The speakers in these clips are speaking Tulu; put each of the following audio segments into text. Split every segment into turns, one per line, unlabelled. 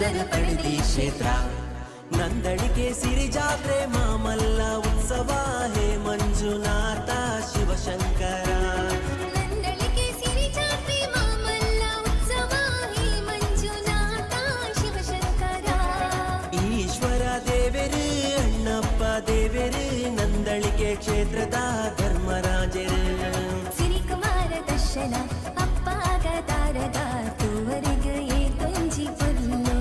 ಪುದರ್ ಪಡೆದಿ ಕ್ಷೇತ್ರ. ನಂದಳಿಕೆ ಸಿರಿ ಜಾತ್ರೆ ಮಾಮಲ್ಲ ಉತ್ಸವ ಹೇ ಮಂಜುನಾಥ ಶಿವಶಂಕರ.
ನಂದಳಿಕೆ ಸಿರಿ ಜಾತ್ರೆ ಮಾಮಲ್ಲ ಉತ್ಸವ ಹೇ ಮಂಜುನಾಥ ಶಿವಶಂಕರ.
ಈಶ್ವರ ದೇವರು ಅಣ್ಣಪ್ಪ ದೇವರು ನಂದಳಿಕೆ ಕ್ಷೇತ್ರದ ಧರ್ಮರಾಜರು.
ಸಿರಿಕುಮಾರ ದರ್ಶನ ಅಪ್ಪಾಗ ತಾರಗ ತೂವರೆಗೆ ಏತೊಂಜಿ ಪೊರ್ಲು.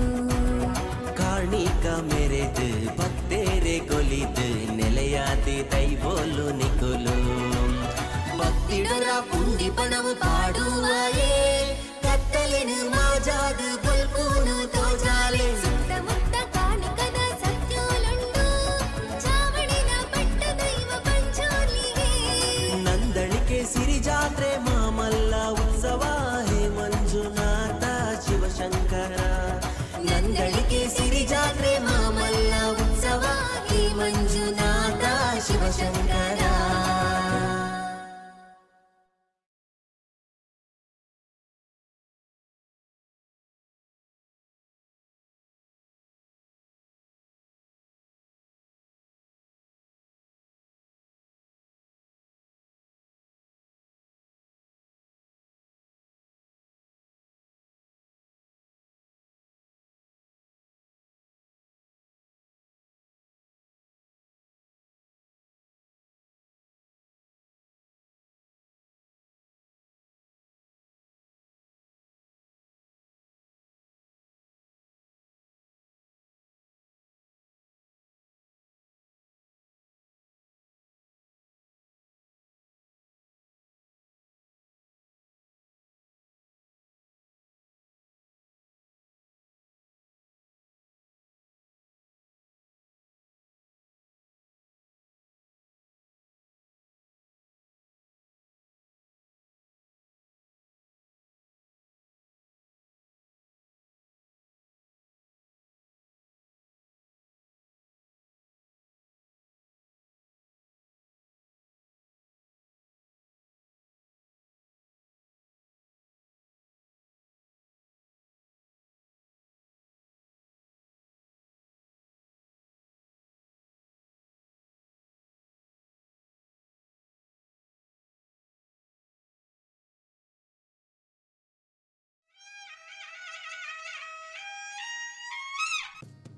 ಕಾಣಿಕ ಮೆರೆದು ಭಕ್ತೇರೆ ಕೊಲಿದು ನೆಲೆಯಾತಿ ದೈವೋಲು ನಿಕುಲು. ಭಕ್ತಿಡರ ಪುಂಡಿ ಪಣವು ಪಾಡುವಯೇ ಕತ್ತಲಿನ ಮಾಜಾದು ಬೊಲ್ಪೂನು ತೋಜಾಲೆ.
ಸುತ್ತಮುತ್ತ ಕಾಣಿಕದ ಸತ್ಯೋಲುಂಡು ಚಾವಡಿನ ಪಟ್ಟ ದೈವ ಪಂಚೋಲಿಗೆ.
ನಂದಳಿಕೆ ಸಿರಿ ಜಾತ್ರೆ ಮಾಮಲ್ಲ ಉತ್ಸವ ಹೇ ಮಂಜುನಾಥ ಶಿವಶಂಕರ. ನಂದಳಿಕೆ ಸಿರಿ ಜಾತ್ರೆ ಮಾಮಲ್ಲ ಉತ್ಸವ ಹೇ ಮಂಜುನಾಥ ಶಿವಶಂಕರ.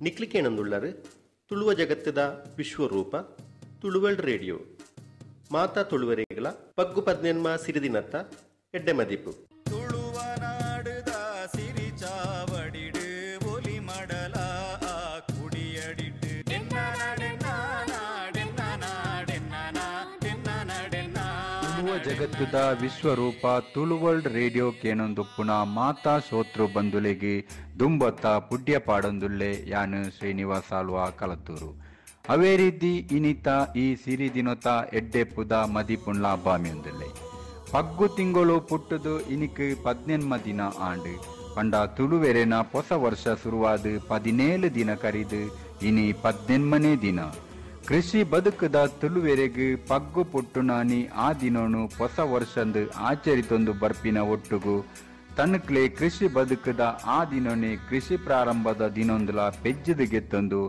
ನಿಕ್ಲಿಕೇಣಂದುಳ್ಳರು ತುಳುವ ಜಗತ್ತದ ವಿಶ್ವರೂಪ ತುಳುವರ್ಲ್ಡ್ ರೇಡಿಯೋ ಮಾತಾ ತುಳುವರೆಗಳ ಪಗ್ಗು ಪದ್ನೆನ್ಮ ಸಿರಿದಿನತ್ತ ಎಡ್ಡೆ ಮದಿಪು.
ತುಳುವನಾಡುದ ಸಿರಿ ಚಾವಡಿಡು ಒಲಿ ಮಡಲ ಕುಡಿಯಡಿಟ್ಟು.
ತುಳುವ ಜಗತ್ತದ ವಿಶ್ವರೂಪ ತುಳುವರ್ಲ್ಡ್ ರೇಡಿಯೋ ಕೇನೊಂದುಪ್ಪುನ ಮಾತಾ ಸೋತ್ರು ಬಂದುಲೆಗೆ ದುಂಬತ್ತ ಪುಡ್ಯ ಪಾಡೊಂದುಲ್ಲೆ ಯಾನು ಶ್ರೀನಿವಾಸ ಆಳ್ವ ಕಲತೂರು. ಅವೇ ರೀತಿ ಇನಿತ ಈ ಸಿರಿ ದಿನತ ಎಡ್ಡೆಪ್ಪುದ ಮದಿಪುಣ್ಲ ಬಾಮಿಯೊಂದುಲ್ಲೆ. ಪಗ್ಗು ತಿಂಗಳು ಪುಟ್ಟುದು ಇನಿಕ್ 18 ದಿನ ಆಂಡು ಪಂಡ ತುಳುವೆರೆನ ಹೊಸ ವರ್ಷ ಶುರುವಾದ 17 ದಿನ ಕರಿದು ಇನಿ 18ನೇ ದಿನ. ಕೃಷಿ ಬದುಕದ ತುಳುವೆರೆಗ್ ಪಗ್ಗು ಪುಟ್ಟುನಾನಿ ಆ ದಿನೋನು ಹೊಸ ವರ್ಷಂದು ಆಚರಿತೊಂದು ಬರ್ಪಿನ ಒಟ್ಟುಗು ತನ್ಕ್ಲೆ ಕೃಷಿ ಬದುಕದ ಆ ದಿನೋನೆ ಕೃಷಿ ಪ್ರಾರಂಭದ ದಿನೊಂದುಲ ಪೆಜ್ಜದು ಗೆತ್ತೊಂದು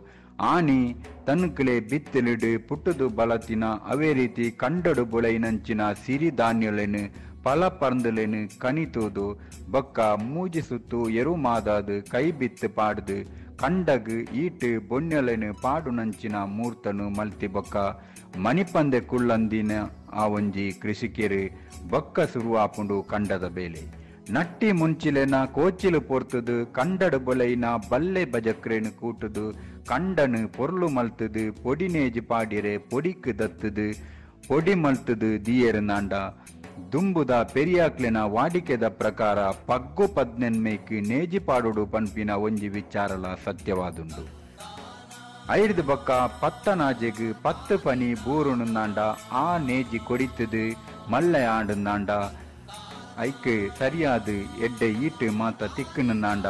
ಆನಿ ತನ್ಕ್ಲೆ ಬಿತ್ತಲಿಡು ಪುಟ್ಟುದು ಬಲತಿನ ಅವೇ ರೀತಿ ಕಂಡಡು ಬುಳೆಯಿನಂಚಿನ ಸಿರಿ ಧಾನ್ಯಲೆನು ಫಲ ಪರ್ಂದಲೆನು ಕನಿತೋದು ಬೊಕ್ಕ ಮೂಜಿ ಸುತ್ತು ಎರು ಮಾದಾದು ಕೈ ಬಿತ್ತು ಪಾಡ್ದು ಕಂಡಗು ಈಟು ಬೊಣ್ಣೆಲೆನು ಪಾಡುನಂಚಿನ ಮೂರ್ತನು ಮಲ್ತಿ ಬೊಕ್ಕ ಮಣಿಪಂದೆ ಕುಳ್ಳಂದಿನ ಆ ಒಂಜಿ ಕೃಷಿಕೆರು ಬೊಕ್ಕ ಸುರುವಾಪುಂಡು ಕಂಡದ ಬೇಲೆ. ನಟ್ಟಿ ಮುಂಚಿಲೆನ ಕೋಚಿಲು ಪೊರ್ತುದು ಕಂಡಡು ಬೊಲೈನ ಬಲ್ಲೆ ಬಜಕ್ರೇನು ಕೂಟುದು ಕಂಡನು ಪೊರ್ಲು ಮಲ್ತುದು ಪೊಡಿನೇಜಿ ಪಾಡಿರೆ ಪೊಡಿಕ್ ದತ್ತುದು ಪೊಡಿ ಮಲ್ತುದು ದಿಯೇರು ನಾಂಡ ದುಂಬುದ ಪೆರಿಯಾಕ್ಲೆನ ವಾಡಿಕೆದ ಪ್ರಕಾರ ಪಗ್ಗು ಪದ್ನೆನ್ಮೇಕ್ ನೇಜಿ ಪಾಡುಡು ಪನ್ಪಿನ ಒಂಜಿ ವಿಚಾರಲ ಸತ್ಯವಾದುಂಡು. ಐರ್ದು ಬೊಕ್ಕ ಪತ್ತನಾಜೆಗ್ 10 ಪನಿ ಬೂರುಣುಂದಾಂಡ ಆ ನೇಜಿ ಕೊಡಿತುದು ಮಲ್ಲೆ ಆಂಡುಂದಾಂಡ ಐಕ್ ಸರಿಯಾದ ಎಡ್ಡೆ ಈಟು ಮಾತ ತಿಕ್ಕುನುಂದಾಂಡ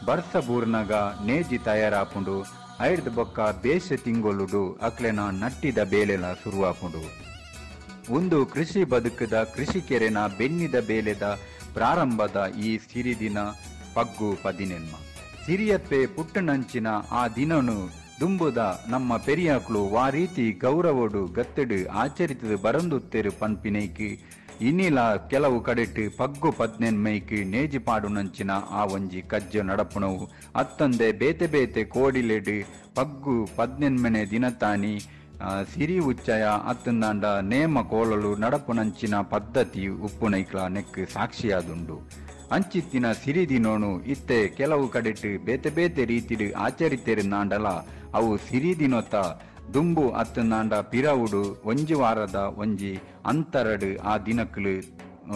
ಬರ್ಸ ಬೂರ್ನಗ ನೇಜಿ ತಯಾರಾಪುಂಡು. ಐರ್ದು ಬೊಕ್ಕ ಬೇಷ ತಿಂಗೊಲುಡು ಅಕ್ಲೆನ ನಟ್ಟಿದ ಬೇಲೆಲ ಸುರುವಾಪುಂಡು. ಒಂದು ಕೃಷಿ ಬದುಕದ ಕೃಷಿಕೆರೆನ ಬೆನ್ನಿದ ಬೇಲೆದ ಪ್ರಾರಂಭದ ಈ ಸಿರಿದಿನ ಪಗ್ಗು 18. ಸಿರಿಯಪ್ಪೆ ಪುಟ್ಟನಂಚಿನ ಆ ದಿನನು ದುಂಬುದ ನಮ್ಮ ಪೆರಿಯಾಕ್ಲು ವಾ ರೀತಿ ಗೌರವಡು ಗತ್ತಡು ಆಚರಿತದ ಬರಂದುತ್ತೇರು ಪನ್ಪಿನೈಕ್ ಇನ್ನಿಲ ಕೆಲವು ಕಡೆಟ್ ಪಗ್ಗು ಪದ್ನೆನ್ಮೈಕ್ ನೇಜಿ ಪಾಡುನಂಚಿನ ಆ ಒಂಜಿ ಕಜ್ಜೆ ನಡಪುಣವು ಅತ್ತಂದೆ ಬೇತೆ ಬೇತೆ ಕೋಡಿಲೆಡ್ ಪಗ್ಗು ಪದ್ನೆನ್ಮನೆ ದಿನತಾನಿ ಸಿರಿ ಉಚ್ಚಯ ಅತ್ತಂದಾಂಡ ನೇಮ ಕೋಲಲು ನಡಪುನಂಚಿನ ಪದ್ಧತಿ ಉಪ್ಪುನೈಕ್ಲ ನೆಕ್ ಸಾಕ್ಷಿಯಾದುಂಡು. ಅಂಚಿತ್ತಿನ ಸಿರಿ ದಿನೋನು ಇತ್ತೆ ಕೆಲವು ಕಡೆಟ್ ಬೇತೆ ಬೇತೆ ರೀತಿಡು ಆಚರಿತೇರು ನಾಂಡಲ ಅವು ಸಿರಿ ದಿನೋತ ದುಂಬು ಅತ್ತಂದಾಂಡ ಪಿರವುಡು ಒಂಜಿ ವಾರದ ಒಂಜಿ ಅಂತರಡು ಆ ದಿನಕ್ಲು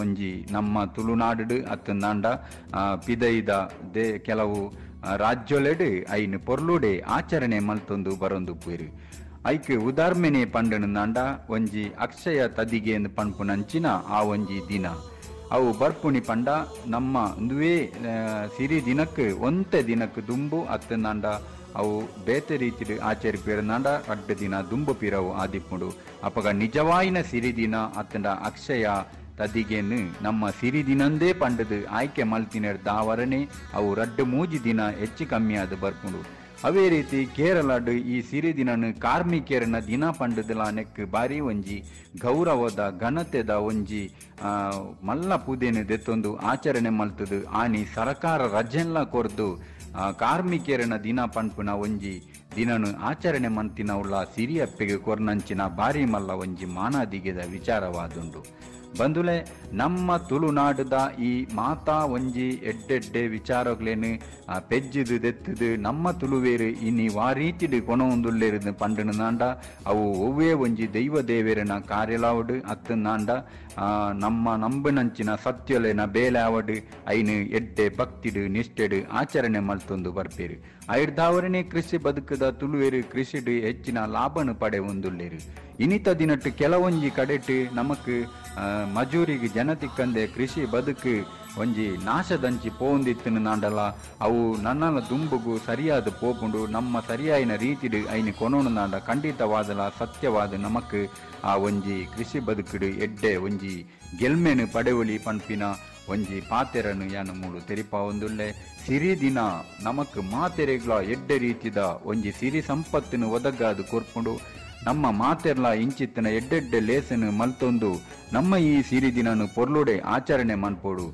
ಒಂಜಿ ನಮ್ಮ ತುಳುನಾಡು ಅತ್ತಂದಾಂಡ ಪಿದೈದ they ಕೆಲವು ರಾಜ್ಯೊಲೆಡು ಐನು ಪೊರ್ಲುಡೆ ಆಚರಣೆ ಮಲ್ತೊಂದು ಬರೊಂದು ಪೂರು. ಐಕ್ ಉದಾರ್ಮೆನೆ ಪಂಡನು ಒಂಜಿ ಅಕ್ಷಯ ತದಿಗೆ ಪನ್ಪುನಂಚಿನ ಆ ಒಂಜಿ ದಿನ ಅವು ಬರ್ಪುಣಿ ಪಂಡ ನಮ್ಮ ಒಂದುವೇ ಸಿರಿ ದಿನಕ್ಕೆ ಒಂತೆ ದಿನಕ್ಕೆ ದುಂಬು ಅತ್ತಂದಾಂಡ ಅವು ಬೇತೆ ರೀತಿಡು ಆಚರಿಪಿರನಾಂಡ ಅಡ್ಡ ದಿನ ದುಂಬು ಪಿರವು ಆದಿಪ್ಪುಂಡು. ಅಪಗ ನಿಜವಾಯಿನ ಸಿರಿ ದಿನ ಅತ್ತಂಡ ಅಕ್ಷಯ ತದಿಗೆನು ನಮ್ಮ ಸಿರಿ ದಿನಂದೇ ಪಂಡದು ಆಯ್ಕೆ ಮಲ್ತಿನರ್ ದಾವರಣೆ ಅವು ರಡ್ಡು ಮೂಜಿ ದಿನ ಹೆಚ್ಚು ಕಮ್ಮಿ ಆದ ಬರ್ಪುಂಡು. ಅವೇ ರೀತಿ ಕೇರಳಡು ಈ ಸಿರಿ ದಿನನು ಕಾರ್ಮಿಕರನ ದಿನ ಪಂಡದಲ ನೆಕ್ ಬಾರಿ ಒಂಜಿ ಗೌರವದ ಘನತೆದ ಒಂಜಿ ಮಲ್ಲ ಪೂದೆನು ದೆತ್ತೊಂದು ಆಚರಣೆ ಮಲ್ತದು ಆನಿ ಸರಕಾರ ರಜೆಲ್ಲ ಕೊರ್ದು ಕಾರ್ಮಿಕರನ ದಿನ ಪನ್ಪುನ ಒಂಜಿ ದಿನನು ಆಚರಣೆ ಮಂತಿನವುಳ್ಳ ಸಿರಿಯಪ್ಪೆಗೆ ಕೊರ್ನಂಚಿನ ಬಾರಿ ಮಲ್ಲ ಒಂಜಿ ಮಾನಾದಿಗೆದ ವಿಚಾರವಾದುಂಡು. ಬಂಧುಲೆ ನಮ್ಮ ತುಳುನಾಡುದ ಈ ಮಾತಾ ಒಂಜಿ ಎಡ್ಡೆಡ್ಡೆ ವಿಚಾರಗಳೇನು ಪೆಜ್ಜಿದು ದೆತ್ತದು ನಮ್ಮ ತುಳುವೇರು ಇನಿ ವಾರೀತಿಡು ಕೊನೊಂದುಲ್ಲೇರು ಪಂಡನು ನಾಂಡ ಅವು ಒವ್ವೇ ಒಂಜಿ ದೈವ ದೇವೇರನ ಕಾರ್ಯಲಾವಡು ಅತ್ತನಾಂಡ ನಮ್ಮ ನಂಬನಂಚಿನ ಸತ್ಯಲೆನ ಬೇಲಾವಡು ಐನು ಎಡ್ಡೆ ಭಕ್ತಿಡು ನಿಷ್ಠೆಡು ಆಚರಣೆ ಮಲ್ತೊಂದು ಬರ್ಪೇರು. ಐರ್ದಾವರಣೆ ಕೃಷಿ ಬದುಕದ ತುಳುವೇರು ಕೃಷಿಡು ಹೆಚ್ಚಿನ ಲಾಭನು ಪಡೆ ಒಂದುಲ್ಲೇರು. ಇನಿತ ದಿನಟ್ಟು ಕೆಲವೊಂಜಿ ಕಡೆಟು ನಮಕ್ ಮಜೂರಿಗೆ ಜನ ತಿಕ್ಕಂದೆ ಕೃಷಿ ಬದುಕು ಒಂಜಿ ನಾಶದಂಚಿ ಪೋಂದಿತ್ತನು ನಾಂಡಲ ಅವು ನನ್ನಲ ದುಂಬುಗು ಸರಿಯಾದ ಪೋಪುಂಡು ನಮ್ಮ ಸರಿಯಾಯಿನ ರೀತಿಡು ಐನು ಕೊನೋನು ನಾಂಡ ಖಂಡಿತವಾದಲ ಸತ್ಯವಾದ ನಮಕ್ ಆ ಒಂಜಿ ಕೃಷಿ ಬದುಕುಡು ಎಡ್ಡೆ ಒಂಜಿ ಗೆಲ್ಮೆನು ಪಡೆವಲಿ ಪನ್ಪಿನ ಒಂಜಿ ಪಾತೆರನು ಯಾನು ಮೂಡು ತೆರಿಪ ಒಂದುಲ್ಲೆ. ಸಿರಿ ದಿನ ನಮಕ್ ಮಾತೆರೆಗ್ಲ ಎಡ್ಡೆ ರೀತಿದ ಒಂಜಿ ಸಿರಿ ಸಂಪತ್ತಿನ ಒದಗಾದು ಕೊರ್ಪುಂಡು. ನಮ್ಮ ಮಾತೆರ್ಲ ಇಂಚಿತ್ತಿನ ಎಡ್ಡೆಡ್ಡೆ ಲೇಸನು ಮಲ್ತೊಂದು ನಮ್ಮ ಈ ಸಿರಿ ದಿನನು ಪೊರ್ಲುಡೆ ಆಚರಣೆ ಮನ್ಪೋಡು.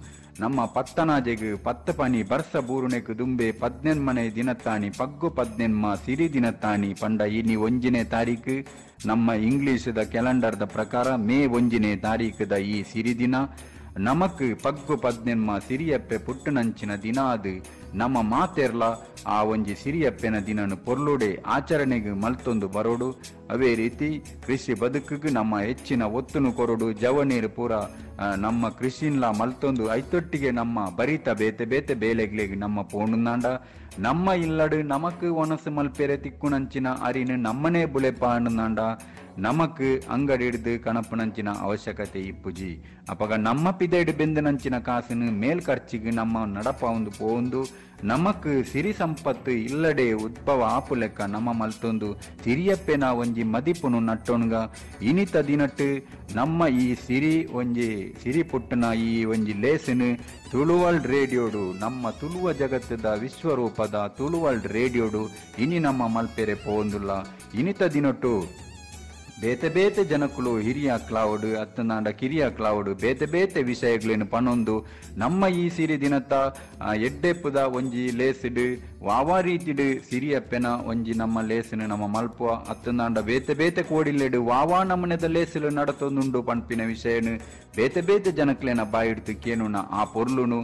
ನಮ್ಮ ಪತ್ತನಾಜೆಗ್ ಪತ್ತ ಪನಿ ಬರ್ಸ ಬೂರುನೆಕ್ ದುಂಬೆ ಪದ್ನೆನ್ಮನೆ ದಿನತ್ತಾನಿ ಪಗ್ಗು ಪದ್ನೆನ್ಮ ಸಿರಿ ದಿನತ್ತಾನಿ ಪಂಡ ಇನಿ 1ನೇ ತಾರೀಕು ನಮ್ಮ ಇಂಗ್ಲೀಷದ ಕ್ಯಾಲೆಂಡರ್ದ ಪ್ರಕಾರ ಮೇ 1ನೇ ತಾರೀಕುದ ಈ ಸಿರಿ ದಿನ ನಮಕ್ ಪಗ್ಗು ಪದ್ನೆನ್ಮ ಸಿರಿಯಪ್ಪೆ ಪುಟ್ಟನಂಚಿನ ದಿನ ಅದು ನಮ್ಮ ಮಾತೆರ್ಲ ಆ ಒಂಜಿ ಸಿರಿಯಪ್ಪೆನ ದಿನನು ಪೊರ್ಲುಡೆ ಆಚರಣೆಗೆ ಮಲ್ತೊಂದು ಬರೋಡು. ಅವೇ ರೀತಿ ಕೃಷಿ ಬದುಕಿಗೆ ನಮ್ಮ ಹೆಚ್ಚಿನ ಒತ್ತುನು ಕೊರಡು. ಜವನೀರು ಪೂರ ನಮ್ಮ ಕೃಷಿನ್ಲ ಮಲ್ತೊಂದು ಐತೊಟ್ಟಿಗೆ ನಮ್ಮ ಬರಿತ ಬೇತೆ ಬೇತೆ ಬೇಲೆಗಳಿಗೆ ನಮ್ಮ ಪೋಣುನಾಂಡ ನಮ್ಮ ಇಲ್ಲಡು ನಮಕ್ ಒಣಸು ಮಲ್ಪೆರೆ ತಿಕ್ಕುನಂಚಿನ ಅರಿನು ನಮ್ಮನೇ ಬುಲೆಪ ಅಣ್ಣಾಂಡ ನಮಕ್ ಅಂಗಡಿ ಹಿಡಿದು ಕಣಪುನಂಚಿನ ಅವಶ್ಯಕತೆ ಇಪ್ಪುಜಿ. ಅಪಗ ನಮ್ಮ ಪಿದೆಡು ಬೆಂದನಂಚಿನ ಕಾಸನ್ನು ಮೇಲ್ ಖರ್ಚಿಗೆ ನಮ್ಮ ನಡಪ ಒಂದು ಪೋಂದು ನಮಕ್ ಸಿರಿ ಸಂಪತ್ತು ಇಲ್ಲಡೆ ಉದ್ಭವ ಆಪುಲೆಕ್ಕ ನಮ್ಮ ಮಲ್ತೊಂದು ಸಿರಿಯಪ್ಪೆನ ಒಂಜಿ ಮದಿಪುನು ನಟ್ಟೊಣಗ ಇನಿತ ದಿನಟ್ಟು ನಮ್ಮ ಈ ಸಿರಿ ಒಂಜಿ ಸಿರಿ ಪುಟ್ಟನ ಈ ಒಂಜಿ ಲೇಸನು ತುಳುವರ್ಲ್ಡ್ ರೇಡಿಯೋಡು ನಮ್ಮ ತುಳುವ ಜಗತ್ತದ ವಿಶ್ವರೂಪದ ತುಳುವರ್ಲ್ಡ್ ರೇಡಿಯೋಡು ಇನಿ ನಮ್ಮ ಮಲ್ಪೆರೆ ಪೋಂದುಲ್ಲ. ಇನಿತ ದಿನಟ್ಟು ಬೇತೆ ಬೇತೆ ಜನಕ್ಕಳು ಹಿರಿಯ ಕ್ಲಾವುಡು ಅತ್ತನಾಂಡ ಕಿರಿಯ ಕ್ಲಾವುಡು ಬೇತೆ ಬೇತೆ ವಿಷಯಗಳೇನು ಪನೊಂದು ನಮ್ಮ ಈ ಸಿರಿ ದಿನತ್ತ ಎಡ್ಡೆಪ್ಪುದ ಒಂಜಿ ಲೇಸಿಡು ವಾವಾ ರೀತಿಡು ಸಿರಿಯಪ್ಪೆನ ಒಂಜಿ ನಮ್ಮ ಲೇಸಿನ ನಮ್ಮ ಮಲ್ಪುವ ಅತ್ತನಾಂಡ ಬೇತೆ ಬೇತೆ ಕೋಡಿಲ್ಲೆಡು ವಾವಾ ನಮನೆದ ಲೇಸಿಲು ನಡತೊಂದುಂಡು ಪನ್ಪಿನ ವಿಷಯನು ಬೇತೆ ಬೇತೆ ಜನಕ್ಲೆನ ಬಾಯಿಡ್ತು ಕೇನುನ ಆ ಪೊರ್ಲುನು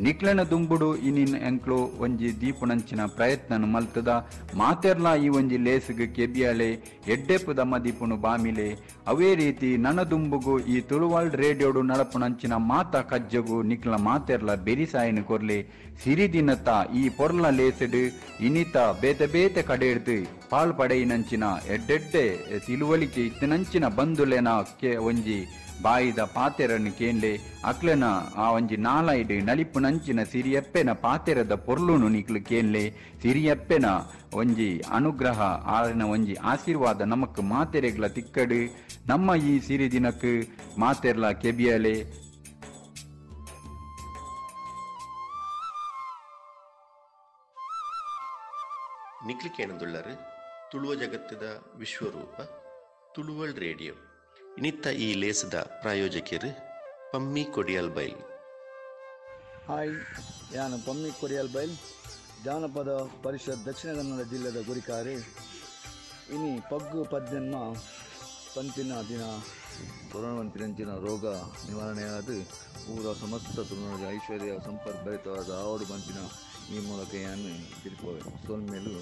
ನಿಕ್ಲೆನ ದುಂಬುಡು ಇನಿನ್ ಎಂಕ್ಲು ಒಂಜಿ ದೀಪುನಂಚಿನ ಪ್ರಯತ್ನನು ಮಲ್ತದ ಮಾತೆರ್ಲಾ ಈ ಒಂಜಿ ಲೇಸಿಗೆ ಕೆಬಿಯಾಲೆ ಎಡ್ಡೆಪ್ಪುದ ಮದಿಪುನು ಬಾಮಿಲೆ. ಅವೇ ರೀತಿ ನನ್ನ ದುಂಬುಗು ಈ ತುಳುವರ್ಲ್ಡ್ ರೇಡಿಯೋಡು ನಡಪುನಂಚಿನ ಮಾತ ಕಜ್ಜಗು ನಿಕ್ಲ ಮಾತೆರ್ಲ ಬೆರಿಸಾಯನು ಕೊರ್ಲೆ. ಸಿರಿ ದಿನತ ಈ ಪೊರ್ಲ ಲೇಸಿಡು ಇನಿತ ಬೇತೆ ಬೇತೆ ಕಡೆ ಹಿಡ್ದು ಪಾಲ್ ಪಡೆಯಿನಂಚಿನ ಎಡ್ಡೆಡ್ಡೆ ತಿಳುವಳಿಕೆ ಇತ್ತನಂಚಿನ ಬಂಧುಲೆನ ಕೆ ಒಂಜಿ ಬಾಯಿದ ಪಾತೆರನ್ನು ಕೇನ್ಲೆ ಅಕ್ಲೆನ ಆ ಒಂಜಿ ನಾಲೈಡು ನಲಿಪುನಂಚಿನ ಸಿರಿಯಪ್ಪೆನ ಪಾತೆರದ ಪೊರ್ಲುನು ನಿಕ್ಲು ಕೇನ್ಲೆ. ಸಿರಿಯಪ್ಪೆನ ಒಂಜಿ ಅನುಗ್ರಹ ಆರಿನ ಒಂಜಿ ಆಶೀರ್ವಾದ ನಮಕ್ ಮಾತೆರೆಗ್ಲ ತಿಕ್ಕಡು. ನಮ್ಮ ಈ ಸಿರಿ ದಿನಕ್ಕೆ ಮಾತೆರ್ಲ ಕೆಬಿಯಲೆ.
ನಿಕ್ಲಿ ಕೇಣದುಳ್ಳರು ತುಳುವ ಜಗತ್ತದ ವಿಶ್ವರೂಪ ತುಳುವಳ್ ರೇಡಿಯೋ. ಇನಿತ್ತ ಈ ಲೇಸದ ಪ್ರಾಯೋಜಕರು ಪಮ್ಮಿ ಕೊಡಿಯಲ್ ಬೈಲ್.
ಹಾಯ್, ಯಾನು ಪಮ್ಮಿ ಕೊಡಿಯಲ್ ಬೈಲ್, ಜಾನಪದ ಪರಿಷತ್ ದಕ್ಷಿಣ ಕನ್ನಡ ಜಿಲ್ಲೆದ ಗುರಿಕಾರೆ. ಇನಿ ಪಗ್ಗು ಪದ್ದೆನ್ಮ ಪಂತಿನ ದಿನ ಕೊರೋನಾ ಪನ್ಪಿನಂಚಿನ ರೋಗ ನಿವಾರಣೆಯಾದ ಪೂರ ಸಮಸ್ತ ತುಳುನಾಡಿನ ಐಶ್ವರ್ಯ ಸಂಪತ್ ಭರಿತವಾದ ಆವಡು ಪನ್ಪಿನ ಈ ಮೂಲಕ ಯಾನು ತಿರುಪುವೆ. ಸೊಲ್ಮೆಲು.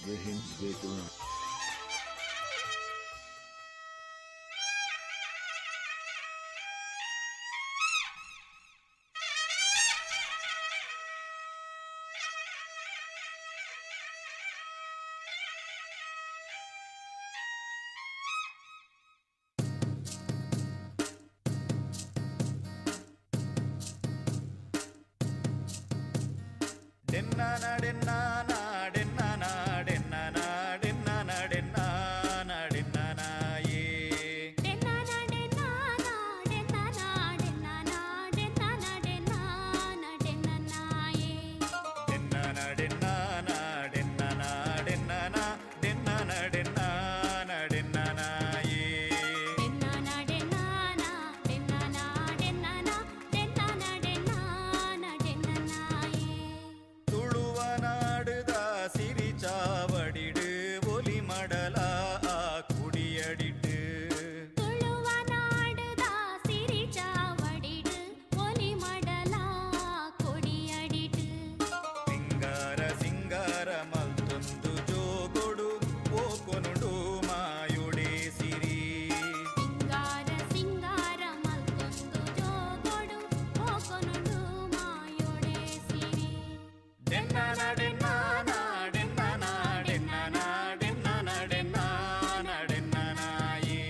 ಜೈ ಹಿಂದ್, ಜೈ ತುಳುನಾಡು.
ಡೆನ್ನನಾಡೆನ್ನಾಡೆನ್ನನಾಡೆನ್ನನಾಡೆನ್ನನಾಡೆನ್ನನಾಯೇ. ಡೆನ್ನನಾಡೆನ್ನಾಡೆನ್ನನಾಡೆನ್ನನಾಡೆನ್ನನಾಡೆನ್ನನಾಯೇ. ತುಳುವ ನಾಡುದ ಸಿರಿಚಾವಡಿಡು ಒಲಿ ಮಡಲ ಆ ಕುಡಿಯಡಿಟ್ಟು. ಸಿಂಗಾರ ಸಿಂಗಾರ ಮಲ್ತೊಂದು ಜೋಗೊಡು ಓಕೊನುಡು ಮಾಯುಡೆ ಸಿರಿ. ಡೆನ್ನನಾಡೆನ್ನಾಡೆನ್ನನಾಡೆನ್ನನಾಡೆನ್ನನಾಡೆನ್ನನಾಯೇ.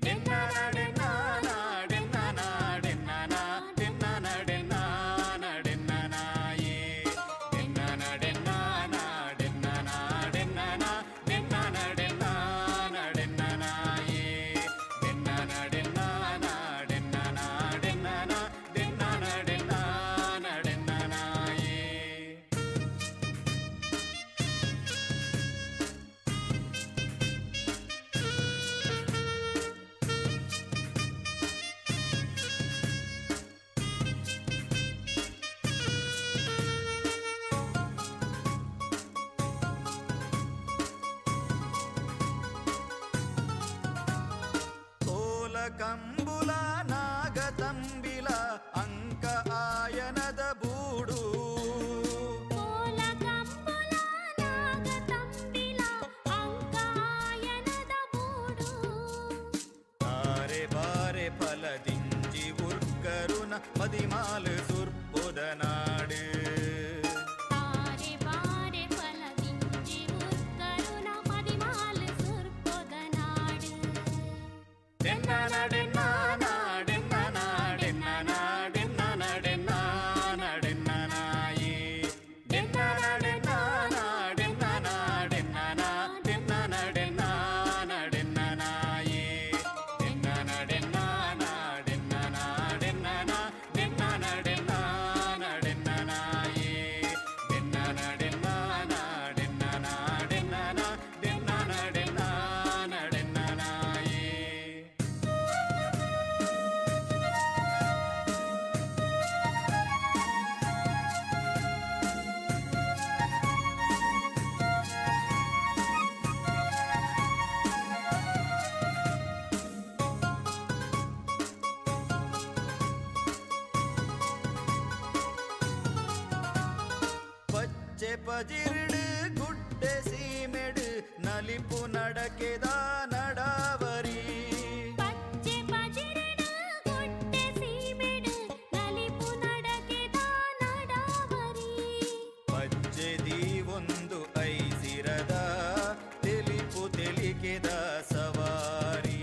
ಡೆನ್ನನಾಡೆನ್ನಾಡೆನ್ನನಾಡೆನ್ನನಾಡೆನ್ನನಾಯೇ. ಡೆನ್ನನಾಡೆನ್ನಾಡೆನ್ನನಾಡೆನ್ನನಾಡೆನ್ನನಾಡೆನ್ನನಾಯೇ. ಡೆನ್ನನಾಡೆನ್ನಾಡೆನ್ನನಾಡೆನ್ನನಾಡೆನ್ನನಾಡೆನ್ನನಾಯೇ. ಕೋಲ ಕಂಬುಲ ನಾಗತಂಬಿಲ ಅಂಕ ಆಯನದ ಬೂಡು. ತಾರೆ ಬಾರೆ ಫಲದಿಂಜಿ ಉರ್ಕರುನ ಮದಿಮಾಲು ಸುರ್ಪುದ ನಾಡು. ಡೆನ್ನನಾಡೆನ್ನಾಡೆನ್ನನಾಡೆನ್ನನಾಡೆನ್ನನಾಡೆನ್ನನಾಯೇ. ಡೆನ್ನನಾಡೆನ್ನಾಡೆನ್ನನಾಡೆನ್ನನಾಡೆನ್ನನಾಡೆನ್ನನಾಯೇ. ಡೆನ್ನನಾಡೆನ್ನಾಡೆನ್ನನಾಡೆನ್ನನಾಡೆನ್ನನಾಡೆನ್ನನಾಯೇ. ಡೆನ್ನನಾಡೆನ್ನಾಡೆನ್ನನಾಡೆನ್ನನಾಡೆನ್ನನಾಡೆನ್ನನಾಯೇ. ಪಚ್ಚೆ ಪಜಿರ್ಡು ಗುಡ್ಡೆ ಸೀಮೆಡು ನಲಿಪು ನಡಕೆದ ನಡಾವರಿ. ಪಚ್ಚೆ ದೀವೊಂದು ಐಸಿರದ ತೆಲಿಪು ತೆಲಿಕೆದ ಸವಾರಿ.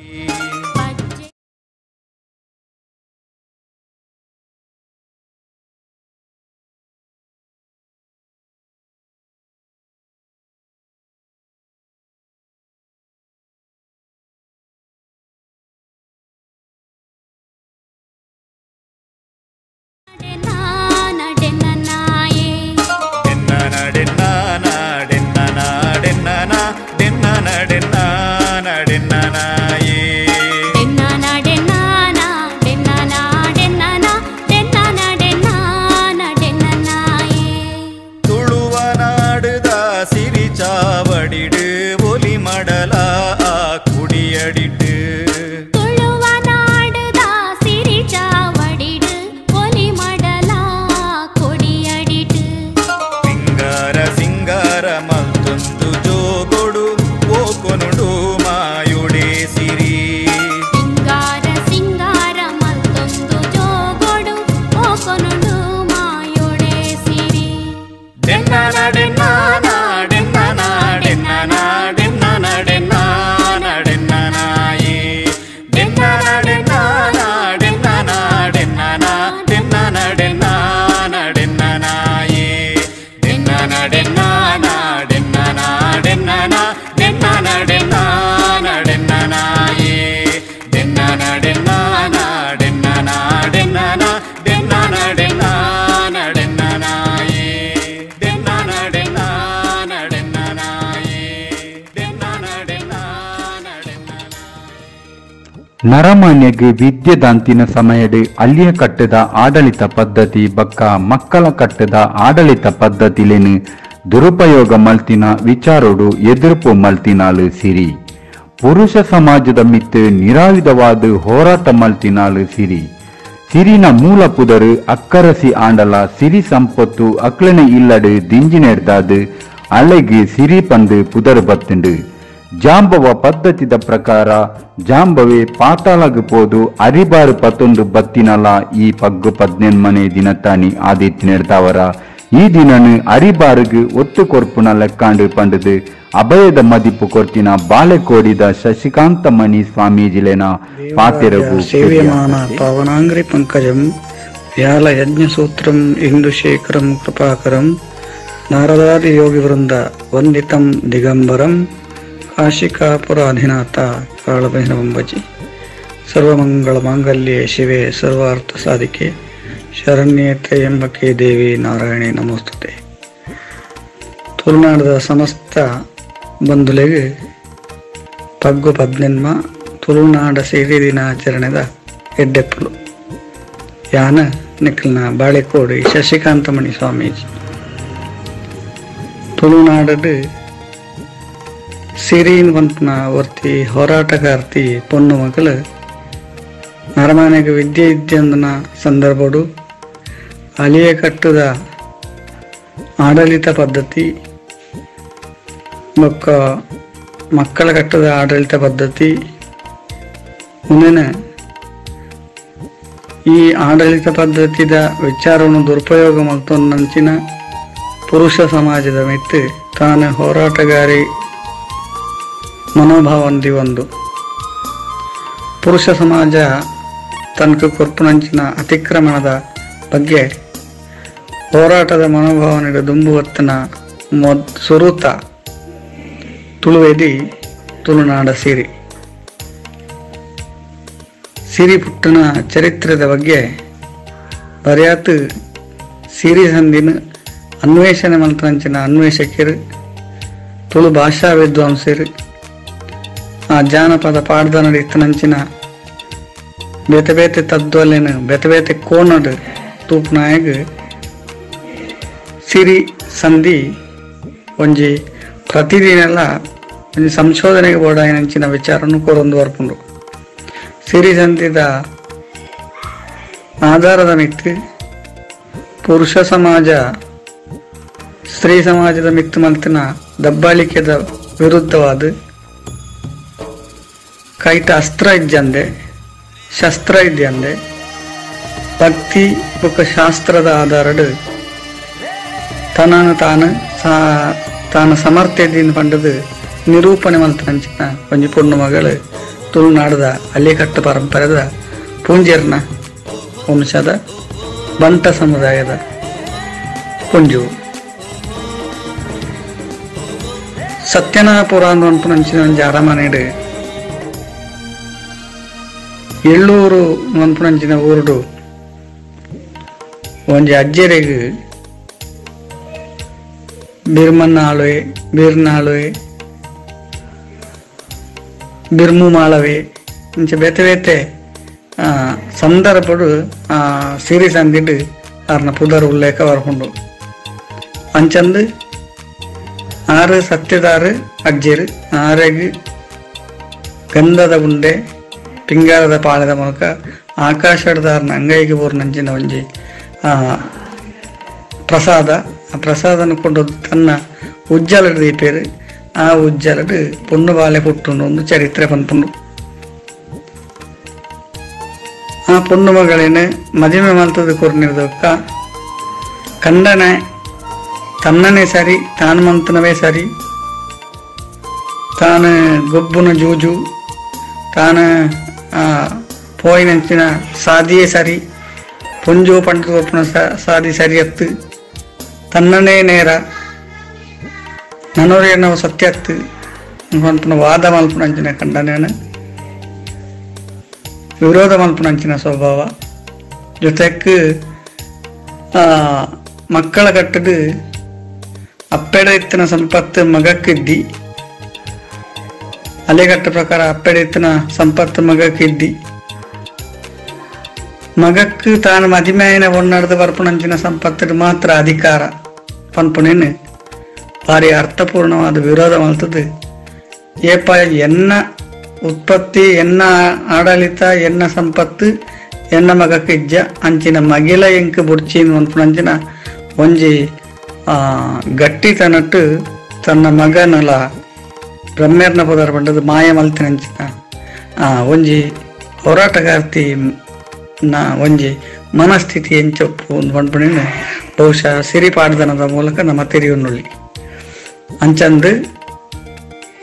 ಡೆನ್ನನ ಡೆನ್ನನ ಡೆನ್ನಾನ ಡೆನ್ನನಾಯೇ
ಡೆನ್ನಾನ ಡೆನ್ನಾನ ಡೆನ್ನಾನ ಡೆನ್ನಾನ ಡೆನ್ನಾನ ಡೆನ್ನಾನ ಡೆನ್ನನಾಯೇ
ತುಳುವ ನಾಡುದ ಸಿರಿ ಚಾವಡಿಡು ಒಲಿ ಮಡಲ ಆ ಕುಡಿಯಡಿಟ್ಟು
ತುಳುವ ನಾಡುದ ಸಿರಿ ಚಾವಡಿಡು ಒಲಿ ಮಡಲ ಕೊಡಿಯಡಿಟ್ಟು
ಸಿಂಗಾರ ಸಿಂಗಾರ ಮಲ್ತೊಂದು ಜೋಗೊಡು ಓಕೊನುಡು ಮಾಯುಡೆ ಸಿರಿ
ಸಿಂಗಾರ ಸಿಂಗಾರ ಮಲ್ತೊಂದು ಜೋಗೊಡು ಓಕೊನುಡು ಮಾಯೋಡೆ ಸಿರಿ
ಡೆನ್ನನ ಡೆನ್ನಾನ ಡೆನ್ನನ ಡೆನ್ನನ ಡೆನ್ನನ ಡೆನ್ನಾನ ಡೆನ್ನನಾಯೇ ಡೆನ್ನನ ಡೆನ್ನಾನ ಡೆನ್ನನ ಡೆನ್ನನ ಡೆನ್ನನ ಡೆನ್ನಾನ ಡೆನ್ನನಾಯೇ ಡೆನ್ನನ ಡೆನ್ನಾನ ಡೆನ್ನನ ಡೆನ್ನನ ಡೆನ್ನನ ಡೆನ್ನಾನ ಡೆನ್ನನಾಯೇ ಡೆನ್ನನ ಡೆನ್ನಾನ ಡೆನ್ನನ ಡೆನ್ನನ ಡೆನ್ನನ ಡೆನ್ನಾನ ಡೆನ್ನನಾಯೇ ಡೆನ್ನನ ಡೆನ್ನಾನ ಡೆನ್ನನಾಯೇ ಡೆನ್ನನ ಡೆನ್ನಾನ ಡೆನ್ನನ
ನರಮಾನ್ಯಗ್ ವಿದ್ಯೆದಾಂತಿನ ಸಮಯಡ್ ಅಲ್ಲಿಯ ಕಟ್ಟದ ಆಡಳಿತ ಪದ್ಧತಿ ಬಕ್ಕ ಮಕ್ಕಳ ಕಟ್ಟದ ಆಡಳಿತ ಪದ್ಧತಿಲೇನು ದುರುಪಯೋಗ ಮಲ್ತಿನ ವಿಚಾರೋಡು ಎದುರುಪು ಮಲ್ತಿನಾಲು ಸಿರಿ ಪುರುಷ ಸಮಾಜದ ಮಿತ್ತು ನಿರಾಯುಧವಾದ ಹೋರಾಟ ಮಲ್ತಿನಾಲು ಸಿರಿ ಸಿರಿನ ಮೂಲ ಪುದರು ಅಕ್ಕರಸಿ ಆಂಡಲ ಸಿರಿ ಸಂಪತ್ತು ಅಕ್ಲನೆ ಇಲ್ಲಡು ದಿಂಜಿನೆಡ್ದಾದು ಅಲೆಗೆ ಸಿರಿ ಪಂದು ಪುದರು ಬತ್ತುಂಡು ಜಾಂಬವ ಪದ್ಧತಿದ ಪ್ರಕಾರ ಜಾಂಬವೆ ಪಾತಾಳಗ್ ಪೋದು ಅರಿಬಾರು ಪತ್ತೊಂದು ಬತ್ತಿನಲ ಈ ಪಗ್ಗು ಪದ್ನೆನ್ಮನೆ ದಿನತಾನಿ ಆದಿತ್ಯನೆಡ್ದವರ ಈ ದಿನನು ಅರಿಬಾರುಗ್ ಒತ್ತು ಕೊರ್ಪುನ ಲೆಕ್ಕಾಂಡು ಪಂಡದು ಅಭಯದ ಮದಿಪು ಕೊರ್ತಿನ ಬಾಳೆಕೋಡಿದ ಶಶಿಕಾಂತ ಮಣಿ ಸ್ವಾಮೀಜಿಲೇನ ಪಾತೆರಗು
ಸೇವ್ಯಮಾನ ಪಾವನಾಂಗ್ರಿ ಪಂಕಜಂ ವ್ಯಾಲಯಜ್ಞಸೂತ್ರಂ ಇಂದುಶೇಖರಂ ಕೃಪಾಕರಂ ನಾರದಾದಿಯೋಗಿವೃಂದ ವಂದಿತಂ ದಿಗಂಬರಂ ಕಾಶಿಕಾಪುರಾಧಿನಾಥ ಕಾಳಭೈರವಂ ಭಜೆ. ಸರ್ವಮಂಗಳ ಮಾಂಗಲ್ಯೆ ಶಿವೆ ಸರ್ವಾರ್ಥ ಸಾಧಿಕೆ ಶರಣ್ಯೇ ತ್ರ್ಯಂಬಕೆ ದೇವಿ ನಾರಾಯಣೇ ನಮೋಸ್ತುತೆ. ತುಳುನಾಡದ ಸಮಸ್ತ ಬಂಧುಲೆಗೆ ಪಗ್ಗು ಪದ್ನೆನ್ಮ ತುಳುನಾಡ ಸಿರಿ ದಿನಾಚರಣೆದ ಎಡ್ಡೆಪ್ಪಲು. ಯಾನ ನಿಖಲ್ನ ಬಾಳೆಕೋಡಿ ಶಶಿಕಾಂತಮಣಿ ಸ್ವಾಮೀಜಿ. ತುಳುನಾಡದು ಸಿರಿನ್ ಪನ್ಪುನ ಒರ್ತಿ ಹೋರಾಟಗಾರ್ತಿ ಪೊಣ್ಣು ಮಗಳು ನರಮಾನೆಗೆ ವಿದ್ಯೆ ಇದ್ಯಂದನ ಸಂದರ್ಭಡು ಅಲಿಯ ಕಟ್ಟದ ಆಡಳಿತ ಪದ್ಧತಿ ಬೊಕ್ಕ ಮಕ್ಕಳ ಕಟ್ಟದ ಆಡಳಿತ ಪದ್ಧತಿ ಮುಂದಿನ ಈ ಆಡಳಿತ ಪದ್ಧತಿದ ವಿಚಾರವನ್ನು ದುರುಪಯೋಗ ಮಲ್ತೊಂದಂಚಿನ ಪುರುಷ ಸಮಾಜದ ಮಿತ್ತು ತಾನು ಹೋರಾಟಗಾರಿ ಮನೋಭಾವ ಒಂದು ಪುರುಷ ಸಮಾಜ ತನಕ ಕೊರ್ಪುನಂಚಿನ ಅತಿಕ್ರಮಣದ ಬಗ್ಗೆ ಹೋರಾಟದ ಮನೋಭಾವನೆಗೆ ದುಂಬುವತ್ತನ ಸುರುತ ತುಳುವೆದಿ ತುಳುನಾಡ ಸಿರಿ. ಸಿರಿ ಪುಟ್ಟನ ಚರಿತ್ರದ ಬಗ್ಗೆ ಬರ್ಯಾತು ಸಿರಿ ಸಂದಿನ ಅನ್ವೇಷಣೆ ಮಲ್ತನಂಚಿನ ಅನ್ವೇಷಕರು ತುಳು ಭಾಷಾ ವಿದ್ವಾಂಸರು ಆ ಜಾನಪದ ಪಾಡ್ದ ನಡಿತನಂಚಿನ ಬೇತೆ ಬೇತೆ ತದ್ವಲೇನು ಬೇತೆ ಬೇತೆ ಕೋಣಡು ತೂಪುನಾಯಗ್ ಸಿರಿ ಸಂಧಿ ಒಂಜಿ ಪ್ರತಿದಿನೆಲ್ಲ ಒಂಜಿ ಸಂಶೋಧನೆಗೆ ಬೋಡಾಯಿನಂಚಿನ ವಿಚಾರನು ಕೊರೊಂದು ಬರ್ಪುಂಡು. ಸಿರಿ ಸಂಧಿದ ಆಧಾರದ ಮಿತ್ತು ಪುರುಷ ಸಮಾಜ ಸ್ತ್ರೀ ಸಮಾಜದ ಮಿತ್ತು ಮಲ್ತಿನ ದಬ್ಬಾಳಿಕೆದ ವಿರುದ್ಧವಾದ ಕೈಟ ಅಸ್ತ್ರ ಇಜ್ಜಂದೆ ಶಸ್ತ್ರ ಇದ್ದಂದೆ ಭಕ್ತಿ ಬೊಕ್ಕ ಶಾಸ್ತ್ರದ ಆಧಾರಡು ತನ್ನನ್ನು ತಾನು ತಾನು ಸಮರ್ಥ್ಯದಿಂದ ಪಂಡದು ನಿರೂಪಣೆ ಮಲ್ತನಂಚಿನ ಒಂಜಿ ಪೊಣ್ಣು ಮಗಳು ತುಳುನಾಡದ ಅಲ್ಲಿಕಟ್ಟು ಪರಂಪರೆದ ಪೂಂಜೆರ್ನ ವಂಶದ ಬಂಟ ಸಮುದಾಯದ ಪುಂಜು. ಸತ್ಯನಾಪುರ ಅಂದ ಒಂಜಿ ಅರಮನೆಡು ಎಳ್ಳೂರು ಮನ್ಪುನಂಚಿನ ಊರುಡು ಒಂಜಿ ಅಜ್ಜೆರೆಗ್ ಬಿರ್ಮನ್ನಾಳುವೆ ಬಿರ್ನಾಳುವೆ ಬಿರ್ಮು ಮಾಳವೆ ಇಂಚ ಬೇತೆ ಬೇತೆ ಸಂದರ್ಭಡು ಸಿರಿ ಸಂದಿಡು ಆರ್ನ ಪುದರ್ ಉಲ್ಲೇಖ ಬರ್ಕೊಂಡು ಅಂಚಂದು ಆರು ಸತ್ಯದಾರು ಅಜ್ಜರು ಆರೆಗ್ ಗಂಧದ ಉಂಡೆ ಪಿಂಗಾರದ ಪಾಳೆದ ಮೂಲಕ ಆಕಾಶದಾರನ ಅಂಗೈಗೆ ಬೋರ್ನಂಚಿನ ಒಂಜಿ ಪ್ರಸಾದ ಆ ಪ್ರಸಾದನ ಕೊಂಡು ತನ್ನ ಉಜ್ಜಲಡು ದೀಪೇರು ಆ ಉಜ್ಜಲಡು ಪೊಣ್ಣು ಬಾಲೆ ಪುಟ್ಟುಂಡು ಒಂದು ಚರಿತ್ರೆ ಪನ್ಪುಂಡು. ಆ ಪೊಣ್ಣು ಮಗಳೇನು ಮದಿಮೆ ಮಲ್ತದ ಕೊರ್ನಿರ್ದಕ್ಕ ಕಂಡನೆ ತನ್ನನೇ ಸರಿ ತಾನು ಮಂತನವೇ ಸರಿ ತಾನು ಗೊಬ್ಬುನ ಜೂಜು ತಾನು ಪೋಯಿನಂಚಿನ ಸಾದಿಯೇ ಸರಿ ಪೊಂಜು ಪಂಡದ ಗೊಪ್ಪುನ ಸಾದಿ ಸರಿಯತ್ತು ತನ್ನನೇ ನೇರ ನನೋರೇನವು ಸತ್ಯತ್ತು ಪನ್ಪುನ ವಾದ ಮಲ್ಪುನಂಚಿನ ಕಂಡನೇನ ವಿರೋಧ ಮಲ್ಪುನಂಚಿನ ಸ್ವಭಾವ ಜೊತೆಗೆ ಮಕ್ಕಳ ಕಟ್ಟದು ಅಪ್ಪೆಡ ಇತ್ತಿನ ಸಂಪತ್ತು ಮಗಕ್ಕಿದ್ದಿ ಅಲೆಗಟ್ಟ ಪ್ರಕಾರ ಅಪ್ಪೆಡ ಇತ್ತಿನ ಸಂಪತ್ತು ಮಗಕ್ಕಿದ್ದಿ ಮಗಕ್ಕೆ ತಾನು ಮದಿಮೆಯನ ಒನ್ನಡೆದು ಬರ್ಪುನಂಚಿನ ಸಂಪತ್ತು ಮಾತ್ರ ಅಧಿಕಾರ ಪನ್ಪುನೇನು ಭಾರಿ ಅರ್ಥಪೂರ್ಣವಾದ ವಿರೋಧ ಮಲ್ತದು. ಏಪ ಎನ್ನ ಉತ್ಪತ್ತಿ ಎನ್ನ ಆಡಳಿತ ಎನ್ನ ಸಂಪತ್ತು ಎನ್ನ ಮಗಕ್ಕೆ ಇಜ್ಜ ಅಂಚಿನ ಮಗಿಲ ಎಂಕ್ ಬುಡ್ಚಿನ ಪನ್ಪುನಂಚಿನ ಒಂಜಿ ಗಟ್ಟಿತನಟ್ಟು ತನ್ನ ಮಗನಲ ಬ್ರಹ್ಮೇರ್ನ ಪದಾರ್ ಪಂಡದು ಮಾಯ ಮಲ್ತಿನಂಚಿನ ಒಂಜಿ ಹೋರಾಟಗಾರ್ತಿ ನ ಒಂಜಿ ಮನಸ್ಥಿತಿ ಎಂಚೊಪ್ಪು ಒಂದು ಪನ್ಪುನೇನು ಬಹುಶಃ ಸಿರಿಪಾಡ್ದನದ ಮೂಲಕ ನಮ್ಮ ತೆರಿಯುನ್ನುಳ್ಳಿ. ಅಂಚಂದು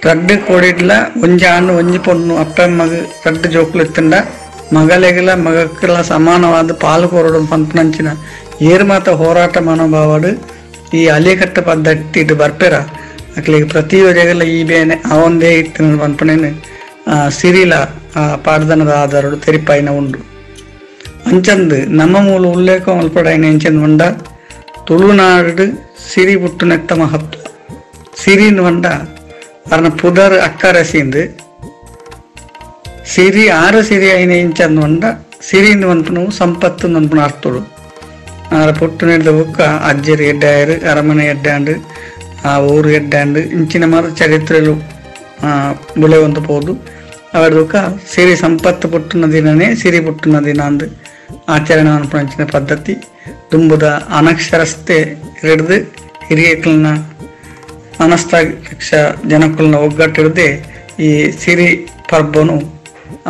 ರಡ್ಡು ಕೋಡಿಡ್ಲ ಒಂಜಿ ಆಣು ಒಂಜಿ ಪೊಣ್ಣು ಅಪ್ಪಮ್ಮಗ ರಡ್ಡು ಜೋಕುಲು ಇತ್ತಂಡ ಮಗಲೆಗಲ ಮಗಕ್ಕೆಲ್ಲ ಸಮಾನವಾದ ಪಾಲು ಕೊರಡು ಪನ್ಪುನಂಚಿನ ಏರು ಮಾತ ಹೋರಾಟ ಮನೋಭಾವಡು ಈ ಅಲಿಕಟ್ಟ ಪದ್ಧತಿ ಇಟ್ಟು ಬರ್ಪೆರ ಅಕ್ಲಿಗೆ ಪ್ರತಿಯೊರೆಗಲ ಈ ಬೇನೆ ಅವಂದೇ ಇತ್ತು ಪನ್ಪುನೇನು ಸಿರಿಲ ಪಾಡ್ದನದ ಆಧಾರಡು ತೆರಿಪಾಯಿನ ಉಂಡು. ಅಂಚಂದು ನಮ್ಮ ಮೂಲ ಉಲ್ಲೇಖ ಮಲ್ಪಡಾಯಿನ ಎಂಚಂದು ಉಂಡ ತುಳುನಾಡು ಸಿರಿ ಪುಟ್ಟುನೆತ್ತ ಮಹತ್ವ ಸಿರಿನ್ వంಡ ಅರ್ನ ಪುದರ್ ಅಕ್ಕರಸಿಂದು ಸಿರಿ ಆರು ಸಿರಿ ಐನ ಇಂಚಂದು వంಡ ಸಿರಿಯಿಂದ ಪನ್ಪುನವು ಸಂಪತ್ತು ಪನ್ಪುನ ಅರ್ಥಡು. ಆರ ಪುಟ್ಟು ನೀಡಿದ ಬುಕ್ಕ ಅಜ್ಜರು ಎಡ್ಡಾಯರು ಅರಮನೆ ಎಡ್ಡಾಂಡು ಆ ಊರು ಎಡ್ಡಾಂಡು ಇಂಚಿನ ಮಾತ್ರ ಚರಿತ್ರೆಲು ಬುಳೆವಂತ ಪೋದು ಅವರ ಬುಕ್ಕ ಸಿರಿ ಸಂಪತ್ತು ಪುಟ್ಟುನ ದಿನನೇ ಸಿರಿ ಪುಟ್ಟುನ ದಿನ ಅಂದು ಆಚರಣೆ ಅನ್ಪುನಂಚಿನ ಪದ್ಧತಿ ತುಂಬುದ ಅನಕ್ಷರಸ್ಥೆ ಹಿಡಿದು ಹಿರಿಯಕಲ್ನ ಅನಸ್ತಾಕ್ಷ ಜನಕುಲ್ನ ಒಗ್ಗಟ್ಟಿಡದೆ ಈ ಸಿರಿ ಪರ್ಬನು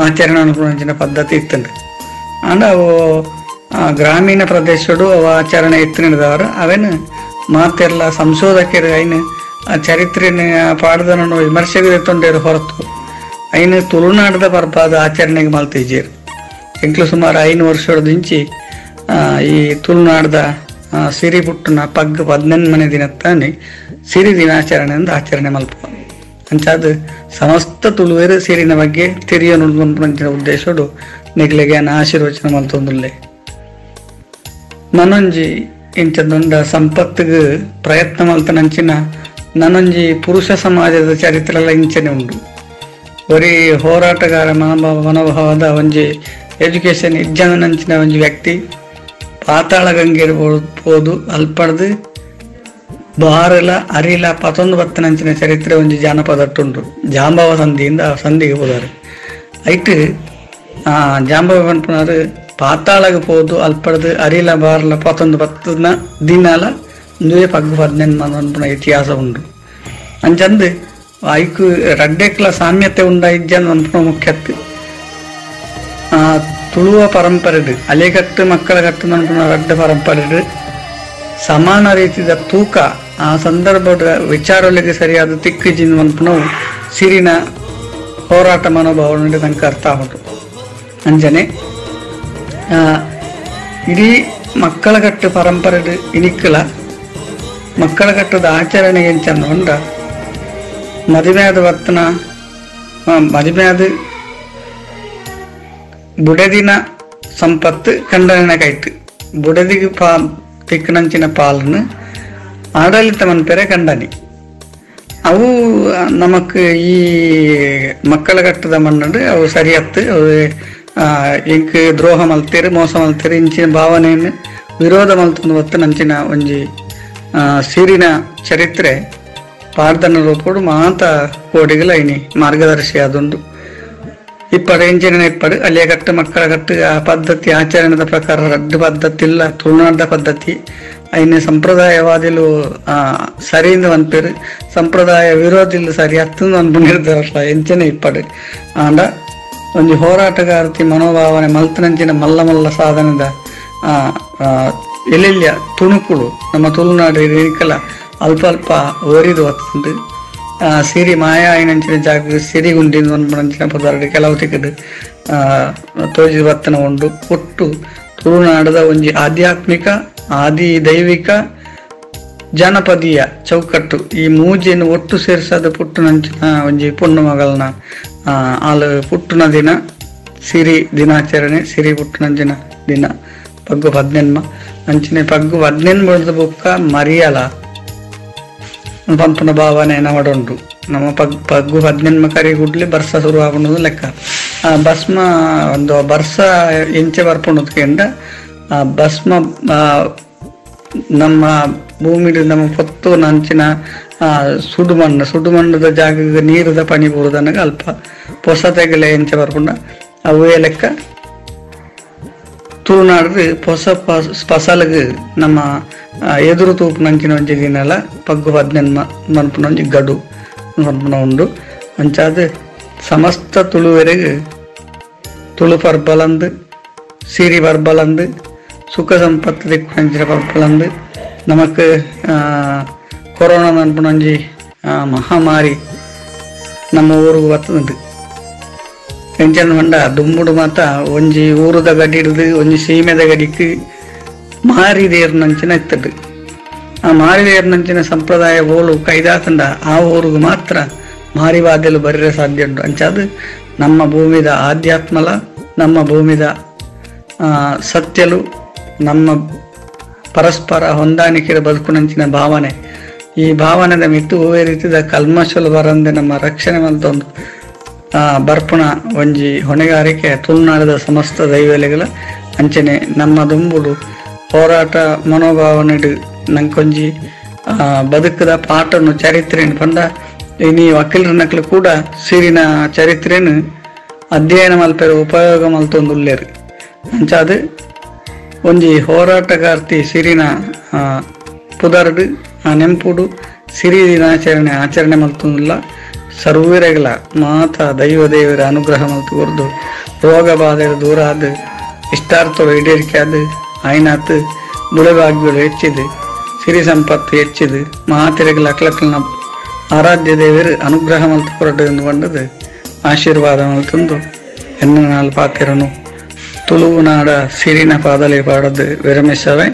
ಆಚರಣೆ ಅನ್ಪುನಂಚಿನ ಪದ್ಧತಿ ಇತ್ತಂಡು. ಅಂಡ ಅವು ಗ್ರಾಮೀಣ ಪ್ರದೇಶಡು ಅವು ಆಚರಣೆ ಇತ್ತಿನದವರು ಅವೇನು ಮಾತೆಲ್ಲ ಸಂಶೋಧಕರು ಐನು ಆ ಚರಿತ್ರೆನ ಪಾಡ್ದನನ್ನು ವಿಮರ್ಶೆಗೆ ತೊಂದರೆ ಹೊರತು ಐನು ತುಳುನಾಡದ ಪರ್ಬ ಅದು ಆಚರಣೆಗೆ ಮಲ್ತಿದ್ದೀರು. ಎಂಕ್ಲು ಸುಮಾರು 5 ವರ್ಷದಿಂಚಿ ಈ ತುಳುನಾಡದ ಸಿರಿ ಪುಟ್ಟುನ ಪಗ್ಗ 18 ಮನೆ ದಿನತ್ತಾನೆ ಸಿರಿ ದಿನಾಚರಣೆ ಎಂದು ಆಚರಣೆ ಮಲ್ಪ. ಅಂಚಾದ ಸಮಸ್ತ ತುಳುವೇರು ಸಿರಿನ ಬಗ್ಗೆ ತೆರಿಯ ನುಡಿದ ಉದ್ದೇಶಡು ನಿಗ್ಲಿಗೆ ಆಶೀರ್ವಚನ ಮಲ್ತೊಂದುಲ್ಲೆ. ನನೊಂಜಿ ಇಂಚ ದೊಂಡ ಸಂಪತ್ತಿಗೆ ಪ್ರಯತ್ನ ಮಲ್ತನಂಚಿನ ನನೊಂಜಿ ಪುರುಷ ಸಮಾಜದ ಚರಿತ್ರೆಲ್ಲ ಇಂಚನೆ ಉಂಡು. ಬರೀ ಹೋರಾಟಗಾರ ಮನೋಭಾವದ ಒಂಜಿ ಎಜುಕೇಶನ್ ಇಜ್ಜನಂಚಿನ ಒಂಜಿ ವ್ಯಕ್ತಿ ಪಾತಾಳ ಗಂಗೆ ಪೋದು ಅಲ್ಪಡ್ದು ಬಾರಲ ಅರಿಲ ಪತೊಂದು ಬತ್ತನಂಚಿನ ಚರಿತ್ರೆ ಒಂಜಿ ಜಾನಪದಟ್ಟುಂಡು. ಜಾಂಬವ ಸಂಧಿಯಿಂದ ಆ ಸಂಧಿಗೆ ಹೋದಾರೆ ಐಟ್ ಜಾಂಬವ ಪನ್ಪುನಾರು ಪಾತಾಳಗೆ ಪೋದು ಅಲ್ಪಡ್ದು ಅರಿಲ ಬಾರಲ ಪತೊಂದು ಬತ್ತನ ದಿನಾಲ ಒಂದುವೇ ಪಗ್ಗು 18 ಪನ್ಪುನ ಇತಿಹಾಸ ಉಂಡು. ಅಂಚಂದು ಐಕು ರಡ್ಡೆಕ್ಲ ಸಾಮ್ಯತೆ ಉಂಡ ಇಜ್ಜನ್ ಪನ್ಪುನ ಮುಖ್ಯತ್ತು. ತುಳುವ ಪರಂಪರೆಡು ಅಲೆಕಟ್ಟು ಮಕ್ಕಳ ಕಟ್ಟು ಪನ್ಪುನ ರಡ್ಡ ಪರಂಪರೆಡು ಸಮಾನ ರೀತಿಯ ತೂಕ ಆ ಸಂದರ್ಭದ ವಿಚಾರಗಳಿಗೆ ಸರಿಯಾದ ತಿಕ್ಕಿಜಿನ ಪನ್ಪುನವು ಸಿರಿನ ಹೋರಾಟ ಮನೋಭಾವನೆ ತನಕ ಅರ್ಥ ಆಗುದು. ಅಂಜನೆ ಇಡೀ ಮಕ್ಕಳ ಕಟ್ಟು ಪರಂಪರೆ ಇನಿಕ್ಕಲ ಮಕ್ಕಳ ಕಟ್ಟದ ಆಚರಣೆ ಎಂಚಂದ ಉಂಡ ಮದುವೆಯಾದ ವರ್ತನ ಮದುವೆಯಾದ ಬುಡದಿನ ಸಂಪತ್ತು ಕಂಡನ ಕೈತು ಬುಡದಿಗೆ ಪಾ ತಿಕ್ಕನಂಚಿನ ಪಾಲನ್ನು ಆಡಳಿತ ಮನ್ಪೆರೆ ಕಂಡನಿ ಅವು ನಮಕ್ ಈ ಮಕ್ಕಳ ಕಟ್ಟದ ಮಣ್ಣು ಅವು ಸರಿಯತ್ತು ಅವು ಎಂಕ್ ದ್ರೋಹ ಮಲ್ತೇರು ಮೋಸ ಮಲ್ತೇರು ಇಂಚಿನ ಭಾವನೆಯನ್ನು ವಿರೋಧ ಮಲ್ತೊಂದು ಬತ್ತು ನಂಚಿನ ಒಂಜಿ ಸಿರಿನ ಚರಿತ್ರೆ ಪಾಡ್ದನ ರೂಪೋಡು ಮಾತ ಕೋಡಿಗಳ ಇನಿ ಮಾರ್ಗದರ್ಶಿ ಅದೊಂದು ಇಪ್ಪಡು ಇಂಚಿನ ಇಪ್ಪಡು ಅಲ್ಲಿಯ ಕಟ್ಟು ಮಕ್ಕಳ ಕಟ್ಟು ಆ ಪದ್ಧತಿ ಆಚರಣೆದ ಪ್ರಕಾರ ರಡ್ಡು ಪದ್ಧತಿ ಇಲ್ಲ ತುಳುನಾಡ ಪದ್ಧತಿ ಐನ ಸಂಪ್ರದಾಯವಾದಿಲು ಸರಿಯಿಂದ ಅನ್ಪೇರು ಸಂಪ್ರದಾಯ ವಿರೋಧಿಲು ಸರಿ ಅತ್ತಂದು ಅನ್ಪುನಿರ್ತಾರಲ್ಲ ಎಂಚನೆ ಇಪ್ಪಡು ಆಂಡ ಒಂಜಿ ಹೋರಾಟಗಾರ್ತಿ ಮನೋಭಾವನೆ ಮಲ್ತನಂಚಿನ ಮಲ್ಲ ಮಲ್ಲ ಸಾಧನದ ಎಲ್ಲೆಲ್ಲಿಯ ತುಣುಕುಳು ನಮ್ಮ ತುಳುನಾಡು ಇರಿಕಲ ಅಲ್ಪ ಅಲ್ಪ ಒರಿದು ಬರ್ತುಂಡು. ಸಿರಿ ಮಾಯಾಯಿನಂಚಿನ ಜಾಗ ಸಿರಿಗುಂಡಿನ ಒಂಪುನಂಚಿನ ಪದಾರ್ಥ ಕೆಲವು ತಿಕ್ಕದು ತೋಜಿದ ಬತ್ತನ ಉಂಡು. ಒಟ್ಟು ತುಳುನಾಡದ ಒಂಜಿ ಆಧ್ಯಾತ್ಮಿಕ ಆದಿ ದೈವಿಕ ಜನಪದೀಯ ಚೌಕಟ್ಟು ಈ ಮೂಜೆಯನ್ನು ಒಟ್ಟು ಸೇರಿಸದ ಪುಟ್ಟುನಂಚಿನ ಒಂಜಿ ಪೊಣ್ಣು ಮಗಳನ್ನ ಆಲು ಪುಟ್ಟುನ ದಿನ ಸಿರಿ ದಿನಾಚರಣೆ ಸಿರಿ ಪುಟ್ಟುನಂಚಿನ ದಿನ ಪಗ್ಗು 18 ಅಂಚಿನ ಪಗ್ಗು 18 ಬೊಕ್ಕ ಮರಿಯಲ ಪಂಪನ ಭಾವನೆ ನವಡುಂಟು. ನಮ್ಮ ಪಗ್ಗು 18 ಕರಿ ಗುಡ್ಲಿ ಬರ್ಸ ಶುರು ಆಪುನದು ಲೆಕ್ಕ. ಆ ಭಸ್ಮ ಒಂದು ಬರ್ಸ ಎಂಚೆ ಬರ್ಪುಣದ್ಕೆಂಡ ಆ ಭಸ್ಮ ನಮ್ಮ ಭೂಮಿಡ್ ನಮ್ಮ ಪೊತ್ತು ನಂಚಿನ ಸುಡುಮಣ್ಣು ಸುಡುಮಣ್ಣದ ಜಾಗಕ್ಕೆ ನೀರದ ಪಣಿ ಬೂರುದನಗ ಅಲ್ಪ ಪೊಸ ತೆಗಲೆ ಎಂಚೆ ಬರ್ಪುಂಡ ಅವೇ ಲೆಕ್ಕ ತುಳುನಾಡು ಪೊಸ ಫಸಲ್ಗ್ ನಮ್ಮ ಎದುರು ತೂಪುನಂಚಿನ ಒಂಜಿ ದಿನಲ ಪಗ್ಗು 18 ಮನ್ಪುನ ಒಂಜಿ ಗಡು ಮನ್ಪುನ ಉಂಡು. ಅಂಚಾದ್ ಸಮಸ್ತ ತುಳುವೆರೆಗ್ ತುಳು ಪರ್ಬಲಂದು ಸಿರಿ ಪರ್ಬಲಂದು ಸುಖ ಸಂಪತ್ತು ದಿಕ್ಕುನಂಚಿನ ಪರ್ಬಲಂದು ನಮಕ್ ಕೊರೋನಾ ಮನ್ಪುನ ಒಂಜಿ ಮಹಾಮಾರಿ ನಮ್ಮ ಊರುಗು ಬತ್ತುಂಡು. ಎಂಚನ ಪಂಡ ದುಂಬುಡು ಮಾತ ಒಂಜಿ ಊರುದ ಗಡಿ ಹಿಡ್ದು ಒಂಜಿ ಸೀಮೆದ ಗಡಿಕ್ ಮಾರಿದೇರ್ನಂಚಿನ ಇತ್ತದು. ಆ ಮಾರಿದೇರ್ನಂಚಿನ ಸಂಪ್ರದಾಯ ಓಲು ಕೈದಾತಂಡ ಆ ಊರುಗು ಮಾತ್ರ ಮಾರಿವಾದಲು ಬರಿರೆ ಸಾಧ್ಯ ಉಂಟು. ಅಂಚಾದು ನಮ್ಮ ಭೂಮಿದ ಆಧ್ಯಾತ್ಮಲ ನಮ್ಮ ಭೂಮಿದ ಸತ್ಯಲು ನಮ್ಮ ಪರಸ್ಪರ ಹೊಂದಾಣಿಕೆ ಬದುಕುನಂಚಿನ ಭಾವನೆ ಈ ಭಾವನೆದ ಮಿತ್ತು ಹೂವೇ ರೀತಿದ ಕಲ್ಮಶಲು ಬರಂದೆ ನಮ್ಮ ರಕ್ಷಣೆ ಮಲ್ತೊಂದು ಬರ್ಪುಣ ಒಂಜಿ ಹೊಣೆಗಾರಿಕೆ ತುಳುನಾಡದ ಸಮಸ್ತ ದೈವಲೆಗಳ ಅಂಚನೆ ನಮ್ಮ ದುಂಬುಡು ಹೋರಾಟ ಮನೋಭಾವನೆಡು ನಂಕೊಂಜಿ ಬದುಕದ ಪಾಠನು ಚರಿತ್ರೆನು ಪಂಡ ಇನಿ ವಕೀಲರ ನಕಲು ಕೂಡ ಸಿರಿನ ಚರಿತ್ರೆನು ಅಧ್ಯಯನ ಮಲ್ಪೆರು ಉಪಯೋಗ ಮಲ್ತೊಂದುಲ್ಲೇರು. ಅಂಚಾದು ಒಂಜಿ ಹೋರಾಟಗಾರ್ತಿ ಸಿರಿನ ಪುದರ್ಡು ಆ ನೆಂಪುಡು ಸಿರಿ ದಿನಾಚರಣೆ ಆಚರಣೆ ಮಲ್ತೊಂದುಲ್ಲ. ಸರ್ವೀರಗಳ ಮಾತಾ ದೈವ ದೇವರ ಅನುಗ್ರಹ ಮಲ್ತು ಕೊರ್ದು ರೋಗ ಬಾಧೆ ದೂರ ಆದ ಇಷ್ಟಾರ್ಥಗಳು ಈಡೇರಿಕೆ ಆದ ಆಯ್ನಾತ್ ಬುಳೆಭಾಗ್ಯಗಳು ಹೆಚ್ಚಿದು ಸಿರಿ ಸಂಪತ್ತು ಹೆಚ್ಚಿದು ಮಾತೆರೆಗಳ ಅಕ್ಲಕ್ಲನ ಆರಾಧ್ಯ ದೇವರು ಅನುಗ್ರಹ ಮಲ್ತು ಕೊರಡು ಎಂದು ಬಂದದ್ದು ಆಶೀರ್ವಾದ ಮಲ್ತಂದು ಎನ್ನ ನಾಲ್ ಪಾತಿರನು ತುಳುನಾಡ ಸಿರಿನ ಪಾದಲೆ ಪಾಡದು ವಿರಮಿಸವೆ.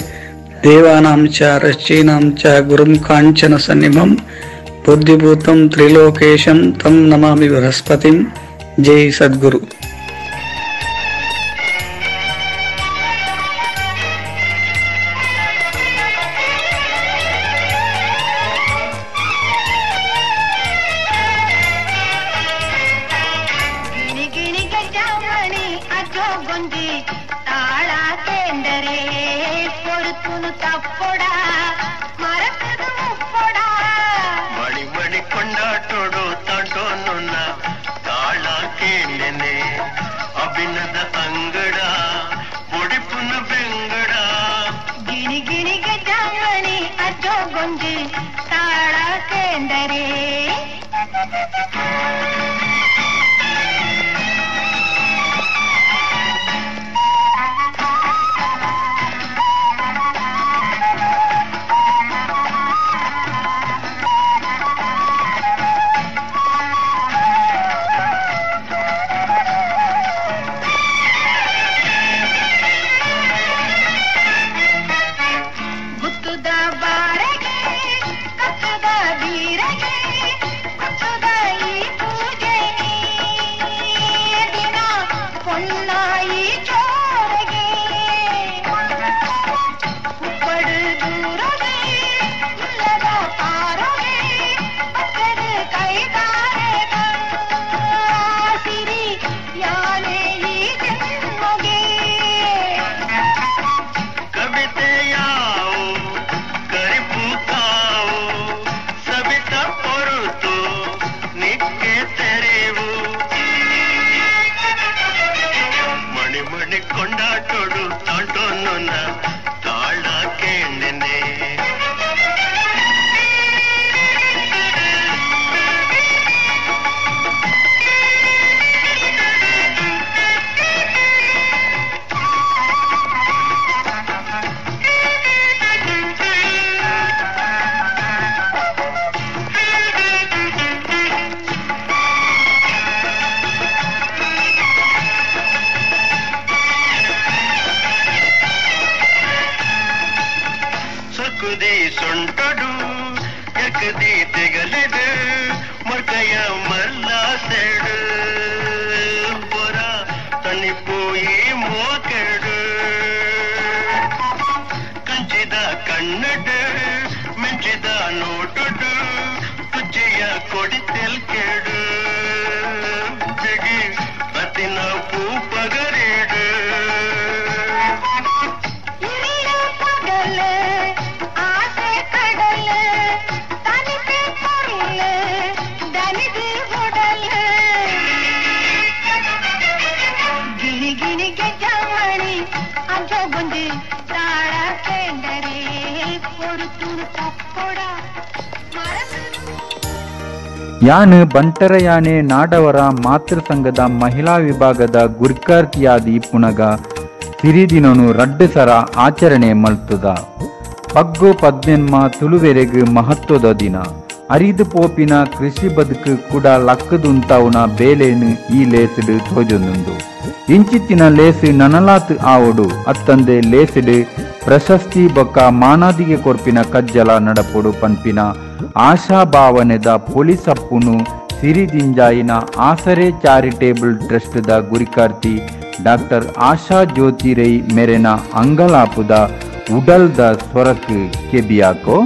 ದೇವಾನಾಂಚ ಋಷೀನಾಂಚ ಗುರುಂ ಕಾಂಚನ ಸನ್ನಿಭಂ ಬುದ್ಧಿಭೂತಂ ತ್ರಿಲೋಕೇಶಂ ತಂ ನಮಾಮಿ ಬೃಹಸ್ಪತಿಂ. ಜೈ ಸದ್ಗುರು.
ಬಾರಗೆ ಕತ್ತದ ಬೀರಗೆ ಕತ್ತದ. ಕೊಂಡಾಟೋಡು ತಾಂಟೋನ ತಾಳ ಕೇಂಡೆನೆ. ಸೊಂಟಡು ಎಕದಿ ತೆಗಲೆಡು ಮರ್ಕಯ ಮರ್ಲ ಸೆಡು ಪೊರ ತಣಿಪೋಯಿ ಮೋಕೆಡು ಕಂಚಿದ ಕಣ್ಣಡು ಮೆಂಚಿದ ನೋಟುಡು ಕುಜ್ಜಿಯ ಕೊಡಿತೆಲ್ ಕೇಡು ಬಿಗಿ ಅತಿನ ಪೂ ಪಗರಿಡು.
ಯಾನು ಬಂಟರ ಯಾನೆ ನಾಡವರ ಮಾತೃ ಸಂಘದ ಮಹಿಳಾ ವಿಭಾಗದ ಗುರ್ಕಾರ್ತಿಯಾದಿ ಪುನಗ ಸಿರಿದಿನನು ರಡ್ಡು ಸರ ಆಚರಣೆ ಮಲ್ತುದ. ಪಗ್ಗು ಪದ್ನೆನ್ಮ ತುಳುವೆರೆಗ್ ಮಹತ್ವದ ದಿನ. ಅರಿದು ಪೋಪಿನ ಕೃಷಿ ಬದುಕು ಕೂಡ ಲಕ್ಕದುಂತಾವುನ ಬೇಲೇನು ಈ ಲೇಸುಡು ತೋಜೊಂದುಂಡು. ಇಂಚಿತ್ತಿನ ಲೇಸು ನನಲಾತ್ ಆವೊಡು ಅತ್ತಂದೆ ಲೇಸುಡು ಪ್ರಶಸ್ತಿ ಬೊಕ್ಕ ಮಾನಾದಿಗೆ ಕೊರ್ಪಿನ ಕಜ್ಜಲ ನಡಪೊಡು ಪನ್ಪಿನ ಆಶಾಭಾವನೆದ ಪೊಲೀಸಪ್ಪುನು ಸಿರಿದಿಂಜಾಯಿನ ಆಸರೆ ಚಾರಿಟೇಬಲ್ ಟ್ರಸ್ಟ್ದ ಗುರಿಕಾರ್ತಿ ಡಾಕ್ಟರ್ ಆಶಾ ಜ್ಯೋತಿ ರೈ ಮೆರೆನ ಅಂಗಲಾಪುದ ಉಡಲ್ದ ಸ್ವರಕ್ ಕೆಬಿಯಾಕೋ.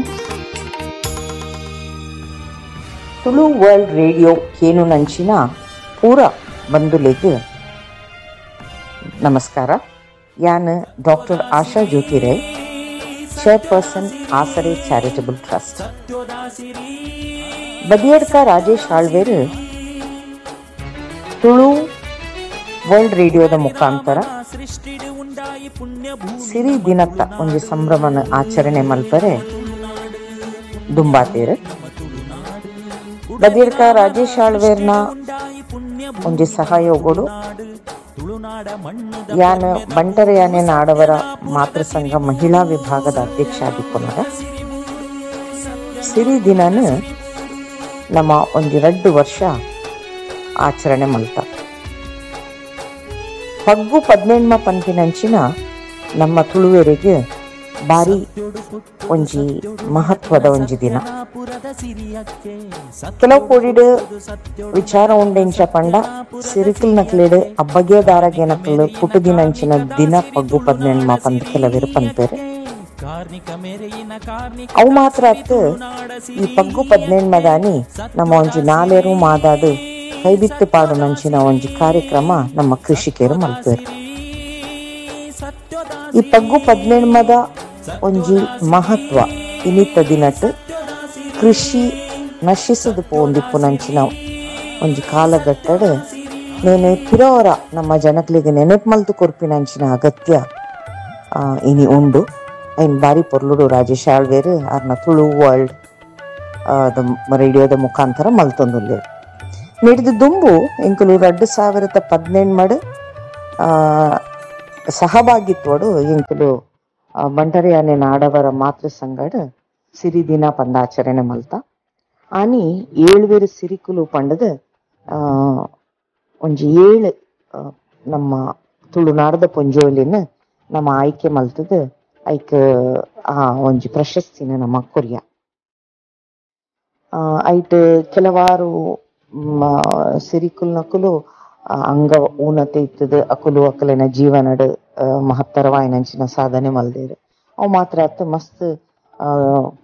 ತುಳು ವರ್ಲ್ಡ್ ರೇಡಿಯೋ ಕೇನುನಂಚಿನ ಪೂರ ಬಂಧುಲೆಗ್ ನಮಸ್ಕಾರ. ಯಾನ್ doctor Asha Jyothi Rai, chairperson Asare charitable trust. Badiyadka Rajesh ಆಳ್ವೇರು Tulu world ರೇಡಿಯೋದ ಮುಖಾಂತರ ಸಿರಿ ದಿನತ್ತ ಒಂದು ಸಂಭ್ರಮನ ಆಚರಣೆ ಮಲ್ಪರೆ ದುಂಬಾತೇರು. ಬದಿಯಡ್ಕ ರಾಜೇಶ್ ಆಳ್ವೇರ್ನ ಒಂಜಿ ಸಹಯೋಗಡು ಯಾನ್ ಬಂಟರ ಯಾನೆ ನಾಡವರ ಮಾತೃ ಸಂಘ ಮಹಿಳಾ ವಿಭಾಗದ ಅಧ್ಯಕ್ಷ ಆದಿಪ್ಪುನಗ ಸಿರಿ ದಿನನ ನಮ್ಮ ಒಂಜಿ 2 ವರ್ಷ ಆಚರಣೆ ಮಲ್ತ. ಪಗ್ಗು ಪದ್ನೆಣ್ಮ ಪನ್ಪಿನಂಚಿನ ನಮ್ಮ ತುಳುವೆರಿಗೆ ಬಾರಿ ಒಂಜಿ ಮಹತ್ವದ ಒಂಜಿ ದಿನ. ಕೆಲವು ಕೋಡಿಡು ವಿಚಾರ ಉಂಡೆಂಚ ಪಂಡ ಸಿರಿಕಲ್ ನಕ್ಲೇಡು ಅಬ್ಬಗೆ ದಾರಗೆ ನಕಲು ಪುಟುದಿನಂಚಿನ ದಿನ ಪಗ್ಗು ಪದ್ನೆಣ್ಮ ಪಂದ್ ಕೆಲವರು ಪನ್ಪೇರು. ಅವು ಮಾತ್ರ ಅತ್ತು ಈ ಪಗ್ಗು ಪದ್ನೆಣ್ಮದಾನಿ ನಮ್ಮ ಒಂಜಿ ನಾಲೇರು ಮಾದಾದು ಕೈಬಿತ್ತು ಪಾಡು ನಂಚಿನ ಒಂಜಿ ಕಾರ್ಯಕ್ರಮ ನಮ್ಮ ಕೃಷಿಕರು ಮಲ್ಪೇರು. ಈ ಪಗ್ಗು ಪದ್ನೆಣ್ಮದ ಒಂಜಿ ಮಹತ್ವ ಇನಿತ ದಿನಟ್ ಕೃಷಿ ನಶಿಸದು ಪೋಂದಿಪ್ಪುನಂಚಿನ ಒಂಜಿ ಕಾಲಘಟ್ಟಡ್ ನೇನೆ ಪಿರೋರ ನಮ್ಮ ಜನಕ್ಲಿಗೆ ನೆನಪು ಮಲ್ತು ಕೊರ್ಪಿನಂಚಿನ ಅಗತ್ಯ ಇನಿ ಉಂಡು. ಐನ್ ಬಾರಿ ಪೊರ್ಲುಡು ರಾಜೇಶ್ ಆಳ್ವೇರು ಆರ್ನ ತುಳು ವರ್ಲ್ಡ್ ರೇಡಿಯೋದ ಮುಖಾಂತರ ಮಲ್ತೊಂದುಲ್ಲೇರು. ನೆಡ್ದು ದುಂಬು ಎಂಕುಲು 2018 ಮಡು ಸಹಭಾಗಿತ್ವಡು ಎಂಕುಲು ಬಂಟರಿಯಾನೆ ನಾಡವರ ಮಾತೃ ಸಂಘಡ್ ಸಿರಿ ದಿನ ಪಂದಾಚರಣೆ ಮಲ್ತ. ಆನಿ ಏಳುವೇರು ಸಿರಿಕುಲು ಪಂಡದ ಒಂಜಿ 7 ನಮ್ಮ ತುಳುನಾಡದ ಪೊಂಜೋಲಿನ ನಮ್ಮ ಆಯ್ಕೆ ಮಲ್ತದ ಐಕ್ ಆ ಒಂಜಿ ಪ್ರಶಸ್ತಿನ ನಮ್ಮ ಕೊರಿಯ. ಐಟ್ ಕೆಲವಾರು ಸಿರಿಕುಲ್ ನಕುಲು ಅಂಗ ಊನತೆ ಇತ್ತದ ಅಕುಲು ಅಕಲಿನ ಜೀವನಡ್ ಮಹತ್ತರವಾಯಿನಂಚಿನ ಸಾಧನೆ ಮಲ್ದೇರು. ಅವು ಮಾತ್ರ ಅತ್ತ ಮಸ್ತ್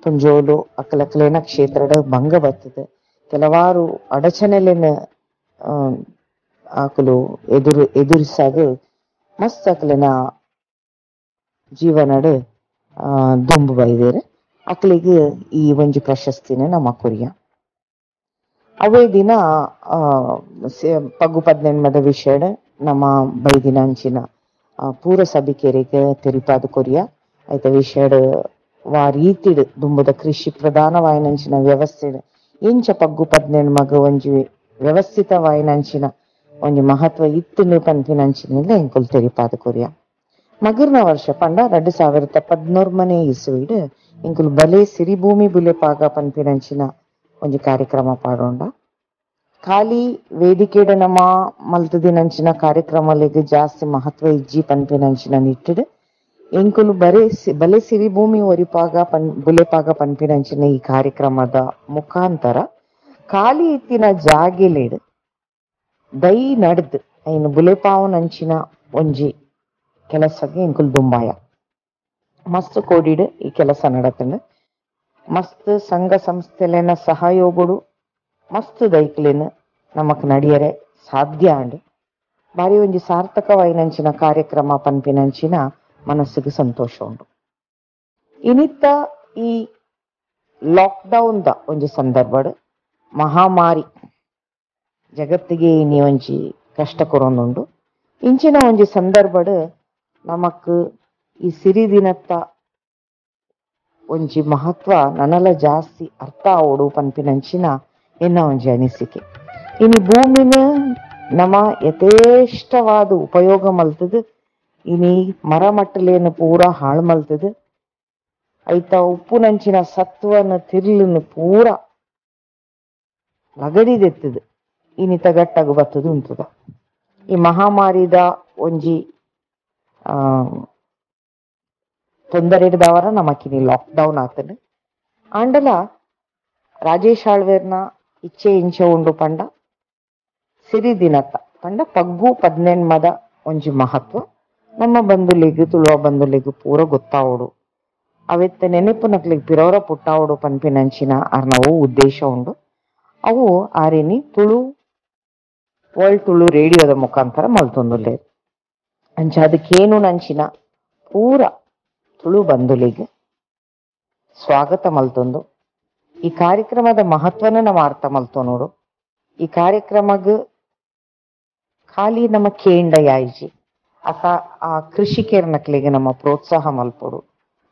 ಪುಂಜೋಲು ಅಕಲಕಲೇನ ಕ್ಷೇತ್ರದ ಭಂಗ ಬರ್ತದೆ. ಕೆಲವಾರು ಅಡಚಣೆಲೇನ ಅಕಲು ಎದುರಿಸಾಗ ಮಸ್ತ್ ಅಕಲಿನ ಜೀವನಡ್ ದುಂಬು ಬೈದೇರು. ಅಕಲಿಗೆ ಈ ಒಂಜಿ ಪ್ರಶಸ್ತಿನ ನಮ್ಮ ಕೊರಿಯ. ಅವೇ ದಿನ ಪಗ್ಗು ಪದ್ನೆಣ್ಮದ ವಿಷಯಡ್ ನಮ್ಮ ಬೈದಿನ ಅಂಚಿನ ಪೂರ ಸಭಿಕೆರೆಗ್ ತೆರಿಪಾದ ಕೊರಿಯ ಐತ ವಿಷಯಡ್ ವಾ ರೀತಿಡ್ ದುಂಬುದ ಕೃಷಿ ಪ್ರಧಾನವಾಯಿನಂಚಿನ ವ್ಯವಸ್ಥೆ ಎಂಚ ಪಗ್ಗು ಪದ್ನೆಣ್ಮಗ್ ಒಂಜಿ ವ್ಯವಸ್ಥಿತವಾಯಿನಂಚಿನ ಒಂಜಿ ಮಹತ್ವ ಇತ್ತುಂಡು ಪನ್ಪಿನಂಚಿನ ಎಂಕುಲು ತೆರಿಪಾದ ಕೊರಿಯ. ಮಗರ್ನ ವರ್ಷ ಪಂಡ 2013ನೇ ಇಸುವಿಡ್ ಎಂಕುಲು ಬಲೆ ಸಿರಿಭೂಮಿ ಬುಲೆಪಾಗ ಪನ್ಪಿನಂಚಿನ ಒಂಜಿ ಕಾರ್ಯಕ್ರಮ ಪಾಡೋಂಡ. ಖಾಲಿ ವೇದಿಕೆಡ್ ನಮ್ಮ ಮಲ್ತುದಿನಂಚಿನ ಕಾರ್ಯಕ್ರಮಲೆಗ್ ಜಾಸ್ತಿ ಮಹತ್ವ ಇಜ್ಜಿ ಪನ್ಪಿನಂಚಿನ ನಿಟ್ಟಿಡ್ ಎಂಕುಲು ಬಲೆ ಸಿರಿಭೂಮಿ ಒರಿಪಾಗ ಬುಲೆಪಾಗ ಪನ್ಪಿನಂಚಿನ ಈ ಕಾರ್ಯಕ್ರಮದ ಮುಖಾಂತರ ಖಾಲಿ ಇತ್ತಿನ ಜಾಗೆಲೆಡ್ ದೈ ನಡ್ದ್ ಐನ್ ಬುಲೆಪಾವನಂಚಿನ ಒಂಜಿ ಕೆಲಸಕ್ಕೆ ಎಂಕುಲು ದುಂಬಾಯ. ಮಸ್ತ್ ಕೋಡಿಡ್ ಈ ಕೆಲಸ ನಡತಂಡ್. ಮಸ್ತ್ ಸಂಘ ಸಂಸ್ಥೆಲೆನ ಸಹಯೋಗಡು ಮಸ್ತ್ ದೈಕ್ಲೆನ್ ನಮಕ್ ನಡಿಯರೆ ಸಾಧ್ಯ ಆಂಡ್. ಬಾರಿ ಒಂಜಿ ಸಾರ್ಥಕವಾಯಿನಂಚಿನ ಕಾರ್ಯಕ್ರಮ ಪನ್ಪಿನಂಚಿನ ಮನಸ್ಸಿಗೆ ಸಂತೋಷ ಉಂಡು. ಇನಿತ್ತ ಈ ಲಾಕ್ಡೌನ್ the ಒಂಜಿ ಸಂದರ್ಭಡ್ ಮಹಾಮಾರಿ ಜಗತ್ತಿಗೆ ಇನಿ ಒಂಜಿ ಕಷ್ಟ ಕೊರೊಂದುಂಡು. ಇಂಚಿನ ಒಂಜಿ ಸಂದರ್ಭಡ್ ನಮಕ್ ಈ ಸಿರಿ ದಿನತ್ತ ಒಂಜಿ ಮಹತ್ವ ನನಲ ಜಾಸ್ತಿ ಅರ್ಥ ಆವೊಡು ಪನ್ಪಿನಂಚಿನ ಎನ್ನ ಒಂಜಿ ಅನಿಸಿಕೆ. ಇನಿ ಭೂಮಿನ ನಮ ಯಥೇಷ್ಟವಾದ ಉಪಯೋಗ ಮಲ್ತದ್ ಇನಿ ಮರಮಟ್ಟಲೇನು ಪೂರ ಹಾಳು ಮಲ್ತದ್ ಐತ ಉಪ್ಪುನಂಚಿನ ಸತ್ವನ ತಿರ್ಲನ್ನು ಪೂರ ಲಗಡಿದೆತ್ತದ ಇನಿ ತಗಟ್ಟಾಗ ಬತ್ತದ ಉಂತದ. ಈ ಮಹಾಮಾರಿದ ಒಂಜಿ ತೊಂದರೆ ಹಿಡ್ದವರ ನಮಕಿನಿ ಲಾಕ್ಡೌನ್ ಆತನ. ಆಂಡಲ ರಾಜೇಶ್ ಆಳ್ವೇರ್ನ ಇಚ್ಛೆ ಇಂಚೆ ಉಂಡು ಪಂಡ ಸಿರಿ ದಿನತ್ತ ಪಂಡ ಪಗ್ಗು ಪದ್ನೆಣ್ಮದ ಒಂಜಿ ಮಹತ್ವ ನಮ್ಮ ಬಂಧುಲಿಗ್ ತುಳುವ ಬಂಧುಲಿಗ್ ಪೂರ ಗೊತ್ತಾವೊಡು, ಅವೆತ್ತ ನೆನಪು ನಕ್ಲಿಗ್ ಪಿರೋರ ಪುಟ್ಟಾವೊಡು ಪನ್ಪಿನಂಚಿನ ಅರ್ನವು ಉದ್ದೇಶ ಉಂಡು. ಅವು ಆರಿನಿ ತುಳು ವರ್ಲ್ಡ್ ತುಳು ರೇಡಿಯೋದ ಮುಖಾಂತರ ಮಲ್ತೊಂದುಲ್ಲೆರ್. ಅಂಚ ಅದಕ್ಕೇನು ನಂಚಿನ ಪೂರ ತುಳು ಬಂಧುಲಿಗ್ ಸ್ವಾಗತ ಮಲ್ತೊಂದು ಈ ಕಾರ್ಯಕ್ರಮದ ಮಹತ್ವನ ನಮ್ಮ ಅರ್ಥ ಮಲ್ತೊನೋಡು. ಈ ಕಾರ್ಯಕ್ರಮಗ್ ಖಾಲಿ ನಮ್ಮ ಕೇಂಡ ಯಾಯಿಜಿ ಅಕ ಆ ಕೃಷಿಕರ್ನಕ್ಲೆಗ್ ನಮ್ಮ ಪ್ರೋತ್ಸಾಹ ಮಲ್ಪೊಡು.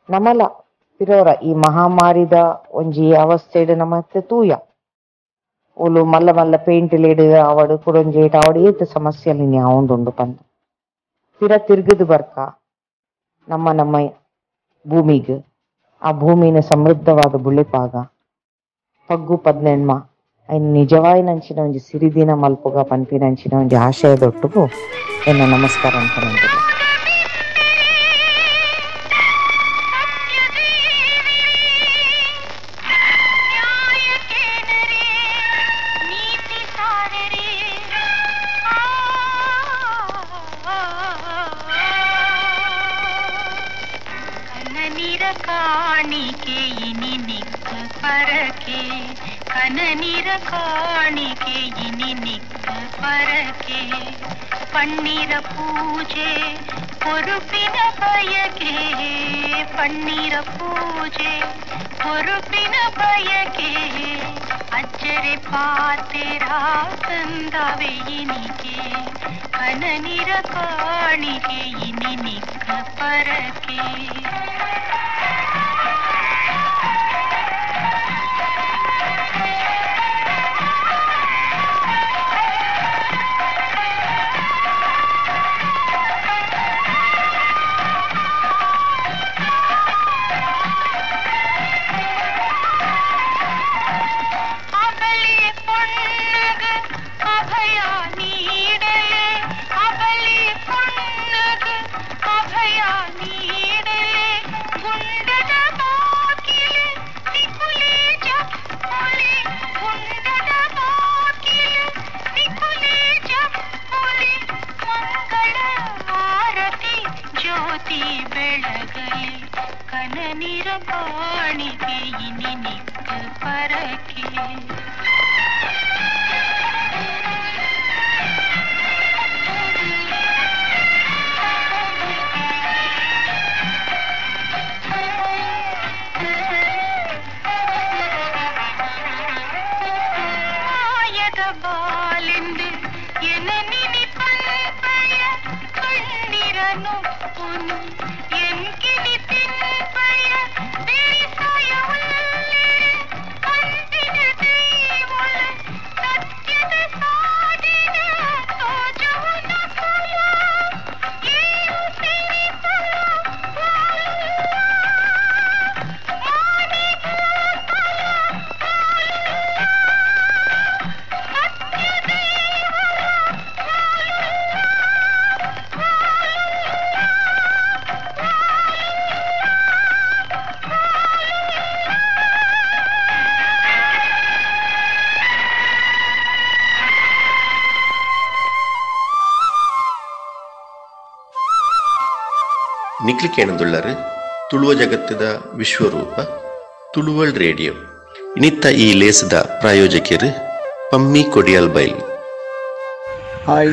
ನಮಲ ಪಿರೋರ ಈ ಮಹಾಮಾರಿದ ಒಂಜಿ ಅವಸ್ಥೆಡ್ ನಮ್ಮ ತೂಯ ಓಲು ಮಲ್ಲ ಮಲ್ಲ ಪೇಂಟ್ ಲೇಡ್ ಅವಡು ಕುಡೊಂಜೇಟ್ ಅವಡು ಏತ್ ಸಮಸ್ಯೆಲಿ ಯಾವೊಂದುಂಡು ಪಂದ್ ಪಿರ ತಿರ್ಗದು ಬರ್ಕ ನಮ್ಮ ನಮ್ಮ ಭೂಮಿಗ್ ಆ ಭೂಮಿನ ಸಮೃದ್ಧವಾದ ಬುಳೆಪಾಗ ಪಗ್ಗು ಪದ್ನೆಣ್ಮ ಐನ್ ನಿಜವಾಯಿನಂಚಿನ ಒಂಜಿ ಸಿರಿದಿನ ಮಲ್ಪುಗ ಪನ್ಪಿನಂಚಿನ ಒಂಜಿ ಆಶಯದೊಟ್ಟುಗು ಎನ್ನ ನಮಸ್ಕಾರ ಅಂತ ನಂಬಿದೆ.
ಪನ್ನೀರ ಪೂಜೆ பொறுப்பிನ ಬಯಕೆ, ಪನ್ನೀರ ಪೂಜೆ பொறுப்பிನ ಬಯಕೆ, ಅಜ್ಜರೆ ಪಾತೆರ ತಂದವೆ ಇನಿಕೆ, ಕನನಿರ ಕಾಣಿಕೆ ಇನಿ ನಿಕ್ಕ ಪರಕೆ. ಕಾಣಿಕೆ ಇನಿ ನಿಕ್ಕ ಪರಕೆ. ಮಾಯದ ಬಾಲೆಂದು ಎನ ನಿನಿಪಲ್ಪಯ ಕಣ್ಣಿರನು
ನಿಕ್ಲಿಕೇಣದುಳ್ಳರು ತುಳುವ ಜಗತ್ತದ ವಿಶ್ವರೂಪ ತುಳುವಲ್ ರೇಡಿಯೋ. ಇನಿತ್ತ ಈ ಲೇಸದ ಪ್ರಾಯೋಜಕರು ಪಮ್ಮಿ ಕೊಡಿಯಲ್ ಬೈಲ್.
ಹಾಯ್,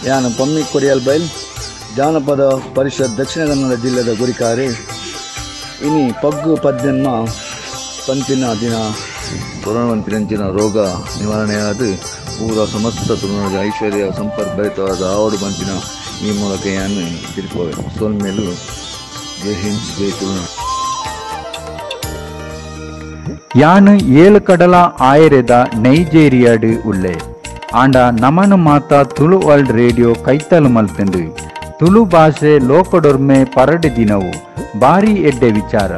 ಯಾನು ಪಮ್ಮಿ ಕೊಡಿಯಲ್ ಬೈಲ್, ಜಾನಪದ ಪರಿಷತ್ ದಕ್ಷಿಣ ಕನ್ನಡ ಜಿಲ್ಲೆದ ಗುರಿಕಾರೆ. ಇನಿ ಪಗ್ಗು ಪದ್ದೆನ್ಮ ಪಂಪಿನ ದಿನ
ಕೊರೋನಾ ರೋಗ ನಿವಾರಣೆಯಾದ ಪೂರ ಸಮಸ್ತ ತುಳುನಾಡಿನ ಐಶ್ವರ್ಯ ಸಂಪರ್ಕ ಭರಿತವಾದ ಆವಡು ಬಂಚಿನ ಈ ಮೂಲಕ ಯಾನು ತಿರುಪೋವೆ. ಸೋಲ್ಮೇಲು ಜೈ ಹಿಂದ್, ಜೈ ತುಳುನಾಡು.
ಯಾನು ಏಳು ಕಡಲ ಆಯರೆದ ನೈಜೇರಿಯಾಡು ಉಳ್ಳೆ ಆಂಡ ನಮನು ಮಾತ ತುಳು ವರ್ಲ್ಡ್ ರೇಡಿಯೋ ಕೈತಲು ಮಲ್ತಂಡು ತುಳು ಭಾಷೆ ಲೋಕಡೊರ್ಮೆ ಪರಡು ದಿನವು ಬಾರಿ ಎಡ್ಡೆ ವಿಚಾರ.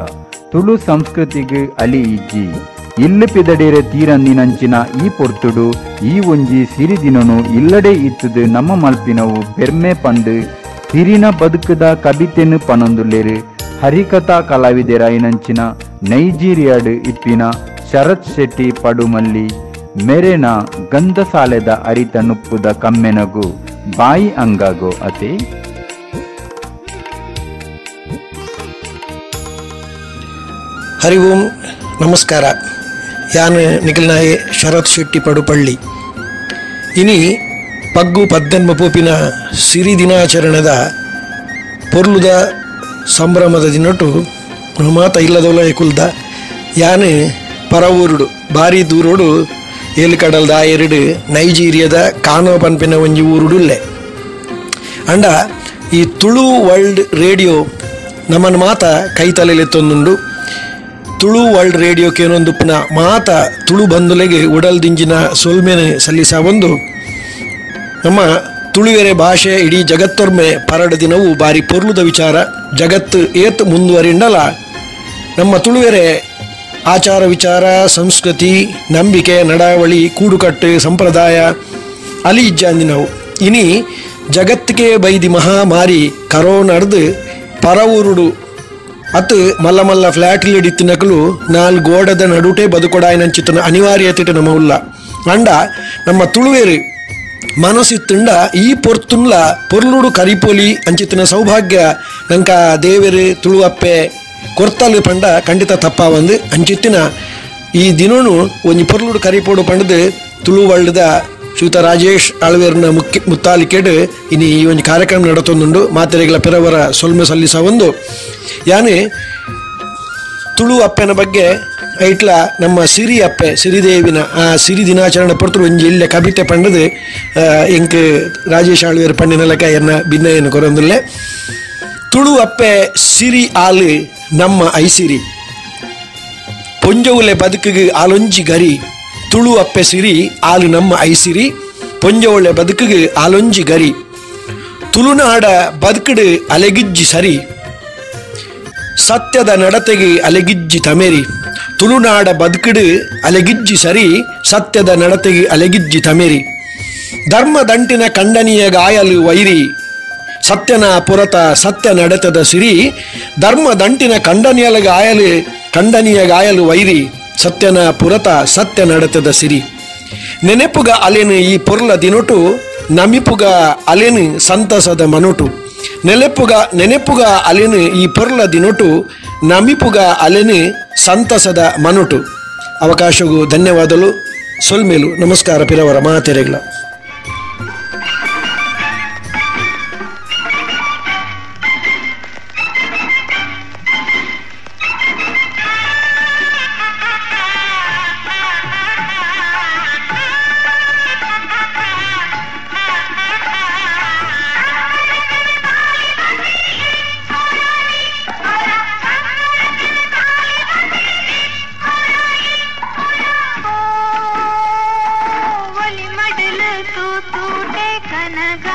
ತುಳು ಸಂಸ್ಕೃತಿಗೆ ಅಲಿ ಇಜ್ಜಿ ಇಲ್ಲು ಪಿದಡಿರೆ ತೀರಂದಿನಂಚಿನ ಈ ಪೊರ್ತುಡು ಈ ಒಂಜಿ ಸಿರಿ ದಿನನು ಇಲ್ಲಡೆ ಇತ್ತದು ನಮ್ಮ ಮಲ್ಪಿನವು ಪೆರ್ಮೆ ಪಂಡು ಸಿರಿನ ಬದುಕದ ಕಬಿತೆನು ಪನೊಂದುಲ್ಲೇರು ಹರಿಕಥಾ ಕಲಾವಿದೆರಾಯಿನಂಚಿನ ನೈಜೀರಿಯಾಡು ಇಪ್ಪಿನ ಶರತ್ ಶೆಟ್ಟಿ ಪಡುಮಲ್ಲಿ ಮೆರೆನ ಗಂಧಸಾಲೆದ ಅರಿತ ನುಪ್ಪುದ ಕಮ್ಮೆನಗು ಬಾಯಿ ಅಂಗಾಗೋ ಅತೆ.
ಹರಿ ಓಂ, ನಮಸ್ಕಾರ. ಯಾನು ನಿಖಿಲ್ನಾಯೆ ಶರತ್ ಶೆಟ್ಟಿ ಪಡುಪಳ್ಳಿ. ಇನಿ ಪಗ್ಗು ಪದ್ದೆನ್ಮ ಪೋಪಿನ ಸಿರಿ ದಿನಾಚರಣೆದ ಪೊರ್ಲುದ ಸಂಭ್ರಮದ ದಿನಟು ಮಾತ ಇಲ್ಲದೋಲ ಕುಲ್ದ ಯಾನು ಪರವೂರುಡು ಭಾರಿ ದೂರೋಡು ಏಳು ಕಡಲ್ದ ಎರಡು ನೈಜೀರಿಯಾದ ಕಾನೋ ಪನ್ಪಿನ ಒಂಜಿ ಊರುಡುಲ್ಲೆ. ಅಂಡ ಈ ತುಳು ವರ್ಲ್ಡ್ ರೇಡಿಯೋ ನಮ್ಮನ್ನು ಮಾತ ಕೈತಲೆಯಲ್ಲಿ ತೊಂದುಂಡು. ತುಳು ವರ್ಲ್ಡ್ ರೇಡಿಯೋಕ್ಕೇನೊಂದು ಪುನಃ ಮಾತ ತುಳು ಬಂಧುಲೆಗೆ ಉಡಲ್ದಿಂಜಿನ ಸೊಲ್ಮೆನೆ ಸಲ್ಲಿಸ ಒಂದು ನಮ್ಮ ತುಳುವೆರೆ ಭಾಷೆ ಇಡೀ ಜಗತ್ತೊರ್ಮೆ ಪರಡು ದಿನವು ಬಾರಿ ಪೊರ್ಲುದ ವಿಚಾರ. ಜಗತ್ತು ಏತ್ ಮುಂದುವರಿಂಡಲ ನಮ್ಮ ತುಳುವೆರೆ ಆಚಾರ ವಿಚಾರ, ಸಂಸ್ಕೃತಿ, ನಂಬಿಕೆ, ನಡಾವಳಿ, ಕೂಡುಕಟ್ಟು, ಸಂಪ್ರದಾಯ ಅಲಿ ಇಜ್ಜಾಂದಿನವು. ಇನಿ ಜಗತ್ತಿಗೆ ಬೈದಿ ಮಹಾಮಾರಿ ಕರೋನರ್ದು ಪರವೂರುಡು ಅತ್ತು ಮಲ್ಲ ಮಲ್ಲ ಫ್ಲ್ಯಾಟ್ಲಿ ಇತ್ತಿನಕಲು ನಾಲ್ ಗೋಡದ ನಡುಟೆ ಬದುಕೊಡಾಯನಂಚಿತನ ಅನಿವಾರ್ಯತೆ ನಮ್ಮ ಉಲ್ಲ. ಅಂಡ ನಮ್ಮ ತುಳುವೇರು ಮನಸ್ಸಿತ್ತುಂಡ ಈ ಪೊರ್ತುನ್ಲ ಪೊರ್ಲುಡು ಕರಿಪೊಲಿ ಅಂಚಿತನ ಸೌಭಾಗ್ಯ ನಂಕ ದೇವರು ತುಳುವಪ್ಪೆ ಕೊರ್ತಲು ಪಂಡ ಖಂಡಿತ ತಪ್ಪಾವಂದು ಅಂಚಿತ್ತಿನ ಈ ದಿನನು ಒಂಜಿ ಪೊರ್ಲುಡು ಕರಿಪೋಡು ಪಂಡದು ತುಳುವಳ್ಳದ ಶ್ರೀಯುತ ರಾಜೇಶ್ ಆಳ್ವೇರ್ನ ಮುಖ್ಯ ಮುತ್ತಾಲಿಕೆಡು ಇನಿ ಈ ಒಂದು ಕಾರ್ಯಕ್ರಮ ನಡತೊಂದುಂಡು. ಮಾತೆರೆಗಳ ಪಿರವರ ಸೊಲ್ಮೆ ಸಲ್ಲಿಸ ಒಂದು ಯಾನೆ ತುಳು ಅಪ್ಪೆನ ಬಗ್ಗೆ ಐಟ್ಲ ನಮ್ಮ ಸಿರಿ ಅಪ್ಪೆ ಸಿರಿದೇವಿನ ಆ ಸಿರಿ ದಿನಾಚರಣೆ ಪೊರ್ತುಡು ಒಂಜಿ ಇಲ್ಲೆ ಕವಿತೆ ಪಂಡದು ಎಂಕ್ ರಾಜೇಶ್ ಆಳ್ವೇರ್ ಪಂಡಿನ ಲೆಕ್ಕ ಎನ್ನ ಭಿನ್ನಯನ್ನು ಕೊರೊಂದುಲ್ಲೆ. ತುಳು ಅಪ್ಪೆ ಸಿರಿ ಆಲು ನಮ್ಮ ಐಸಿರಿ ಪೊಂಜವುಲೆ ಬದುಕಿಗೆ ಆಲೊಂಜಿ ಗರಿ. ತುಳು ಅಪ್ಪೆ ಸಿರಿ ಆಲು ನಮ್ಮ ಐಸಿರಿ ಪೊಂಜವುಳೆ ಬದುಕಿಗೆ ಆಲೊಂಜಿ ಗರಿ. ತುಳುನಾಡ ಬದುಕಡು ಅಲೆಗಿಜ್ಜಿ ಸರಿ ಸತ್ಯದ ನಡತೆಗೆ ಅಲೆಗಿಜ್ಜಿ ತಮೇರಿ. ತುಳುನಾಡ ಬದುಕಡು ಅಲೆಗಿಜ್ಜಿ ಸರಿ ಸತ್ಯದ ನಡತೆಗೆ ಅಲೆಗಿಜ್ಜಿ ತಮೇರಿ. ಧರ್ಮದಂಟಿನ ಖಂಡನೀಯ ಗಾಯಲು ವೈರಿ ಸತ್ಯನ ಪುರತ ಸತ್ಯ ನಡೆತದ ಸಿರಿ. ಧರ್ಮದಂಟಿನ ಖಂಡನೀಯ ಗಾಯಲು ವೈರಿ ಸತ್ಯನ ಪುರತ ಸತ್ಯ ನಡೆತದ ಸಿರಿ. ನೆನೆಪುಗ ಅಲೆನು ಈ ಪೊರ್ಲ ದಿನೊಟು ನಮಿಪುಗ ಅಲೆನು ಸಂತಸದ ಮನೊಟು. ನೆನೆಪುಗ ಅಲೆನು ಈ ಪೊರ್ಲ ದಿನೊಟು ನಮಿಪುಗ ಅಲೆನು ಸಂತಸದ ಮನೊಟು. ಅವಕಾಶಗೂ ಧನ್ಯವಾದಗಳು, ಸೊಲ್ಮೇಲು, ನಮಸ್ಕಾರ ಪಿರವರ ಮಾತೆರೆಗಳ.
Thank you.
ಪನಗ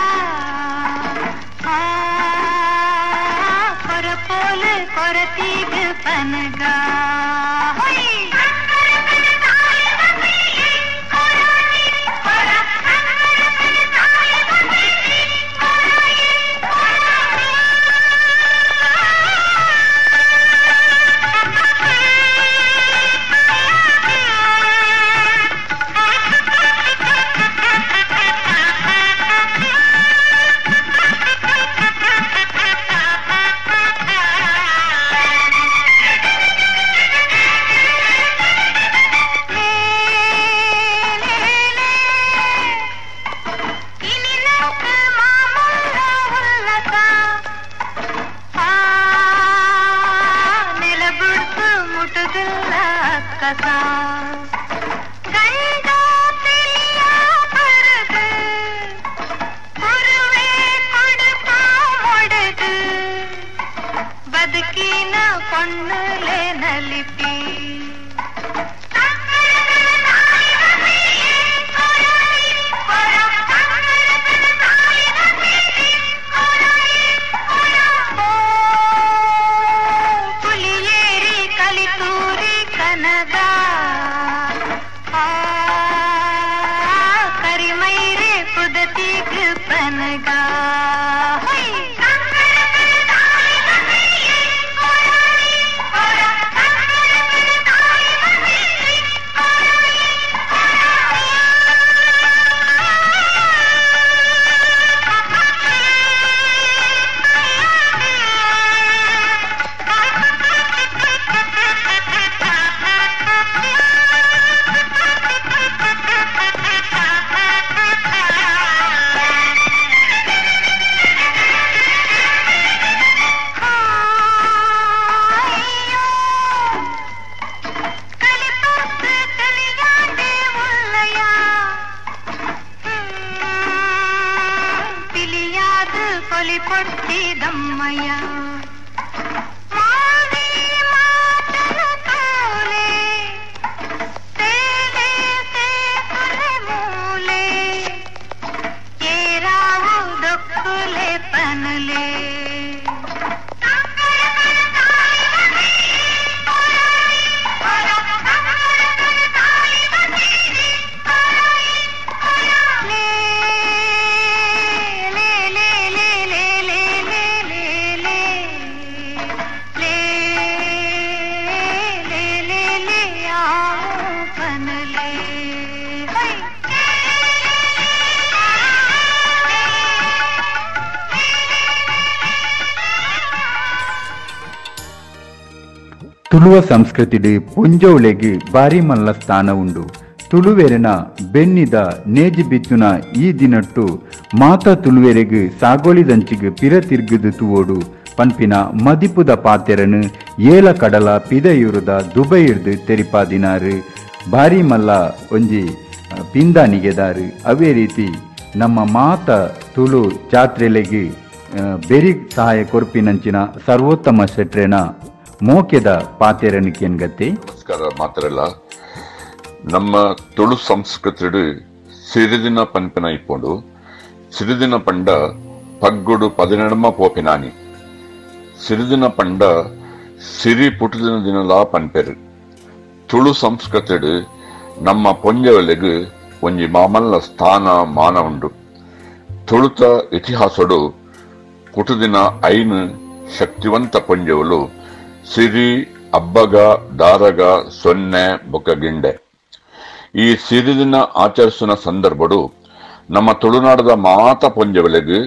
ಕೊರಪೋಲು ಕೊರತೀಗ ಪನಗ ಬದುಕಿನ ಪೊಣ್ಣುಲೆ ನಲಿಪಿ ಪುಲಿಯೇರಿ ಕಲಿತೂರಿ ಕನಗ ಕರಿಮೈರೆ ಪುದತಿ ಕೃಪನಗ ಕೊಟ್ಟಿದಮ್ಮಯ್ಯ ಮಾವಿ ಮಾತನು ತೋಲೆ ತೇಲೆ ತೇಪುಲೆ ಮೂಲೆ ಏರಾವು ದೊಕ್ಕುಲೆ ಪನುಲೆ
ತುಳುವ ಸಂಸ್ಕೃತಿಡು ಪೊಂಜೋಳೆಗೆ ಬಾರಿ ಮಲ್ಲ ಸ್ಥಾನ ಉಂಡು. ತುಳುವೆರೆನ ಬೆನ್ನಿದ ನೇಜಿ ಬಿತ್ತುನ ಈ ದಿನಟ್ಟು ಮಾತಾ ತುಳುವೆರೆಗ್ ಸಾಗೋಳಿದಂಚಿಗೆ ಪಿರ ತಿರ್ಗುದು ತುವೋಡು ಪನ್ಪಿನ ಮದಿಪುದ ಪಾತೆರನು ಏಲ ಕಡಲ ಪಿದಯೂರುದ ದುಬೈರ್ದು ತೆರಿಪಾದಿನಾರು ಬಾರಿ ಮಲ್ಲ ಒಂಜಿ ಪಿಂದಾನಿಗೆದಾರು. ಅವೇ ರೀತಿ ನಮ್ಮ ಮಾತ ತುಳು ಜಾತ್ರೆಲೆಗೆ ಬೆರಿ ಸಹಾಯ ಕೊರ್ಪಿನಂಚಿನ ಸರ್ವೋತ್ತಮ ಶೆಟ್ರೆನ ಮೋಕೆದ ಪಾತೆರನು ಕೆನ್ಗತ್ತೆ.
ನಮಸ್ಕಾರ ಮಾತ್ರಲ್ಲ, ನಮ್ಮ ತುಳು ಸಂಸ್ಕೃತಿಡು ಸಿರಿದಿನ ಪನ್ಪಿನ ಇಪ್ಪೊಂಡು. ಸಿರಿದಿನ ಪಂಡ ಪಗ್ಗುಡು ಪದಿನೆಡ್ಮ ಪೋಪಿನಾನಿ. ಸಿರಿದಿನ ಪಂಡ ಸಿರಿ ಪುಟದಿನ ದಿನಲಾ ಪನ್ಪೆರು. ತುಳು ಸಂಸ್ಕೃತಿಡು ನಮ್ಮ ಪೊಂಜವಲೆಗು ಒಂಜಿ ಮಾಮಲ್ಲ ಸ್ಥಾನ ಮಾನ ಉಂಡು. ತುಳುತ ಇತಿಹಾಸಡು ಪುಟದಿನ ಐನು ಶಕ್ತಿವಂತ ಪೊಂಜವಲು ಸಿರಿ, ಅಬ್ಬಗ, ದಾರಗ, ಸೊನ್ನೆ, ಬೊಕ್ಕಗಿಂಡೆ. ಈ ಸಿರಿದಿನ ಆಚರಿಸುವ ಸಂದರ್ಭಡು ನಮ್ಮ ತುಳುನಾಡದ ಮಾತ ಪೊಂಜವಲೆಗು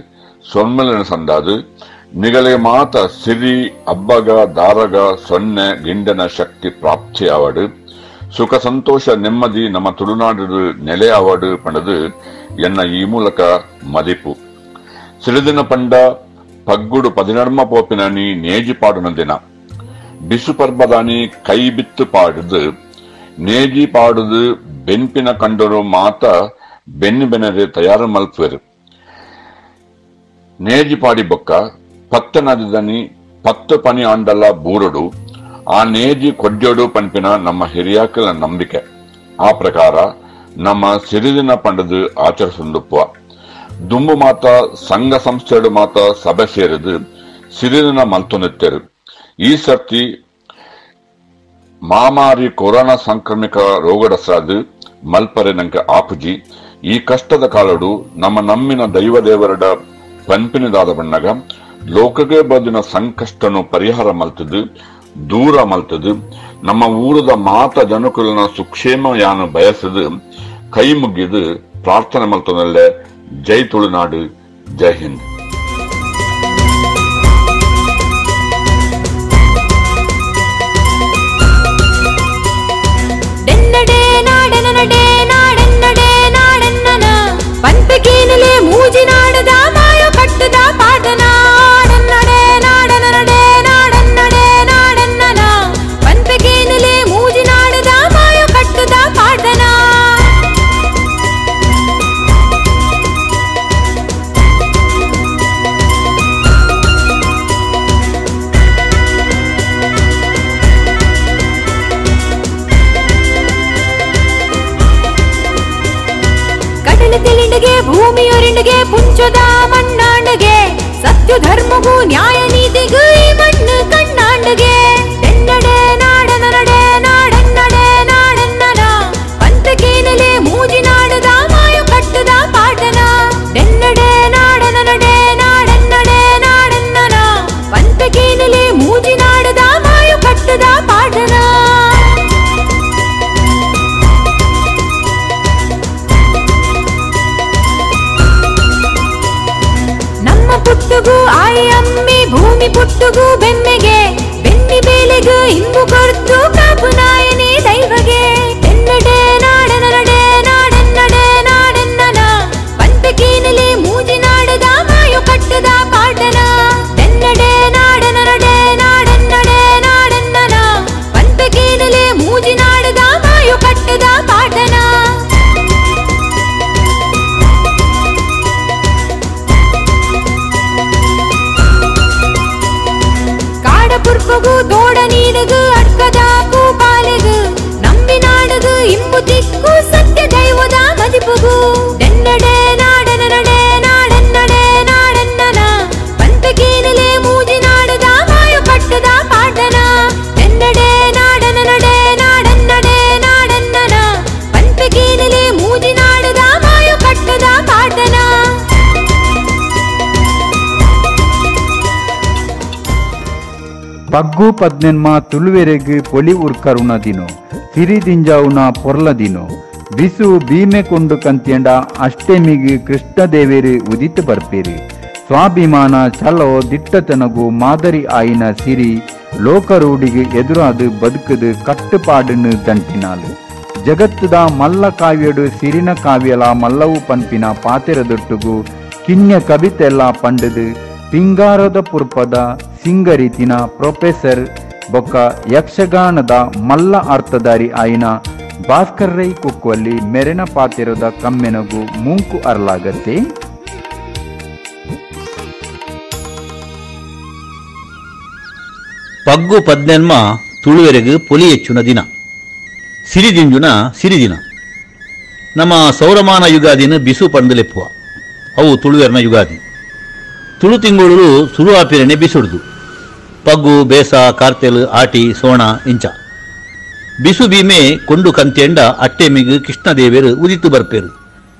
ಸೊನ್ಮಲಿನ ಸಂದಾದು ನಿಗಲೆ ಮಾತ ಸಿರಿ, ಅಬ್ಬಗ, ದಾರಗ, ಸೊನ್ನೆ, ಗಿಂಡನ ಶಕ್ತಿ ಪ್ರಾಪ್ತಿಯಾವಡು ಸುಖ ಸಂತೋಷ ನೆಮ್ಮದಿ ನಮ್ಮ ತುಳುನಾಡು ನೆಲೆಯಾವಡು ಪಂಡದು ಎನ್ನ ಈ ಮೂಲಕ ಮದಿಪು. ಸಿರಿದಿನ ಪಂಡ ಪಗ್ಗುಡು ಪದಿನರ್ಮ ಪೋಪಿನನಿ ನೇಜಿ ಪಾಡುನ ದಿನ. ಬಿಸು ಪರ್ಬದಾನಿ ಕೈ ಬಿತ್ತು ಪಾಡುದು ನೇಜಿ ಪಾಡುದು ಬೆನ್ಪಿನ ಕಂಡರು ಮಾತ ಬೆನ್ನು ಬೆನರೆ ತಯಾರು ಮಲ್ಪುವೆರು. ನೇಜಿ ಪಾಡಿ ಬೊಕ್ಕ ಪತ್ತನದಿದನಿ ಪತ್ತು ಪನಿ ಆಂಡಲ ಬೂರಡು ಆ ನೇಜಿ ಕೊಡ್ಯೋಡು ಪನ್ಪಿನ ನಮ್ಮ ಹಿರಿಯಾಕಲ ನಂಬಿಕೆ. ಆ ಪ್ರಕಾರ ನಮ್ಮ ಸಿರಿದಿನ ಪಂಡದು ಆಚರಿಸುಂದುಪ್ಪುವ. ದುಂಬು ಮಾತ ಸಂಘ ಸಂಸ್ಥೆಡು ಮಾತ ಸಭೆ ಸೇರಿದು ಸಿರಿನ ಮಲ್ತೊಂದಿತ್ತೇರು. ಈ ಸರ್ತಿ ಮಹಾಮಾರಿ ಕೊರೋನಾ ಸಾಂಕ್ರಾಮಿಕ ರೋಗಡಸಾದು ಮಲ್ಪರೆ ನಂಗೆ ಆಪುಜಿ. ಈ ಕಷ್ಟದ ಕಾಲಡು ನಮ್ಮ ನಮ್ಮಿನ ದೈವ ದೇವರಡ ಪನ್ಪಿನದಾದ ಬಣ್ಣಗ ಲೋಕಗೆ ಬದಿನ ಸಂಕಷ್ಟನು ಪರಿಹಾರ ಮಲ್ತದು ದೂರ ಮಲ್ತದು ನಮ್ಮ ಊರದ ಮಾತ ಜನಕುಲನ ಸುಕ್ಷೇಮ ಯಾನು ಬಯಸದು ಕೈ ಮುಗಿದು ಪ್ರಾರ್ಥನೆ ಮಲ್ತದಲ್ಲೇ. ಜೈ ತುಳುನಾಡು, ಜೈ ಹಿಂದ್.
ಭೂಮಿಯೊರಿಂಡಿಗೆ ಪುಂಚದ ಮಣ್ಣಾಂಡಗೆ ಸತ್ಯ ಧರ್ಮಗೂ ನ್ಯಾಯ ನೀತಿಗೂ ಈ ಮಣ್ಣು ಕಣ್ಣಾಂಡಗೆ ಎನ್ನಡೆ ನಾಡನಡೆ ನಾಡನ್ನಡೆ ನಾಡನ್ನನ ಪಂಥಕೇನಲೆ ಮೂಜಿನಾಡದ ಮಾಯು ಕಟ್ಟದ ಪಾಟನ ಎನ್ನಡೆ ನಾಡನಡೆ ನಾಡನ್ನಡೆ ನಾಡನ್ನನ ಪಂಥಕೇನಲೆ ಮೂಜಿನಾಡದ ಮಾಯು ಕಟ್ಟದ ಪಾಟನ. ಪುಟ್ಟುಗು ಆಯಿ ಅಮ್ಮಿ ಭೂಮಿ ಪುಟ್ಟುಗು ಬೆಮ್ಮೆಗೆ ಬೆನ್ನಿ ಬೇಲೆಗು ಇಂಬು ಕೊರ್ತು ಕಾಪು ನಾಯನಿ ದೈವಗೆ ಎನ್ನಡೆ ನಾಡನಡೆ ನಾಡನ್ನಡೆ ನಾಡನ್ನನ ಪಂಥಕೇನಲೆ ಮೂಜಿನಾಡದ ಮಾಯು ಕಟ್ಟದ ಪಾಟನ ಎನ್ನಡೆ ನಾಡನಡೆ ನಾಡನ್ನಡೆ ನಾಡನ್ನನ ಪಂಥಕೇನಲೆ ಮೂಜಿನಾಡದ ಮಾಯು ಕಟ್ಟದ ಪಾಟನ. ಪುರ್ಪಗು ತೋಡ ನೀಡುಗು ಅಡ್ಕದ ಪೂಪಾಲೆಗು ನಂಬಿ ನಾಡುಗು ಇಂಬು ತಿಕ್ಕು ಸತ್ಯ ದೈವದ ಮದಿಪುಗು ಎನ್ನಡೆ ನಾಡನಡೆ ನಾಡನ್ನಡೆ ನಾಡನ್ನನ ಪಂಥಕೇನಲೆ ಮೂಜಿನಾಡದ ಮಾಯು ಕಟ್ಟದ ಪಾಟನ ಎನ್ನಡೆ ನಾಡನಡೆ ನಾಡನ್ನಡೆ ನಾಡನ್ನನ ಪಂಥಕೇನಲೆ ಮೂಜಿನಾಡದ ಮಾಯು ಕಟ್ಟದ ಪಾಟನ.
ಪಗ್ಗು ಪದ್ನೆನ್ಮ ತುಳುವೆರೆಗ್ ಪೊಲಿ ಉರ್ಕರುಣ ದಿನೋ ಸಿರಿದಿಂಜಾವುನ ಪೊರ್ಲ ದಿನೋ ಬಿಸು ಭೀಮೆ ಕೊಂಡು ಕಂತ್ಯಂಡ ಅಷ್ಟೆಮಿಗ್ ಕೃಷ್ಣದೇವೇರು ಉದಿತು ಬರ್ಪೇರು. ಸ್ವಾಭಿಮಾನ ಛಲೋ ದಿಟ್ಟತನಗು ಮಾದರಿ ಆಯಿನ ಸಿರಿ ಲೋಕರೂಢಿಗೆ ಎದುರಾದು ಬದುಕದು ಕಟ್ಟುಪಾಡನ್ನು ದಂಟಿನಾಲು. ಜಗತ್ತದ ಮಲ್ಲ ಕಾವ್ಯಡು ಸಿರಿನ ಕಾವ್ಯಲ ಮಲ್ಲವು ಪನ್ಪಿನ ಪಾತೆರದೊಟ್ಟುಗು ಕಿನ್ಯ ಕವಿತೆಲ್ಲ ಪಂಡದು ಪಿಂಗಾರದ ಪುರ್ಪದ ಸಿಂಗರೀತಿನ ಪ್ರೊಫೆಸರ್ ಬೊಕ್ಕ ಯಕ್ಷಗಾನದ ಮಲ್ಲ ಅರ್ಥಧಾರಿ ಆಯಿನ ಭಾಸ್ಕರ್ ರೈ ಕುಕ್ಕುವಲ್ಲಿ ಮೆರೆನ ಪಾತಿರದ ಕಮ್ಮೆನಗು ಮೂಂಕು ಅರ್ಲಾಗತ್ತೆ.
ಪಗ್ಗು ಪದ್ನೆನ್ಮ ತುಳುವೆರೆಗು ಪೊಲಿ ಹೆಚ್ಚುನ ದಿನ, ಸಿರಿದಿಂಜುನ ಸಿರಿದಿನ. ನಮ್ಮ ಸೌರಮಾನ ಯುಗಾದಿನ ಬಿಸು ಪಂದಲೆಪ್ಪುವ ಅವು ತುಳುವೆರ್ನ ಯುಗಾದಿ. ತುಳು ತಿಂಗಳು ಸುರು ಆಪಿರನೆ ಬಿಸುಡ್ದು ಪಗ್ಗು ಬೇಸ ಕಾರ್ತೆಲ್ ಆಟಿ ಸೋಣ ಇಂಚ ಬಿಸು ಭೀಮೆ ಕೊಂಡು ಕಂತೆಂಡ ಅಟ್ಟೆಮಿಗ್ ಕೃಷ್ಣದೇವೇರು ಉದಿತು ಬರ್ಪೇರು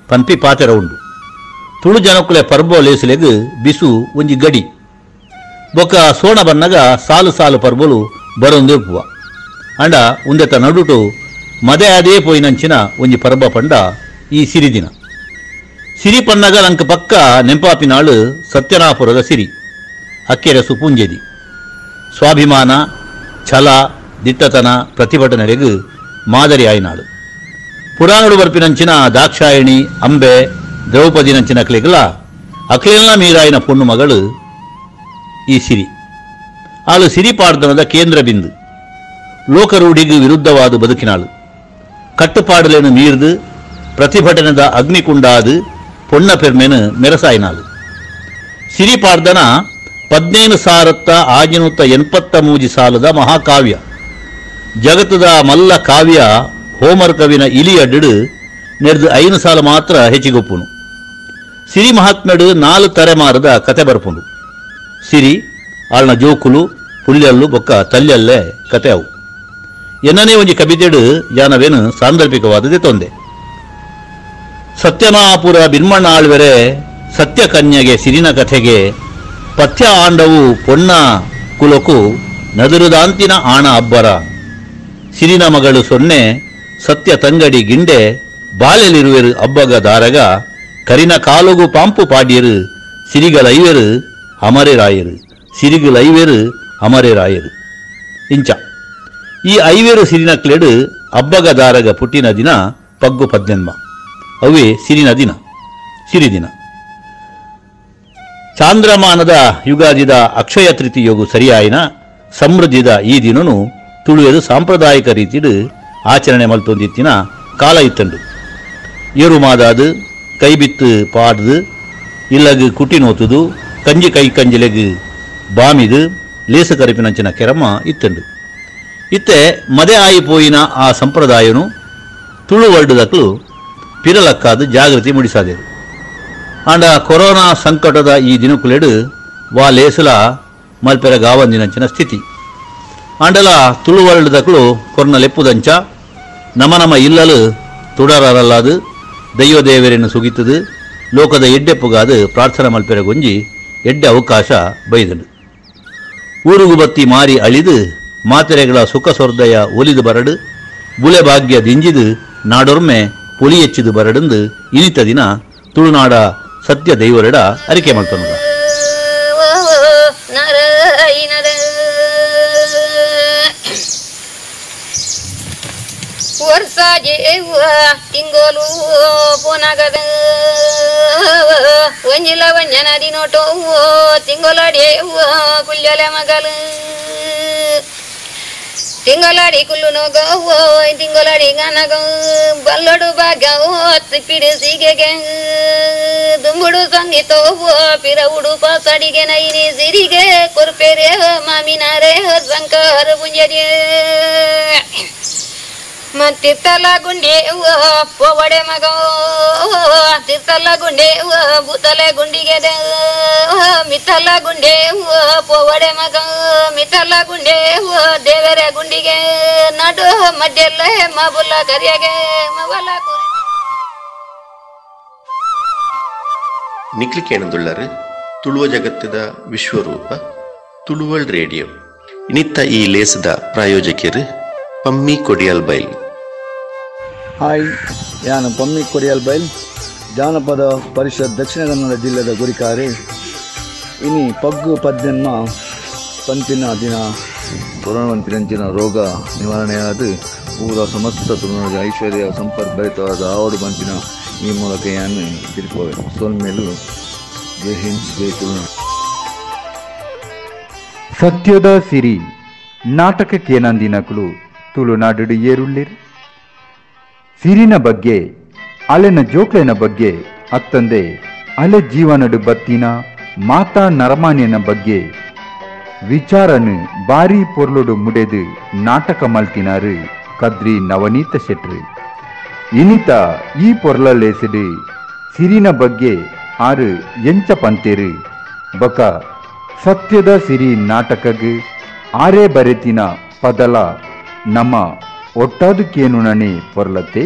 ಪನ್ಪಿ ಪಾತೆರ ಉಂಡು. ತುಳು ಜನಕುಲೆ ಪರ್ಬೋ ಲೇಸುಲೆಗ್ ಬಿಸು ಒಂಜಿ ಗಡಿ ಬೊಕ್ಕ ಸೋಣ ಬನ್ನಗ ಸಾಲು ಸಾಲು ಪರ್ಬಲು ಬರೊಂದಿರ್ಪುವ ಅಂಡ ಉಂದೆತ ನಡುಟು ಮದೆ ಅದೇ ಪೋಯಿನಂಚಿನ ಒಂಜಿ ಪರ್ಬ ಪಂಡ ಈ ಸಿರಿದಿನ. ಸಿರಿ ಪನ್ನಗ ಲಂಕ ಪಕ್ಕ ನೆಂಪಾಪಿನಾಳು ಸತ್ಯನಾಪುರದ ಸಿರಿ ಅಕ್ಕೆರಸು ಪೂಂಜೆದಿ. ಸ್ವಾಭಿಮಾನ ಛಲ ದಿಟ್ಟತನ ಪ್ರತಿಭಟನೆರೆಗು ಮಾದರಿ ಆಯ್ನಾಳು. ಪುರಾಣಡು ಬರ್ಪಿನಂಚಿನ ದಾಕ್ಷಾಯಣಿ ಅಂಬೆ ದ್ರೌಪದಿನಂಚಿನ ಅಕ್ಲೆಗಲ ಅಕ್ಲೆಲ್ಲ ಮೀರಾಯಿನ ಪೊಣ್ಣು ಮಗಳು ಈ ಸಿರಿ. ಆಳು ಸಿರಿ ಪಾಡ್ದನದ ಕೇಂದ್ರ ಬಿಂದು. ಲೋಕರೂಢಿಗೂ ವಿರುದ್ಧವಾದ ಬದುಕಿನಾಳು. ಕಟ್ಟುಪಾಡಲೇನು ಮೀರ್ದು ಪ್ರತಿಭಟನೆದ ಅಗ್ನಿಕುಂಡಾದು ಪೊಣ್ಣ ಪೆರ್ಮೆನು ಮೆರಸಾಯಿನಾಳು. ಸಿರಿ ಪಾಡ್ದನ 15,683 ಸಾಲದ ಮಹಾಕಾವ್ಯ. ಜಗತ್ತದ ಮಲ್ಲ ಕಾವ್ಯ ಹೋಮರ್ ಕವಿನ ಇಲಿಯಡ್ಡು ನೆರೆದು 5 ಸಾಲ ಮಾತ್ರ ಹೆಚ್ಚಿಗೊಪ್ಪುನು. ಸಿರಿ ಮಹಾತ್ಮೆಡು 4 ತರೆಮಾರದ ಕತೆ ಬರ್ಪುಂಡು. ಸಿರಿ ಆಳ್ನ ಜೋಕುಲು ಪುಲ್ಯಲ್ಲು ಬೊಕ್ಕ ತಲ್ಯಲ್ಲೇ ಕತೆ ಅವು. ಎನ್ನನೇ ಒಂಜಿ ಕವಿತೆಡು ಯಾನವೇನು ಸಾಂದರ್ಭಿಕವಾದದೆ ತೊಂದೆ. ಸತ್ಯನಾಪುರ ಬಿನ್ಮಣ್ಣ ಆಳ್ವೆರೆ ಸತ್ಯಕನ್ಯೆಗೆ ಸಿರಿನ ಕಥೆಗೆ ಪಥ್ಯ ಆಂಡವು ಪೊಣ್ಣ ಕುಲಕು ನದುರುದಾಂತಿನ ಆಣ ಅಬ್ಬರ ಸಿರಿನ ಮಗಳು ಸೊನ್ನೆ ಸತ್ಯ ತಂಗಡಿ ಗಿಂಡೆ ಬಾಲೆಲಿರುವೆರು ಅಬ್ಬಗ ದಾರಗ ಕರಿನ ಕಾಲುಗು ಪಾಂಪು ಪಾಡ್ಯರು ಸಿರಿಗಲೈವೆರು ಅಮರೇರಾಯರು ಸಿರಿಗಲೈವೆರು ಅಮರೇರಾಯರು. ಇಂಚ ಈ ಐವೇರು ಸಿರಿನ ಕ್ಲೆಡು ಅಬ್ಬಗ ದಾರಗ ಪುಟ್ಟಿನ ದಿನ ಪಗ್ಗು ಪದ್ನೆನ್ಮ ಅವೇ ಸಿರಿನ ದಿನ ಸಿರಿದಿನ. ಚಾಂದ್ರಮಾನದ ಯುಗಾದಿದ ಅಕ್ಷಯ ತೃತೀಯಗು ಸರಿಯಾಯಿನ ಸಮೃದ್ಧಿದ ಈ ದಿನನು ತುಳುವೆದು ಸಾಂಪ್ರದಾಯಿಕ ರೀತಿಡು ಆಚರಣೆ ಮಲ್ತೊಂದಿತ್ತಿನ ಕಾಲ ಇತ್ತಂಡು. ಏರು ಮಾದಾದು ಕೈಬಿತ್ತು ಪಾಡ್ದು ಇಲ್ಲಗು ಕುಟಿ ನೋತುದು ಕಂಜಿ ಕೈ ಕಂಜಿಲೆಗು ಬಾಮಿದು ಲೇಸು ಕರಿಪಿನಂಚಿನ ಕೆರಮ ಇತ್ತಂಡು. ಇತ್ತೆ ಮದೆ ಆಯಿ ಪೋಯಿನ ಆ ಸಂಪ್ರದಾಯನು ತುಳು ವರ್ಡುದಕ್ಲು ಪಿರಲಕ್ಕಾದ ಜಾಗೃತಿ ಮೂಡಿಸಾದೆರು. ಆಂಡ ಕೊರೋನಾ ಸಂಕಟದ ಈ ದಿನಕುಲೆಡು ವಾ ಲೇಸುಲ ಮಲ್ಪೆರ ಗಾವಂದಿನಂಚಿನ ಸ್ಥಿತಿ. ಆಂಡಲ ತುಳು ವರ್ಲ್ಡ್ದಕ್ಲು ಕೊರ್ನ ಲೆಪ್ಪುದಂಚ ನಮ ನಮ ಇಲ್ಲಲು ತುಡರಲ್ಲಾದು ದೈವದೇವರನ್ನು ಸುಗಿತದು ಲೋಕದ ಎಡ್ಡೆಪ್ಪುಗಾದು ಪ್ರಾರ್ಥನೆ ಮಲ್ಪೆರಗೊಂಜಿ ಎಡ್ಡೆ ಅವಕಾಶ ಬೈದನು. ಊರುಗು ಬತ್ತಿ ಮಾರಿ ಅಳಿದು ಮಾತೆರೆಗಳ ಸುಖ ಸೊರ್ದಯ ಒಲಿದು ಬರಡು ಬುಲೆ ಭಾಗ್ಯ ದಿಂಜಿದು ನಾಡೊರ್ಮೆ ಪೊಲಿ ಹೆಚ್ಚಿದು ಬರಡೆಂದು ಇನಿತ ದಿನ ತುಳುನಾಡ ಸತ್ಯ ದೈವರೆಡ ಅರಿಕೆ ಮಾಡ್ತಾನ.
ತಿಂಗೋಲು ಪೋನಾಗದ ಒಂಜಿಲ ಒಂಜನದಿ ನೋಟೋ ತಿಂಗೋಲಾಡಿ ಕುಲ್ಯಲೆ ಮಗಲು ತಿಂಗಳಾಡಿ ಕುಲ್ಲು ನೋಗೋ ತಿಂಗಳಾಡಿ ಗನಗ ಬಲ್ಲಡು ಭಾಗ್ಯ ತಿಪ್ಪಿಡು ಸೀಗೆಗೆ ದುಂಬುಡು ಸಂಗೀತೋ ಪಿರವುಡು ಪಾಸಡಿಗೆ ನೈನಿ ಸಿರಿಗೆ ಕೊರ್ಪೆರೆ ಮಾಮಿನಾರೆ ಶಂಕರ ಪುಂಜರಿ ತಿರ್ತಲ ಗುಂಡೆ ಪೋವಡೆ ಮಗ ತಿರ್ತಲ ಗುಂಡೆ ಬೂತಲೆ ಗುಂಡಿಗೆ ಮಿತ್ತಲ ಗುಂಡೆ ಪೋವಡೆ ಮಗ ಮಿತ್ತಲ ಗುಂಡೆ ದೇವರ ಗುಂಡಿಗೆ ನಡು ಮಧ್ಯಲ್ಲ ಮಬುಲ್ಲ ಕರಿಯಗೆ ಮಬಲ
ನಿಕ್ಲಿಕೇಣದುಳ್ಳರು ತುಳುವ ಜಗತ್ತದ ವಿಶ್ವರೂಪ ತುಳುವಲ್ ರೇಡಿಯೋ. ಇನ್ನಿತ್ತ ಈ ಲೇಸದ ಪ್ರಾಯೋಜಕರು ಪಮ್ಮಿ ಕೊಡಿಯಲ್ ಬೈಲ್.
ಹಾಯ್, ಯಾನು ಪಮ್ಮಿ ಕೊಡಿಯಲ್ ಬೈಲ್, ಜಾನಪದ ಪರಿಷತ್ ದಕ್ಷಿಣ ಕನ್ನಡ ಜಿಲ್ಲೆದ ಗುರಿಕಾರೆ. ಇನಿ ಪಗ್ಗು ಪದ್ನೆನ್ಮ ಪಂಪಿನ ದಿನ ಕೊರೋನಾ ಪನ್ಪಿನಂಚಿನ ರೋಗ ನಿವಾರಣೆಯಾದ ಪೂರ ಸಮಸ್ತ ತುಳುನಾಡಿನ ಐಶ್ವರ್ಯ ಸಂಪತ್ ಭರಿತವಾದ ಆವಡು ಪನ್ಪಿನ ಈ ಮೂಲಕ ಯಾನು ತಿರುಪೋವೆ. ಸೊಲ್ಮೇಲು ಜೈ ಹಿಂದ್, ಜೈ ತುಳುನಾಡು.
ಸತ್ಯದ ಸಿರಿ ನಾಟಕಕ್ಕೇನಂದಿನಕುಲು ತುಳುನಾಡು ಏರುಳ್ಳಿರ್. ಸಿರಿನ ಬಗ್ಗೆ, ಅಲೆನ ಜೋಕ್ಲೆನ ಬಗ್ಗೆ ಅತ್ತಂದೆ ಅಲೆ ಜೀವನಡು ಬತ್ತಿನ ಮಾತಾ ನರಮಾನ್ಯನ ಬಗ್ಗೆ ವಿಚಾರನು ಬಾರಿ ಪೊರ್ಲುಡು ಮುಡೆದು ನಾಟಕ ಮಲ್ತಿನಾರು ಕದ್ರಿ ನವನೀತ ಶೆಟ್ರು. ಇನಿತ ಈ ಪೊರ್ಲಲೇಸಿಡು ಸಿರಿನ ಬಗ್ಗೆ ಆರು ಎಂಚ ಪಂತೇರು ಬಕ ಸತ್ಯದ ಸಿರಿ ನಾಟಕಗ್ ಆರೇ ಬರೆತಿನ ಪದಲ ನಮ್ಮ ಒಟ್ಟಾದಕ್ಕೇನು ನನೆ ಪೊರ್ಲತ್ತೆ.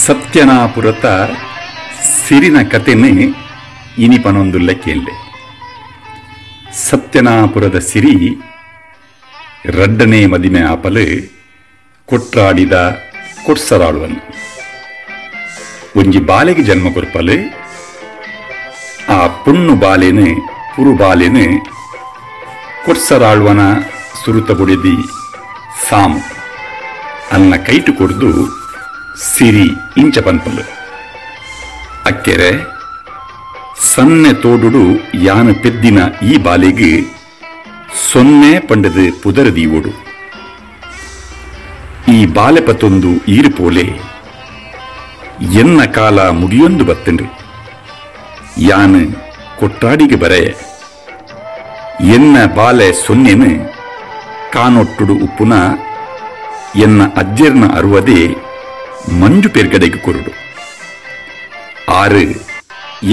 ಸತ್ಯನಾಪುರತ ಸಿರಿನ ಕತೆನೆ ಇನಿಪನೊಂದುಲ್ಲ ಕೇಳ್ಲೆ. ಸತ್ಯನಾಪುರದ ಸಿರಿ ರಡ್ಡನೇ ಮದಿಮೆ ಆಪಲು ಕೊಟ್ರಾಡಿದ ಕೊಟ್ಸರಾಳುವನ್ನು ಒಂಜಿ ಬಾಲೆಗೆ ಜನ್ಮ ಕೊರ್ಪಲು. ಆ ಪುಣ್ಣು ಬಾಲೆನು ಪುರು ಬಾಲೆನು ಕೊಟ್ಸರಾಳ್ವನ ಸುರುತ ಬುಡಿದಿ ಸಾಮು ಅನ್ನ ಕೈಟು ಕೊಡ್ದು ಸಿರಿ ಇಂಚ ಪನ್ಪಲು. ಅಕ್ಕೆರೆ ಸನ್ನೆ ತೋಡುಡು ಯಾನು ಪೆದ್ದಿನ ಈ ಬಾಲೆಗೆ ಸೊನ್ನೆ ಪಂಡದು ಪುದರದೀವೋಡು. ಈ ಬಾಲೆ ಪತ್ತೊಂದು ಈರು ಪೋಲೆ ಎನ್ನ ಕಾಲ ಮುಗಿಯೊಂದು ಬತ್ತಂಡ್ರಿ. ಯಾನು ಕೊಟ್ಟಾಡಿಗೆ ಬರೆ ಎನ್ನ ಬಾಲೆ ಸೊನ್ನೆನು ಕಾನೊಟ್ಟುಡು ಉಪ್ಪುನ ಎನ್ನ ಅಜ್ಜರ್ನ ಅರುವದೆ ಮಂಜು ಪೆರ್ಗಡೆಗೆ ಕೊರುಡು. ಆರು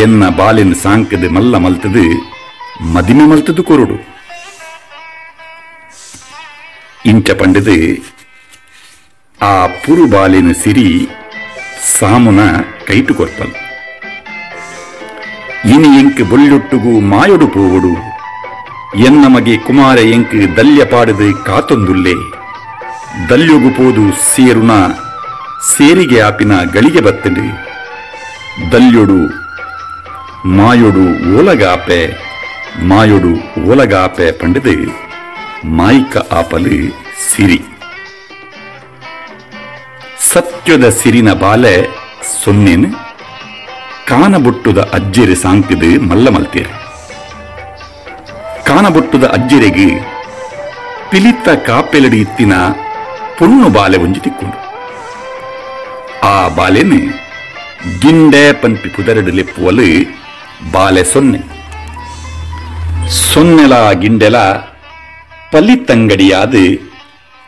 ಎನ್ನ ಬಾಲೆನ್ ಸಾಂಕದ ಮಲ್ಲ ಮಲ್ತದು ಮದಿಮೆ ಮಲ್ತದು ಕೊರುಡು. ಇಂಚ ಪಂಡದು ಆ ಪುರು ಬಾಲೆನ ಸಿರಿ ಸಾಮುನ ಕೈಟು ಕೊರ್ಪಲ್. ಇನಿ ಎಂಕ್ ಬೊಳ್ಳೊಟ್ಟುಗು ಮಾಯೊಡು ಪೋವೊಡು, ಎನ್ನ ಮಗೆ ಕುಮಾರ ಎಂಕ್ ದಲ್ಯ ಪಾಡದು ಕಾತೊಂದುಲ್ಲೆ, ದಲ್ಯೊಗು ಪೋದು ಸೇರುನ ಸೇರಿಗೆ ಆಪಿನ ಗಳಿಗೆ ಬತ್ತಂಡು, ದಲ್ಯೊಡು ಮಾಯೊಡು ಓಲಗಾಪೆ ಮಾಯೊಡು ಓಲಗಾಪೆ ಪಂಡದು ಮಾಯಿಕ ಆಪಲು ಸಿರಿ. ಸತ್ಯದ ಸಿರಿನ ಬಾಲೆ ಸೊನ್ನೆನು ಕಾನಬೊಟ್ಟುದ ಅಜ್ಜೆರೆ ಸಾಂಕಿದು ಮಲ್ಲ ಮಲ್ತೇರು. ಕಾನಬೊಟ್ಟುದ ಅಜ್ಜೆರೆಗೆ ಪಿಲಿತ ಕಾಪೆಲಡಿ ಇತ್ತಿನ ಪೊಣ್ಣು ಬಾಲೆ ಒಂಜಿ ತಿಕ್ಕೊಂಡು ಆ ಬಾಲೆನು ಗಿಂಡೆ ಪನ್ಪಿ ಪುದರಡು ಲೆಪ್ಪುವಲು ಬಾಲೆ ಸೊನ್ನೆ. ಸೊನ್ನೆಲ ಗಿಂಡೆಲ ಪಲ್ಲಿತ್ತಂಗಡಿಯಾದ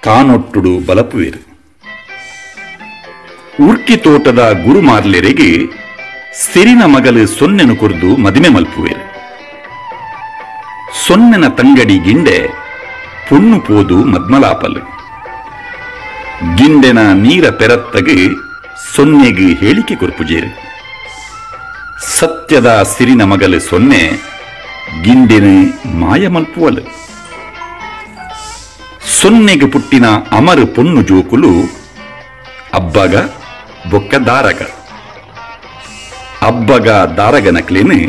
ಕಾನೊಟ್ಟುಡು ಬಲಪುವೇರು. ಉರ್ಕಿ ತೋಟದ ಗುರುಮಾರ್ಲೆರೆಗೆ ಸಿರಿನ ಮಗಲು ಸೊನ್ನೆನು ಕುರ್ದು ಮದಿಮೆ ಮಲ್ಪುವೇರು. ಸೊನ್ನೆನ ತಂಗಡಿ ಗಿಂಡೆ ಪೊಣ್ಣು ಪೋದು ಮದ್ಮಲಾಪಲು. ಗಿಂಡೆನ ನೀರ ಪೆರತ್ತಗೆ ಸೊನ್ನೆಗೆ ಹೇಳಿಕೆ ಕೊರ್ಪುಜೇರು. ಸತ್ಯದ ಸಿರಿನ ಮಗಲು ಸೊನ್ನೆ ಗಿಂಡೆನ ಮಾಯ ಮಲ್ಪುವಲು. ಸೊನ್ನೆಗೆ ಪುಟ್ಟಿನ ಅಮರು ಪೊಣ್ಣು ಜೋಕುಲು ಅಬ್ಬಗ ಬೊಕ್ಕ ದಾರಗ. ಅಬ್ಬಗ ದಾರಗನಕ್ಲೇನು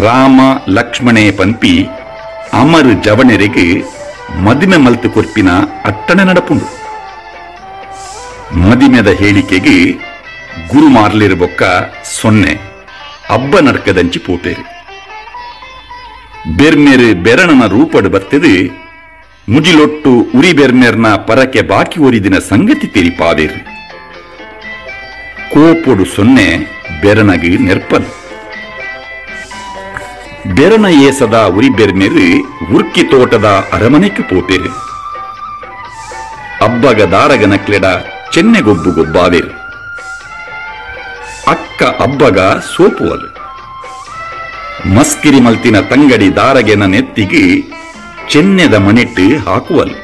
ರಾಮ ಲಕ್ಷ್ಮಣೆ ಪನ್ಪಿ ಅಮರು ಜವಣೆರೆಗೆ ಮದಿಮೆ ಮಲ್ತು ಕೊರ್ಪಿನ ಅಟ್ಟಣೆ ನಡಪುಂಡು. ಮದಿಮೆದ ಹೇಳಿಕೆಗೆ ಗುರು ಮಾರ್ಲಿರು ಬೊಕ್ಕ ಸೊನ್ನೆ ಅಬ್ಬ ನಡ್ಕದಂಚಿ ಪೋಪೇರು. ಬೆರ್ಮೆರು ಬೆರಣನ ರೂಪಡು ಬತ್ತದು ಮುಜಿಲೊಟ್ಟು ಉರಿ ಬೆರ್ಮೆರ್ನ ಪರಕೆ ಬಾಕಿ ಒರಿದಿನ ಸಂಗತಿ ತೆರಿಪಾವೇರು. ಕೋಪೊಡು ಸೊನ್ನೆ ಬೆರಣಗೆ ನೆರ್ಪಲು. ಬೆರಣ ಏಸದ ಉರಿ ಬೆರ್ಮೆರು ಉರ್ಕಿ ತೋಟದ ಅರಮನೆಗೆ ಪೋಪೇರು. ಅಬ್ಬಗ ದಾರಗನಕ್ಲೆಡ ಚೆನ್ನೆಗೊಬ್ಬು ಗೊಬ್ಬಾವೇರು. ಅಕ್ಕ ಅಬ್ಬಗ ಸೋಪುವಲು. ಮಸ್ಕಿರಿ ಮಲ್ತಿನ ತಂಗಡಿ ದಾರಗೆನ ನೆತ್ತಿಗೆ ಚೆನ್ನೆದ ಮಣಿಟ್ಟು ಹಾಕುವಲು.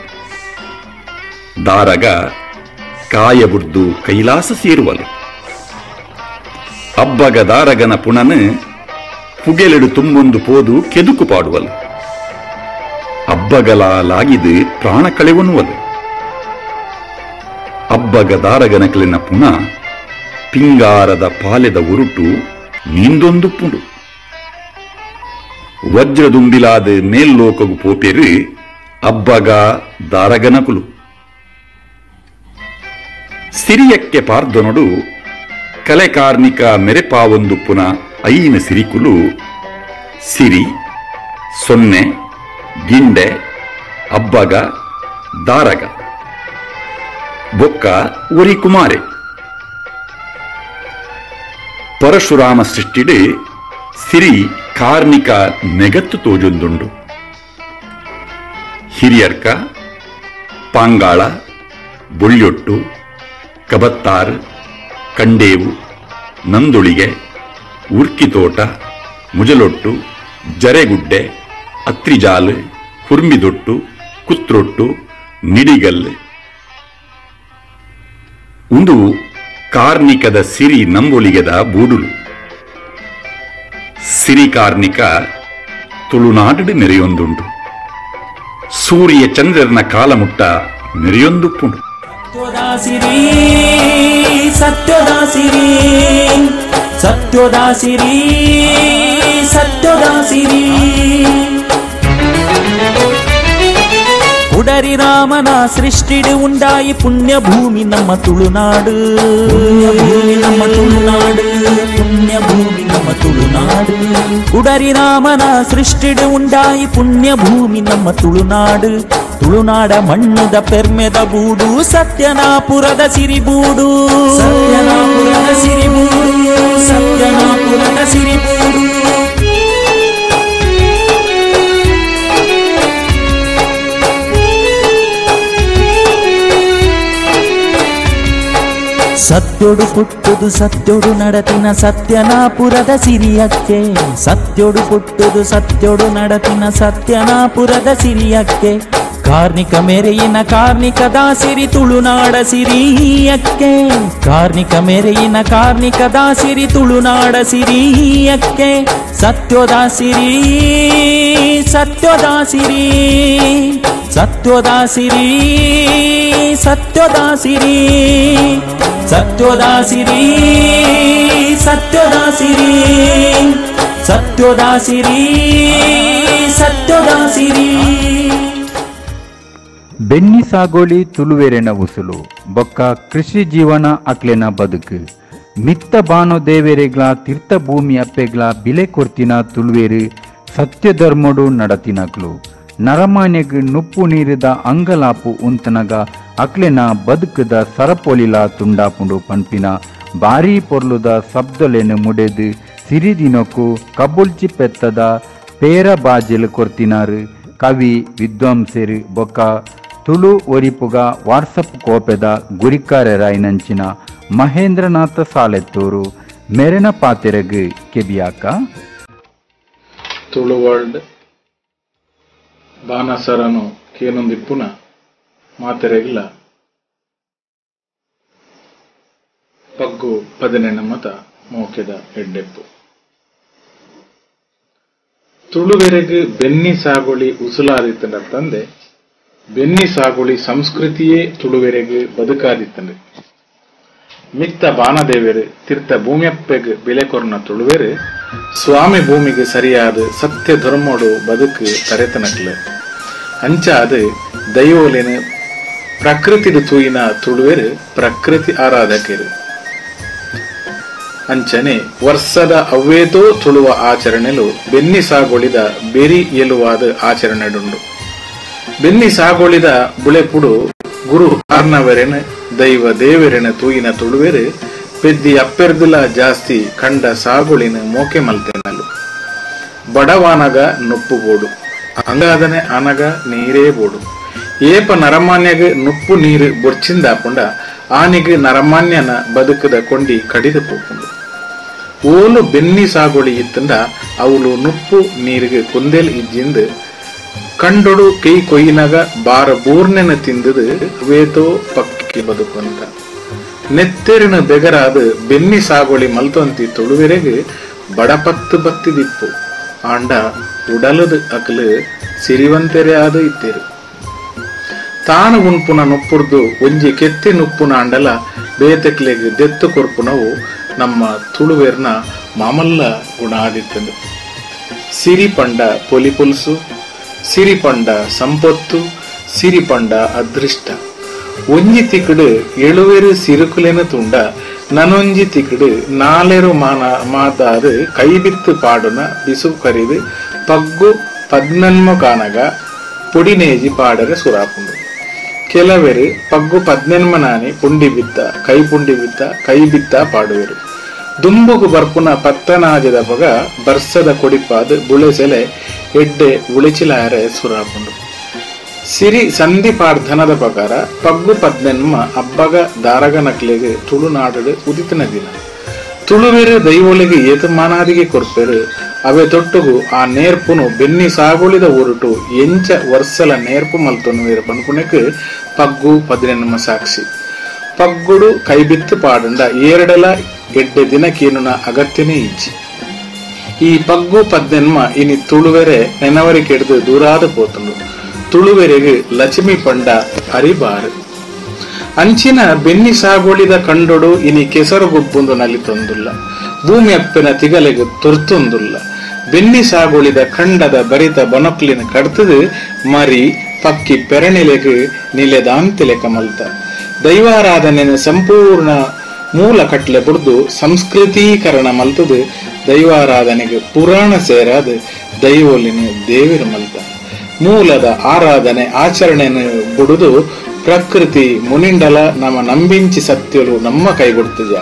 ದಾರಗ ಕಾಯಬುಡ್ದು ಕೈಲಾಸ ಸೇರುವಲು. ಅಬ್ಬಗ ದಾರಗನ ಪುಣನು ಪುಗೆಲೆಡು ತುಂಬೊಂದು ಪೋದು ಕೆದುಕು ಪಾಡುವಲು. ಅಬ್ಬಗಲ ಲಾಗಿದು ಪ್ರಾಣ ಕಳೆವನುವಲು. ಅಬ್ಬಗ ದಾರಗನಕಲಿನ ಪುಣ ಪಿಂಗಾರದ ಪಾಲೆದ ಉರುಟು ನೀಂದೊಂದು ಪುಂಡು. ವಜ್ರದುಂಬಿಲಾದ ಮೇಲ್ಲೋಕಗು ಪೋಪೆರು ಅಬ್ಬಗ ದಾರಗನಕುಲು. ಸಿರಿಯಕ್ಕೆ ಪಾರ್ದೊನಡು ಕಲೆಕಾರ್ನಿಕ ಮೆರೆಪಾವೊಂದು ಪುನ ಐನ ಸಿರಿಕುಲು ಸಿರಿ ಸೊನ್ನೆ ಗಿಂಡೆ ಅಬ್ಬಗ ದಾರಗ ಬೊಕ್ಕ ಒರಿ ಕುಮಾರೆ. ಪರಶುರಾಮ ಸೃಷ್ಟಿಡೆ ಸಿರಿ ಕಾರ್ನಿಕ ನೆಗತ್ತು ತೋಜೊಂದುಂಡು. ಹಿರಿಯರ್ಕ ಪಾಂಗಾಳ ಬೊಳ್ಯೊಟ್ಟು ಕಬತ್ತಾರ್ ಕಂಡೇವು ನಂದುಳಿಗೆ ಉರ್ಕಿತೋಟ ಮುಜಲೊಟ್ಟು ಜರೆಗುಡ್ಡೆ ಅತ್ರಿಜಾಲು ಹುರ್ಮಿದೊಟ್ಟು ಕುತ್ರೊಟ್ಟು ನಿಡಿಗಲ್ಲು ಉಂದು ಕಾರ್ನಿಕದ ಸಿರಿ ನಂಬೊಲಿಗೆದ ಬೂಡುಲು. ಸಿರಿ ಕಾರ್ನಿಕ ತುಳುನಾಡು ಮೆರೆಯೊಂದುಂಡು. ಸೂರ್ಯ ಚಂದ್ರನ ಕಾಲಮುಟ್ಟ ಮೆರೆಯೊಂದುಪ್ಪುಂಡು.
ಸತ್ಯೋದಾಸಿರಿ ಸತ್ಯೋದಾಸಿರಿ ಸತ್ಯೋದಾಸಿರಿ ಸತ್ಯೋದಾಸಿರಿ ಕುಡರಿ ರಾಮನ ಸೃಷ್ಟಿಡು ಉಂಡಾಯಿ ಪುಣ್ಯ ಭೂಮಿ ನಮ್ಮ ತುಳುನಾಡು. ಭೂಮಿ ನಮ್ಮ ತುಳುನಾಡು ಪುಣ್ಯ ಭೂಮಿ ನಮ್ಮ ತುಳುನಾಡು. ಕುಡರಿ ರಾಮನ ಸೃಷ್ಟಿಡು ಉಂಡಾಯಿ ಪುಣ್ಯ ಭೂಮಿ ನಮ್ಮ ತುಳುನಾಡು. ತುಳುನಾಡ ಮಣ್ಣುದ ಪೆರ್ಮೆದ ಬೂಡು ಸತ್ಯನಾಪುರದ ಸಿರಿಬೂಡು. ಸತ್ಯನಾಪುರದ ಸಿರಿಬೂಡು ಸತ್ಯನಾಪುರದ ಸಿರಿಬೂಡು. ಸತ್ಯೋಡು ಪುಟ್ಟುದು ಸತ್ಯೋಡು ನಡತಿನ ಸತ್ಯನಾಪುರದ ಸಿರಿಯಕ್ಕೆ ಸತ್ಯೋಡು ಪುಟ್ಟುದು ಸತ್ಯೋಡು ನಡತಿನ ಸತ್ಯನಾಪುರದ ಸಿರಿಯಕ್ಕೆ ಕಾರ್ಣಿಕ ಮೇರೆಯಿನ ಕಾರ್ಣಿಕದ ಸಿರಿ ತುಳುನಾಡ ಸಿರಿಯಕ್ಕೆ ಕಾರ್ಣಿಕ ಮೇರೆಯಿನ ಕಾರ್ಣಿಕದ ಸಿರಿ ತುಳುನಾಡ ಸಿರಿಯಕ್ಕೆ ಸತ್ಯೋದ ಸಿರಿ ಸತ್ಯೋದ ಸಿರಿ ಸತ್ಯೋದ ಸಿರಿ ಸತ್ಯೋದ ಸಿರಿ ಸತ್ಯೋದ ಸಿರಿ ಸತ್ಯೋದ ಸಿರಿ ಸತ್ಯೋದ ಸಿರಿ ಸತ್ಯೋದ ಸಿರಿ.
ಬೆನ್ನಿ ಸಾಗೋಳಿ ತುಳುವೆರೆನ ಉಸುಲು ಬೊಕ್ಕ ಕೃಷಿ ಜೀವನ ಅಕ್ಲೆನ ಬದುಕು ಮಿತ್ತ ಬಾನೋ ದೇವೆರೆಗ್ಲ ತೀರ್ಥ ಭೂಮಿ ಅಪ್ಪೆಗ್ಲ ಬಿಲೆ ಕೊರ್ತಿನ ತುಳುವೆರು ಸತ್ಯಧರ್ಮಡು ನಡತಿನಕ್ಲು ನರಮಾನ್ಯಗ್ ನುಪ್ಪು ನೀರಿದ ಅಂಗಲಾಪು ಉಂತನಗ ಅಕ್ಲೆನ ಬದುಕದ ಸರಪೊಲಿಲ ತುಂಡಾಪುಂಡು ಪನ್ಪಿನ ಬಾರೀ ಪೊರ್ಲುದ ಶಬ್ದಲೆನು ಮುಡೆದು ಸಿರಿದಿನೊಕ್ಕು ಕಬುಲ್ಚಿ ಪೆತ್ತದ ಪೇರ ಬಾಜಿಲ್ ಕೊರ್ತಿನಾರು ಕವಿ ವಿದ್ವಾಂಸರು ಬೊಕ್ಕ ತುಳು ಒರಿಪುಗ ವಾಟ್ಸಪ್ ಕೋಪೆದ ಗುರಿಕಾರರಾಯಿನಂಚಿನ ಮಹೇಂದ್ರನಾಥ ಸಾಲೆತ್ತೂರು ಮೆರೆನ ಪಾತೆರಗು ಕೆಬಿಯಾಕ.
ತುಳು ವರ್ಲ್ಡ್ ಬಾನಸರನು ಕೇನೊಂದಿಪ್ಪುನ ಮಾತೆರೆಗಿಲ್ಲ ಪಗ್ಗು ಪದಿನೆಣ್ಣ ಮತ ಮೋಕೆದ ಎಡ್ಡೆಪ್ಪು. ತುಳುವೆರೆಗ್ ಬೆನ್ನಿ ಸಾಗುಳಿ ಉಸುಲಾದಿತ್ತಂಡ ತಂದೆ ಬೆನ್ನಿ ಸಾಗುಳಿ ಸಂಸ್ಕೃತಿಯೇ ತುಳುವೆರೆಗ್ ಬದುಕಾದಿತ್ತಂಡೆ. ಮಿತ್ತ ಬಾನದೇವರು ತೀರ್ಥ ಭೂಮಿಯಪ್ಪೆಗ್ ಬೆಲೆ ಕೊರ್ನ ತುಳುವೆರು ಸ್ವಾಮಿ ಭೂಮಿಗೆ ಸರಿಯಾದ ಸತ್ಯ ಧರ್ಮೋಡು ಬದುಕು ತರೆತನಕ್ಲು ಅಂಚಾದ ದೈವೋಲಿನ ಪ್ರಕೃತಿಡು ತೂಯಿನ ತುಳುವೆರು ಪ್ರಕೃತಿ ಆರಾಧಕರು. ಅಂಚನೆ ವರ್ಷದ ಅವ್ವೇತೋ ತುಳುವ ಆಚರಣೆಲು ಬೆನ್ನಿ ಸಾಗುಳಿದ ಬೆರಿ ಎಲುವಾದ ಆಚರಣೆಡುಂಡು. ಬೆನ್ನಿ ಸಾಗುಳಿದ ಬುಳೆಪುಡು ಗುರು ಕಾರ್ನವರೆನ ದೈವ ದೇವರೆನ ತೂಯಿನ ತುಳುವೆರು ಪೆದ್ದಿ ಅಪ್ಪೆರ್ದುಲ ಜಾಸ್ತಿ ಕಂಡ ಸಾಗುಳಿನ ಮೋಕೆ ಮಲ್ತೆನಲು. ಬಡವಾನಗ ನುಪ್ಪು ಬೋಡು ಅಂಗಾದನೆ ಆನಗ ನೀರೇ ಬೋಡು ಏಪ ನರಮಾನ್ಯಗ ನುಪ್ಪು ನೀರು ಬೊರ್ಚಿಂದಾಪುಂಡ ಆನಿಗ ನರಮಾನ್ಯನ ಬದುಕದ ಕೊಂಡಿ ಕಡಿದು ಪೋಪುಂಡು. ಓಲು ಬೆನ್ನಿ ಸಾಗುಳಿ ಇತ್ತಂಡ ಅವಳು ನುಪ್ಪು ನೀರಿಗೆ ಕುಂದೇಲ್ ಇಜ್ಜಿಂದು ಕಂಡೊಡು ಕೈ ಕೊಯ್ಯಿನಾಗ ಬಾರ ಬೂರ್ನೆನ ತಿಂದದು ವೇತೋ ಪಕ್ಕಿ ಬದುಕಂತ. ನೆತ್ತೆರಿನ ಬೆಗರಾದ ಬೆನ್ನಿ ಸಾಗುಳಿ ಮಲ್ತೊಂತಿ ತುಳುವೆರೆಗೆ ಬಡಪತ್ತು ಬತ್ತಿದಿಪ್ಪು ಆಂಡ ಉಡಲದ ಅಕಲು ಸಿರಿವಂತೆರೆ ಆದ ಇತ್ತೇರು. ತಾನು ಉಣ್ಪುನ ನುಪ್ಪುರ್ದು ಒಂಜಿ ಕೆತ್ತಿ ನುಪ್ಪುನ ಅಂಡಲ ಬೇತಕ್ಲೆಗ್ ದೆತ್ತು ಕೊರ್ಪುನವು ನಮ್ಮ ತುಳುವೆರ್ನ ಮಾಮಲ್ಲ ಗುಣ ಆದಿತ್ತಂದು. ಸಿರಿಪಂಡ ಪೊಲಿ ಪುಲ್ಸು, ಸಿರಿಪಂಡ ಸಂಪತ್ತು, ಸಿರಿಪಂಡ ಅದೃಷ್ಟ. ಒಂಜಿ ತಿಕ್ಕಡು ಎಳುವೆರು ಸಿರುಕುಲೆನ ತುಂಡ ನನೊಂಜಿ ತಿಕ್ಕಡು ನಾಲೆರು ಮಾನ ಮಾತಾದು ಕೈಬಿತ್ತು ಪಾಡುನ ಬಿಸು ಕರಿದು ಪಗ್ಗು ಪದ್ನನ್ಮ ಕಾನಗ ಪೊಡಿನೇಜಿ ಪಾಡರೆ ಸುರಾಪುಂಡು. ಕೆಲವೆರು ಪಗ್ಗು ಪದ್ನೆನ್ಮನಾನಿ ಪುಂಡಿ ಬಿತ್ತ ಕೈ ಪುಂಡಿ ಬಿತ್ತ ಕೈ ಬಿತ್ತ ಪಾಡುವೆರು. ದುಂಬುಗು ಬರ್ಪುನ ಪತ್ತನಾಜದ ಪಗ ಬರ್ಸದ ಕೊಡಿಪಾದ ಬುಳೆಸೆಲೆ ಎಡ್ಡೆ ಉಳಿಚಿಲಾರೆ ಸುರಾಪುಂಡು. ಸಿರಿ ಸಂಧಿ ಪಾರ್ಧನದ ಪ್ರಕಾರ ಪಗ್ಗು ಪದ್ನೆನ್ಮ ಅಬ್ಬಗ ದಾರಗ ನಕ್ಲೆಗೆ ತುಳುನಾಡು ಉದಿತನ ದಿನ. ತುಳುವೆರು ದೈವೊಲಿಗೆ ಏತಮಾನಾದಿಗೆ ಕೊರ್ಪೆರು ಅವೆ ತೊಟ್ಟುಗು ಆ ನೇರ್ಪುನು ಬೆನ್ನಿ ಸಾಗುಳಿದ ಊರುಟು ಎಂಚ ವರ್ಷಲ ನೇರ್ಪು ಮಲ್ತೊನುವೇರು ಪನ್ಪುಣೆಕ್ ಪಗ್ಗು ಪದಿನೆನ್ಮ ಸಾಕ್ಷಿ. ಪಗ್ಗುಡು ಕೈಬಿತ್ತು ಪಾಡುಂಡ ಏರಡಲ ಎಡ್ಡೆ ದಿನ ಕೀನುನ ಅಗತ್ಯನೇ ಇಜ್ಜಿ. ಈ ಪಗ್ಗು ಪದ್ನೆನ್ಮ ಇನಿ ತುಳುವೆರೆ ನೆನವರಿ ಕೆಡ್ದು ದೂರಾದ ಪೋತುಂಡು. ತುಳುವೆರೆಗೆ ಲಕ್ಷ್ಮಿ ಪಂಡ ಅರಿಬಾರು. ಅಂಚಿನ ಬೆನ್ನಿ ಸಾಗುಳಿದ ಕಂಡೊಡು ಇನಿ ಕೆಸರು ಗುಬ್ಬುಂದು ನಲಿತೊಂದುಲ್ಲ, ಭೂಮಿ ಅಪ್ಪೆನ ತಿಗಲೆಗೆ ತುರ್ತೊಂದುಲ್ಲ. ಬೆನ್ನಿ ಸಾಗುಳಿದ ಕಂಡದ ಬರಿತ ಬನಕ್ಲಿನ ಕಡ್ತದು ಮರಿ ಪಕ್ಕಿ ಪೆರಣಿಲೆಗೆ ನಿಲೆದಾಂತಿಲೆ ಕಮಲ್ತ. ದೈವಾರಾಧನೆ ಸಂಪೂರ್ಣ ಮೂಲ ಕಟ್ಲೆ ಬುಡ್ದು ಸಂಸ್ಕೃತೀಕರಣ ಮಲ್ತದು ದೈವಾರಾಧನೆಗೆ ಪುರಾಣ ಸೇರಾದ ದೈವೊಲಿನ ದೇವಿರ ಮಲ್ತ. ಮೂಲದ ಆರಾಧನೆ ಆಚರಣೆಯನ್ನು ಬುಡುದು ಪ್ರಕೃತಿ ಮುನಿಂಡಲ ನಮ್ಮ ನಂಬಿಂಚಿ ಸತ್ಯಲು ನಮ್ಮ ಕೈಗೊಡ್ತಜ.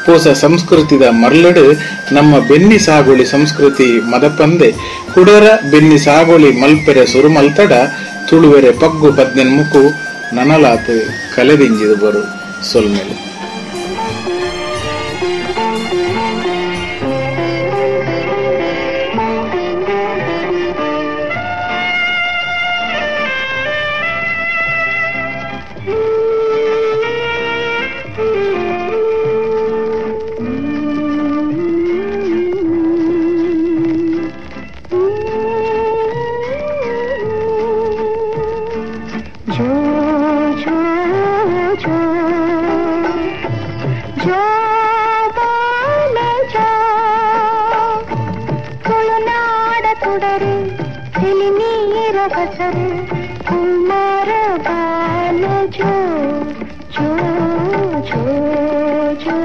ಪೋಸ ಸಂಸ್ಕೃತಿದ ಮರ್ಲಡು ನಮ್ಮ ಬೆನ್ನಿ ಸಾಗುಳಿ ಸಂಸ್ಕೃತಿ ಮದಪಂದೆ ಕುಡರ ಬೆನ್ನಿ ಸಾಗುಳಿ ಮಲ್ಪೆರೆ ಸುರು ಮಲ್ತಡ ತುಳುವೆರೆ ಪಗ್ಗು ಪದ್ನೆನ್ಮುಕು ನನಲಾತು ಕಲೆದಿಂಜಿದು ಬರು ಸೊಲ್ಮೇಲೆ.
Kumar बाल जो जो जो जो जो जो बाल जो। कुमार बाल जो जो जो जो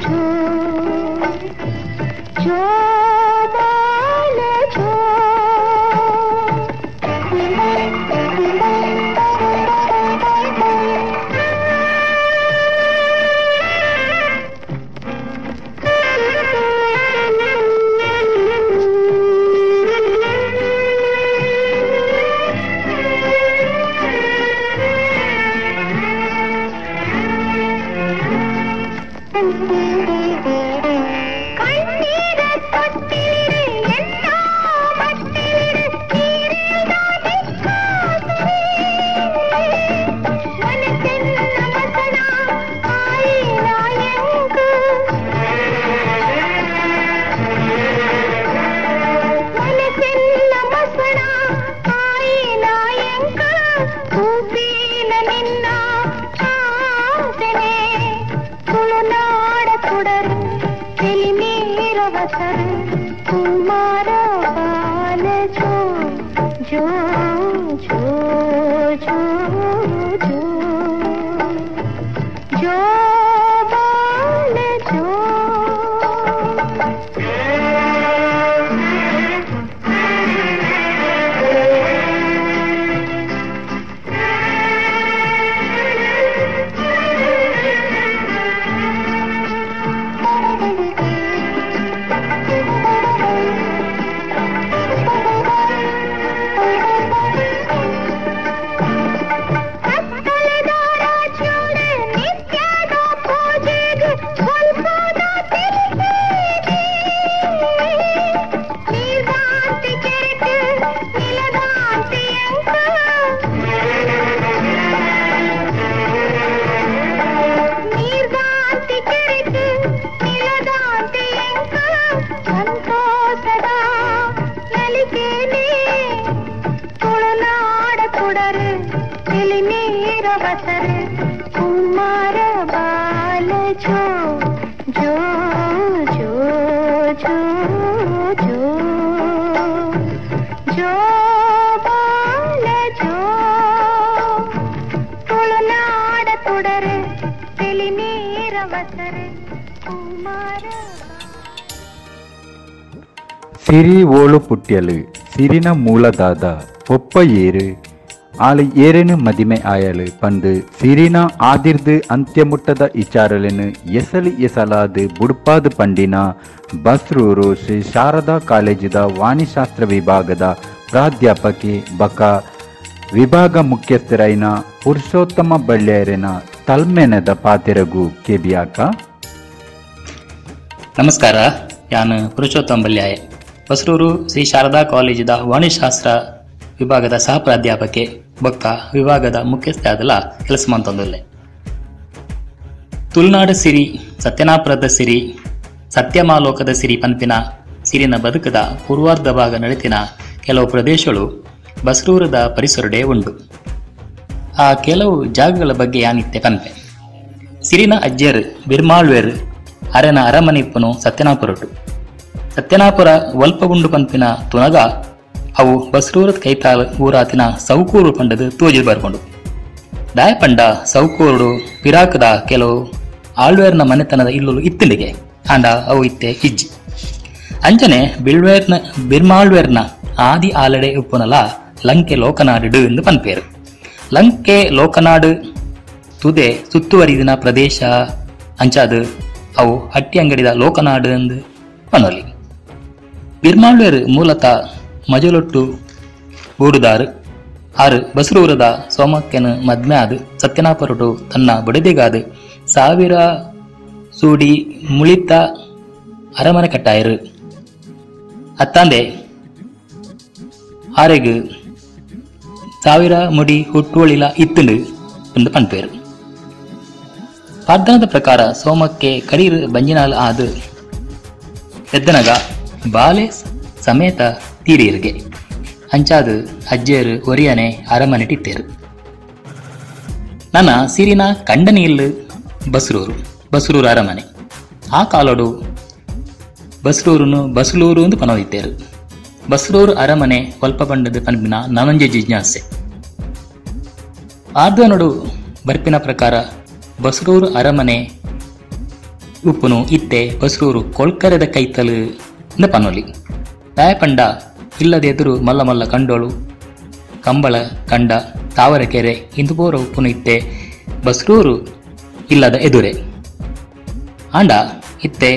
जो जो बाल जो। कुमार बाल जो जो जो जो जो जो बाल जो। तुಳುನಾಡ ತುಡರು ತಿಳಿನೀರವಸರು ಕುಮಾರ.
ಸಿರಿ ಓಳು ಪುಟ್ಯಲು ಸಿರಿನ ಮೂಲದಾದ ಪೊಪ್ಪ ಏರು ಆಳು ಏರೇನು ಮದಿಮೆ ಆಯಲು ಪಂದು ಸಿರಿನ ಆದಿರ್ದು ಅಂತ್ಯಮುಟ್ಟದ ಇಚಾರಲೆನು ಎಸಲು ಎಸಲಾದು ಬುಡ್ಪಾದು ಪಂಡಿನ ಬಸ್ರೂರು ಶ್ರೀ ಶಾರದಾ ಕಾಲೇಜಿದ ವಾಣಿಶಾಸ್ತ್ರ ವಿಭಾಗದ ಪ್ರಾಧ್ಯಾಪಕಿ ಬಕ ವಿಭಾಗ ಮುಖ್ಯಸ್ಥರೈನ ಪುರುಷೋತ್ತಮ ಬಳ್ಳ್ಯಾರನ ತಲ್ಮೆನದ ಪಾತಿರಗು ಕೆಬಿಯಾಕ.
ನಮಸ್ಕಾರ, ಯಾನು ಪುರುಷೋತ್ತಮ ಬಲ್ಯಾಯ, ಬಸ್ರೂರು ಶ್ರೀ ಶಾರದಾ ಕಾಲೇಜಿದ ವಾಣಿಶಾಸ್ತ್ರ ವಿಭಾಗದ ಸಹ ಪ್ರಾಧ್ಯಾಪಕೆ ಬೊಕ್ಕ ವಿಭಾಗದ ಮುಖ್ಯಸ್ಥೆ ಆದಲ ಕೆಲಸ ಮಂತೊಂದುಲ್ಲೆ. ತುಳುನಾಡು ಸಿರಿ, ಸತ್ಯನಾಪುರದ ಸಿರಿ, ಸತ್ಯಮಾಲೋಕದ ಸಿರಿ ಪನ್ಪಿನ ಸಿರಿನ ಬದುಕದ ಪೂರ್ವಾರ್ಧ ಭಾಗ ನಡೆತಿನ ಕೆಲವು ಪ್ರದೇಶಗಳು ಬಸ್ರೂರದ ಪರಿಸರಡೆ ಉಂಡು. ಆ ಕೆಲವು ಜಾಗಗಳ ಬಗ್ಗೆ ಯಾನಿತ್ತೆ ಪನ್ಪೆ. ಸಿರಿನ ಅಜ್ಜರ್ ಬಿರ್ಮಾಳ್ವೇರ್ ಅರೆನ ಅರಮನಿಪ್ಪನು ಸತ್ಯನಾಪುರಟು. ಸತ್ಯನಾಪುರ ಒಲ್ಪ ಉಂಡು ಪನ್ಪಿನ ತುನಗ ಅವು ಬಸ್ರೂರದ ಕೈತಾಲ್ ಊರಾತಿನ ಸೌಕೂರು ಪಂಡದು ತೋಜಿ ಬರ್ಕೊಂಡು. ದಾಯಪಂಡ ಸೌಕೂರುಡು ಪಿರಾಕದ ಕೆಲವು ಆಳ್ವೇರ್ನ ಮನೆತನದ ಇಲ್ಲುಲು ಇತ್ತಿಲಿಗೆ ಆಂಡ ಅವು ಇತ್ತೆ ಇಜ್ಜಿ. ಅಂಚನೆ ಬಿಳ್ವೇರ್ನ ಬಿರ್ಮಾಳ್ವೇರ್ನ ಆದಿ ಆಲಡೆ ಉಪ್ಪುನಲ ಲಂಕೆ ಲೋಕನಾಡು ಎಂದು ಪನ್ಪೇರು. ಲಂಕೆ ಲೋಕನಾಡು ತುದೆ ಸುತ್ತುವರಿದಿನ ಪ್ರದೇಶ ಅಂಚಾದು ಅವು ಹಟ್ಟಿ ಅಂಗಡಿದ ಲೋಕನಾಡು ಎಂದು ಪನೊಲಿ. ಬಿರ್ಮಾಳ್ವೇರು ಮೂಲತಃ ಮಜಲೊಟ್ಟು ಬೂಡುದಾರು. ಆರು ಬಸ್ರೂರದ ಸೋಮಕ್ಕೆನು ಮದ್ಮ್ಯಾದು ಸತ್ಯನಾಪುರಟು ತನ್ನ ಬುಡದಿಗಾದು 1000 ಸೂಡಿ ಮುಳಿತ ಅರಮನೆ ಕಟ್ಟಾಯರು. ಅತ್ತಾಂದೆ ಆರೆಗ್ 1000 ಮುಡಿ ಹುಟ್ಟುವಳಿಲ ಇತ್ತುಂಡು ಎಂದು ಪನ್ಪೇರು. ಪಾರ್ದನದ ಪ್ರಕಾರ ಸೋಮಕ್ಕೆ ಕಡೀರು ಬಂಜಿನಾಲ್ ಆದು ಎದ್ದನಗ ಬಾಲೆ ಸಮೇತ ತೀರಿಯರಿಗೆ ಅಂಚಾದು ಅಜ್ಜೇರು ಒರಿಯನೆ ಅರಮನೆಟಿತ್ತೇರು. ನನ್ನ ಸಿರಿನ ಕಂಡನಿಯಲ್ಲು ಬಸ್ರೂರು ಬಸ್ರೂರು ಅರಮನೆ. ಆ ಕಾಲೋಡು ಬಸ್ರೂರುನು ಬಸ್ಲೂರು ಎಂದು ಪನೋದಿತ್ತೇರು. ಬಸ್ರೂರು ಅರಮನೆ ಒಲ್ಪ ಬಂಡದ ಪನ್ಪಿನ ನನಂಜೆ ಜಿಜ್ಞಾಸೆ. ಆರ್ದನೋಡು ಬರ್ಪಿನ ಪ್ರಕಾರ ಬಸ್ರೂರು ಅರಮನೆ ಉಪ್ಪುನು ಇತ್ತೆ ಬಸ್ರೂರು ಕೊಳ್ಕರೆದ ಕೈತಲು ಎಂದು ಪನ್ನೊಲಿ. ಪಂಡ ಇಲ್ಲದೆ ಎದುರು ಮಲ್ಲ ಮಲ್ಲ ಕಂಡೋಳು ಕಂಬಳ ಕಂಡ ತಾವರೆಕೆರೆ ಇಂದು ಪೋರ ಉಪ್ಪುನು ಇತ್ತೆ ಬಸ್ರೂರು ಇಲ್ಲದ ಎದುರೆ. ಆಂಡ ಇತ್ತೆ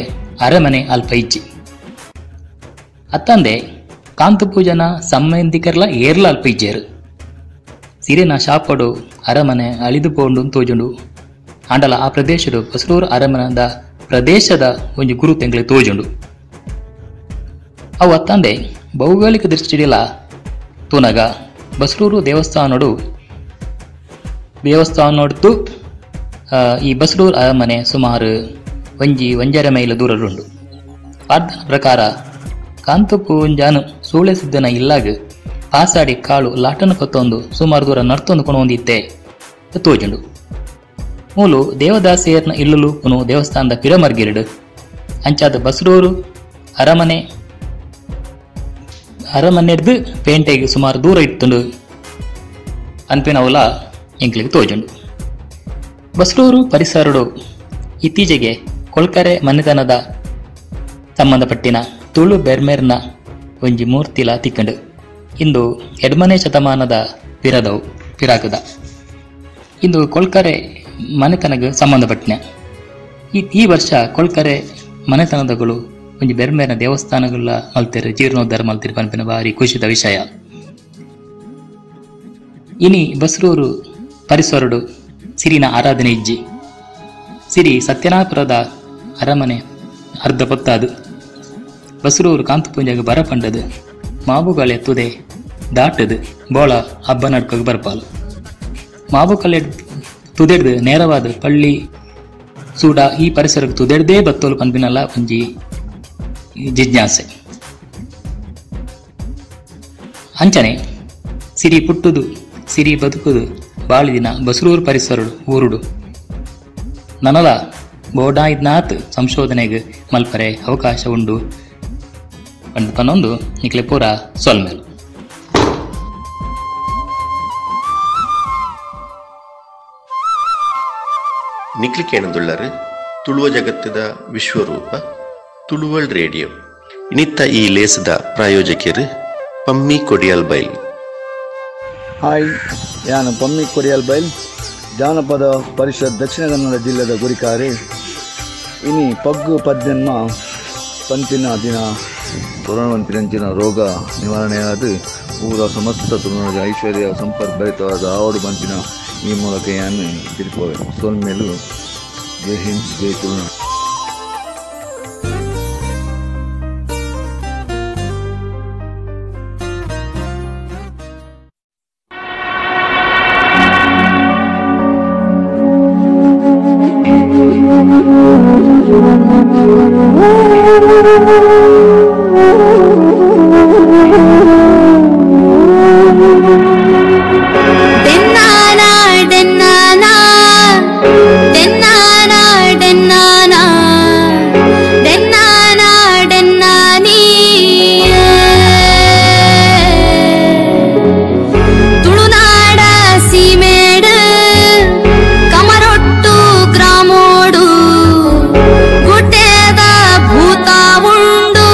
ಅರಮನೆ ಅಲ್ಪ ಇಜ್ಜಿ. ಅತ್ತಂದೆ ಕಾಂತಪೂಜನ ಸಂಬಂಧಿಕರ್ಲ ಏರ್ಲ ಅಲ್ಪ ಇಜ್ಜೇರು. ಸಿರಿನ ಶಾಪಡು ಅರಮನೆ ಅಳಿದು ಪೋಂಡು ತೋಜುಂಡು. ಆಂಡಲ ಆ ಪ್ರದೇಶಡು ಬಸ್ರೂರು ಅರಮನದ ಪ್ರದೇಶದ ಒಂಜಿ ಗುರು ತೆಂಗ್ಲೆ ತೋಜುಂಡು. ಅವು ಅತ್ತಂದೆ ಭೌಗೋಳಿಕ ದೃಷ್ಟಿಡಿಲ ತೂನಗ ಬಸ್ರೂರು ದೇವಸ್ಥಾನೋಡ್ದು ಈ ಬಸ್ರೂರು ಅರಮನೆ ಸುಮಾರು 1.5 ಮೈಲು ದೂರಡುಂಡು. ಪಾರ್ದನ ಪ್ರಕಾರ ಕಾಂತಪೂಂಜಾನು ಸೂಳೆ ಸಿದ್ದನ ಇಲ್ಲಾಗ ಪಾಸಾಡಿ ಕಾಳು ಲಾಟನ ಕೊತ್ತೊಂದು ಸುಮಾರು ದೂರ ನಡ್ತೊಂದು ಕೊಣೊಂದಿತ್ತೆ ತೋಜುಂಡು. ಮೂಲು ದೇವದಾಸಿಯರ್ನ ಇಲ್ಲಲು ಪುನು ದೇವಸ್ಥಾನದ ಪಿರಮರ್ಗಿರಡು. ಅಂಚಾದ ಬಸ್ರೂರು ಅರಮನೆಡ್ದು ಪೇಂಟೆಗೆ ಸುಮಾರು ದೂರ ಇತ್ತುಂಡು ಅನ್ಪಿನವಲ ಎಂಕ್ಲಿಗೆ ತೋಜುಂಡು. ಬಸ್ರೂರು ಪರಿಸರಡು ಇತ್ತೀಚೆಗೆ ಕೊಳ್ಕರೆ ಮನೆತನದ ಸಂಬಂಧಪಟ್ಟಿನ ತುಳು ಬೆರ್ಮೆರ್ನ ಒಂಜಿ ಮೂರ್ತಿಲ ತಿಕ್ಕಂಡು. ಇಂದು 2ನೇ ಶತಮಾನದ ಪಿರದವು ಪಿರಾಕದ ಇಂದು ಕೊಳ್ಕರೆ ಮನೆತನಗೆ ಸಂಬಂಧಪಟ್ಟಿನ. ಈ ವರ್ಷ ಕೊಳ್ಕರೆ ಮನೆತನದಗಳು ಒಂಜಿ ಬೆರ್ಮೆರ್ನ ದೇವಸ್ಥಾನಗಳ ಮಲ್ತೆರು ಜೀರ್ಣೋದ್ಧಾರ ಮಲ್ತಿರು ಪನ್ಪಿನ ಭಾರಿ ಖುಷಿದ ವಿಷಯ. ಇನಿ ಬಸ್ರೂರು ಪರಿಸರಡು ಸಿರಿನ ಆರಾಧನೆ ಇಜ್ಜಿ. ಸಿರಿ ಸತ್ಯನಾಪುರದ ಅರಮನೆ ಅರ್ಧ ಪೊತ್ತಾದು. ಬಸ್ರೂರು ಕಾಂತಪೂಂಜಾಗ ಬರ ಪಂಡದು ಮಾಬುಗಳೆ ತುದೆ ದಾಟದು ಬೋಳ ಹಬ್ಬ ನಡ್ಕೋಗಿ ಬರ್ಪಾಲು. ಮಾಬುಕಲೆ ತುದೆಡ್ದು ನೇರವಾದ ಪಳ್ಳಿ ಸೂಡ ಈ ಪರಿಸರಕ್ಕೆ ತುದೆಡ್ದೇ ಬತ್ತೋಲು ಪನ್ಪಿನಲ್ಲ ಒಂಜಿ ಜಿಜ್ಞಾಸೆ. ಅಂಚನೆ ಸಿರಿ ಪುಟ್ಟುದು ಸಿರಿ ಬದುಕುದು ಬಾಳಿದಿನ ಬಸ್ರೂರು ಪರಿಸರಡು ಊರುಡು ನನಲ ಬೋಡಾಯ್ನಾಥ್ ಸಂಶೋಧನೆಗೆ ಮಲ್ಪರೆ ಅವಕಾಶ ಉಂಡು ಪಂಡ್ ಪನ್ನೊಂದು ನಿಕ್ಲೆ ಪೂರ ಸೊಲ್ಮೇಲು.
ನಿಕ್ಲಿ ಕೇಣದುಳ್ಳರು ತುಳುವ ಜಗತ್ತದ ವಿಶ್ವರೂಪ ತುಳುವಲ್ ರೇಡಿಯೋ. ಇನ್ನಿತ್ತ ಈ ಲೇಸದ ಪ್ರಾಯೋಜಕರು ಪಮ್ಮಿ ಕೊಡಿಯಲ್ ಬೈಲ್.
ಹಾಯ್, ಯಾನು ಪಮ್ಮಿ ಕೊಡಿಯಲ್ ಬೈಲ್, ಜಾನಪದ ಪರಿಷತ್ ದಕ್ಷಿಣ ಕನ್ನಡ ಜಿಲ್ಲೆದ ಗುರಿಕಾರಿ. ಇನಿ ಪಗ್ಗು ಪದ್ದೆನ್ಮ ಪಂಪಿನ ದಿನ
ಕೊರೋನಾ ರೋಗ ನಿವಾರಣೆಯಾದ ಪೂರ ಸಮಸ್ತ ತುಳುನಾಡ ಐಶ್ವರ್ಯ ಸಂಪತ್ ಭರಿತವಾದ ಆವಡು ಪಂಪಿನ ಈ ಮೂಲಕ ಯಾನು ತಿರುಪೋವೆ. ಸೊಲ್ಮೇಲು ಜೈ ಹಿಂದ್, ಜೈ ತುಳುನಾಡು.
ಭೂತ ಉಂಡು.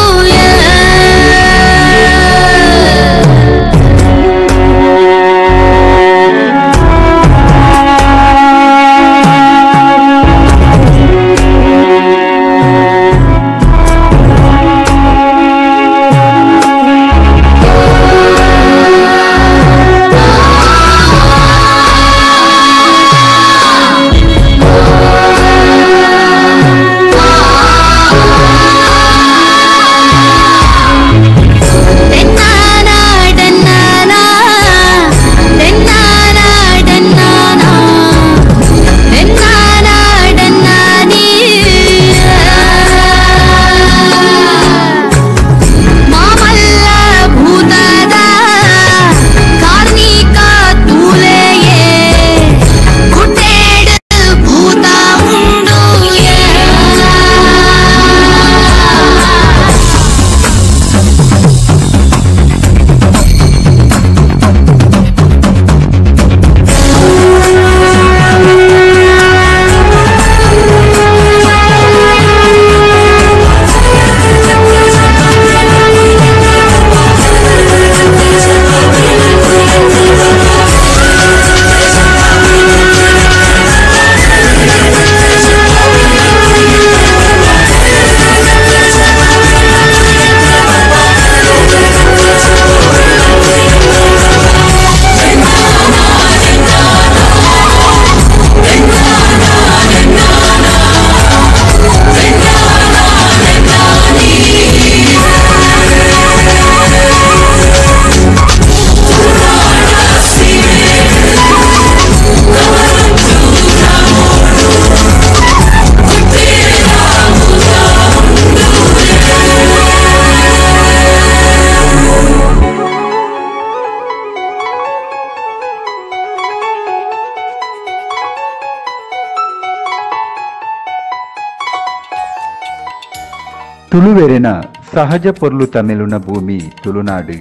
ತುಳುವೆರೆನ ಸಹಜ ಪೊರ್ಲು ತಮಿಳುನ ಭೂಮಿ ತುಳುನಾಡು.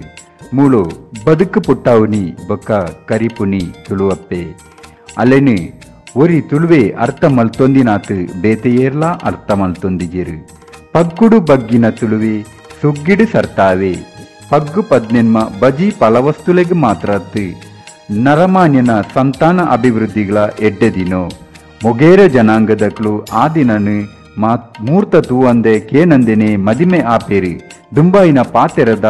ಮೂಳು ಬದುಕು ಪುಟ್ಟಾವುನಿ ಬೊಕ್ಕ ಕರಿಪುನಿ ತುಳುವಪ್ಪೆ. ಅಲೆನು ಒರಿ ತುಳುವೆ ಅರ್ಥ ಮಲ್ತೊಂದಿನಾತ್ ಬೇತೆಯೇರ್ಲಾ ಅರ್ಥ ಮಲ್ತೊಂದಿಜೆರು. ಪಗ್ಗುಡು ಬಗ್ಗಿನ ತುಳುವೆ ಸುಗ್ಗಿಡು ಸರ್ತಾವೆ. ಪಗ್ಗು ಪದ್ನೆನ್ಮ ಬಜಿ ಫಲವಸ್ತುಲೆಗ್ ಮಾತ್ರತ್ತು ನರಮಾನ್ಯನ ಸಂತಾನ ಅಭಿವೃದ್ಧಿಗಳ ಎಡ್ಡೆ ದಿನೋ. ಮೊಗೇರ ಜನಾಂಗದಕ್ಲು ಆ ದಿನನು ಮೂರ್ತ ತೂವಂದೆ ಕೇನಂದೆನೆ ಮದಿಮೆ ಆಪೇರಿ. ದುಂಬಾಯಿನ ಪಾತೆರದ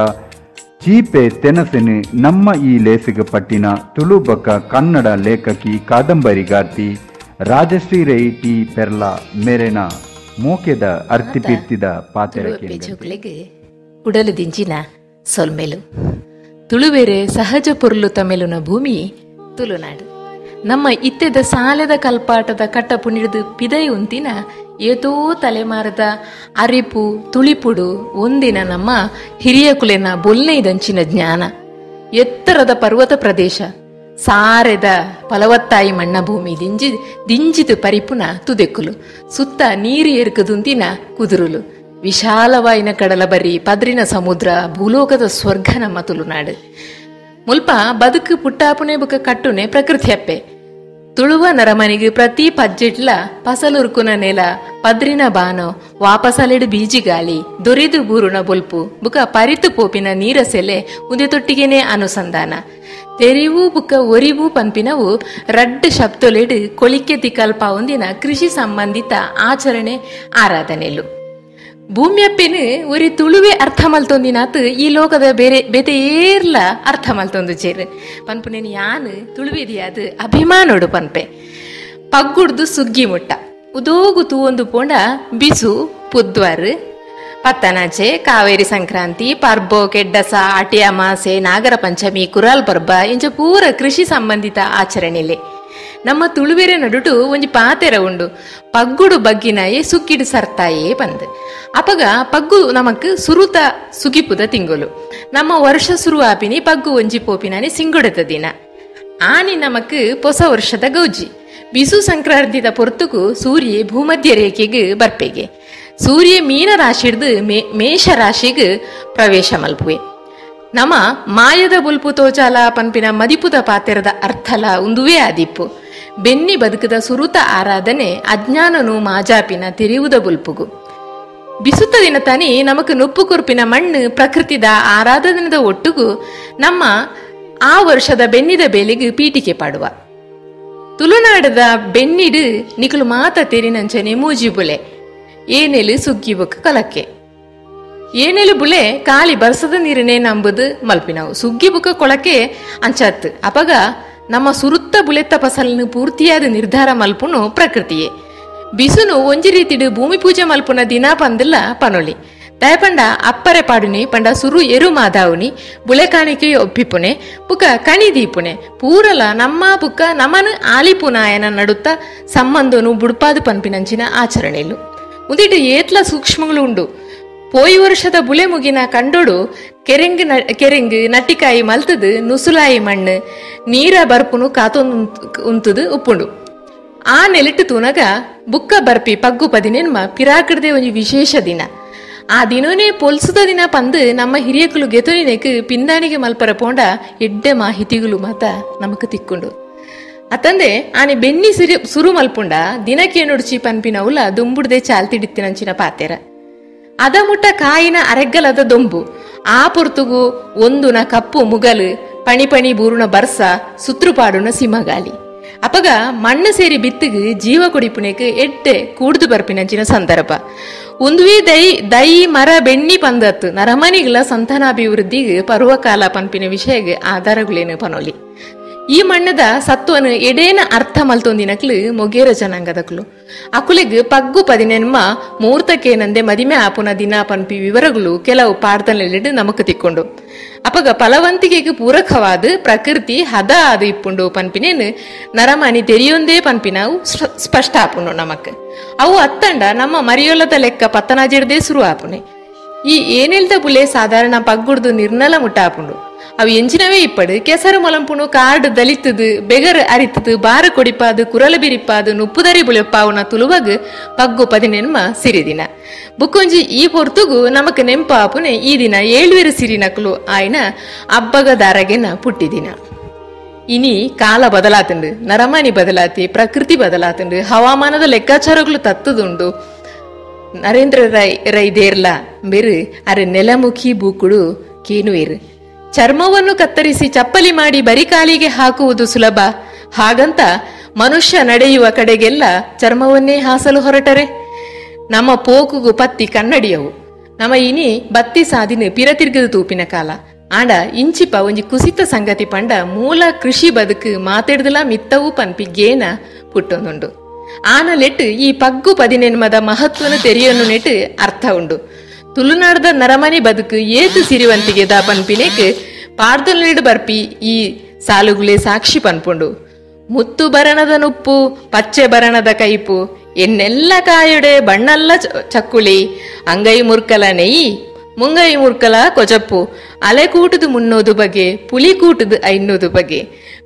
ಚೀಪೆ ತೆನಸೆನು ನಮ್ಮ ಈ ಲೇಸಿಗೆ ಪಟ್ಟಿನ ತುಳು ಬೊಕ್ಕ ಕನ್ನಡ ಲೇಖಕಿ ಕಾದಂಬರಿಗಾರ್ತಿ ರಾಜಶ್ರೀ ರೈ ಟಿ ಪೆರ್ಲಾ ಮೇರೆನ ಮೋಕೆದ ಅರ್ತಿಪಿರ್ತಿದ ಪಾತೆರಕ್ಕೆ
ಉಡಲು ದಿಂಜಿನ ಸೊಲ್ಮೆಲು. ತುಳುವೆರೆ ಸಹಜ ಪೊರ್ಲು ತಮೆಲುನ ಭೂಮಿ ತುಳುನಾಡು. ನಮ್ಮ ಇತ್ತೆದ ಸಾಲೆದ ಕಲ್ಪಾಟದ ಕಟ್ಟ ಪುಣಿದು ಪಿದೈ ಉಂತಿನ ಏತೋ ತಲೆಮಾರದ ಅರಿಪು ತುಳಿಪುಡು ಒಂದಿನ ನಮ್ಮ ಹಿರಿಯ ಕುಲೆನ ಬೊಲ್ನೈದಂಚಿನ ಜ್ಞಾನ. ಎತ್ತರದ ಪರ್ವತ ಪ್ರದೇಶ, ಸಾರೆದ ಫಲವತ್ತಾಯಿ ಮಣ್ಣ ಭೂಮಿ, ದಿಂಜಿದು ಪರಿಪುನ ತುದೆಕ್ಕುಲು, ಸುತ್ತ ನೀರು ಏರ್ಕದುಂತಿನ ಕುದುರುಲು, ವಿಶಾಲವಾಯಿನ ಕಡಲ ಬರಿ, ಪದ್ರಿನ ಸಮುದ್ರ, ಭೂಲೋಕದ ಸ್ವರ್ಗ ನಮ್ಮ ತುಳುನಾಡು. ಮುಲ್ಪ ಬದುಕು ಪುಟ್ಟಾಪುನೆ ಬುಕ ಕಟ್ಟುನೆ ಪ್ರಕೃತಿ ಅಪ್ಪೆ. ತುಳುವ ನರಮನಿಗೆ ಪ್ರತಿ ಪಜ್ಜೆಟ್ಲ ಪಸಲುರ್ಕುನ ನೆಲ, ಪದ್ರಿನ ಬಾನೋ, ವಾಪಸಲೆಡು ಬೀಜಿಗಾಳಿ, ದೊರಿದು ಬೂರುನ ಬೊಲ್ಪು ಬುಕ ಪರಿತು ಪೋಪಿನ ನೀರಸೆಲೆ ಉಂದೆ ತೊಟ್ಟಿಗೆನೆ ಅನುಸಂಧಾನ. ತೆರಿವು ಬುಕ ಒರಿವು ಪನ್ಪಿನವು ರಡ್ಡು ಶಬ್ದೊಲೆಡು ಕೊಳಿಕೆ ತಿಕಲ್ಪ ಒಂದಿನ ಕೃಷಿ ಸಂಬಂಧಿತ ಆಚರಣೆ ಆರಾಧನೆಲು. ಭೂಮಿಯಪ್ಪೆನು ಒರಿ ತುಳುವೆ ಅರ್ಥ ಮಲ್ತೊಂದಿನಾತ್ ಈ ಲೋಕದ ಬೇರೆ ಬೇತೆ ಏರ್ಲ ಅರ್ಥ ಮಲ್ತೊಂದು ಚೇರು ಪನ್ಪುನೇನು ಯಾನು ತುಳುವೆದಿಯಾದ ಅಭಿಮಾನೋಡು ಪನ್ಪೆ. ಪಗ್ಗುಡ್ದು ಸುಗ್ಗಿ ಮುಟ್ಟ ಉದೋಗು ತೂವೊಂದು ಪೋಂಡ ಬಿಸು, ಪುದ್ವಾರು, ಪತ್ತನಾಚೆ, ಕಾವೇರಿ ಸಂಕ್ರಾಂತಿ, ಪರ್ಬೋ, ಕೆಡ್ಡಸ, ಆಟಿ ಅಮಾಸೆ, ನಾಗರ ಪಂಚಮಿ, ಕುರಾಲ್ ಪರ್ಬ ಇಂಚ ಪೂರ ಕೃಷಿ ಸಂಬಂಧಿತ ಆಚರಣೆಲೆ. ನಮ್ಮ ತುಳುವೆರೆ ನಡುಟು ಒಂಜಿ ಪಾತೆರ ಉಂಡು, ಪಗ್ಗುಡು ಬಗ್ಗಿನಾಯೆ ಸುಕ್ಕಿಡು ಸರ್ತಾಯೇ ಪಂದ್. ಅಪಗ ಪಗ್ಗು ನಮಕ್ ಸುರುತ ಸುಗಿಪುದ ತಿಂಗಳು. ನಮ್ಮ ವರ್ಷ ಸುರು ಆಪಿನಿ ಪಗ್ಗು ಒಂಜಿ ಪೋಪಿನಾನಿ ಸಿಂಗುಡದ ದಿನ. ಆನಿ ನಮಕ್ ಹೊಸ ವರ್ಷದ ಗೌಜಿ. ಬಿಸು ಸಂಕ್ರಾಂತಿದ ಪೊರ್ತುಕು ಸೂರ್ಯ ಭೂಮಧ್ಯ ರೇಖೆಗೆ ಬರ್ಪೆಗೆ. ಸೂರ್ಯ ಮೀನ ರಾಶಿಡ್ದು ಮೇಷ ರಾಶಿಗೆ ಪ್ರವೇಶ ಮಲ್ಪುವೆ. ನಮ್ಮ ಮಾಯದ ಬುಲ್ಪು ತೋಚಾಲ ಪನ್ಪಿನ ಮದಿಪುದ ಪಾತೆರದ ಅರ್ಥಲ ಉಂದುವೇ ಆದಿಪ್ಪು. ಬೆನ್ನಿ ಬದುಕದ ಸುರುತ ಆರಾಧನೆ ಅಜ್ಞಾನನು ಮಾಜಾಪಿನ ತೆರೆಯುವುದ ಬುಲ್ಪುಗು. ಬಿಸುತ್ತ ದಿನ ತಾನಿ ನಮಕ್ ನೊಪ್ಪು ಕೊರ್ಪಿನ ಮಣ್ಣು ಪ್ರಕೃತಿದ ಆರಾಧನದ ಒಟ್ಟುಗು ನಮ್ಮ ಆ ವರ್ಷದ ಬೆನ್ನಿದ ಬೇಲೆಗೆ ಪೀಟಿಕೆ ಪಾಡುವ. ತುಳುನಾಡದ ಬೆನ್ನಿಡು ನಿಕಲು ಮಾತ ತೆರಿನಂಚನೆ ಮೂಜಿ ಬುಲೆ, ಏನೆಲು ಸುಗ್ಗಿ ಬೊಕ್ಕ ಕಲಕ್ಕೆ. ಏನೆಲು ಬುಲೆ ಕಾಲಿ ಬರ್ಸದ ನೀರನ್ನೇ ನಂಬುದು ಮಲ್ಪಿನವು, ಸುಗ್ಗಿ ಬುಕ್ಕ ಕೊಳಕೆ ಅಂಚತ್ತು. ಅಪಗ ನಮ್ಮ ಸುರುತ್ತ ಬುಲೆತ್ತ ಫಸಲನ್ನು ಪೂರ್ತಿಯಾದ ನಿರ್ಧಾರ ಮಲ್ಪುನು ಪ್ರಕೃತಿಯೇ. ಬಿಸುನು ಒಂಜಿ ರೀತಿಡು ಭೂಮಿ ಪೂಜೆ ಮಲ್ಪುನ ದಿನ ಪಂದಿಲ್ಲ ಪನೊಲಿ. ದಯಪಂಡ ಅಪ್ಪರೆ ಪಾಡುನಿ ಪಂಡ ಸುರು ಎರು ಮಾದಾವುನಿ ಬುಳೆ ಕಾಣಿಕೆ ಒಪ್ಪಿಪುನೆ ಬುಕ ಕಣಿ ದೀಪುನೆ ಪೂರಲ ನಮ್ಮ ಬುಕ್ಕ ನಮನ ಆಲಿಪುನಾಯನ ನಡುತ್ತ ಸಂಬಂಧನು ಬುಡ್ಪಾದು ಪನ್ಪಿನಂಚಿನ ಆಚರಣೆಲು. ಉಂದಿಟ್ಟು ಏತ್ಲ ಸೂಕ್ಷ್ಮಗಳು ಉಂಡು. ಪೋಯಿ ವರ್ಷದ ಬುಲೆ ಮುಗಿನ ಕಂಡೋಡು ಕೆರೆಂಗ್ ಕೆರೆಂಗ್ ನಟ್ಟಿಕಾಯಿ ಮಲ್ತದು ನುಸುಲಾಯಿ ಮಣ್ಣು ನೀರ ಬರ್ಪುನು ಕಾತೊಂದು ಉಂತುದು ಉಪ್ಪುಂಡು. ಆ ನೆಲಿಟ್ಟು ತೂನಗ ಬುಕ್ಕ ಬರ್ಪಿ ಪಗ್ಗು ಪದಿನೆನ್ಮ ಪಿರಾಕಡ್ದೆ ಒಂಜಿ ವಿಶೇಷ ದಿನ. ಆ ದಿನನೇ ಪೊಲ್ಸುದ ದಿನ ಪಂದು ನಮ್ಮ ಹಿರಿಯಕುಲು ಗೆತುನಿನೆಕ್ ಪಿಂದಾಣಿಗೆ ಮಲ್ಪರ ಪೋಂಡ ಎಡ್ಡೆ ಮಾಹಿತಿಗಳು ಮಾತ ನಮಕ್ ತಿಕ್ಕೊಂಡು. ಅತಂದೆ ಆನೆ ಬೆನ್ನಿ ಸಿರಿ ಸುರು ಮಲ್ಪುಂಡ ದಿನಕ್ಕೆ ನುಡ್ಚಿ ಪನ್ಪಿನವುಲ ದುಂಬುಡ್ದೆ ಚಾಲ್ತಿಡಿತ್ತಿನಂಚಿನ ಪಾತೆರ. ಅದ ಮುಟ್ಟ ಕಾಯಿನ ಅರೆಗ್ಗಲದ ದೊಂಬು, ಆ ಪೊರ್ತುಗು ಒಂದುನ ಕಪ್ಪು ಮುಗಲು, ಪಣಿ ಪಣಿ ಬೂರುನ ಬರ್ಸ, ಸುತ್ರುಪಾಡುನ ಸಿಮಗಾಲಿ. ಅಪಗ ಮಣ್ಣು ಸೇರಿ ಬಿತ್ತಿಗೆ ಜೀವ ಕೊಡಿಪುನೆಕ್ ಎಡ್ಡೆ ಕೂಡ್ದು ಬರ್ಪಿನಂಚಿನ ಸಂದರ್ಭ. ಉಂದುವೇ ದೈ ದೈ ಮರ ಬೆಣ್ಣಿ ಪಂದತ್ತು ನರಮನಿಗಳ ಸಂತಾನಾಭಿವೃದ್ಧಿಗೆ ಪರ್ವಕಾಲ ಪನ್ಪಿನ ವಿಷಯಗೆ ಆಧಾರಗಳೇನು ಪನೊಲಿ. ಈ ಮಣ್ಣದ ಸತ್ವನು ಎಡೇನ ಅರ್ಥ ಮಲ್ತೊಂದಿನಕ್ಲು ಮೊಗೇರ ಜನಾಂಗದಕ್ಲು. ಅಕುಲಿಗ್ ಪಗ್ಗು ಪದಿನೆನ್ಮ ಮೂರ್ತಕ್ಕೇನಂದೆ ಮದಿಮೆ ಆಪುನ ದಿನ ಪನ್ಪಿ ವಿವರಗಳು ಕೆಲವು ಪಾಡ್ದನೆಲೆಡು ನಮಕ್ ತಿಕ್ಕೊಂಡು. ಅಪಗ ಫಲವಂತಿಗೆಗೆ ಪೂರಕವಾದ ಪ್ರಕೃತಿ ಹದ ಆದ ಇಪ್ಪುಂಡು ಪನ್ಪಿನೇನು ನರಮಾನಿ ತೆರಿಯೊಂದೇ ಪನ್ಪಿನವು ಸ್ಪಷ್ಟ ಆಪುಂಡು ನಮಕ್. ಅವು ಅತ್ತಂಡ ನಮ್ಮ ಮರಿಯೊಲ್ಲದ ಲೆಕ್ಕ ಪತ್ತನಾಜಿಡ್ದೇ ಸುರು ಆಪುನೆ. ಈ ಏನೆಲ್ದ ಬುಲೆ ಸಾಧಾರಣ ಪಗ್ಗುಡ್ದು ನಿರ್ನಲ ಮುಟ್ಟ ಆಪುಂಡು. ಅವು ಎಂಚಿನವೇ ಇಪ್ಪಡು ಕೆಸರು ಮೊಲಂಪುಣು ಕಾರ್ಡ್ ದಲಿತದು ಬೆಗರ್ ಅರಿತದು ಬಾರ ಕೊಡಿಪಾದು ಕುರಲ ಬಿರಿಪಾದು ನುಪ್ಪುದರಿ ಬುಳೆಪಾವುನ ತುಳುವಗ್ ಪಗ್ಗು ಪದಿನೆನ್ಮ ಸಿರಿದಿನ ಬುಕ್ಕೊಂಜಿ ಈ ಪೊರ್ತುಗು ನಮಕ್ ನೆಂಪಾಪುನೆ ಈ ದಿನ ಏಳ್ವೇರು ಸಿರಿನಕಲು ಆಯ್ನ ಅಬ್ಬಗ ದಾರಗೆನ ಪುಟ್ಟಿದಿನ. ಇನಿ ಕಾಲ ಬದಲಾತುಂಡು, ನರಮಾನಿ ಬದಲಾತಿ, ಪ್ರಕೃತಿ ಬದಲಾತುಂಡು, ಹವಾಮಾನದ ಲೆಕ್ಕಾಚಾರಗಳು ತತ್ತದುಂಡು. ನರೇಂದ್ರ ರೈ ರೈದೇರ್ಲ ಬೆರು ಅರೆ ನೆಲಮುಖಿ ಬೂಕುಡು ಕೇನುವೇರು. ಚರ್ಮವನ್ನು ಕತ್ತರಿಸಿ ಚಪ್ಪಲಿ ಮಾಡಿ ಬರಿಕಾಲಿಗೆ ಹಾಕುವುದು ಸುಲಭ, ಹಾಗಂತ ಮನುಷ್ಯ ನಡೆಯುವ ಕಡೆಗೆಲ್ಲ ಚರ್ಮವನ್ನೇ ಹಾಸಲು ಹೊರಟರೆ ನಮ್ಮ ಪೋಕುಗು ಪತ್ತಿ ಕನ್ನಡಿಯವು. ನಮ್ಮ ಇನಿ ಬತ್ತಿ ಸಾದಿನ ಪಿರತಿರ್ಗದು ತೂಪಿನ ಕಾಲ. ಆಂಡ ಇಂಚಿಪ ಒಂಜಿ ಕುಸಿತ ಸಂಗತಿ ಪಂಡ ಮೂಲ ಕೃಷಿ ಬದುಕು ಮಾತೆಡ್ದಲ ಮಿತ್ತವು ಪನ್ಪಿ ಗೇನ ಪುಟ್ಟೊಂದುಂಡು. ಆನ ಲೆಟ್ಟು ಈ ಪಗ್ಗು ಪದಿನೆನ್ಮದ ಮಹತ್ವನು ತೆರೆಯನ್ನು ನೆಟ್ಟು ಅರ್ಥ ಉಂಡು. ತುಳುನಾಡದ ನರಮನಿ ಬದುಕು ಏತು ಸಿರಿವಂತಿಗೆ the ಪನ್ಪಿನೇಕ್ ಪಾಡ್ದೊಲ್ನೆಡು ಬರ್ಪಿ ಈ ಸಾಲುಗುಲೆ ಸಾಕ್ಷಿ ಪನ್ಪುಂಡು. ಮುತ್ತು ಬರಣದ ನುಪ್ಪು ಪಚ್ಚೆ ಬರಣದ ಕೈಪು ಎನ್ನೆಲ್ಲ ಕಾಯುಡೆ ಬಣ್ಣಲ್ಲ ಚಕ್ಕುಳಿ ಅಂಗೈ ಮುರ್ಕಲ ನೆಯ್ಯಿ ಮುಂಗೈ ಮುರ್ಕಲ ಕೊಜಪ್ಪು ಅಲೆ ಕೂಟುದು ಮುನ್ನೋದು ಬಗೆ ಪುಲಿ ಕೂಟುದು ಐನ್ನೋದು ಬಗೆ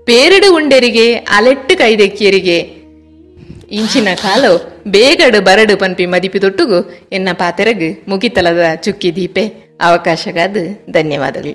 ಪೇರಡು ಉಂಡೆರಿಗೆ ಅಲೆಟ್ಟು ಕೈದೆಕ್ಕಿಯರಿಗೆ ಇಂಚಿನ ಕಾಲು ಬೇಗಡು ಬರಡು ಪನ್ಪಿ ಮದಿಪಿ ತೊಟ್ಟುಗು ಎನ್ನ ಪಾತೆರಗು ಮುಗಿತಲದ ಚುಕ್ಕಿ ದೀಪೆ. ಅವಕಾಶಗಾದ ಧನ್ಯವಾದಗಳು.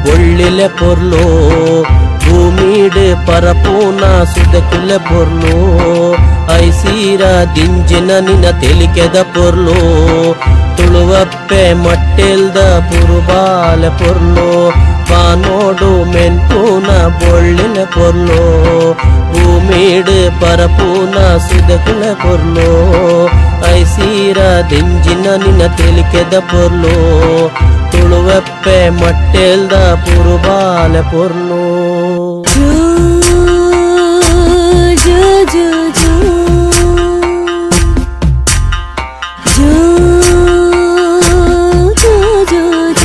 ಬೊಳ್ಳಿಲೆ ಪೊರ್ಲು ಭೂಮಿಡ್ ಪರಪೂನ ಸುದಕುಲೆ ಪೊರ್ಲು ಐಸೀರ ದಿಂಜಿನ ನಿನ ತೆಲಿಕೆದ ಪೊರ್ಲು ತುಳುವಪ್ಪೆ ಮಟ್ಟೆಲ್ದ ಪುರುಬಾಲೆ ಪೊರ್ಲು ಬಾನೋಡು ಮೆನ್ಪೂನ ಬೊಳ್ಳಿಲೆ ಪೊರ್ಲು ಭೂಮಿಡ್ ಪರಪೂನ ಸುದಕುಲೆ ಪೊರ್ಲು ಐಸೀರ ದಿಂಜಿನ ನಿನ ತೆಲಿಕೆದ ಪೊರ್ಲು ತುಳುವಪ್ಪೆ ಮಟ್ಟೆಲ್ದ ಪುರುಬಾಲೆ ಪೊರ್ಲು.
ಜೋ ಜೋ ಜೋ ಜೋ ಜೋ ಜೋ ಜೋ.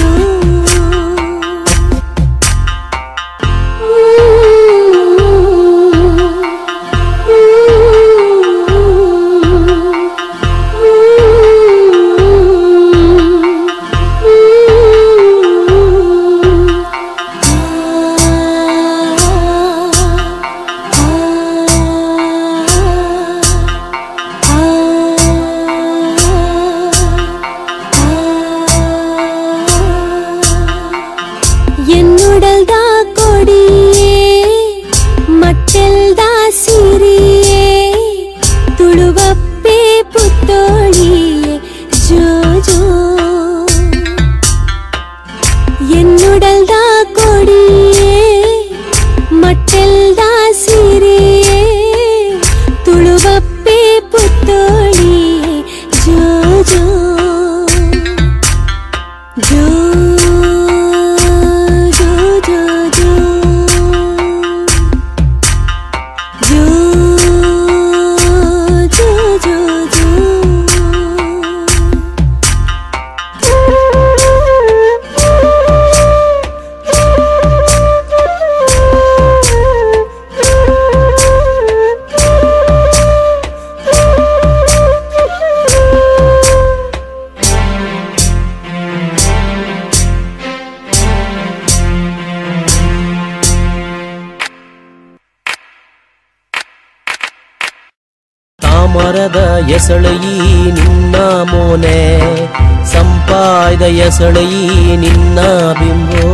ಜೋ ಜೋ ಜೋ ಜೋ.
ಎಸಳಯಿ ನಿನ್ನ ಮೋನೆ ಸಂಪಾಯ್ದ ಎಸಳಯಿ ನಿನ್ನ ಬಿಂಬೋ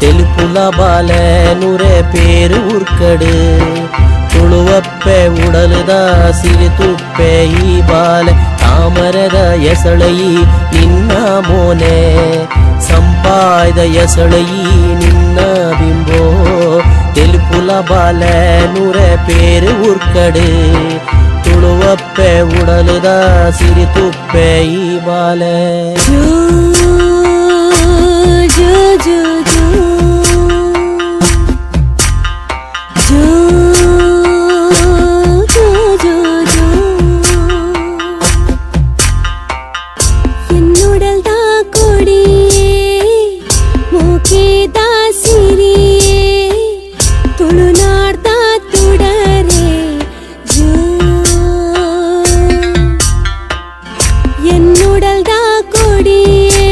ತೆಲುಪುಲ ಬಾಲೆ ನುರೆ ಪೇರು ಉರ್ಕಡು ತುಳುವಪ್ಪೆ ಉಡಲದ ಸಿರಿತುಪ್ಪೆ ಈ ಬಾಲೆ ತಾಮರದ ಎಸಳಯಿ ನಿನ್ನ ಮೋನೆ ಸಂಪಾಯ್ದ ಎಸಳಯಿ ನಿನ್ನ ಬಿಂಬೋ ತೆಲುಪುಲ ಬಾಲೆ ನುರೆ ಪೇರು ಉರ್ಕಡು ತುಳುವಪ್ಪೆ ಉಡಲದ ಸಿರಿತುಪ್ಪೆ ಈ ಬಾಲೆ.
ಜೋ ಜೋ ಜೋ ಜೋ ಜೋ ಜೋ ಜೋ என்னுடல் தா கொடியே மூக்கே தா சிரியே துளுநார் தா துடரே ஜோ என்னுடல் தா கொடியே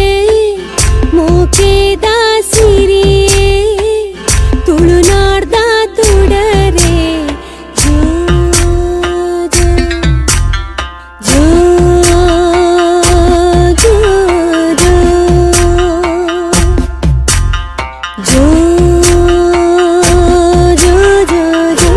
மூக்கே தா சிரியே துளுநார் தா துடரே ஜோ ஜோ ஜோ ஜோ ஜோ ஜோ ஜோ ஜோ.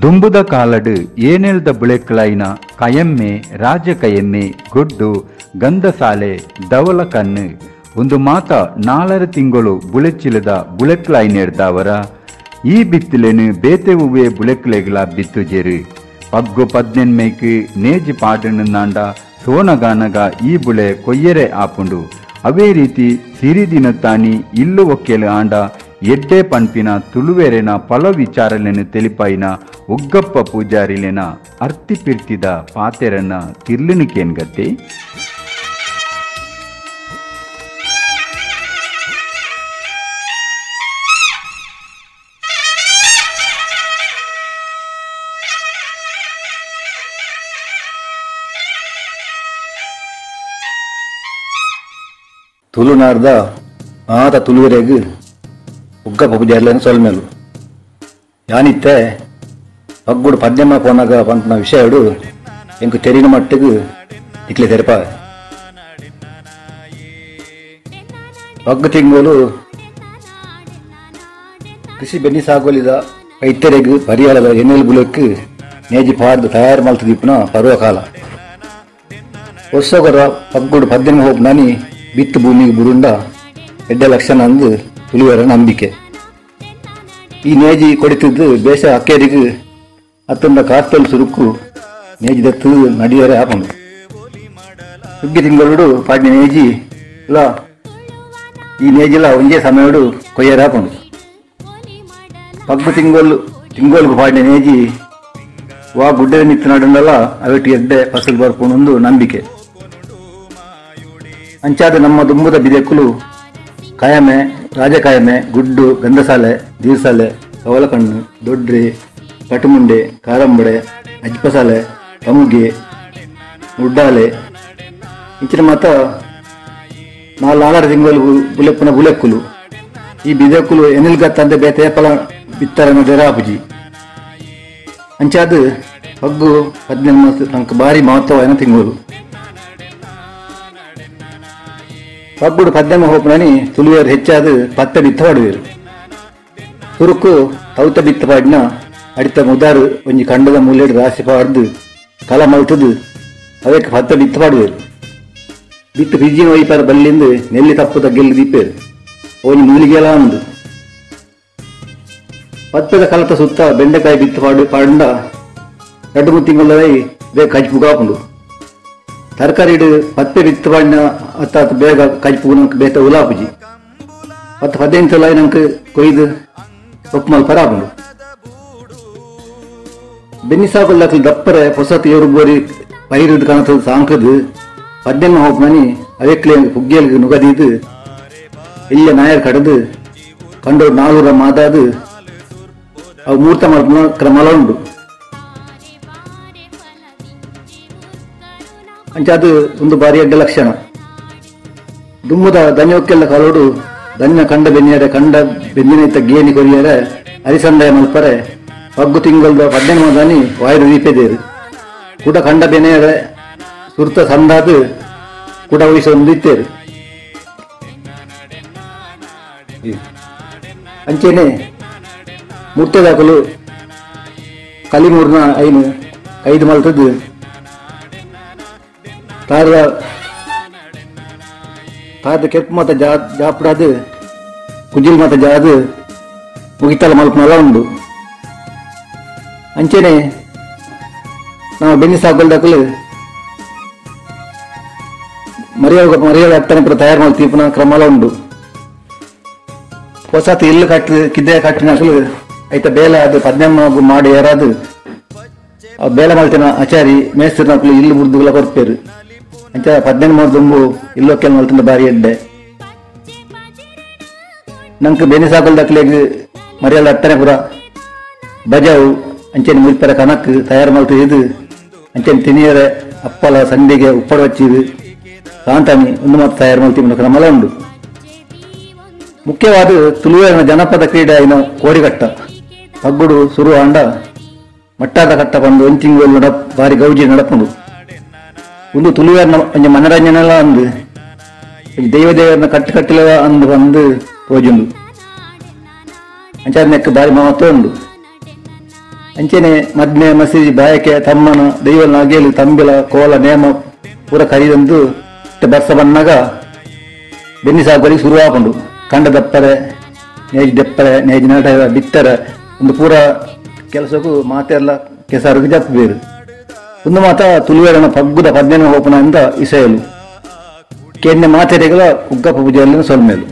ದುಂಬುದ ಕಾಲಡು ಏನೆಲ್ದ ಬುಳೆಕ್ಲಾಯಿನ ಕಯಮ್ಮೆ ರಾಜ ಕಯಮ್ಮೆ ಗುಡ್ಡು ಗಂಧಸಾಲೆ ದವಲ ಕಣ್ಣು ಒಂದು ಮಾತ 4 ತಿಂಗಳು ಬುಳೆಚಿಲದ ಬುಳೆಕ್ಲಾಯಿನೆಡ್ದವರ ಈ ಬಿತ್ತುಲೆನು ಬೇತೆ ಹೂವೆ ಬುಳೆಕ್ಲೆಗ್ಲ ಬಿತ್ತುಜೆರು ಪಗ್ಗು ಪದ್ನೆನ್ಮೇಕ್ ನೇಜಿ ಪಾಡಣ್ಣಾಂಡ ಸೋನಗಾನಗ ಈ ಬುಳೆ ಕೊಯ್ಯರೆ ಆಪುಂಡು. ಅವೇ ರೀತಿ ಸಿರಿದಿನತಾನಿ ಇಲ್ಲು ಒಕ್ಕೆಲು ಆಂಡ ಎಡ್ಡೆ ಪನ್ಪಿನ ತುಳುವೆರೆನ ಪಲ ವಿಚಾರಲೆನು ತೆಲಿಪಾಯಿನ ಉಗ್ಗಪ್ಪ ಪೂಜಾರಿಲೆನ ಅರ್ತಿ ಪಿರ್ತಿದ ಪಾತೆರನ್ನ ತಿರ್ಲಿನಿಕೇನ್ಗತ್ತೆ.
ತುಳುನಾಡ್ದ ಮಾತ ತುಳುವೆರೆಗ್ ಉಗ್ಗಪ್ಪ ಪೂಜಾರಿಲೆನ ಸೊಲ್ಮೆಲು ಯಾನಿತ್ತೆ ಪಗ್ಗುಡು ಪದ್ಯಮ್ಮ ಪೋನಾಗ ಪನ್ಪಿನ ವಿಷಯಡು ಎಂಕು ತೆರಿನ ಮಟ್ಟಿಗೆ ಇಕ್ಲೆ ತೆರಪ. ಪಗ್ಗು ತಿಂಗಳು ಕೃಷಿ ಬೆನ್ನಿ ಸಾಗೋಲಿದ ರೈತರೆಗ್ ಪರಿಹಾರದ ಎಣ್ಣೆಲ್ ಬುಲೆಕ್ ನೇಜಿ ಪಾಡ್ದು ತಯಾರು ಮಲ್ತದಿಪ್ಪುನ ಪರ್ವಕಾಲ. ವರ್ಷಗೊರ ಪಗ್ಗುಡು ಪದ್ಯಮ್ಮ ಹೋಗ್ ನಾನಿ ಬಿತ್ತು ಭೂಮಿಗೆ ಬುರುಂಡ ಎಡ್ಡೆ ಲಕ್ಷಣ ಅಂದು ತುಳುವರ ನಂಬಿಕೆ. ಈ ನೇಜಿ ಕೊಡಿತಿದ್ದು ಬೇಷ ಅಕ್ಕೇರಿಗೆ ಅತ್ತಂದ ಕಾರ್ತಲ್ ಸುರುಕು ನೇಜಿ ದತ್ತು ನಡಿಯರೆ ಆಪಂಡು. ಸುಗ್ಗಿ ತಿಂಗಳು ಪಾಡಿನ ನೇಜಿ ಇಲ್ಲ ಈ ನೇಜಿಲ ಒಂಜೇ ಸಮಯಡು ಕೊಯ್ಯರೆ ಆಪಂಡು. ಪಗ್ಗು ತಿಂಗಳು ತಿಂಗಳಿಗೆ ಪಾಡಿನ ನೇಜಿ ವಾ ಗುಡ್ಡೆ ನಿತ್ತು ನಡುಂಡಲ ಅವೆಟ್ಟು ಎಡ್ಡೆ ಫಸಲು ಬರ್ಕೊಂಡು ನಂಬಿಕೆ. ಅಂಚಾದ ನಮ್ಮ ದುಂಬುದ ಬಿದೆಕ್ಕುಲು ಕಾಯಮೆ ರಾಜಕಾಯಮೆ ಗುಡ್ಡು ಗಂಧಸಾಲೆ ದೀರ್ಸಾಲೆ ಕವಲಕಣ್ಣು ದೊಡ್ರಿ ಕಟುಮುಂಡೆ ಕಾರಂಬಡೆ ಅಜ್ಪಸಾಲೆ ಕಮುಗೆ ಉಡ್ಡಾಲೆ ಇಂಚಿನ ಮಾತ 4 ತಿಂಗಳು ಬುಲೆಪ್ಪನ ಬುಲೆಕ್ಕುಲು ಈ ಬಿದೆಕ್ಕುಲು ಎನಿಲ್ಗತ್ತಂದೆ ಬೇತೆ ಫಲ ಬಿತ್ತರ ದೆರಾಪುಜಿ. ಅಂಚಾದ ಪಗ್ಗು 18 ತನಕ ಭಾರಿ ಮಹತ್ವವಾದ ತಿಂಗಳು. ಪಗ್ಗುಡು ಪದ್ಯಮ ಹೋಪುನನಿ ತುಳುವೆರ್ ಹೆಚ್ಚಾದ ಪತ್ತೆ ಬಿತ್ತ ಪಾಡುವೆರು. ಸುರುಕು ತೌತ ಬಿತ್ತ ಪಾಡಿನ ಅಡಿತ ಮುದಾರು ಒಂಜಿ ಕಂಡದ ಮೂಲೆಡ್ ರಾಶಿ ಪಾಡ್ದು ಕಲ ಮಲ್ತದು ಅವೆಕ್ ಪತ್ತೆ ಬಿತ್ತ ಪಾಡುವೆರು. ಬಿತ್ತು ಪಿಜ್ಜಿನ ಒಯ್ಪಾರ ಬಲ್ಲಿಂದು ನೆಲ್ಲಿ ತಪ್ಪುದ ಗೆಲ್ಲು ದೀಪೇರು ಒಂಜಿ ಮೂಲಿಗೆಲ ಅಂದು. ಪತ್ತೆದ ಕಲತ ಸುತ್ತ ಬೆಂಡೆಕಾಯಿ ಬಿತ್ತು ಪಾಡು ಪಾಡುಂಡ 2-3 ತಿಂಗಳ ಬೇಗ ಕಜ್ಪು ಕಾಪುಂಡು. ತರಕಾರಿ ಪತ್ತೆ ಬಿತ್ತು ಪಾಡಿನ ಅತ್ತ ಬೇಗ ಕಜ್ಪು ನಂಗೆ ಬೇತ ಉಲಾಪುಜಿ 10-15 ಸಲ ನಂಗೆ ಕೊಯ್ದು ಒಪ್ಪು ಮಲ್ಪರ ಆಪುಂಡು. ಬೆನ್ನಿಸಾಗೊಲ್ಲಕಲ್ ದಪ್ಪರೆ ಹೊಸತು ಏರು ಬೋರಿ ಪೈರುದು ಕಣತದ ಸಾಂಕದು ಪದ್ದೆಮ್ಮ ಹೋಗ್ಮನಿ ಅವೆಕ್ಲೆ ಪುಗ್ಗೇಲ್ಗೆ ನುಗದಿದು ಇಲ್ಲ ನಾಯರ್ ಕಡದು ಕಂಡೋರು ನಾಲ್ವರ ಮಾದಾದು ಅವು ಮೂರ್ತ ಮಲ್ಪುನ ಕ್ರಮಲ ಉಂಡು. ಅಂಚ ಅದು ಒಂದು ಬಾರಿ ಅಡ್ಡ ಲಕ್ಷಣ. ದುಮ್ಮದ ಧನ್ಯೋಕ್ಕೆಲ್ಲ ಕಲೋಡು ಧನ್ಯ ಕಂಡ ಬೆನ್ನಿಯರೆ ಕಂಡ ಬೆನ್ನಿನೈತ ಗೇಣಿ ಕೊರಿಯರೆ ಅರಿಸಂದಾಯ ಮಲ್ಪರೆ ಪಗ್ಗು ತಿಂಗಲ್ದ ಪದ್ದೆನ ಮಾದಾನಿ ವಾಯು ದೀಪೆದೇರು ಕೂಡ ಕಂಡ ಬೆನೆಯರೆ ಸುರ್ತ ಸಂದಾದು ಕೂಡ ವಹಿಸೊಂದು ಇತ್ತೇರು. ಅಂಚೆನೆ ಮೂರ್ತೆದಾಕಲು ಕಲಿಮೂರ್ನ ಐನು ಐದು ಮಲ್ತದ್ದು ತಾರದ ತಾರದ ಕೆಂಪು ಮಾತ ಜಾಪಡಾದು ಕುಜಿಲ್ ಮಾತ ಜಾದು ಮುಗಿತಲ ಮಲ್ಪನಲ್ಲ ಉಂಡು. ಅಂಚೆನೆ ನಾವು ಬೆನ್ನಿ ಸಾಕೊಲ್ದಾಕಲು ಮರಿಯಾಗ ಮರಿಯಾದ ಅಟ್ಟನೆ ಪೂರ ತಯಾರು ಮಾಡ್ತೀಪುನ ಕ್ರಮಲ ಉಂಡು. ಹೊಸತು ಇಲ್ಲು ಕಟ್ಟಿ ಕಿದ್ದೆ ಕಟ್ಟಿನಕಲು ಐತ ಬೇಲೆ ಅದು ಪದ್ನೆಮ್ಮ ಮಾಡಿ ಯಾರಾದು ಆ ಬೇಲೆ ಮಲ್ತಿನ ಆಚಾರಿ ಮೇಸ್ತ್ರಿನಕಲು ಇಲ್ಲು ಬುಡ್ದುಗಳ ಕೊರ್ಪೇರು. ಅಂಚ ಪದ್ನೆಮ್ಮ ದುಂಬು ಇಲ್ಲೊಕ್ಕೆಲ್ಲ ಮಲ್ತಿನ ಬಾರಿ ಎಡ್ಡೆ. ನಂಗೆ ಬೆನ್ನಿ ಸಾಕೊಲ್ದಕ್ಲೆಗ್ ಮರಿಯಾದ ಅಟ್ಟನೆ ಪೂರ ಬಜಾವು ಅಂಚೆನೆ ಮುರಿಪರ ಕನಕ್ ತಯಾರು ಮಲ್ತು ಇದು ಅಂಚೆನೆ ತಿನಿಯರೆ ಅಪ್ಪಲ ಸಂಡಿಗೆ ಉಪ್ಪಡ ವಚ್ಚಿದು ಕಾಂತಾನಿ ಒಂದು ಮಾತು ತಯಾರು ಮಲ್ತಿ ಕ್ರಮಲ ಉಂಡು. ಮುಖ್ಯವಾದ ತುಳುವಿನ ಜನಪದ ಕ್ರೀಡೆ అయిన ಕೋರಿಕಟ್ಟ ಪಗ್ಗುಡು ಸುರು ಆಂಡ ಮಟ್ಟಾದ ಕಟ್ಟ ಬಂದು ಒಂದು ತಿಂಗಳು ನಡಪ್ ಬಾರಿ ಗೌಜಿ ನಡಪುಂಡು. ಒಂದು ತುಳುವಿನ ಒಂಜಿ ಮನರಂಜನೆಲ ಅಂದು ದೈವ ದೇವರನ್ನ ಕಟ್ಟು ಕಟ್ಟಿಲ ಅಂದು ಬಂದು ತೋಜುಂಡು. ಅಂಚಾದ ಬಾರಿ ಮಹತ್ವ ಉಂಡು. ಅಂಚೆನೆ ಮದ್ಮೆ ಮಸೀದಿ ಬಾಯಕೆ ತಮ್ಮನ ದೈವ ನಾಗೇಲು ತಂಬಿಲ ಕೋಲ ನೇಮ ಪೂರ ಕರಿದಂದು ಬರ್ಸ ಬನ್ನಾಗ ಬೆನ್ನಿ ಸಾಗುವರಿಗೆ ಶುರು ಹಾಕೊಂಡು ಕಂಡ ದಪ್ಪರೆ ನೇಜ್ ದೆಪ್ಪರೆ ನೇಜ್ ನಾಟ ಬಿತ್ತರ ಒಂದು ಪೂರ ಕೆಲಸಕ್ಕೂ ಮಾತೆಲ್ಲ ಕೆಸರಿಗೆ ಜಪ್ಪು ಬೇರು. ಒಂದು ಮಾತ ತುಳುವೇರನ ಪಗ್ಗುದ ಪದ್ನೆನ ಹೋಪನ ಅಂತ ಇಸೆಯಲು ಕೆನ್ನೆ ಮಾತೆರೆಗಳ ಉಗ್ಗಪ್ಪ ಪೂಜೆಯಲ್ಲಿ ಸೊಲ್ಮೇಲು.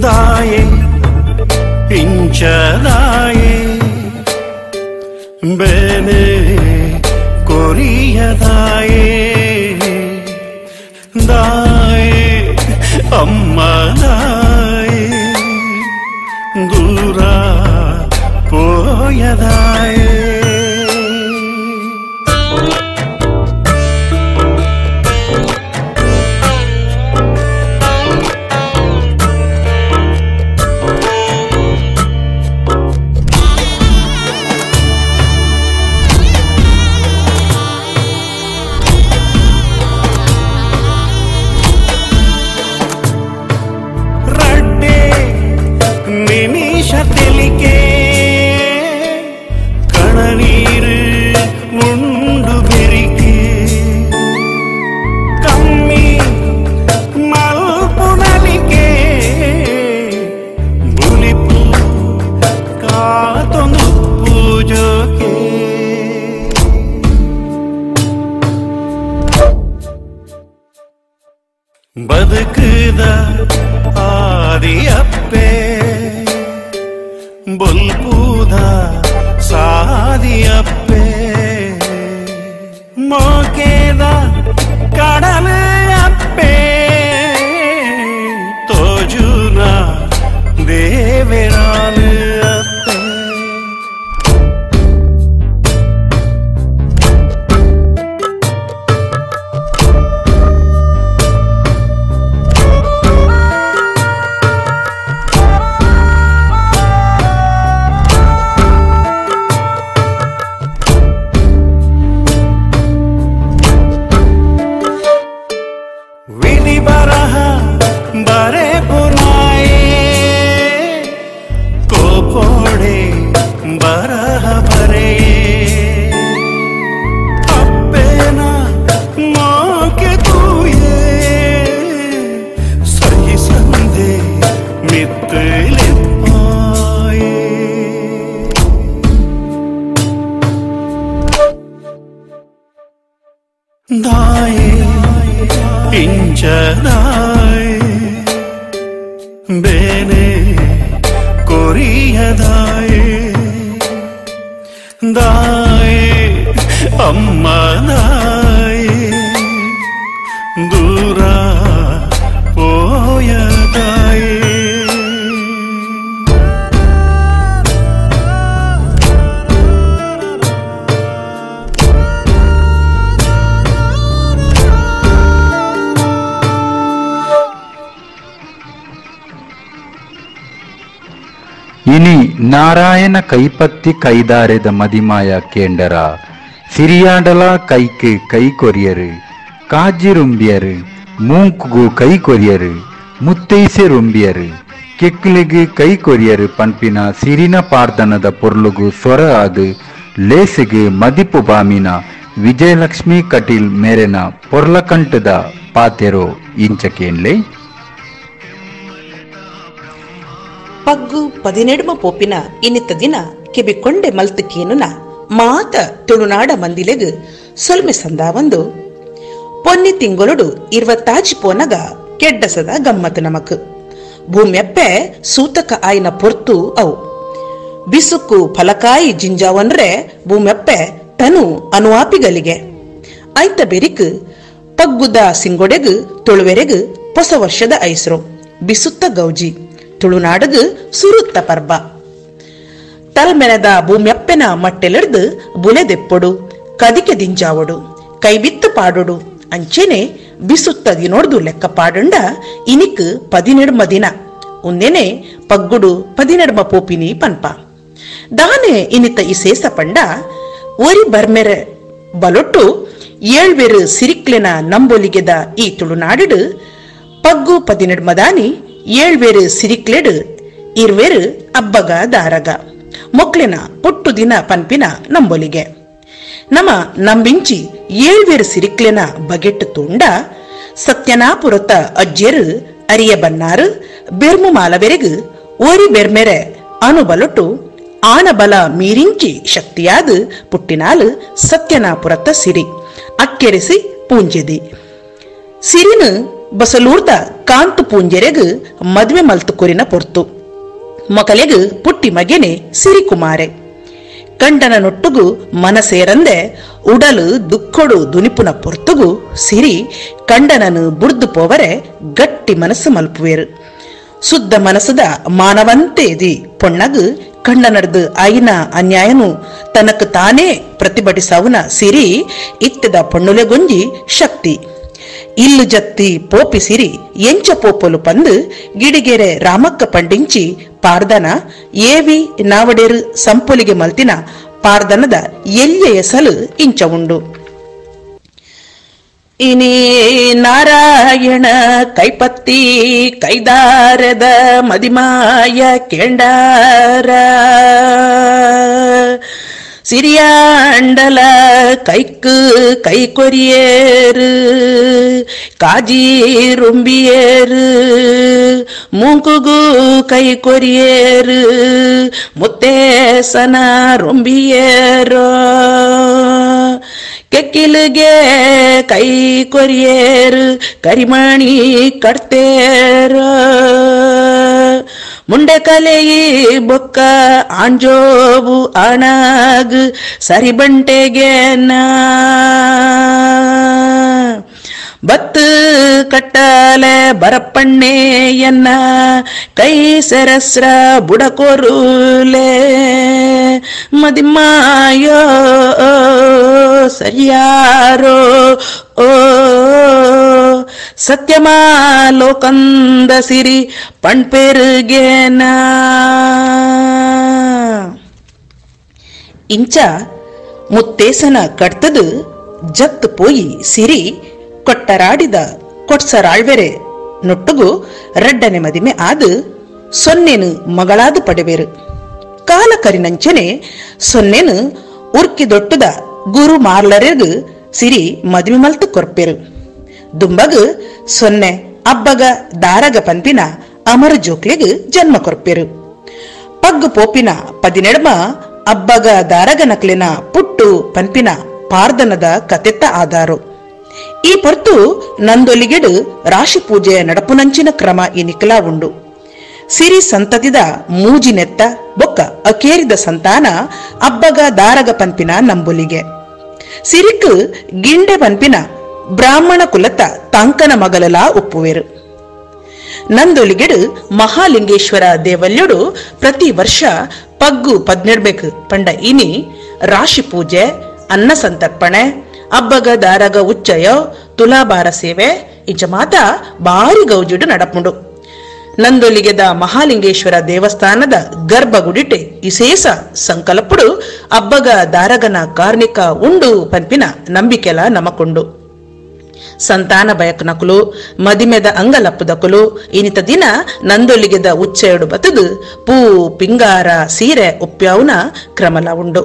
ದಾಯೆ ಇಂಚದಾಯೆ ಬೇನೆ ಕೊರಿಯದಾಯೆ ದಾಯೆ ಅಮ್ಮ ದಾಯೆ ದೂರ ಪೋಯದಾಯೆ. ಬದುಕುದ ಆದಿಯಪ್ಪೆ ಬೊಲ್ಪುದ ಸಾದಿಯಪ್ಪೆ ಮೋಕೇದ ಕಡಲೆ ಅಪ್ಪೆ ತೋಜುನ ದೇವೆರಾನು ಅಪ್ಪೆ. ದಾಯೆ ಇಂಚದಾಯೆ ಬೇನೆ ಕೊರಿಯದಾಯೆ ದಾಯೆ ಅಮ್ಮ ದಾಯೆ ದೂರ ಪೋಯದಾಯೆ.
ಇನಿ ನಾರಾಯಣ ಕೈಪತ್ತಿ ಕೈದಾರೆದ ಮದಿಮಾಯ ಕೇಂಡರ ಸಿರಿಯಾಡಲ ಕೈಕ್ ಕೈ ಕೊರಿಯರು ಕಾಜಿರುಂಬಿಯರು ಮೂಂಕುಗು ಕೈ ಕೊರಿಯರು ಮುತ್ತೈಸೆ ರುಂಬಿಯರು ಕೆಕ್ಲಿಗೆ ಕೈ ಕೊರಿಯರು ಪನ್ಪಿನ ಸಿರಿನ ಪಾರ್ದನದ ಪೊರ್ಲುಗು ಸ್ವರ ಅದು ಲೇಸಿಗೆ ಮದಿಪು ಬಾಮಿನ ವಿಜಯಲಕ್ಷ್ಮಿ ಕಟೀಲ್ ಮೇರೆನ ಪೊರ್ಲಕಂಟದ ಪಾತೆರೋ ಇಂಚಕೇನ್ಲೆ.
ಪಗ್ಗು ಪದಿನೆಡುಮ ಪೋಪಿನ ಇನ್ನಿತ್ತ ದಿನ ಕೆಬಿಕೊಂಡೆ ಮಲ್ತುಕೇನುನ ಮಾತ ತುಳುನಾಡ ಮಂದಿಲೆಗು ಸೊಲ್ಮೆ ಸಂದಾವಂದು ಪೊನ್ನಿ ತಿಂಗೊಲುಡು ಇರ್ವತ್ತಾಜಿ ಪೋನಗ ಕೆಡ್ಡಸದ ಗಮ್ಮತ್ತು ನಮಕ್ ಭೂಮ್ಯಪ್ಪೆ ಸೂತಕ ಆಯ್ನ ಪೊರ್ತು ಅವು ಬಿಸುಕು ಫಲಕಾಯಿ ಜಿಂಜಾವನ್ರೆ ಭೂಮ್ಯಪ್ಪೆ ತನು ಅನುವಾಪಿಗಲಿಗೆ ಐತ ಬೆರಿಕ್ ಪಗ್ಗುದ ಸಿಂಗೊಡೆಗು ತುಳುವೆರೆಗು ಹೊಸ ವರ್ಷದ ಐಸ್ರು ಬಿಸುತ್ತ ಗೌಜಿ ತುಳುನಾಡಗು ಸುರುತ್ತ ಪರ್ಬ ತಲ್ಮೆನದ ಭೂಮ್ಯಪ್ಪೆನ ಮಟ್ಟೆಲೆಡ್ದು ಬುಲೆದೆಪ್ಪೊಡು ಕದಿಕೆ ದಿಂಜಾವಡು ಕೈಬಿತ್ತು ಪಾಡೊಡು ಅಂಚೆನೆ ಬಿಸುತ್ತ ದಿನೋಡ್ದು ಲೆಕ್ಕ ಪಾಡುಂಡ ಇನಿಕ್ ಪದಿನೆಡ್ಮ ದಿನ ಉಂದೆನೆ ಪಗ್ಗುಡು ಪದಿನೆಡ್ಮ ಪೋಪಿನಿ ಪನ್ಪ ದಾನೆ ಇನಿತ ಇಸೇಸ ಪಂಡ ಒರಿ ಬರ್ಮೆರೆ ಬಲೊಟ್ಟು ಏಳ್ವೆರು ಸಿರಿಕ್ಲೆನ ನಂಬೊಲಿಗೆದ ಈ ತುಳುನಾಡು ಪಗ್ಗು ಪದಿನೆಡ್ಮದಾನಿ ಏಳ್ವೇರು ಸಿರಿಕ್ಲೆಡು ಇರ್ವೇರು ಅಬ್ಬಗ ದಾರಗ ಮೊಕ್ಲೆನ ಪುಟ್ಟು ದಿನ ಪನ್ಪಿನ ನಂಬೊಲಿಗೆ ನಮ ನಂಬಿಂಚಿ ಏಳ್ವೇರು ಸಿರಿಕ್ಲೆನ ಬಗೆಟ್ಟು ತುಂಡ ಸತ್ಯನಾಪುರತ ಅಜ್ಜೆರು ಅರಿಯ ಬನ್ನಾರು ಬೆರ್ಮು ಮಾಲವೆರೆಗು ಓರಿ ಬೆರ್ಮೆರೆ ಅನುಬಲೊಟ್ಟು ಆಣಬಲ ಮೀರಿಂಚಿ ಶಕ್ತಿಯಾದ ಪುಟ್ಟಿನಾಲು ಸತ್ಯನಾಪುರತ ಸಿರಿ ಅಕ್ಕೆರೆಸಿ ಪೂಂಜೆದಿ ಸಿರಿನು ಬಸಲೂರ್ದ ಕಾಂತು ಪೂಂಜೆರೆಗು ಮದುವೆ ಮಲ್ತು ಕೊರಿನ ಪೊರ್ತು ಮೊಕಲೆಗು ಪುಟ್ಟಿ ಮಗೆನೆ ಸಿರಿಕುಮಾರೆ ಕಂಡನ ನೊಟ್ಟುಗು ಮನಸೇರಂದೆ ಉಡಲು ದುಃಖೊಡು ದುನಿಪುನ ಪೊರ್ತುಗು ಸಿರಿ ಕಂಡನನು ಬುಡ್ದು ಪೋವರೆ ಗಟ್ಟಿ ಮನಸ್ಸು ಮಲ್ಪುವೇರು ಶುದ್ಧ ಮನಸ್ಸದ ಮಾನವಂತೇದಿ ಪೊಣ್ಣಗು ಕಂಡನಡ್ದು ಆಯಿನ ಅನ್ಯಾಯನು ತನಕು ತಾನೇ ಪ್ರತಿಭಟಿಸವುನ ಸಿರಿ ಇತ್ತದ ಪೊಣ್ಣುಲೆಗೊಂಜಿ ಶಕ್ತಿ ಇಲ್ಲು ಜತ್ತಿ ಪೋಪಿಸಿರಿ ಎಂಚ ಪೋಪೊಲು ಪಂದು ಗಿಡಿಗೆರೆ ರಾಮಕ್ಕ ಪಂಡಿಂಚಿ ಪಾರ್ದನ ಏವಿ ನಾವಡೇರು ಸಂಪೊಲಿಗೆ ಮಲ್ತಿನ ಪಾರ್ದನದ ಎಲ್ಯ ಎಸಲು ಇಂಚ ಉಂಡು. ಇನಿ ನಾರಾಯಣ ಕೈಪತ್ತಿ ಕೈದಾರದ ಮದಿಮಾಯ ಕೆಂಡಾರ ಸಿರಿಯಾಂಡಲ ಕೈக்கு ಕೈ ಕೊರಿಯೇರು ಕಾಜಿ ರುಂಬಿಯೇರು ಮೂಂಕುಗು ಕೈ ಕೊರಿಯೇರು ಮುತ್ತೇಸನ ರುಂಬಿಯೇರೋ ಕೆಕ್ಕಿಲಿಗೆ ಕೈ ಕೊರಿಯೇರು ಕರಿಮಣಿ ಕಡ್ತೇರೋ ಮುಂಡೆ ಕಲೆಯಿ ಬೊಕ್ಕ ಆಂಜೋವು ಅಣಾಗ್ ಸರಿಬಂಟೆಗೆ ನಾ ಬತ್ತು ಕಟ್ಟಲೆ ಬರಪ್ಪಣ್ಣೆಯನ್ನ ಕೈ ಸರಸ್ರ ಬುಡಕೋರುಲೆ ಮದಿಮಾಯೋ ಸರಿಯಾರೋ ಓ ಸತ್ಯಮಾ ಲೋಕಂದ ಸಿರಿ ಪಣ್ಪೆರುಗೇನ. ಇಂಚ ಮುತ್ತೇಸನ ಕಡ್ತದು ಜತ್ತು ಪೋಯಿ ಸಿರಿ ಕೊಟ್ಟರಾಡಿದ ಕೊಟ್ಸರಾಳ್ವೆರೆ ನೊಟ್ಟುಗು ರಡ್ಡನೆ ಮದಿಮೆ ಆದು ಸೊನ್ನೆನು ಮಗಳಾದು ಪಡೆವೇರು. ಕಾಲ ಕರಿನಂಚನೆ ಸೊನ್ನೆನು ಉರ್ಕಿದೊಟ್ಟುದ ಗುರು ಮಾರ್ಲರೆಗು ಸಿರಿ ಮದುವೆ ಮಲ್ತು ಕೊರ್ಪೆರು. ದುಂಬಗು ಸೊನ್ನೆ ಅಬ್ಬಗ ದಾರಗ ಪನ್ಪಿನ ಅಮರ ಜೋಕ್ಲೆಗು ಜನ್ಮ ಕೊರ್ಪೆರು. ಪಗ್ಗು ಪೋಪಿನ ಪದಿನೆಡ್ಮ ಅಬ್ಬಗ ದಾರಗ ನಕ್ಲೆನ ಪುಟ್ಟು ಪನ್ಪಿನ ಪಾರ್ದನದ ಕತೆತ್ತ ಆಧಾರು. ಈ ಪೊರ್ತು ನಂದೊಲಿಗೆಡು ರಾಶಿ ಪೂಜೆಯ ನಡಪುನಂಚಿನ ಕ್ರಮ ಇನಿಕಲಾ ಉಂಡು. ಸಿರಿ ಸಂತತಿದ ಮೂಜಿನೆತ್ತ ಬೊಕ್ಕ ಅಕೇರಿದ ಸಂತಾನ ಅಬ್ಬಗ ದಾರಗ ಪನ್ಪಿನ ನಂಬೊಲಿಗೆ. ಸಿರಿಕ್ ಗಿಂಡೆ ಪನ್ಪಿನ ಬ್ರಾಹ್ಮಣ ಕುಲತ ತಂಕನ ಮಗಲಲಾ ಒಪ್ಪುವೆರು. ನಂದೊಲಿಗೆಡು ಮಹಾಲಿಂಗೇಶ್ವರ ದೇವಲ್ಯಡು ಪ್ರತಿ ವರ್ಷ ಪಗ್ಗು ಪದ್ನೆಡ್ಬೇಕು ಪಂಡ ಇನಿ ರಾಶಿ ಪೂಜೆ, ಅನ್ನ ಸಂತರ್ಪಣೆ, ಅಬ್ಬಗ ದಾರಗ ಉಚ್ಚಯ, ತುಲಾಭಾರ ಸೇವೆ ಇಂಚ ಮಾತ ಬಾರಿ ಗೌಜಿಡು ನಡಪುಂಡು. ನಂದೊಲಿಗೆದ ಮಹಾಲಿಂಗೇಶ್ವರ ದೇವಸ್ಥಾನದ ಗರ್ಭಗುಡಿಟೆ ವಿಶೇಷ ಸಂಕಲ್ಪಡು ಅಬ್ಬಗ ದಾರಗನ ಕಾರ್ಣಿಕ ಉಂಡು ಪನ್ಪಿನ ನಂಬಿಕೆಲ ನಮಕೊಂಡು. ಸಂತಾನ ಬಯಕನಕುಲು, ಮದಿಮೆದ ಅಂಗಲಪ್ಪುದಕುಲು ಇನಿತ ದಿನ ನಂದೊಲಿಗೆದ ಉಚ್ಚಯಡು ಬತದು ಪೂ ಪಿಂಗಾರ ಸೀರೆ ಉಪ್ಯಾವುನ ಕ್ರಮಲ ಉಂಡು.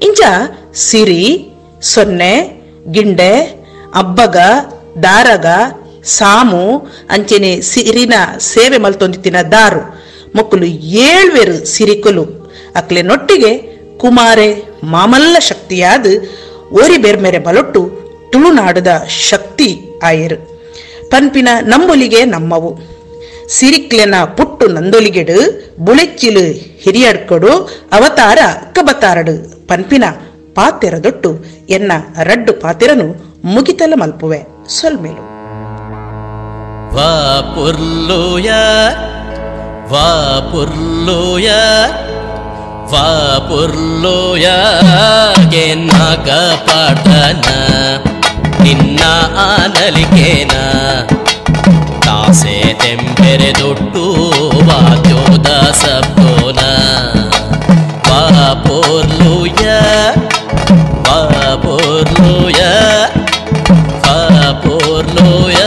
ಇಂಚ ಸಿರಿ, ಸೊನ್ನೆ, ಗಿಂಡೆ, ಅಬ್ಬಗ ದಾರಗ, ಸಾಮು ಅಂಚೆನೆ ಸಿರಿನ ಸೇವೆ ಮಲ್ತೊಂದಿತ್ತಿನ ದಾರು ಮೊಕ್ಕಲು ಏಳ್ವೆರು ಸಿರಿಕುಲು ಅಕ್ಲೆ ನೊಟ್ಟಿಗೆ ಕುಮಾರೆ ಮಾಮಲ್ಲ ಶಕ್ತಿಯಾದ ಓರಿ ಬೇರ್ಮೆರೆ ಬಲೊಟ್ಟು ತುಳುನಾಡದ ಶಕ್ತಿ ಆಯರು ಪನ್ಪಿನ ನಂಬೊಲಿಗೆ ನಮ್ಮವು. ಸಿರಿಕ್ಲೆನ ಪುಟ್ಟು ನಂದೊಲಿಗೆಡು ಬುಳೆಚ್ಚಿಲು ಹಿರಿಯಡ್ಕೊಡು ಅವತಾರ ಕಬತಾರಡು ಪನ್ಪಿನ ಪಾತೆರದೊಟ್ಟು ಎನ್ನ ರಡ್ಡು ಪಾತೆರನು ಮುಗಿತಲ ಮಲ್ಪುವೆ. ಸೊಲ್ಮೇಲು.
ವಾ ಪುರ್ಲುಯ ವಾ ಪುರ್ಲುಯ ವಾ ಪುರ್ಲುಯ ನಾಗ ಪಾಡನ ನಿನ್ನ ಆನಲಿಕೇನ ತಾಸೆ ತೆಂಬೆರೆ ದೊಟ್ಟು ವಾದ್ಯೋದ ಸಬ್ದೋನ ವಾ ಪುರ್ಲುಯ ವಾ ಪುರ್ಲುಯ ವಾ ಪುರ್ಲುಯ.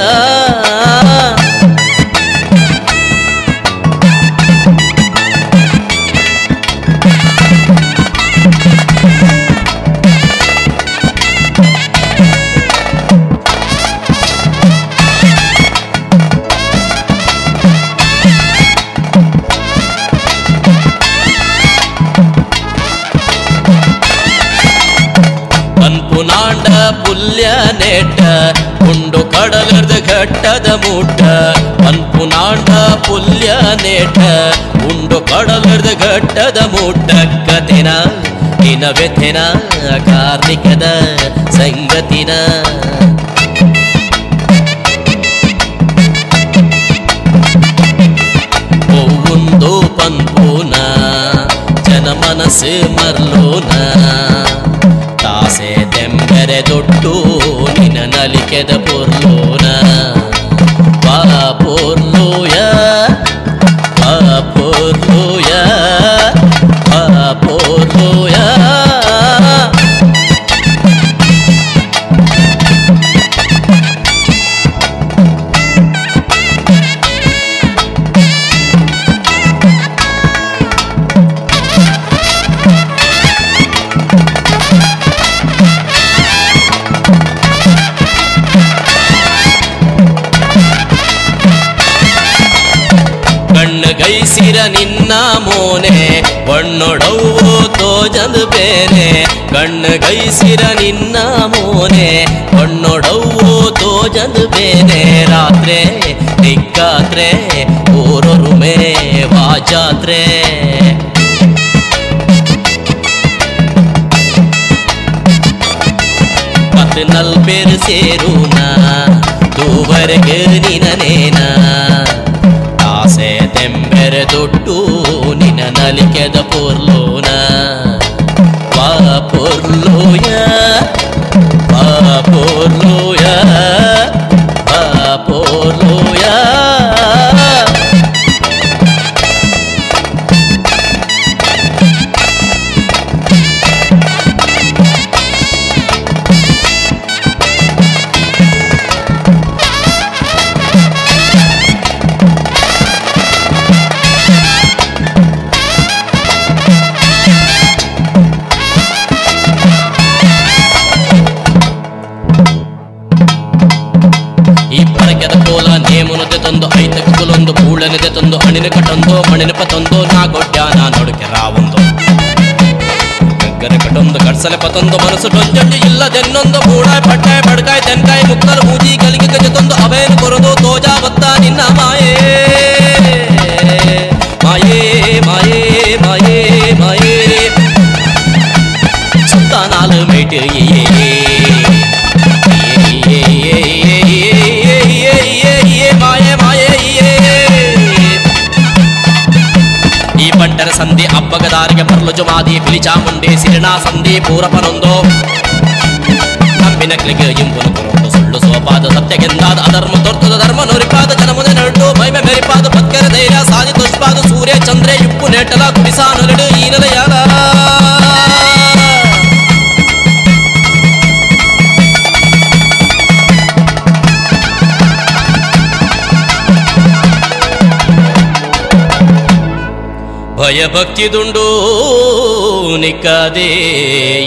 ಪುನಾಂಡ ಪುಲ್ಯ ನೆಟ್ಟ ಉಂಡು ಕಡಲದ ಘಟ್ಟದ ಮೂಟ ಪನ್ಪುನಾಂಡ ಪುಲ್ಯ ನೆಟ್ಟ ಉಂಡು ಕಡಲದ ಘಟ್ಟದ ಮೂಟ ಕತೆನ ನಿನ ವ್ಯಥೆನ ಕಾರ್ತಿಕದ ಸಂಗತಿನ ಒವ್ವುಂದು ಪನ್ಪುನ ಜನ ಮನಸ್ಸು ಮರ್ಲೋನ ತಾಸೆ ತೆಂಬೆರೆ ದೊಟ್ಟು ನಿನ ನಲಿಕೆದ ಪೊರ್ಲೋನ ವಾ ಪೊರ್ಲೋಯ ವಾ ಪೊರ್ಲೋಯ ವಾ ಪೊರ್ಲೋಯ. ಗೈಸಿರ ನಿನ್ನ ಮೋನೆ ಬಣ್ಣೊಡವು ತೋಜಂದು ಬೇನೆ ಕಣ್ಣು ಗೈಸಿರ ನಿನ್ನ ಮೋನೆ ಬಣ್ಣೊಡವು ತೋಜಂದು ಬೇನೆ ರಾತ್ರೆ ದಿಕ್ಕಾತ್ರೆ ಊರೊರುಮೆ ವಾಜಾತ್ರೆ ಪತ್ತು ನಲ್ಪೇರು ಸೇರುನ ತೂವರೆಗೆ ನಿನನೇನ ಆಸೆ ತೆಂಬೆರೆ ದೊಟ್ಟು ನಿನ ನಲಿಕೆದ ಪೊರ್ಲೋನ ವಾ ಪೊರ್ಲೋಯ ವಾ ಪೊರ್ಲೋಯ ವಾ ಪೊರ್ಲೋಯ. ಐತಕ್ಕುಲೊಂದು ಪೂಳನಿದೆ ತಂದು ಅಣಿನ ಕಟೊಂದು ಮಣಿನ ಪತೊಂದು ನಾಗೊಡ್ಯಾನ ನಡುಕೆ ರಾವೊಂದು ಗಗ್ಗರ ಕಟೊಂದು ಕಟ್ಸಲೆ ಪತೊಂದು ಮನಸ್ಸು ಟೊಂಜೊಂಜಿ ಇಲ್ಲದೆನ್ನೊಂದು ಮೂಡಾಯ್ ಪಟ್ಟಾಯ್ ಬಡ್ಕಾಯ್ ತೆನ್ಕಾಯ್ ಮುಕ್ಕಲು ಮೂಜಿ ಗಲಿಗೆ ಗಜತೊಂದು ಅವೇನು ಕೊರದು ತೋಜಾ ಬತ್ತ ನಿನ್ನ ಮಾಯೇ ಮಾಯೇ ಮಾಯೇ ಮಾಯೇ ಮಾಯೇ ಸುತ್ತ ನಾಲು ಮೇಟು ಮಾಯೆ ಮಾಯೇ. ಈ ಬಂಟರ ಸಂಧಿ ಅಬ್ಬಗದಾರಿಗೆ ಮರಳು ಜುಮಾದಿ ಪಿಲಿಚಾಮುಂಡಿ ಸಿರಿನಾ ಸಂಧಿ ಪೂರಪನೊಂದು ನಂಬಿನಕ್ಲಿಗೆ ಇಂಬುನು ಕೊರೊಂದು ಸುಳ್ಳು ಸೋಪಾದ ಸತ್ಯಗೆಂದಾದ ಅಧರ್ಮ ತೊರ್ತದ ಧರ್ಮ ನುರಿಪಾದ ಜನಮುನೆ ನಡು ಮೈಮೆ ಮೆರಿಪಾದ ಬತ್ಕರ ಧೈರ್ಯ ಸಾಧಿ ತುಷ್ಪಾದ ಸೂರ್ಯ ಚಂದ್ರೆ ಇಪ್ಪು ನೇಟಲ ಗುಡಿಸಾನೊಲಿಡು ಈ ನೆಲೆಯಾಲ. ಭಯಭಕ್ತಿದುಂಡು ನಿಕ್ಕದೇ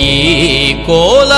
ಈ ಕೋಲ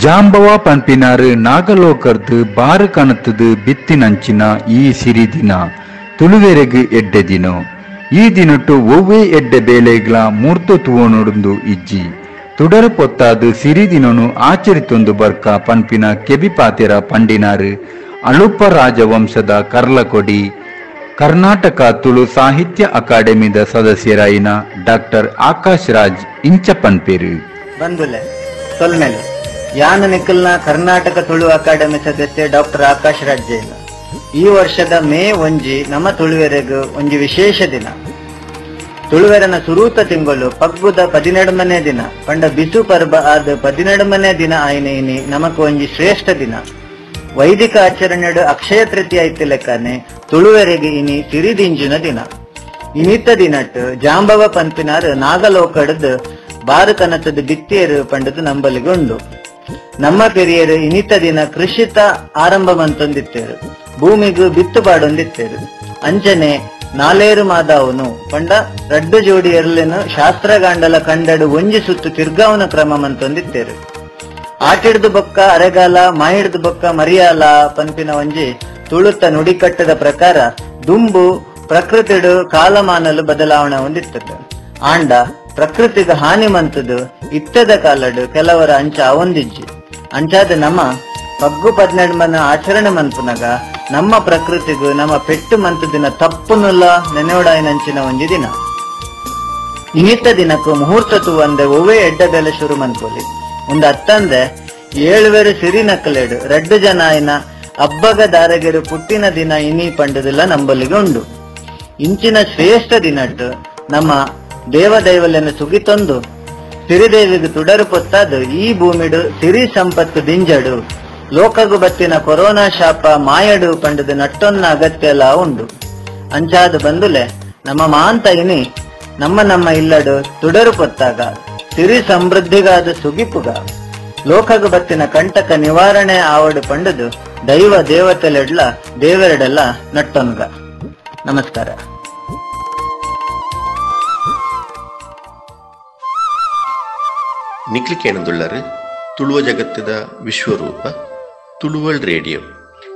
ಜಾಂಬವ ಪನ್ಪಿನಾರು ನಾಗಲೋಕರ್ದು ಬಾರು ಕಣತದು ಬಿತ್ತಿನಂಚಿನ ಈ ಸಿರಿ ದಿನ ತುಳುವೆರೆಗು ಎಡ್ಡೆ ದಿನೋ. ಈ ದಿನಟ್ಟು ಒವ್ವೇ ಎಡ್ಡೆ ಬೇಲೆಗ್ಲ ಮೂರ್ತ ತುವನೊಡುಂದು ಇಜ್ಜಿ ತುಡರು ಪೊತ್ತಾದು ಸಿರಿ ದಿನನು ಆಚರಿತೊಂದು ಬರ್ಕ ಪನ್ಪಿನ ಕೆಬಿ ಪಾತೆರ ಪಂಡಿನಾರು ಅಳುಪ ರಾಜವಂಶದ ಕರ್ಲಕೊಡಿ ಕರ್ನಾಟಕ ತುಳು ಸಾಹಿತ್ಯ ಅಕಾಡೆಮಿದ ಸದಸ್ಯರಾಯಿನ ಡಾಕ್ಟರ್ ಆಕಾಶ್ ರಾಜ್ ಇಂಚ ಪನ್ಪೇರು.
ಬಂದುಲೆ ಸೊಲ್ಮೆಲು ಯಾನ ನಿಖಲ್ನ ಕರ್ನಾಟಕ ತುಳು ಅಕಾಡೆಮಿ ಸದಸ್ಯ ಡಾಕ್ಟರ್ ಆಕಾಶ್ ರಾಜ್ ಜೈನ್. ಈ ವರ್ಷದ ಮೇ 1 ನಮ್ಮ ತುಳುವೆರೆಗು ಒಂಜಿ ವಿಶೇಷ ದಿನ. ತುಳುವೆರನ ಸುರೂತ ತಿಂಗಳು ಪಗ್ಗುದ 12ನೇ ದಿನ ಪಂಡ ಬಿಸು ಪರ್ಬ ಆದ 12ನೇ ದಿನ ಆಯ್ನೇನಿ ನಮಕ್ ಒಂಜಿ ಶ್ರೇಷ್ಠ ದಿನ. ವೈದಿಕ ಆಚರಣೆಡು ಅಕ್ಷಯ ತೃತೀಯ ಐತಿ ಲೆಕ್ಕನೆ ತುಳುವೆರೆಗೆ ಇನಿ ಸಿರಿದಿಂಜಿನ ದಿನ. ಇನಿತ ದಿನಟ್ ಜಾಂಬವ ಪಂಪಿನಾರು ನಾಗಲೋಕಡದ್ ಬಾರು ಕನತದ ಬಿತ್ತಿಯರು ಪಂಡದು ನಂಬಲಿಗೆ ಉಂಡು. ನಮ್ಮ ಪೆರಿಯರು ಇನಿತ ದಿನ ಕೃಷಿತ ಆರಂಭ ಮಂತೊಂದಿತ್ತೇರು, ಭೂಮಿಗೂ ಬಿತ್ತು ಪಾಡೊಂದಿತ್ತೇರು. ಅಂಚನೆ ನಾಲೇರು ಮಾದಾವನು ಪಂಡ ರಡ್ಡು ಜೋಡಿ ಎರ್ಲೆನು ಶಾಸ್ತ್ರಗಾಂಡಲ ಕಂಡಡು ಒಂಜಿ ಸುತ್ತು ತಿರ್ಗಾವನ ಕ್ರಮ ಮಂತೊಂದಿತ್ತೇರು. ಆಟಿಡ್ದು ಬೊಕ್ಕ ಅರೆಗಾಲ ಮಾಹಿಡ್ದು ಬೊಕ್ಕ ಮರಿಯಾಲ ಪನ್ಪಿನ ಒಂಜಿ ತುಳುತ್ತ ನುಡಿಕಟ್ಟದ ಪ್ರಕಾರ ದುಂಬು ಪ್ರಕೃತಿಡು ಕಾಲಮಾನಲು ಬದಲಾವಣೆ ಹೊಂದಿತ್ತದ. ಆಂಡ ಪ್ರಕೃತಿಗೆ ಹಾನಿ ಮಂತದು ಇತ್ತದ ಕಾಲಡು ಕೆಲವರ ಅಂಚ ಅವೊಂದಿಜ್ಜಿ. ಅಂಚಾದ ನಮ್ಮ ಪಗ್ಗು 12 ಆಚರಣೆ ಮನ್ಪುನಗ ನಮ್ಮ ಪ್ರಕೃತಿಗೂ ನಮ್ಮ ಪೆಟ್ಟು ಮಂತದಿನ ತಪ್ಪುನುಲ್ಲ ನೆನೆಯೋಡಾಯಿನಂಚಿನ ಒಂಜಿ ದಿನ. ಇನ್ನಿತ್ತ ದಿನಕ್ಕೂ ಮುಹೂರ್ತ ತೂವಂದೆ ಒವ್ವೇ ಎಡ್ಡ ಬೆಲೆ ಶುರು ಮನ್ಪೋಲಿ. ಒಂದು ಅತ್ತಂದೆ ಏಳುವೆರು ಸಿರಿ ನಕಲೇಡು ರಡ್ಡು ಜನ ಆಯ್ನ ಅಬ್ಬಗ ದಾರಗೆರು ಪುಟ್ಟಿನ ದಿನ ಇನಿ ಪಂಡದಿಲ್ಲ ನಂಬಲಿಗೆ ಉಂಡು. ಇಂಚಿನ ಶ್ರೇಷ್ಠ ದಿನಟ್ಟು ನಮ್ಮ ದೇವದೈವಲೆನ್ನು ಸುಗಿತೊಂದು ಸಿರಿದೇವಿಗೆ ತುಡರು ಪೊತ್ತಾದು ಈ ಭೂಮಿಡು ಸಿರಿ ಸಂಪತ್ತು ದಿಂಜಡು ಲೋಕಗು ಬತ್ತಿನ ಕೊರೋನಾ ಶಾಪ ಮಾಯಡು ಪಂಡದ ನಟ್ಟೊನ್ನ ಅಗತ್ಯಲ ಉಂಡು. ಅಂಚಾದ ಬಂದುಲೆ ನಮ್ಮ ಮಾಂತ ಇನಿ ನಮ್ಮ ನಮ್ಮ ಇಲ್ಲಡು ತುಡರು ಪೊತ್ತಾಗ ಸಿರಿ ಸಮೃದ್ಧಿಗಾದ ಸುಗಿಪುಗ ಲೋಕಗು ಬತ್ತಿನ ಕಂಟಕ ನಿವಾರಣೆ ಆವಡು ಪಂಡದು ದೈವ ದೇವತೆಲೆಡ್ಲ ದೇವರೆಡೆಲ್ಲ ನಟ್ಟೊನ್ಗ. ನಮಸ್ಕಾರ.
ನಿಕ್ಲಿಕೇಣದುಳ್ಳರು ತುಳುವ ಜಗತ್ತದ ವಿಶ್ವರೂಪ ತುಳುವಳ್ ರೇಡಿಯೋ.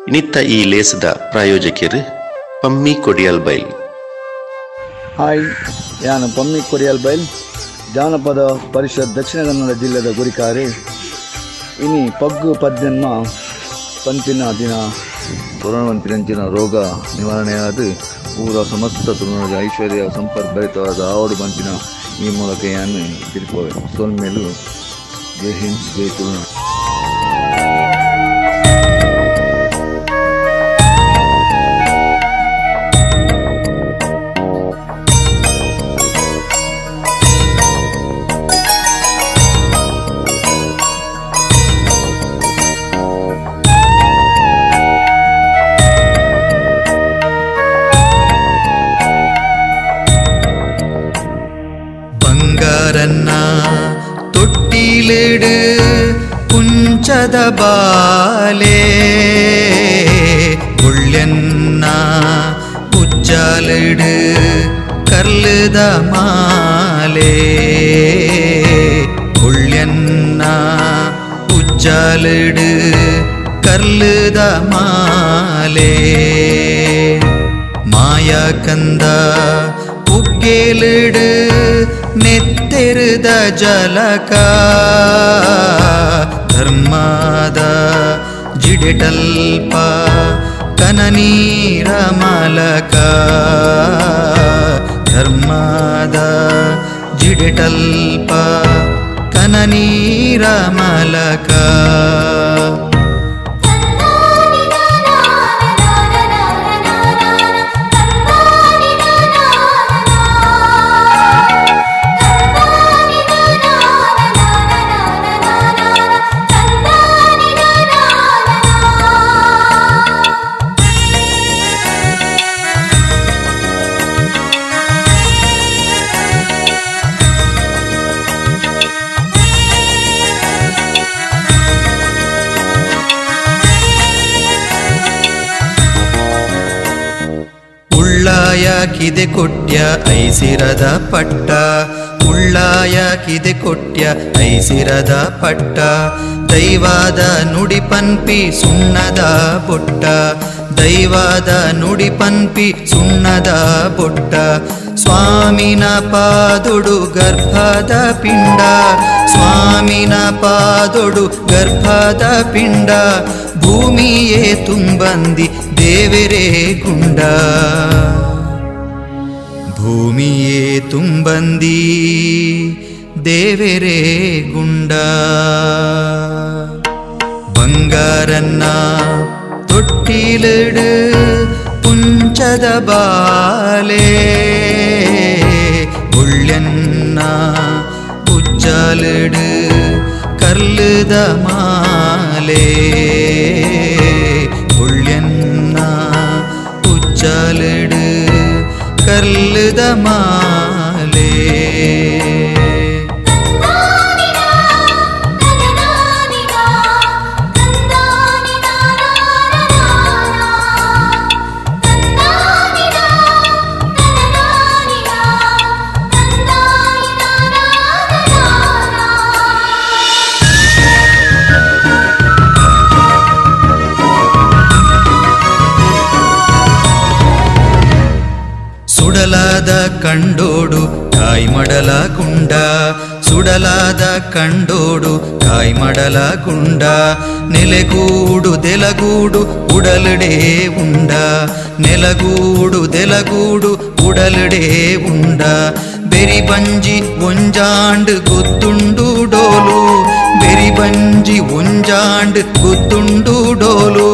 ಇನಿತ್ತ ಈ ಲೇಸದ ಪ್ರಾಯೋಜಕರು ಪಮ್ಮಿ ಕೊಡಿಯಲ್ ಬೈಲ್.
ಹಾಯ್, ಯಾನು ಪಮ್ಮಿ ಕೊಡಿಯಲ್ ಬೈಲ್, ಜಾನಪದ ಪರಿಷತ್ ದಕ್ಷಿಣ ಕನ್ನಡ ಜಿಲ್ಲೆದ ಗುರಿಕಾರಿ. ಇನಿ ಪಗ್ಗು ಪದ್ದೆನ್ಮ ಪಂಪಿನ ದಿನ
ಕೊರೋನಾ ಪನ್ಪಿನಂಚಿನ ರೋಗ ನಿವಾರಣೆಯಾದ ಪೂರ ಸಮಸ್ತ ತುಳುನಾಡ ಐಶ್ವರ್ಯ ಸಂಪತ್ ಭರಿತವಾದ ಆವಡು ಪನ್ಪಿನ ಈ ಮೂಲಕ ಯಾನು ತಿರುಪೋವೆ. ಸೊಲ್ಮೇಲು. ಜೈ ಹಿಂದ್, ಜೈ ತುಳುನಾಡು.
ಬಂಗಾರನ್ನ ತೊಟ್ಟಿಲಿಡು ಪುಂಚದ ಬಾಲೆ ಗುಳ್ಳೆನ್ನ ಉಜ್ಜಾಲಿಡು ಕರ್ಲದ ಮಾಲೆ ಗುಳ್ಳೆನ್ನ ಉಜ್ಜಾಲಿಡು ಕರ್ಲದ ಮಾಲೆ ಮಾಯಾ ಕಂದ ಉಗ್ಗೇಲಿಡು ನೆತ್ತೆರದ ಜಲಕ ಧರ್ಮದ ಜಿಡಿಟಲ್ಪ ಕನನೀರ ಮಲಕ ಧರ್ಮದ ಜಿಡಿಟಲ್ಪ ಕನನೀರ ಮಲಕ. ಕಿದೆ ಕೊಟ್ಯ ಐಸಿರದ ಪಟ್ಟ ಉಳ್ಳಾಯ ಕಿದೆ ಕೊಟ್ಯ ಐಸಿರದ ಪಟ್ಟ ದೈವಾದ ನುಡಿ ಪನ್ಪಿ ಸುಣ್ಣದ ಬೊಟ್ಟ ದೈವಾದ ನುಡಿ ಪನ್ಪಿ ಸುಣ್ಣದ ಬೊಟ್ಟ ಸ್ವಾಮಿನ ಪಾದೊಡು ಗರ್ಭದ ಪಿಂಡ ಸ್ವಾಮಿನ ಪಾದೊಡು ಗರ್ಭದ ಪಿಂಡ ಭೂಮಿಯೇ ತುಂಬಂದಿ ದೇವರೇ ಗುಂಡ ಭೂಮಿಯೇ ತುಂಬಂದಿ ದೇವರೇ ಗುಂಡ. ಬಂಗಾರನ್ನ ತೊಟ್ಟಿಲಿಡು ಪುಂಚದ ಬಾಲೆ ಗುಳ್ಳೆನ್ನ ಉಜ್ಜಾಲಿಡು ಕರ್ಲದ ಮಾಲೆ ಗುಳ್ಳೆನ್ನ ಉಜ್ಜಾಲಿಡು ಕರ್ಲದ ಮಾಲೆ. ಸುಡಲಾದ ಕಂಡೋಡು ಕಾಯ್ಮಡಲ ಗುಂಡ ಸುಡಲಾದ ಕಂಡೋಡು ಕಾಯ್ಮಡಲ ಗುಂಡ ನೆಲೆಗೂಡು ದೆಲಗೂಡು ಉಡಲುಡೇ ಉಂಡ ನೆಲಗೂಡು ದೆಲಗೂಡು ಉಡಲುಡೇ ಉಂಡ ಬೆರಿ ಬಂಜಿ ಒಂಜಾಂಡು ಗುತ್ತುಂಡು ಡೋಲು ಬೆರಿ ಬಂಜಿ ಒಂಜಾಂಡು ಗುತ್ತುಂಡು ಡೋಲು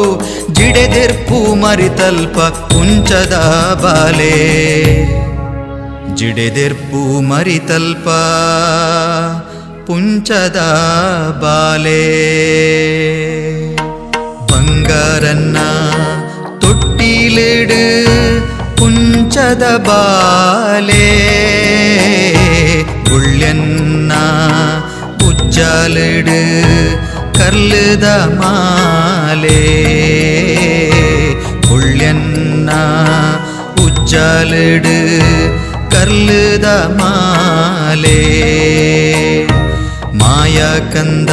ಜಿಡೆದೆರ್ಪು ಮರಿತಲ್ಪ ಪುಂಚದ ಬಾಲೆ ಜಿಡೆದೆರ್ಪು ಮರಿತಲ್ಪ ಪುಂಚದ ಬಾಲೆ. ಬಂಗಾರನ್ನ ತೊಟ್ಟಿಲಿಡು ಪುಂಚದ ಬಾಲೆ ಬುಳ್ಳೆನ್ನ ಉಜ್ಜಾಲಿಡು ಕರ್ಲದ ಮಾಲೆ ಬುಳ್ಳೆನ್ನ ಉಜ್ಜಾಲಿಡು ಕರ್ಲದ ಮಾಲೆ ಮಾಯಾ ಕಂದ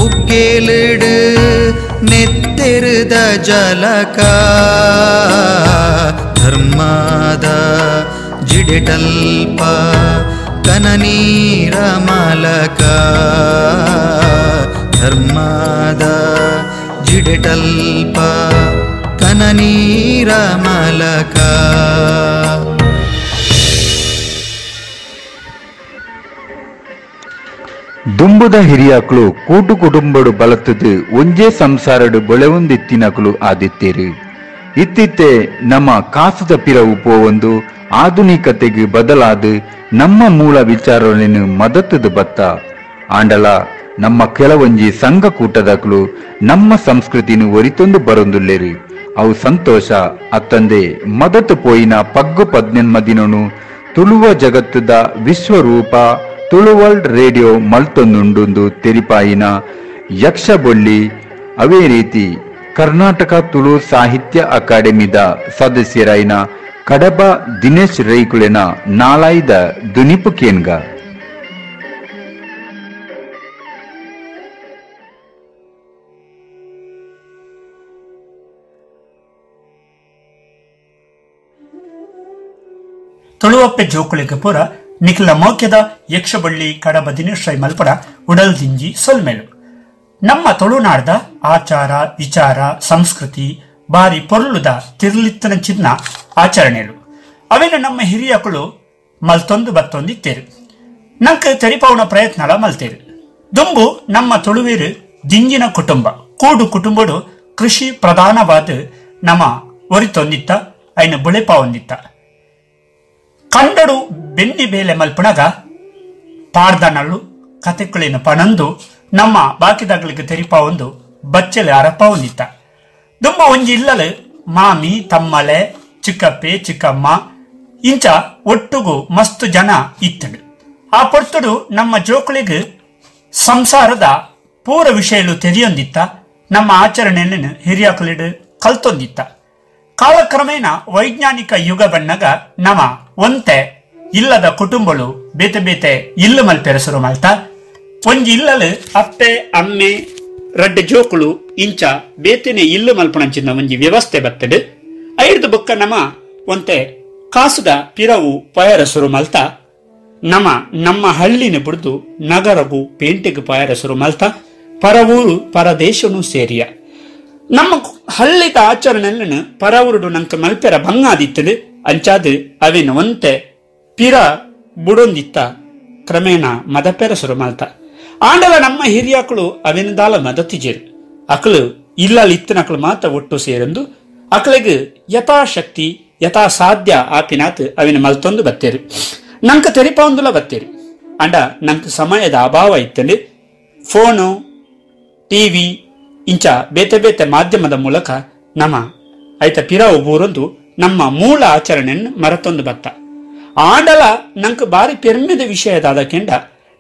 ಉಕ್ಕೇಲಿಡು ನೆತ್ತೆರುದ ಜಲಕ ಧರ್ಮದ ಜಿಡಿಟಲ್ಪ ಕನನೀರ ಮಲಕ ಧರ್ಮದ ಜಿಡಿಟಲ್ಪ ಕನನೀರ ಮಲಕ.
ದುಂಬುದ ಹಿರಿಯಾಕ್ಲು ಕೂಟು ಕುಟುಂಬಡು ಬಲತ್ತದು ಒಂಜೇ ಸಂಸಾರಡು ಬೊಳೆವೊಂದಿತ್ತಿನಕುಲು ಆದಿತ್ತೇರು. ಇತ್ತಿತ್ತೆ ನಮ್ಮ ಕಾಸುದ ಪಿರವು ಪೋವೊಂದು ಆಧುನಿಕತೆಗೆ ಬದಲಾದ ನಮ್ಮ ಮೂಲ ವಿಚಾರಗಳನ್ನು ಮದತ್ತದು ಬತ್ತ. ಆಂಡಲ ನಮ್ಮ ಕೆಲವೊಂಜಿ ಸಂಘ ಕೂಟದಕ್ಲು ನಮ್ಮ ಸಂಸ್ಕೃತಿನ ಒರಿತೊಂದು ಬರೊಂದುಲ್ಲೇರು. ಅವು ಸಂತೋಷ ಅತ್ತಂದೆ ಮದತ್ತು ಪೋಯಿನ ಪಗ್ಗು ಪದ್ನೆನ್ಮದಿನನು ತುಳುವ ಜಗತ್ತದ ವಿಶ್ವರೂಪ ತುಳುವರ್ಲ್ಡ್ ರೇಡಿಯೋ ಮಲ್ತೊಂದುಂಡುಂದು ತೆರಿಪಾಯಿನ ಯಕ್ಷಬೊಳ್ಳಿ ಅವೇ ರೀತಿ ಕರ್ನಾಟಕ ತುಳು ಸಾಹಿತ್ಯ ಅಕಾಡೆಮಿದ ಸದಸ್ಯರಾಯಿನ ಕಡಬ ದಿನೇಶ್ ರೈಕುಲೆನ ನಾಲಾಯ್ದ ದುನಿಪು ಕೇನ್ಗ.
ತುಳುವಪ್ಪೆ ಜೋಕುಳಿಗೆ ಪೂರ ನಿಖಿಲ ಮೌಖ್ಯದ ಯಕ್ಷಬಳ್ಳಿ ಕಡಬ ದಿನೇಶ್ ರೈ ಮಲ್ಪಡ ಉಡಲ್ ದಿಂಜಿ ಸೊಲ್ಮೆಲು. ನಮ್ಮ ತುಳುನಾಡ್ದ ಆಚಾರ ವಿಚಾರ ಸಂಸ್ಕೃತಿ ಬಾರಿ ಪೊರ್ಲುದ ತಿರ್ಲಿತ್ತನ ಚಿನ್ನ ಆಚರಣೆಲು ಅವೆಲ್ಲ ನಮ್ಮ ಹಿರಿಯಕುಳು ಮಲ್ತೊಂದು ಬತ್ತೊಂದಿತ್ತೇರು. ನಂಕ ತೆರಿಪಾವನ ಪ್ರಯತ್ನಲ ಮಲ್ತೇರು. ದುಂಬು ನಮ್ಮ ತುಳುವೀರು ದಿಂಜಿನ ಕುಟುಂಬ ಕೂಡು ಕುಟುಂಬಡು ಕೃಷಿ ಪ್ರಧಾನವಾದ ನಮ್ಮ ಒರಿತೊಂದಿತ್ತ ಐನ ಬುಳೆಪಾವೊಂದಿತ್ತ. ಕಂಡಡು ಬೆನ್ನಿ ಬೇಲೆ ಮಲ್ಪಣಗ ಪಾಡ್ದನಲ್ಲು ಕತೆಕುಳಿನ ಪಣಂದು ನಮ್ಮ ಬಾಕಿದಾಗಲಿಗೆ ತೆರಿಪಾವೊಂದು ಬಚ್ಚಲೆ ಅರಪ ಹೊಂದಿತ್ತ. ದುಂಬ ಒಂಜಿ ಇಲ್ಲಲು ಮಾಮಿ ತಮ್ಮಲೆ ಚಿಕ್ಕಪ್ಪೆ ಚಿಕ್ಕಮ್ಮ ಇಂಚ ಒಟ್ಟುಗು ಮಸ್ತು ಜನ ಇತ್ತಡು. ಆ ಪೊರ್ತುಡು ನಮ್ಮ ಜೋಕುಳಿಗೆ ಸಂಸಾರದ ಪೂರ ವಿಷಯಲು ತೆರಿಯೊಂದಿತ್ತ. ನಮ್ಮ ಆಚರಣೆಯನ್ನು ಹಿರಿಯಕುಲಿಡು ಕಲ್ತೊಂದಿತ್ತ. ಕಾಲಕ್ರಮೇಣ ವೈಜ್ಞಾನಿಕ ಯುಗ ಬಣ್ಣಗ ನಮ ಒಂತೆ ಇಲ್ಲದ ಕುಟುಂಬಳು ಬೇತೆ ಬೇತೆ ಇಲ್ಲು ಮಲ್ಪೆರಸರು ಮಲ್ತ. ಒಂಜಿ ಇಲ್ಲಲು ಅಪ್ಪೆ ಅಮ್ಮೆ ರಡ್ಡೆ ಜೋಕುಳು ಇಂಚ ಬೇತೆನೆ ಇಲ್ಲು ಮಲ್ಪಣಂಚಿನ ಒಂಜಿ ವ್ಯವಸ್ಥೆ ಬತ್ತಡು. ಐರ್ದು ಬೊಕ್ಕ ನಮ ಒಂತೆ ಕಾಸುದ ಪಿರವು ಪಯರಸುರು ಮಲ್ತ. ನಮ ನಮ್ಮ ಹಳ್ಳಿನ ಬುಡ್ದು ನಗರಗು ಪೇಂಟೆಗೆ ಪಯರಸುರು ಮಲ್ತ. ಪರವೂರು ಪರದೇಶನು ಸೇರಿಯ ನಮ್ಮ ಹಳ್ಳಿದ ಆಚರಣೆಯನ್ನು ಪರವೂರುಡು ನಂಕ ಮಲ್ಪೆರ ಭಂಗಾದಿತ್ತಡು. ಅಂಚಾದು ಅವೇನು ಒಂತೆ ಪಿರ ಬುಡೊಂದಿತ್ತ ಕ್ರಮೇಣ ಮದಪೆರ ಸುರು ಮಲ್ತ. ಆಂಡಲ ನಮ್ಮ ಹಿರಿಯಕಳು ಅವೆನದಾಲ ಮದತಿಜೇರು. ಅಕಳು ಇಲ್ಲಲ್ಲಿ ಇತ್ತನಕಳು ಮಾತ್ರ ಒಟ್ಟು ಸೇರಂದು ಅಕಳಿಗೆ ಯಥಾಶಕ್ತಿ ಯಥಾಸಾಧ್ಯ ಆಪಿನಾತ್ ಅವಿನ ಮಲ್ತೊಂದು ಬತ್ತೇರು. ನಂಕ ತೆರಿಪಾವೊಂದುಲ ಬತ್ತೇರು. ಅಂಡ ನಂಕ ಸಮಯದ ಅಭಾವ ಇತ್ತಂಡು ಫೋನು ಟಿವಿ ಇಂಚ ಬೇತೆ ಬೇತೆ ಮಾಧ್ಯಮದ ಮೂಲಕ ನಮ್ಮ ಐತ ಪಿರವು ಬೂರೊಂದು ನಮ್ಮ ಮೂಲ ಆಚರಣೆಯನ್ನು ಮರತೊಂದು ಬತ್ತ. ಆಂಡಲ ನಂಗೆ ಬಾರಿ ಪೆರ್ಮೆದ ವಿಷಯದಾದ ಕೆಂಡ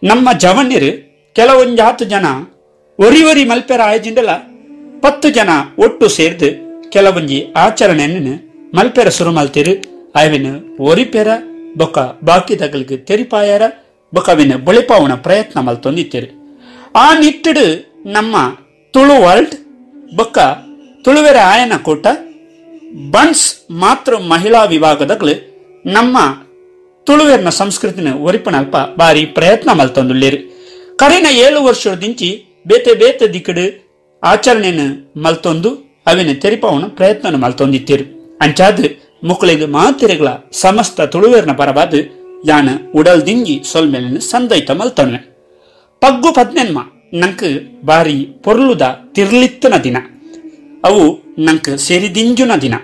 ನಮ್ಮ ಜವಣ್ಯರು ಕೆಲವೊಂಜಾತು ಜನ ಒರಿ ಒರಿ ಮಲ್ಪೆರ ಆಯಜಿಂದಲ 10 ಜನ ಒಟ್ಟು ಸೇರ್ದು ಕೆಲವೊಂಜಿ ಆಚರಣೆಯನ್ನು ಮಲ್ಪೆರ ಸುರು ಮಲ್ತಿರು. ಅವಿನ ಒರಿಪೆರ ಬೊಕ್ಕ ಬಾಕಿದಗಳಿಗೆ ತೆರಿಪಾಯರ ಬೊಕ್ಕ ಅವಿನ ಬೊಳಿಪಾವನ ಪ್ರಯತ್ನ ಮಲ್ತೊಂದಿತ್ತಿರು. ಆ ನಿಟ್ಟಿಡು ನಮ್ಮ ತುಳು ವರ್ಲ್ಡ್ ಬೊಕ್ಕ ತುಳುವೆರ ಆಯನ ಕೂಟ ಬನ್ಸ್ ಮಾತೃ ಮಹಿಳಾ ವಿಭಾಗದಗಳು ನಮ್ಮ ತುಳುವೆರ್ನ ಸಂಸ್ಕೃತಿನ ಒರಿಪಣಲ್ಪ ಬಾರಿ ಪ್ರಯತ್ನ ಮಲ್ತೊಂದುಳ್ಳೇರು. ಕರಿನ 7 ವರ್ಷದಿಂಚಿ ಬೇತೆ ಬೇತೆ ದಿಕ್ಕಡು ಆಚರಣೆಯನ್ನು ಮಲ್ತೊಂದು ಅವಿನ ತೆರಿಪಾವನ ಪ್ರಯತ್ನ ಮಲ್ತೊಂದಿತ್ತೀರು. ಅಂಚಾದ ಮುಕ್ಕಳಿಗೆ ಮಾತಿರೆಗಳ ಸಮಸ್ತ ತುಳುವೆರ್ನ ಪರವಾದ ಯಾನ ಉಡಲ್ ದಿಂಗಿ ಸೊಲ್ಮೆಲಿನ ಸಂದೈತ ಮಲ್ತೊನ್ನೆ. ಪಗ್ಗು ಪದ್ನೆನ್ಮ ನಂಕ್ ಬಾರಿ ಪೊರ್ಲುದ ತಿರ್ಲಿತ್ತನ ದಿನ. ಅವು ನಂಕ್ ಸೇರಿದಿಂಜುನ ದಿನ.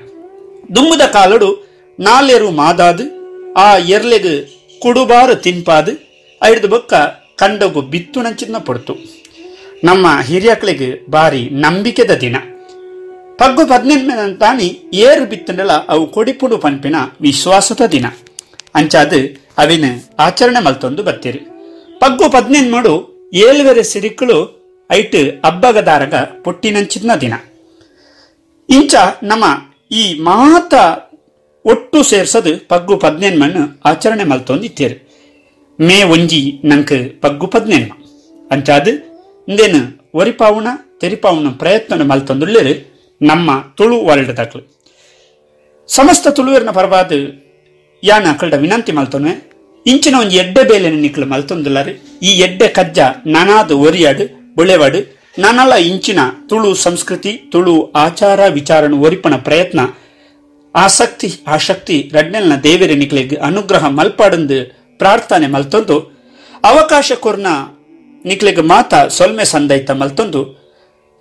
ದುಂಬುದ ಕಾಲಡು ನಾಲೆರು ಮಾದಾದು ಆ ಎರ್ಲೆಗು ಕುಡುಬಾರು ತಿನ್ಪಾದು ಐದು ಬೊಕ್ಕ ಕಂಡಗು ಬಿತ್ತು ನಂಚಿನ ಪಡ್ತು. ನಮ್ಮ ಹಿರಿಯಕ್ಳಿಗೆ ಬಾರಿ ನಂಬಿಕೆದ ದಿನ. ಪಗ್ಗು 18 ತಾನಿ ಏರು ಬಿತ್ತಂಡಲ ಅವು ಕೊಡಿಪುಡು ಪನ್ಪಿನ ವಿಶ್ವಾಸದ ದಿನ. ಅಂಚಾದು ಅವಿನ ಆಚರಣೆ ಮಲ್ತೊಂದು ಬರ್ತೀರಿ. ಪಗ್ಗು 18 ಮಾಡು ಏಳುವೆರೆ ಸಿರಿಕಳು ಐಟ್ ಅಬ್ಬಗದಾರಗ ಪೊಟ್ಟಿನಂಚಿನ ದಿನ. ಇಂಚ ನಮ್ಮ ಈ ಮಾತ ಒಟ್ಟು ಸೇರ್ಸದು ಪಗ್ಗು 18 ಮಣ್ಣು ಆಚರಣೆ ಮಲ್ತೊಂದಿತ್ತೇರು. ಮೇ 1 ನಂಕ್ ಪಗ್ಗು 18. ಅಂಚಾದು ಇಂದೇನು ಒರಿಪಾವುಣ ತೆರಿಪಾವುಣ ಪ್ರಯತ್ನ ಮಲ್ತೊಂದುಳ್ಳೇರು ನಮ್ಮ ತುಳು ವರ್ಲ್ಡ್ ದಾಖಲು. ಸಮಸ್ತ ತುಳುವೆರ್ನ ಪರವಾದ ಯಾನ ಅಕಲ್ಡ ವಿನಂತಿ ಮಲ್ತೊನ್ವೆ, ಇಂಚಿನ ಒಂಜಿ ಎಡ್ಡೆ ಬೇಲೆನ ನಿಕ್ಲು ಮಲ್ತೊಂದುಲ್ಲಾರು. ಈ ಎಡ್ಡೆ ಕಜ್ಜ ನಾನಾದ ಒರಿಯಾಡು ಬುಳೆವಾಡು ನಾನಲ್ಲ ಇಂಚಿನ ತುಳು ಸಂಸ್ಕೃತಿ ತುಳು ಆಚಾರ ವಿಚಾರಣ ಒರಿಪಣ ಪ್ರಯತ್ನ ಆಸಕ್ತಿ ಆಶಕ್ತಿ ರಡ್ನೆಲ್ನ ದೇವೆರೆ ನಿಕ್ಲೆಗ್ ಅನುಗ್ರಹ ಮಲ್ಪಾಡಂದು ಪ್ರಾರ್ಥನೆ ಮಲ್ತೊಂದು ಅವಕಾಶ ಕೊರ್ನ ನಿಕ್ಲೆಗ್ ಮಾತ ಸೊಲ್ಮೆ ಸಂದೈತ ಮಲ್ತೊಂದು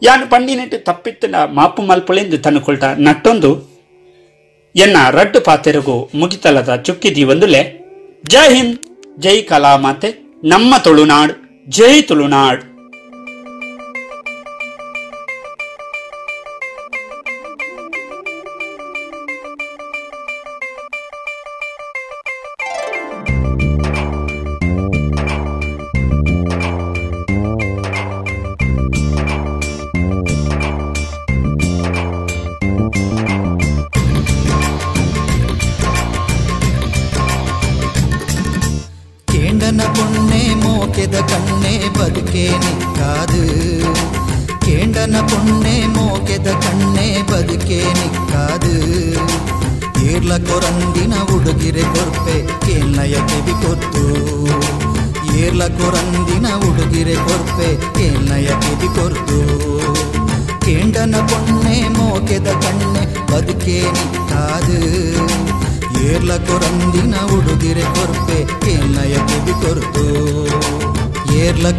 ಯಾನ್ ಪಂಡಿನೆಟ್ ತಪ್ಪಿತ್ತನ ಮಾಪು ಮಲ್ಪೊಳೆಂದು ತನ್ನುಕೊಳ್ಟ ನಟ್ಟೊಂದು ಎನ್ನ ರಡ್ಡು ಪಾತೆರಗು ಮುಗಿತಲದ ಚುಕ್ಕಿ ದೀವೊಂದುಲೆ. ಜೈ ಹಿಂದ್, ಜೈ ಕಲಾಮಾತೆ, ನಮ್ಮ ತುಳುನಾಡ್, ಜೈ ತುಳುನಾಡ್.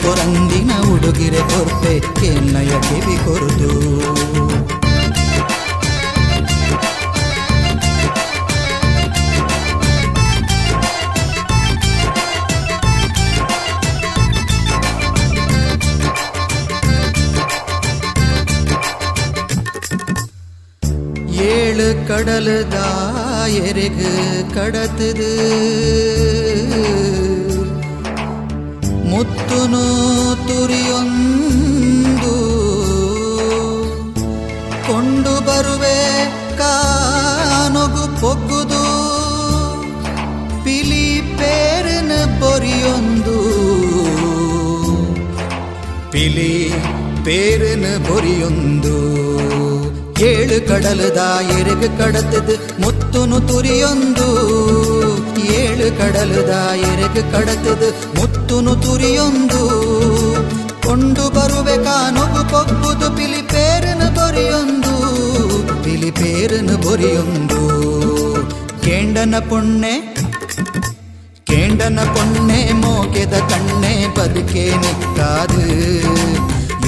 ಕೊರಂದಿನ ಉಡುಗಿರೆ ಕೊರ್ಪೆ ಕೇನ್ನಯ ಕಿವಿ ಕೊರ್ದು. ಏಳು கடலுதா எருகு கடத்துது ಮುತ್ತುನು ತುರಿಯೊಂದು ಕೊಂಡು ಬರುವೆ ಕಾನೊಗು ಪೊಗ್ಗುದು ಪಿಲಿ ಪೇರನ ಬೊರಿಯೊಂದು ಪಿಲಿ ಪೇರನ ಬೊರಿಯೊಂದು. ಏಳು ಕಡಲದ ಎರುಗು ಕಡತದು ಮುತ್ತುನು ತುರಿಯೊಂದು ಏಳು ಕಡಲದ ಎರುಗು ಕಡತದು ಮುತ್ತುನು ತುರಿಯೊಂದು ಕೊಂಡು ಬರುವೆ ಕಾನೊಗು ಪೊಗ್ಗುದು ಪಿಲಿ ಪೇರನ ಬೊರಿಯೊಂದು ಪಿಲಿ ಪೇರನ ಬೊರಿಯೊಂದು. ಕೇಂಡನ ಪೊಣ್ಣೆ ಕೇಂಡನ ಪೊಣ್ಣೆ ಮೋಕೆದ ಕಣ್ಣೆ ಬದುಕೆ ನಿಕ್ಕಾದು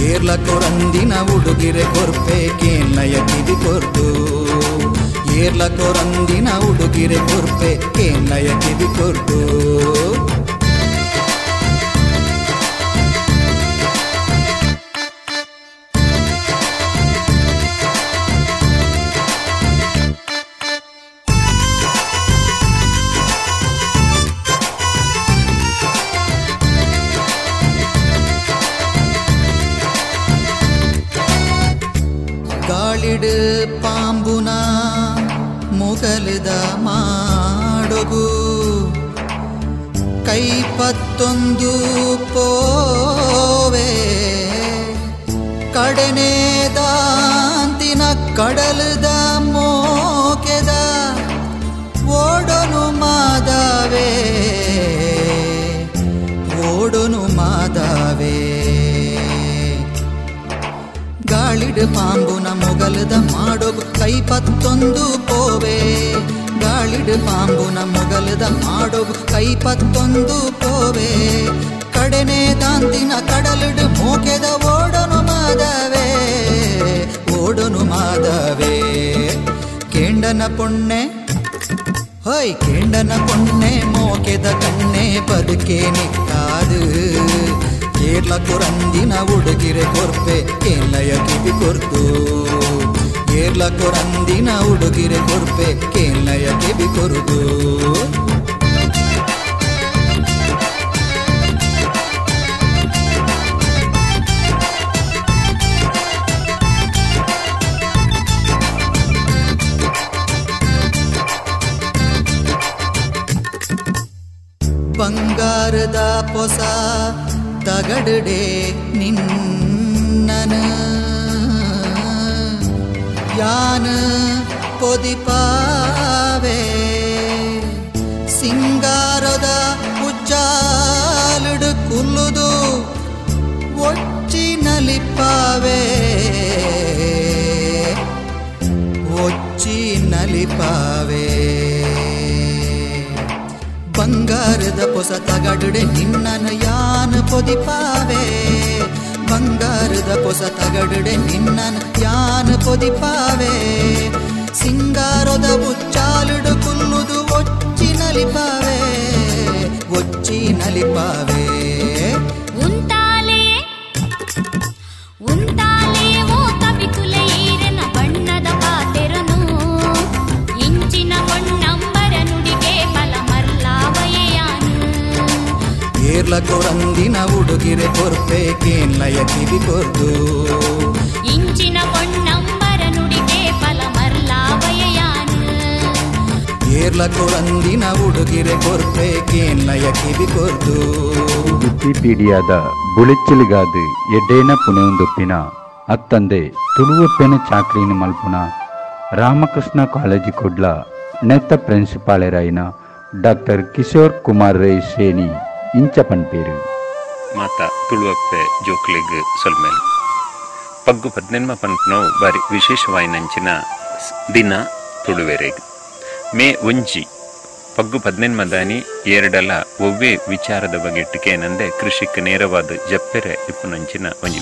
ಏರ್ಲ ಕೊರಂದಿನ ಉಡುಗಿರೆ ಕೊರ್ಪೆ ಕೇನ್ನಯ ಕಿವಿ ಕೊರ್ದು ಏರ್ಲ ಕೊರಂದಿನ ಉಡುಗಿರೆ ಕೊರ್ಪೆ ಕೇನ್ನಯ ಕಿವಿ ಕೊರ್ದು. ಪಾಂಬುನ ಮುಗಲದ ಮಾಡೋಗು ಕೈಪತ್ತೊಂದು ಪೋವೆ ಕಡನೆ ದಾಂತಿನ ಕಡಲದ ಮೋಕೆದ ಓಡೋನು ಮಾದವೇ ಓಡೋನು ಮಾದವೇ. ಗಾಳಿಡು ಪಾಂಬುನ ಮೊಗಲದ ಮಾಡೋಗು ಕೈಪತ್ತೊಂದು ಪೋವೆ ಗಾಳಿಡು ಪಾಂಬುನ ಮೊಗಲದ ಮಾಡೋಗು ಕೈಪತ್ತೊಂದು ಪೋವೆ ಕಡನೆ ದಾಂತಿನ ಕಡಲಿಡು ಮೋಕೆದ ಓಡನು ಮಾದವೇ ಓಡನು ಮಾದವೇ. ಕೇಂಡನ ಪೊಣ್ಣೆ ಹೊಯ್ ಕೇಂಡನ ಪೊಣ್ಣೆ ಮೋಕೆದ ಕಣ್ಣೆ ಬದುಕೆ ನಿಕ್ಕಾದು ಏರ್ಲ ಕೊರಂದಿನ ಉಡುಗಿರೆ ಕೊರ್ಪೆ ಕೇನ್ನಯ ಕಿವಿ ಕೊರ್ದು ಏರ್ಲ ಕೊರಂದಿನ ಉಡುಗಿರೆ ಕೊರ್ಪೆ ಕೇನ್ನಯ ಕೆಬಿ ಕೊರುದು. ಬಂಗಾರದ ಪೊಸ ತಗಡುಡೆ ನಿನ್ನನ ಯಾನ ಪೊದಿಪಾವೆ ಸಿಂಗಾರದ ಉಜ್ಜಾಲುಡು ಕುಲ್ಲುದು ಒಚ್ಚಿ ನಲಿಪಾವೆ ಒಚ್ಚಿ ನಲಿಪಾವೆ. ಬಂಗಾರದ ಪೊಸ ತಗಡುಡೆ ನಿನ್ನನ ಯಾನ ಪೊದಿಪಾವೆ ಬಂಗಾರದ ಪೊಸ ತಗಡುಡೆ ನಿನ್ನನ ಯಾನ ಪೊದಿಪಾವೆ ಸಿಂಗಾರದ ಉಚ್ಚಾಲುಡು ಕುಲ್ಲುದು ಒಚ್ಚಿ ನಲಿಪಾವೆ ಒಚ್ಚಿ ನಲಿಪಾವೆ.
ಉಂತಾಲೆ ಉಂತಾಲೆ ಓ ಕವಿಕುಲೆ ಈರನ ಬಣ್ಣದ ಪಾತೆರನು ಇಂಚಿನ ಬಣ್ಣಂಬರ ನುಡಿಗೆ ಫಲ ಮರ್ಲಾವಯೆಯಾನು.
ಏರ್ಲ ಕೊರಂದಿನ ಉಡುಗಿರೆ ಕೊರ್ಪೆ ಕೇನ್ಲಯ ಕಿವಿ ಕೊರ್ದು
ಇಂಚಿನ ಬಣ್ಣಂಬರ ನುಡಿಗೆ ಫಲ ಮರ್ಲಾವಯೆಯಾನು.
ಏರ್ಲ ಕೊರಂದಿನ ಉಡುಗಿರೆ ಕೊರ್ಪೆ ಕೇನ್ಲಯ ಕಿವಿ ಕೊರ್ದು.
ವಿಕಿಪೀಡಿಯಾದ ಬುಳೆಚ್ಚಿಲಿಗಾದ ಎಡ್ಡೇನ ಪುಣೆಯೊಂದೊಪ್ಪಿನ ಅತ್ತಂದೆ ತುಳುವಪ್ಪೆನ ಚಾಕ್ರಿನ ಮಲ್ಪುನ ರಾಮಕೃಷ್ಣ ಕಾಲೇಜು ಕುಡ್ಲ ನೆತ್ತ ಪ್ರಿನ್ಸಿಪಾಲರಾಯಿನ ಡಾಕ್ಟರ್ ಕಿಶೋರ್ ಕುಮಾರ್ ರೈ ಶೇಣಿ ಇಂಚ ಪನ್ಪೇರು.
ಮಾತಾ ತುಳುವಪ್ಪೆ ಜೋಕ್ಲೆಗ್ ಸೊಲ್ಮೇಲು ಪಗ್ಗು ಪದ್ನೆನ್ಮ ಪನ್ಪುನವು ಬಾರಿ ವಿಶೇಷವಾಯಿನಂಚಿನ ದಿನ ತುಳುವೆರೆಗ್. ಮೇ 1 ಪಗ್ಗು ಪದ್ನೆನ್ಮದಾನಿ ಏರಡಲ ಒವ್ವೇ ವಿಚಾರದ ಬಗೆಟ್ಟಿಗೆ ಏನಂದೆ ಕೃಷಿಕ್ ನೇರವಾದ ಜಪ್ಪೆರೆ ಇಪ್ಪುನಂಚಿನ ಒಂಜಿ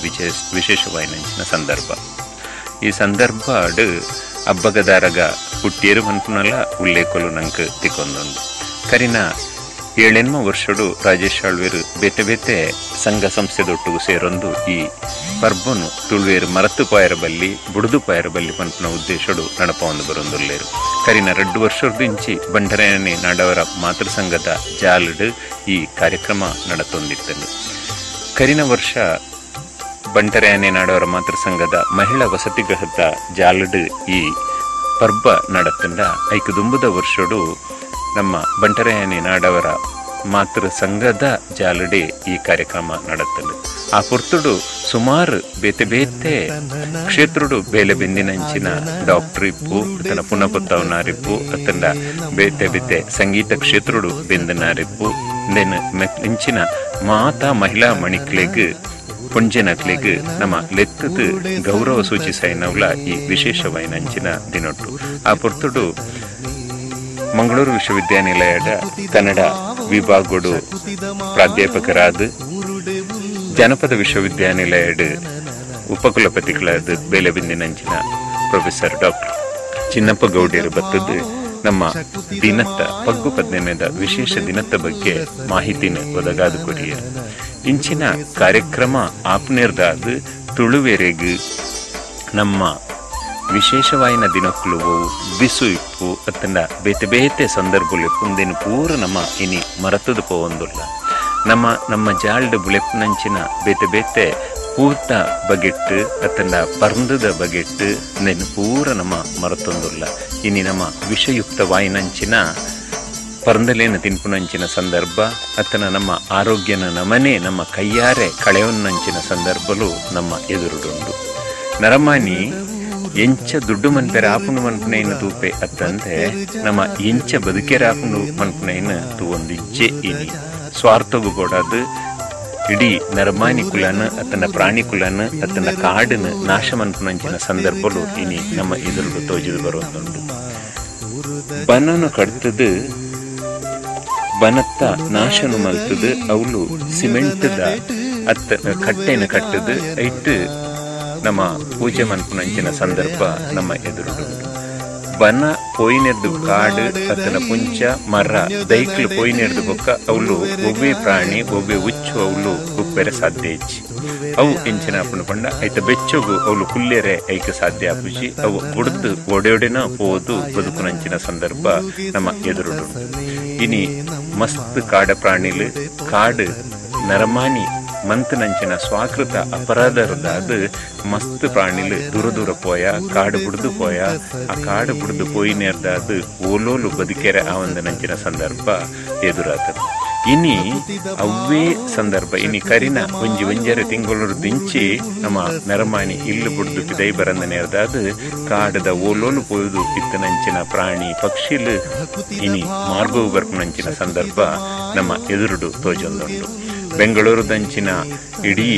ವಿಶೇಷವಾಯಿನಂಚಿನ ಸಂದರ್ಭ. ಈ ಸಂದರ್ಭ ಅಬ್ಬಗದಾರಗ ಪುಟ್ಟಿಯರು ಮನ್ಪುನಲ ಉಲ್ಲೇಖಲು ನಂಗೆ ತಿಕ್ಕೊಂದೊಂದು. ಕರಿನ 7 ವರ್ಷಡು ರಾಜೇಶ್ ಆಳ್ವೇರು ಬೇತೆ ಬೇತೆ ಸಂಘ ಸಂಸ್ಥೆದೊಟ್ಟಿಗೂ ಸೇರೊಂದು ಈ ಪರ್ಬನು ತುಳುವೇರು ಮರತು ಪಾಯರಬಲ್ಲಿ ಬುಡುದು ಪಾಯರಬಲ್ಲಿ ಪನ್ಪುನ ಉದ್ದೇಶಡು ನಡಪೊಂದು ಬರೊಂದುಲ್ಲೇರು. ಕರಿನ 2 ವರ್ಷದಿಂಚಿ ಬಂಡರನೆ ನಾಡವರ ಮಾತೃ ಸಂಘದ ಜಾಲಡು ಈ ಕಾರ್ಯಕ್ರಮ ನಡತೊಂದಿತ್ತನು. ಕರಿನ ವರ್ಷ ಬಂಟರಯಾನೆ ನಾಡವರ ಮಾತೃ ಸಂಘದ ಮಹಿಳಾ ವಸತಿಗೃಹದ ಜಾಲಡು ಈ ಪರ್ಬ ನಡತಂಡ. ಐಕು ದುಂಬುದ ವರ್ಷಡು ನಮ್ಮ ಬಂಟರಯಾನೆ ನಾಡವರ ಮಾತೃ ಸಂಘದ ಜಾಲಡೆ ಈ ಕಾರ್ಯಕ್ರಮ ನಡತಂಡು. ಆ ಪೊರ್ತುಡು ಸುಮಾರು ಬೇತೆ ಬೇತೆ ಕ್ಷೇತ್ರಡು ಬೇಲೆ ಬೆಂದಿನಂಚಿನ ಡಾಕ್ಟರ್ ಇಪ್ಪು ಅತನ ಪುನಪುತ್ತವನಾರಿಪ್ಪು ಅತಂಡ ಬೇತೆ ಬೇತೆ ಸಂಗೀತ ಕ್ಷೇತ್ರಡು ಬೆಂದನಾರಿಪ್ಪು ಇಂಚಿನ ಮಾತಾ ಮಹಿಳಾ ಮಣಿಕ್ಲೆಗ್ ಪುಂಜನಕ್ಲೆಗ್ ನಮ್ಮ ಲೆತ್ತದ ಗೌರವ ಸೂಚಿಸೈನವ್ಲ ಈ ವಿಶೇಷವಾಯಿನಂಚಿನ ದಿನೊಟ್ಟು. ಆ ಪೊರ್ತುಡು ಮಂಗಳೂರು ವಿಶ್ವವಿದ್ಯಾನಿಲಯದ ಕನ್ನಡ ವಿಭಾಗಡು ಪ್ರಾಧ್ಯಾಪಕರಾದ ಜನಪದ ವಿಶ್ವವಿದ್ಯಾನಿಲಯದ ಉಪಕುಲಪತಿಗಳಾದ ಬೇಲೆಬಿಂದಿನಂಚಿನ ಪ್ರೊಫೆಸರ್ ಡಾಕ್ಟರ್ ಚಿನ್ನಪ್ಪ ಗೌಡಿಯರು ಬತ್ತದ್ದು ನಮ್ಮ ದಿನತ್ತ ಪಗ್ಗು ಪದ್ನೆದ ವಿಶೇಷ ದಿನತ್ತ ಬಗ್ಗೆ ಮಾಹಿತಿನ ಒದಗಾದ ಕೊರಿಯರು. ಇಂಚಿನ ಕಾರ್ಯಕ್ರಮ ಆಪ್ನೇರ್ದಾದ ತುಳುವೆರೆಗ್ ನಮ್ಮ ವಿಶೇಷವಾಯಿನ ದಿನಕ್ಕುಲುವು ಬಿಸು ಇಪ್ಪು ಅತ್ತಂಡ ಬೇತೆ ಬೇತೆ ಸಂದರ್ಭಲು ಒಂದೇನು ಪೂರ ನಮ್ಮ ಇನಿ ಮರತದ ಪೋವೊಂದುಲ್ಲ. ನಮ್ಮ ನಮ್ಮ ಜಾಲ್ಡ್ ಬುಳೆಪ್ನಂಚಿನ ಬೇತೆ ಬೇತೆ ಪೂತ ಬಗೆಟ್ಟು ಅತ್ತಂಡ ಪರ್ಂದದ ಬಗೆಟ್ಟು ನೆನು ಪೂರ ನಮ್ಮ ಮರತೊಂದುಲ್ಲ. ಇನಿ ನಮ್ಮ ವಿಷಯುಕ್ತ ವಾಯಿನಂಚಿನ ಪರ್ಂದಲೇನ ತಿನ್ಪುನಂಚಿನ ಸಂದರ್ಭ ಅತ್ತನ ನಮ್ಮ ಆರೋಗ್ಯನ ನಮನೆ ನಮ್ಮ ಕೈಯಾರೆ ಕಳೆಯೊನ್ನಂಚಿನ ಸಂದರ್ಭಲು ನಮ್ಮ ಎದುರುಡುಂಡು. ನರಮಾನಿ ಎಂಚ ದುಡ್ಡು ಮನ್ಪೆರ ಆಪುಂಡು ಮನ್ಪುನೈನ ತೂಪೆ ಅತ್ತಂತೆ ನಮ್ಮ ಎಂಚ ಬದುಕೆರ ಆಪುಂಡು ಮನ್ಪುನೈನ ತೂವೊಂದು ಇಚ್ಛೆ ಇನಿ ಸ್ವಾರ್ಥಗೂ ಕೊಡದು ಇಡೀ ನರಮಾನಿ ಕುಲನ ಅತ್ತನ ಪ್ರಾಣಿ ಕುಲನ ಅತ್ತನ ಕಾಡನ ನಾಶ ಮನ್ಪುನಂಚಿನ ಸಂದರ್ಭಲು ಇನಿ ನಮ್ಮ ಎದುರು ತೋಜಿದು ಬರುವಂತುಂಡು. ಬನನು ಕಡ್ತದು ಬನತ್ತ ನಾಶನು ಮಲ್ತದು ಅವಳು ಸಿಮೆಂಟದ ಅತ್ತ ಕಟ್ಟೆನ ಕಟ್ಟದು ಇಟ್ಟು ನಮ್ಮ ಪೂಜೆ ಮನ್ಪುನಂಚಿನ ಸಂದರ್ಭ ನಮ್ಮ ಎದುರುಡು. ಬನ ಪೋಯಿನೆರ್ದು ಕಾಡು ಅತ್ತನ ಪುಂಚ ಮರ ದೈಕ್ಲು ಪೋಯಿನೆರ್ದು ಬೊಕ್ಕ ಅವಳು ಒವ್ವೇ ಪ್ರಾಣಿ ಒವ್ವೇ ಉಚ್ಚು ಅವಳು ಉಪ್ಪೆರೆ ಸಾಧ್ಯ ಹೆಚ್ಚಿ. ಅವು ಎಂಚಿನ ಆಪುಂಡು ಪಂಡ ಐತ ಬೆಚ್ಚಗು ಅವುಲು ಕುಲ್ಲೆರೆ ಐಕ್ ಸಾಧ್ಯ ಆಪುಜಿ. ಅವು ಬುಡ್ದು ಒಡೆಯೊಡೆನ ಪೋದು ಬದುಕುನಂಚಿನ ಸಂದರ್ಭ ನಮ್ಮ ಎದುರುಡು. ಇನಿ ಮಸ್ತ್ ಕಾಡ ಪ್ರಾಣಿಲು ಕಾಡು ನರಮಾನಿ ಮಂತನಂಚಿನ ಸ್ವಾಕೃತ ಅಪರಾಧರದಾದ ಮಸ್ತ್ ಪ್ರಾಣಿಲು ದೂರ ದೂರ ಪೋಯ ಕಾಡು ಬುಡ್ದು ಪೋಯ. ಆ ಕಾಡು ಬುಡ್ದು ಪೋಯಿನೇರ್ದಾದ ಓಲೋಲು ಬದುಕೆರೆ ಆ ಒಂದು ನಂಚಿನ ಸಂದರ್ಭ ಎದುರಾತದೆ. ಇನಿ ಅವೇ ಸಂದರ್ಭ ಇನಿ ಕರಿನ ಒಂಜಿ ಒಂಜರೆ ತಿಂಗಳು ದಿಂಚಿ ನಮ್ಮ ನರಮಾನಿ ಇಲ್ಲು ಬುಡ್ದು ಪಿದೈ ಬರಂದ ನೇರ್ದಾದ ಕಾಡದ ಓಲೋಲು ಪೋಯ್ದು ಇತ್ತನಂಚಿನ ಪ್ರಾಣಿ ಪಕ್ಷಿಲು ಇನಿ ಮಾರ್ಗವು ಬರ್ಪುನಂಚಿನ ಸಂದರ್ಭ ನಮ್ಮ ಎದುರುಡು ತೋಜೊಂದುಂಡು. ಬೆಂಗಳೂರುದಂಚಿನ ಇಡೀ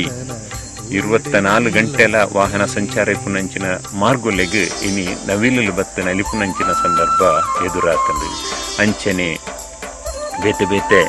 24 ಗಂಟೆಲ ವಾಹನ ಸಂಚಾರ ಇಪ್ಪುನಂಚಿನ ಮಾರ್ಗೊಲೆಗ್ ಇನಿ ನವಿಲು ಬತ್ತ ನಲಿಪುನಂಚಿನ ಸಂದರ್ಭ ಎದುರಾತಂದು. ಅಂಚನೆ ಬೇತೆ ಬೇತೆ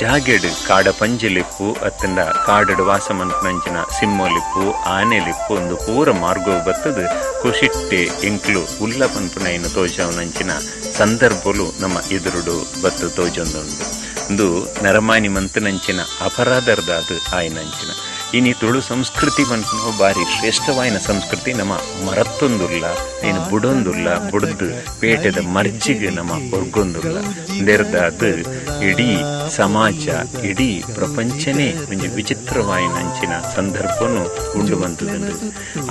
ಜಾಗೆಡ್ ಕಾಡ ಪಂಜೆಲಿಪ್ಪು ಅತ್ತಂಡ ಕಾಡಡು ವಾಸ ಮನ್ಪುನಂಚಿನ ಸಿಮ್ಮೊಲಿಪ್ಪು ಆನೆಲಿಪ್ಪು ಒಂದು ಪೂರ ಮಾರ್ಗವು ಬತ್ತದು ಕುಶಿಟ್ಟೆ ಎಂಕ್ಲು ಉಲ್ಲ ಪನ್ಪುನೈನು ತೋಜವನಂಚಿನ ಸಂದರ್ಭಲು ನಮ್ಮ ಎದುರುಡು ಬತ್ತು ತೋಜೊಂದುಂಡು. ಒಂದು ನರಮಾನಿ ಮಂತನಂಚಿನ ಅಪರಾಧರ್ದಾದ ಆಯ್ನಂಚಿನ ಇನಿ ತುಳು ಸಂಸ್ಕೃತಿ ಪನ್ಪುನವು ಬಾರಿ ಶ್ರೇಷ್ಠವಾಯಿನ ಸಂಸ್ಕೃತಿ. ನಮ್ಮ ಮರತ್ತೊಂದುಲ್ಲ ಏನು ಬುಡೊಂದುಲ್ಲ ಬುಡ್ದು ಪೇಟೆದ ಮರ್ಜಿಗೆ ನಮ್ಮ ಒರ್ಗೊಂದುಲ್ಲ. ನೆರ್ದಾದ ಇಡೀ ಸಮಾಜ ಇಡೀ ಪ್ರಪಂಚನೇ ಒಂಜಿ ವಿಚಿತ್ರವಾಯಿನಂಚಿನ ಸಂದರ್ಭನು ಉಂಡು ಬಂತದಂಡು.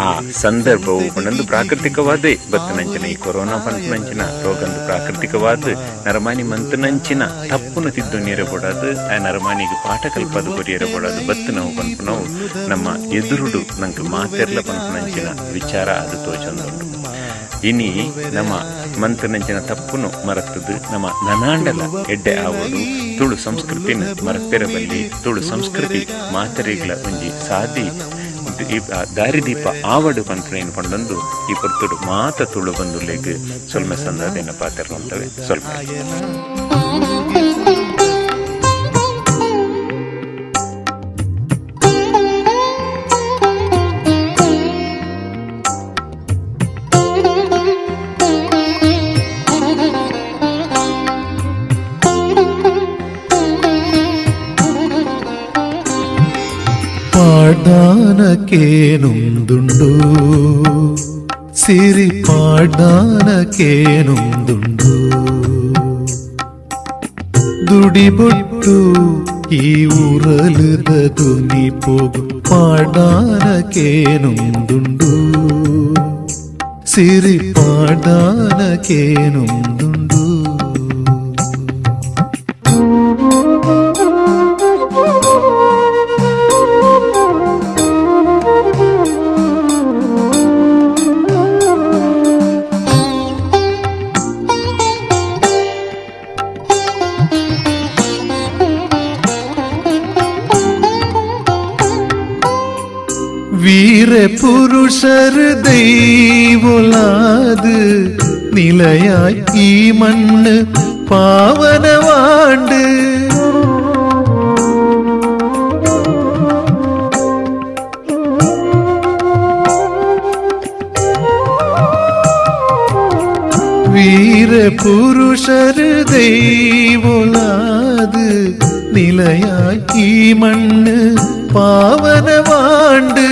ಆ ಸಂದರ್ಭವು ಪಂಡೊಂದು ಪ್ರಾಕೃತಿಕವಾದ ಬತ್ತನಂಚಿನ ಈ ಕೊರೋನಾ ಪನ್ಪುನಂಚಿನ ರೋಗಂದು ಪ್ರಾಕೃತಿಕವಾದ ನರಮಾನಿ ಮಂತನಂಚಿನ ತಪ್ಪುನು ತಿದ್ದು ನೀರಬೊಡದು ಆ ನರಮಾನಿಗೆ ಪಾಠ ಕಲ್ಪದು ಕೊರಿಯರಬೊಡದು ಬತ್ತು ನಾವು ಪನ್ಪುನವು ನಮ್ಮ ಎದುರುಡು ನಂಗೆ ಮಾತೆರ್ಲ ಪನ್ಪುನಂಚಿನ ವಿಚಾರ ಅದು ತೋಚೊಂದುಂಡು. ಇನಿ ನಮ್ಮ ಮಂತನಂಚಿನ ತಪ್ಪುನು ಮರತದು ನಮ್ಮ ನನಾಂಡಲ ಎಡ್ಡೆ ಆವಡು ತುಳು ಸಂಸ್ಕೃತಿನ ಮರತಿರಬಲ್ಲಿ ತುಳು ಸಂಸ್ಕೃತಿ ಮಾತರಿಗಳ ಒಂಜಿ ಸಾದಿ ದಾರಿದೀಪ ಆವಡು ಪನ್ಪುನೇನು ಪಂಡೊಂದು ಈ ಪೊರ್ತುಡು ಮಾತ ತುಳು ಬಂದುಲೆಗ್ ಸೊಲ್ಮೆ ಸಂದಾದೇನ ಪಾತೆರ್ನಂತವೆ ಸ್ವಲ್ಪ.
പാടാനക്കേനുണ്ടുണ്ടു സിരി പാടാനക്കേനുണ്ടുണ്ടു ದುಡಿಬೊಟ್ಟು ಈ ಉರಲದ ದುನಿ ಪೋಗು ಪಾಡಾನಕೇನುಂದುಂಡು ಸಿರಿ ಪಾಡಾನಕೇನುಂದುಂಡು. ವೀರ ಪುರುಷರ್ ದೈವೊಲಾದು ನಿಲಯಾಯ್ ಈ ಮಣ್ಣು ಪಾವನವಾಂಡು. ವೀರ ಪುರುಷರ್ ದೈವೊಲಾದು ನಿಲಯಾಯ್ ಈ ಮಣ್ಣು ಪಾವನವಾಂಡು.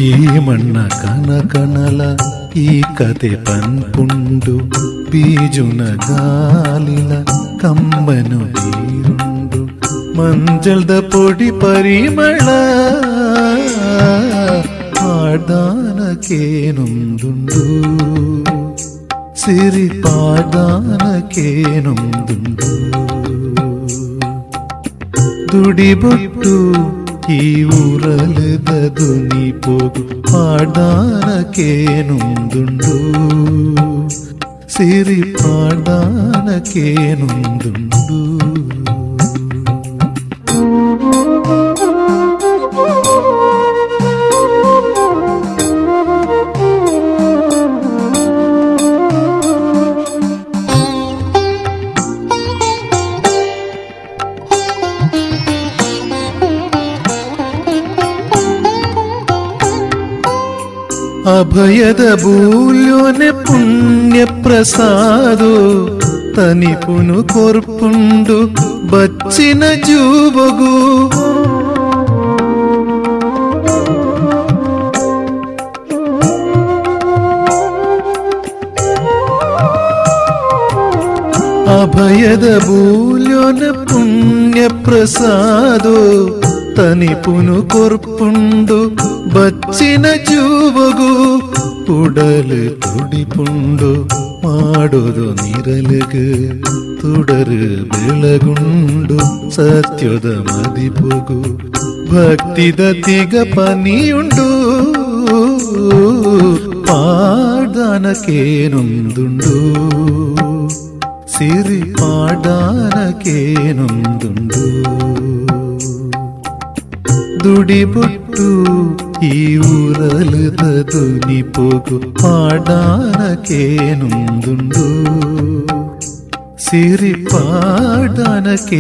ಈ ಮಣ್ಣ ಕಣ ಕಣಲ ಈ ಕತೆ ಪನ್ಪುಂಡು ಬೀಜುನ ಗಾಲಿಲ ಕಮ್ಮನು ಬೀರುಂಡು ಮಂಜಲ್ದ ಪೊಡಿ ಪರಿಮಳ ಪಾಡ್ದಾನಕೇನುಂದುಂಡು ಸಿರಿ ಪಾಡ್ದಾನಕೇನುಂದುಂಡು. ದುಡಿಬೊಟ್ಟು ಈ ಊರಲದ ದುನಿ ಪೋಗು ಪಾಡ್ದಾನಕೇನುಂದುಂಡು ಸಿರಿ ಪಾಡ್ದಾನಕೇನುಂದುಂಡು. ಅಭಯದ ಬೂಲ್ಯೋನೆ ಪುಣ್ಯ ಪ್ರಸಾದೋ ತನಿಪುನು ಕೊರ್ಪುಂಡು ಬಚ್ಚಿನ ಜೂಬಗು. ಅಭಯದ ಬೂಲ್ಯೋನ ಪುಣ್ಯ ಪ್ರಸಾದೋ ತನಿಪುನು ಕೊರ್ಪುಂಡು ಬಚ್ಚಿನ ಜೂವಗು ಉಡಲು ತುಡಿಪುಂಡು ಮಾಡೋದು ನಿರಲುಗು ತುಡರು ಬೆಳಗುಂಡು ಸತ್ಯದ ಮದಿಪುಗು ಭಕ್ತಿದ ತಿಗ ಪನಿಯುಂಡು ಪಾಡ್ದಾನಕೇನೊಂದುಂಡು ಸಿರಿ ಪಾಡ್ದಾನಕೇನೊಂದುಂಡು ದುಡಿಬೊಟ್ಟು ಈ ಊರಲದ ದುನಿಪೊಗು ಪಾಡ್ದಾನಕೇನೊಂದುಂಡು ಸಿರಿ ಪಾಡ್ದಾನಕೇನೊಂದುಂಡು.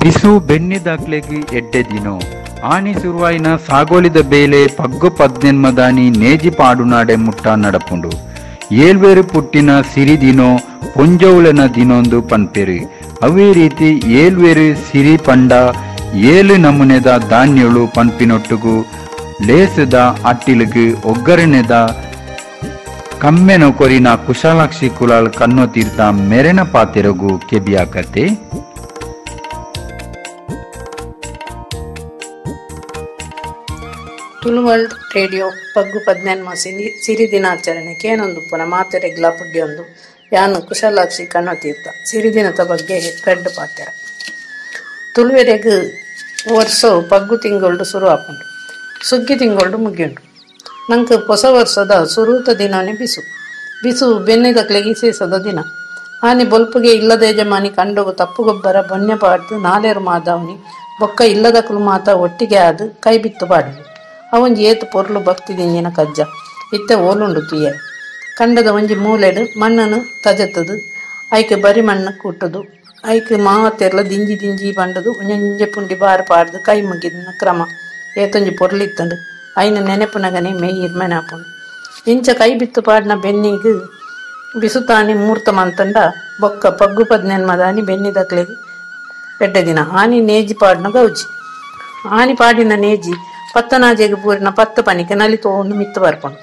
ಬಿಸು ಬೆನ್ನಿದಾಕ್ಲೆಗ್ ಎಡ್ಡೆ ದಿನೋ ಆನಿ ಸುರುವಾಯಿನ ಸಾಗೋಲಿದ ಬೇಲೆ ಪಗ್ಗು ಪದ್ನೆನ್ಮದಾನಿ ನೇಜಿ ಪಾಡುನಾಡೆ ಮುಟ್ಟ ನಡಪುಂಡು. ಏಳ್ವೇರು ಪುಟ್ಟಿನ ಸಿರಿ ದಿನೋ ಪೊಂಜೌಲೆನ ದಿನೊಂದು ಪನ್ಪೆರು. ಅವೇ ರೀತಿ ಏಳ್ವೇರು ಸಿರಿ ಪಂಡ ಏಳು ನಮೂನೆದ ಧಾನ್ಯಳು ಪನ್ಪಿನೊಟ್ಟುಗು ಲೇಸದ ಅಟ್ಟಿಲುಗು ಒಗ್ಗರಣೆದ ಕಮ್ಮೆನ ಕೊರಿನ ಕುಶಾಲಾಕ್ಷಿ ಕುಲಾಲ್ ಕಣ್ಣು ತೀರ್ಥ ಮೆರೆನ ಪಾತೆರಗು ಕೆಬಿಯಾಕತೆ.
ತುಳುವರ್ಲ್ಡ್ ರೇಡಿಯೋ ಪಗ್ಗು ಪದ್ನೆನ್ಮ ಸಿರಿ ದಿನಾಚರಣೆ ಕೇನೊಂದು ಪುನ ಮಾತೆರೆಗ್ಲಾ ಪುಡ್ಯೊಂದು ಯಾನು ಕುಶಲಾಕ್ಷಿ ಕಣ್ಣತೀರ್ಥ ಸಿರಿದಿನದ ಬಗ್ಗೆ ರಡ್ಡು ಪಾತೆರ. ತುಳುವೆರೆಗ್ ವರ್ಷ ಪಗ್ಗು ತಿಂಗೊಳ್ಡು ಸುರು ಆಪುಂಡು, ಸುಗ್ಗಿ ತಿಂಗೊಳ್ಡು ಮುಗಿಯುಂಡು. ನಂಗೆ ಹೊಸ ವರ್ಷದ ಸುರೂತ ದಿನನೇ ಬಿಸು. ಬಿಸು ಬೆನ್ನಿದಕ್ಲೆಗೆ ಇಸೇಸದ ದಿನ. ಆನೆ ಬೊಲ್ಪುಗೆ ಇಲ್ಲದ ಯಜಮಾನಿ ಕಂಡೋಗು ತಪ್ಪು ಗೊಬ್ಬರ ಬೊನ್ಯ ಪಾಡ್ದು ನಾಲೇರು ಮಾದಾವನಿ ಬೊಕ್ಕ ಇಲ್ಲದಕ್ಲು ಮಾತ ಒಟ್ಟಿಗೆ ಆದು ಕೈ ಬಿತ್ತು ಪಾಡುದು. ಅವೊಂಜಿ ಏತು ಪೊರ್ಲು ಭಕ್ತಿ ದಿಂಜಿನ ಕಜ್ಜ ಇತ್ತೆ ಓಲುಂಡು ತುಯ್ಯ ಕಂಡದ ಒಂಜಿ ಮೂಲೆಡು ಮಣ್ಣನ್ನು ತಜತ್ತದು ಐಕೆ ಬರಿ ಮಣ್ಣು ಕೂಟುದು ಐಕೆ ಮಾತೆರ್ಲ ದಿಂಜಿ ದಿಂಜಿ ಬಂಡದು ಒಂಜೊಂಜೆ ಪುಂಡಿ ಬಾರು ಪಾಡ್ದು ಕೈ ಮುಗಿದ ಕ್ರಮ ಏತೊಂಜಿ ಪೊರ್ಲಿತ್ತಂಡು ಐನ ನೆನೆಪುನಗನೆ ಮೇಯ್ ಇರ್ಮೆನೆ ಆಪುಂಡು. ಇಂಚ ಕೈ ಬಿತ್ತು ಪಾಡಿನ ಬೆನ್ನಿಗ್ ಬಿಸುತಾನಿ ಮೂರ್ತ ಮಂತಂಡ ಬೊಕ್ಕ ಪಗ್ಗು ಪದ್ನೆನ್ಮದಾನಿ ಬೆನ್ನಿದಕ್ಲೆಗ್ ಎಡ್ಡೆ ದಿನ. ಆನಿ ನೇಜಿ ಪಾಡಿನ ಗೌಜಿ. ಆನಿ ಪಾಡಿನ ನೇಜಿ ಪತ್ತನಾಜೆಗೆ ಪೂರಿನ ಪತ್ತು ಪನಿಕೆ ನಲಿ ತೋಂದು ಮಿತ್ತು ಬರ್ಪುಂಡು.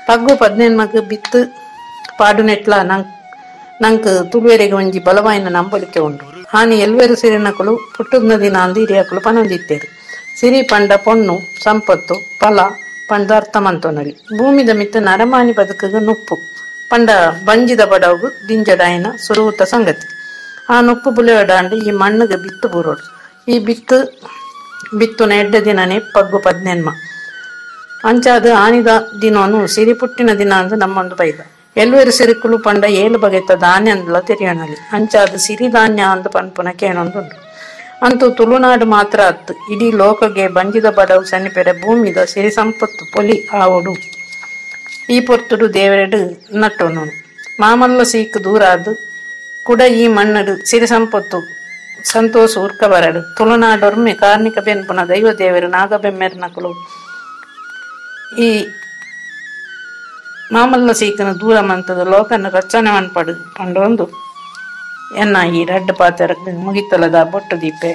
ಪಗ್ಗು ಪದ್ನೆನ್ಮಗ್ ಬಿತ್ತು ಪಾಡುನೆಟ್ಲ ನಂಕ್ ತುಳುವೆರೆಗೆ ಒಂಜಿ ಬಲವಾಯಿನ ನಂಬಲಿಕೆ ಉಂಡು. ಆನಿ ಎಲ್ವೆರು ಸಿರಿನಕುಲು ಪುಟ್ಟುದ್ನ ದಿನ ಅಂದು ಹಿರಿಯಕುಲು ಪನೊಂದಿತ್ತೇರು. ಸಿರಿ ಪಂಡ ಪೊಣ್ಣು ಸಂಪತ್ತು ಫಲ ಪಂಡ ಅರ್ಥ ಮಂತೊನಲಿ. ಭೂಮಿದ ಮಿತ್ತು ನರಮಾನಿ ಬದುಕುಗ ನುಪ್ಪು ಪಂಡ ಬಂಜಿದ ಬಡವುಗು ದಿಂಜಡಾಯಿನ ಸುರುವುತ ಸಂಗತಿ. ಆ ನುಪ್ಪು ಬುಲೆಯಡಾಂಡು ಈ ಮಣ್ಣುಗೆ ಬಿತ್ತು ಬೂರೋಡು. ಈ ಬಿತ್ತು ಬಿತ್ತುನ ಎಡ್ಡೆ ದಿನನೇ ಪಗ್ಗು ಪದ್ನೆನ್ಮ. ಅಂಚಾದ ಆನಿದ ದಿನೋನು ಸಿರಿ ಪುಟ್ಟಿನ ದಿನ ಅಂದು ನಮ್ಮೊಂದು ಬೈದ. ಎಲ್ವೇರು ಸಿರಿಕುಲು ಪಂಡ ಏಳು ಬಗೆತ ಧಾನ್ಯ ಅಂದ್ಲ ತೆರಿಯಣಲಿ. ಅಂಚಾದ ಸಿರಿಧಾನ್ಯ ಅಂದು ಪನ್ಪುನ ಕೇಣೊಂದುಂಡು. ಅಂತೂ ತುಳುನಾಡು ಮಾತ್ರ ಅತ್ತು ಇಡೀ ಲೋಕಗೆ ಬಂಜಿದ ಬಡವು ಸನಿಪೆರೆ ಭೂಮಿದ ಸಿರಿ ಸಂಪತ್ತು ಪೊಲಿ ಆವಡು. ಈ ಪೊರ್ತುಡು ದೇವರೆಡು ನಟ್ಟೋನು ಮಾಮಲ್ಲ ಸೀಕ್ ದೂರಾದು ಕೂಡ ಈ ಮಣ್ಣಡು ಸಿರಿ ಸಂಪತ್ತು ಸಂತೋಷ ಉರ್ಕ ಬರಡು. ತುಳುನಾಡೊರ್ಮೆ ಕಾರ್ಣಿಕ ಬೆನ್ಪುನ ದೈವ ದೇವರು ನಾಗಬೆಮ್ಮೆರ್ನಕುಲು ಈ ಮಾಮಲ್ಲ ಸೀಕನ ದೂರ ಮಂತದ ಲೋಕನ ರಚನೆ ಮನ್ಪಡು ಪಂಡೊಂದು ಎನ್ನ ಈ ರಡ್ಡು ಪಾತ್ರ ಮುಗಿತಲದ ಬೊಟ್ಟು ದೀಪೆ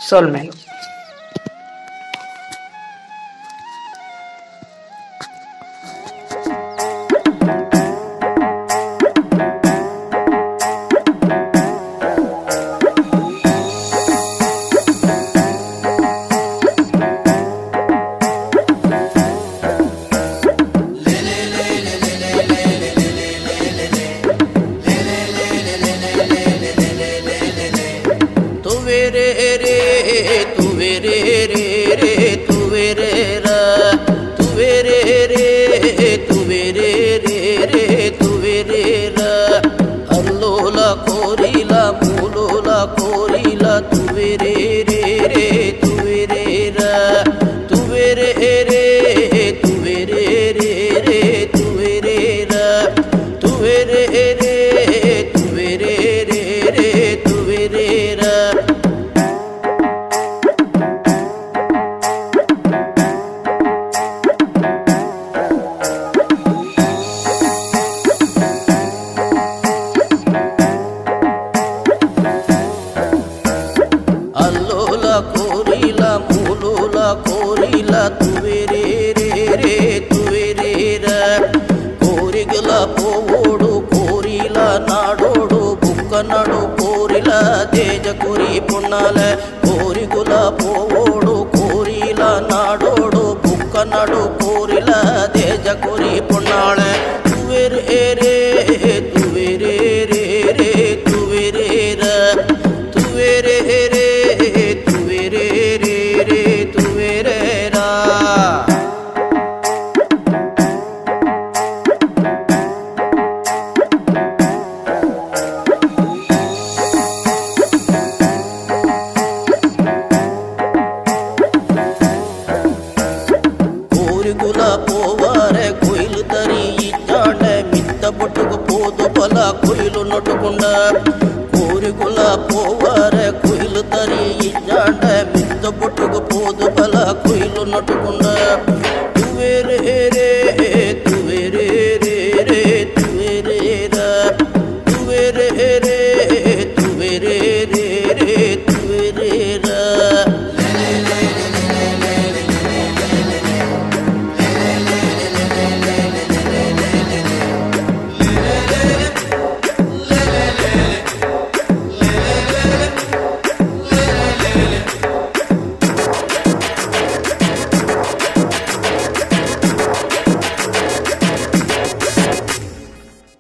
ಸೋಲ್ಮೇಲು.
ತುವೆರೆ ರೇ ನಡು ಕೋರಿಲ ತೇಜ ಕುರಿ ಪುಣ್ಣಾಲೆ ಕೋರಿಗುಲ ಪೋವೋಡು ಕೋರಿಲ ನಾಡೋಡು ಬುಕ್ಕ ನಡು ಕೋರಿಲ ತೇಜ ಕುರಿ ಪುಣ್ಣಾಳೆ ತುವೇರ್ ಏರೇ ತುವೇರೇ ರೇ ರೇ ತುವೇರೇ ರ ತುವೇರೇ ರೇ ತುವೇರೇ ರೇ ರೇ ತುವೇರೇ ರಾ. ಕೋರಿಗುಲ ಪೋವಾರೆ ಕೊಯ್ಲು ತರಿ ಇದ್ದಾಂಡೆ ಮಿತ್ತ ಬೊಟ್ಟುಗು ಪೋದು ಬಲ ಕೊಯ್ಲು ನೊಟುಕೊಂಡ ಕೋರಿಗುಲ ಪೋವಾರೆ ಕೊಯ್ಲು ತರಿ ಇದ್ದಾಂಡೆ ಮಿತ್ತ ಬೊಟ್ಟುಗು ಪೋದು ಬಲ ಕೊಯ್ಲು ನೊಟುಕೊಂಡ ತುವೇರೇ ರೇ ತುವೇರೇ ರೇ ರೇ ತುವೇರೇ ರ ತುವೇರೇ ರೇ ತುವೇರೇ ರೇ ರೇ ತುವೇರೇ ರ.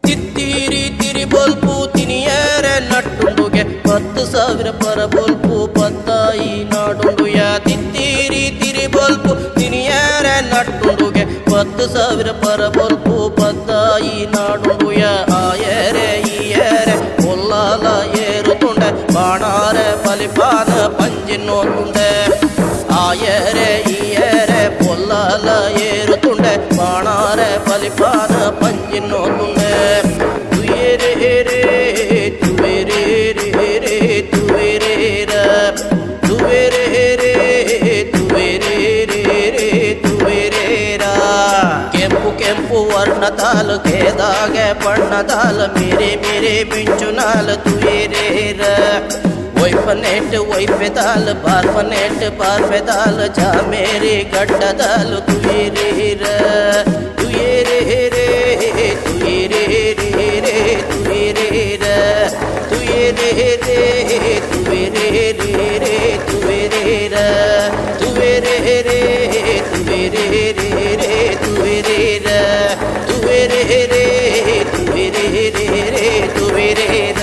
ತಿತ್ತೀರಿ ತಿರಿ ಬೊಲ್ಪು ತಿನಿಯರೆ ನಟ್ಟುಂಡುಗೆ 10,000 ಪರ ಬೊಲ್ಪು ಪತ್ತಾಯಿ ನಾಡುಂಡುಯ ತಿತ್ತೀರಿ ತಿರಿ ಬೊಲ್ಪು ತಿನಿಯರೆ ನಟ್ಟುಂಡುಗೆ 10,000 ಪರ ಬೊಲ್ಪು ಪತ್ತಾಯಿ ನಾಡುಂಡುಯ ಆಯರೆ ಈಯರೆ ಕೊಲ್ಲಾಲ ಏರುತುಂಡೆ ಬಾಣಾರೆ ಬಲಿಪಾನ ಪಂಜಿನೋತುಂಡೆ ಆಯರೆ ಈಯರೆ ಪೊಲ್ಲಾಲ ಏರುತುಂಡೆ ಬಾಣಾರೆ ಬಲಿಪಾನ ಪಂಜಿನೋತುಂಡೆ ತುಯೇರೇ ರೇ ತುವೇರೇ ರೇ ರೇ ತುವೇರೇ ರ ತುವೇರೇ ರೇ ತುವೇರೇ ರೇ ರೇ ತುವೇರೇ ರಾ. ಕೆಂಪು ಕೆಂಪು ವರ್ಣದಾಲ್ ಖೇದಾಗೆ ಬಣ್ಣದಾಲ್ ಮೇರೆ ಮೇರೆ ಮಿಂಚುನಾಲ್ ತುವೇರೇ ರ ವೈಫನೆಟ್ ವೈಫೆದಾಲ್ ಬಾರ್ಫನೆಟ್ ಬಾರ್ಫೆದಾಲ್ ಜಾ ಮೇರೆ ಗಡ್ಡದಾಲ್ ತುವೇರೇ ರ ತುಯೇರೇ ರೇ ತುಯೇರೇ ರೇ ರೇ ತುಯೇರೇ ರ ತುಯೇರೇ ರೇ ತುವೇರೇ ರೇ ರೇ ತುವೇರೇ ರ ತುವೇರೇ ರೇ ತುವೇರೇ ರೇ ರೇ ತುವೇರೇ ರ ತುವೇರೇ ರೇ ತುವೇರೇ ರೇ ರೇ ತುವೇರೇ ರ.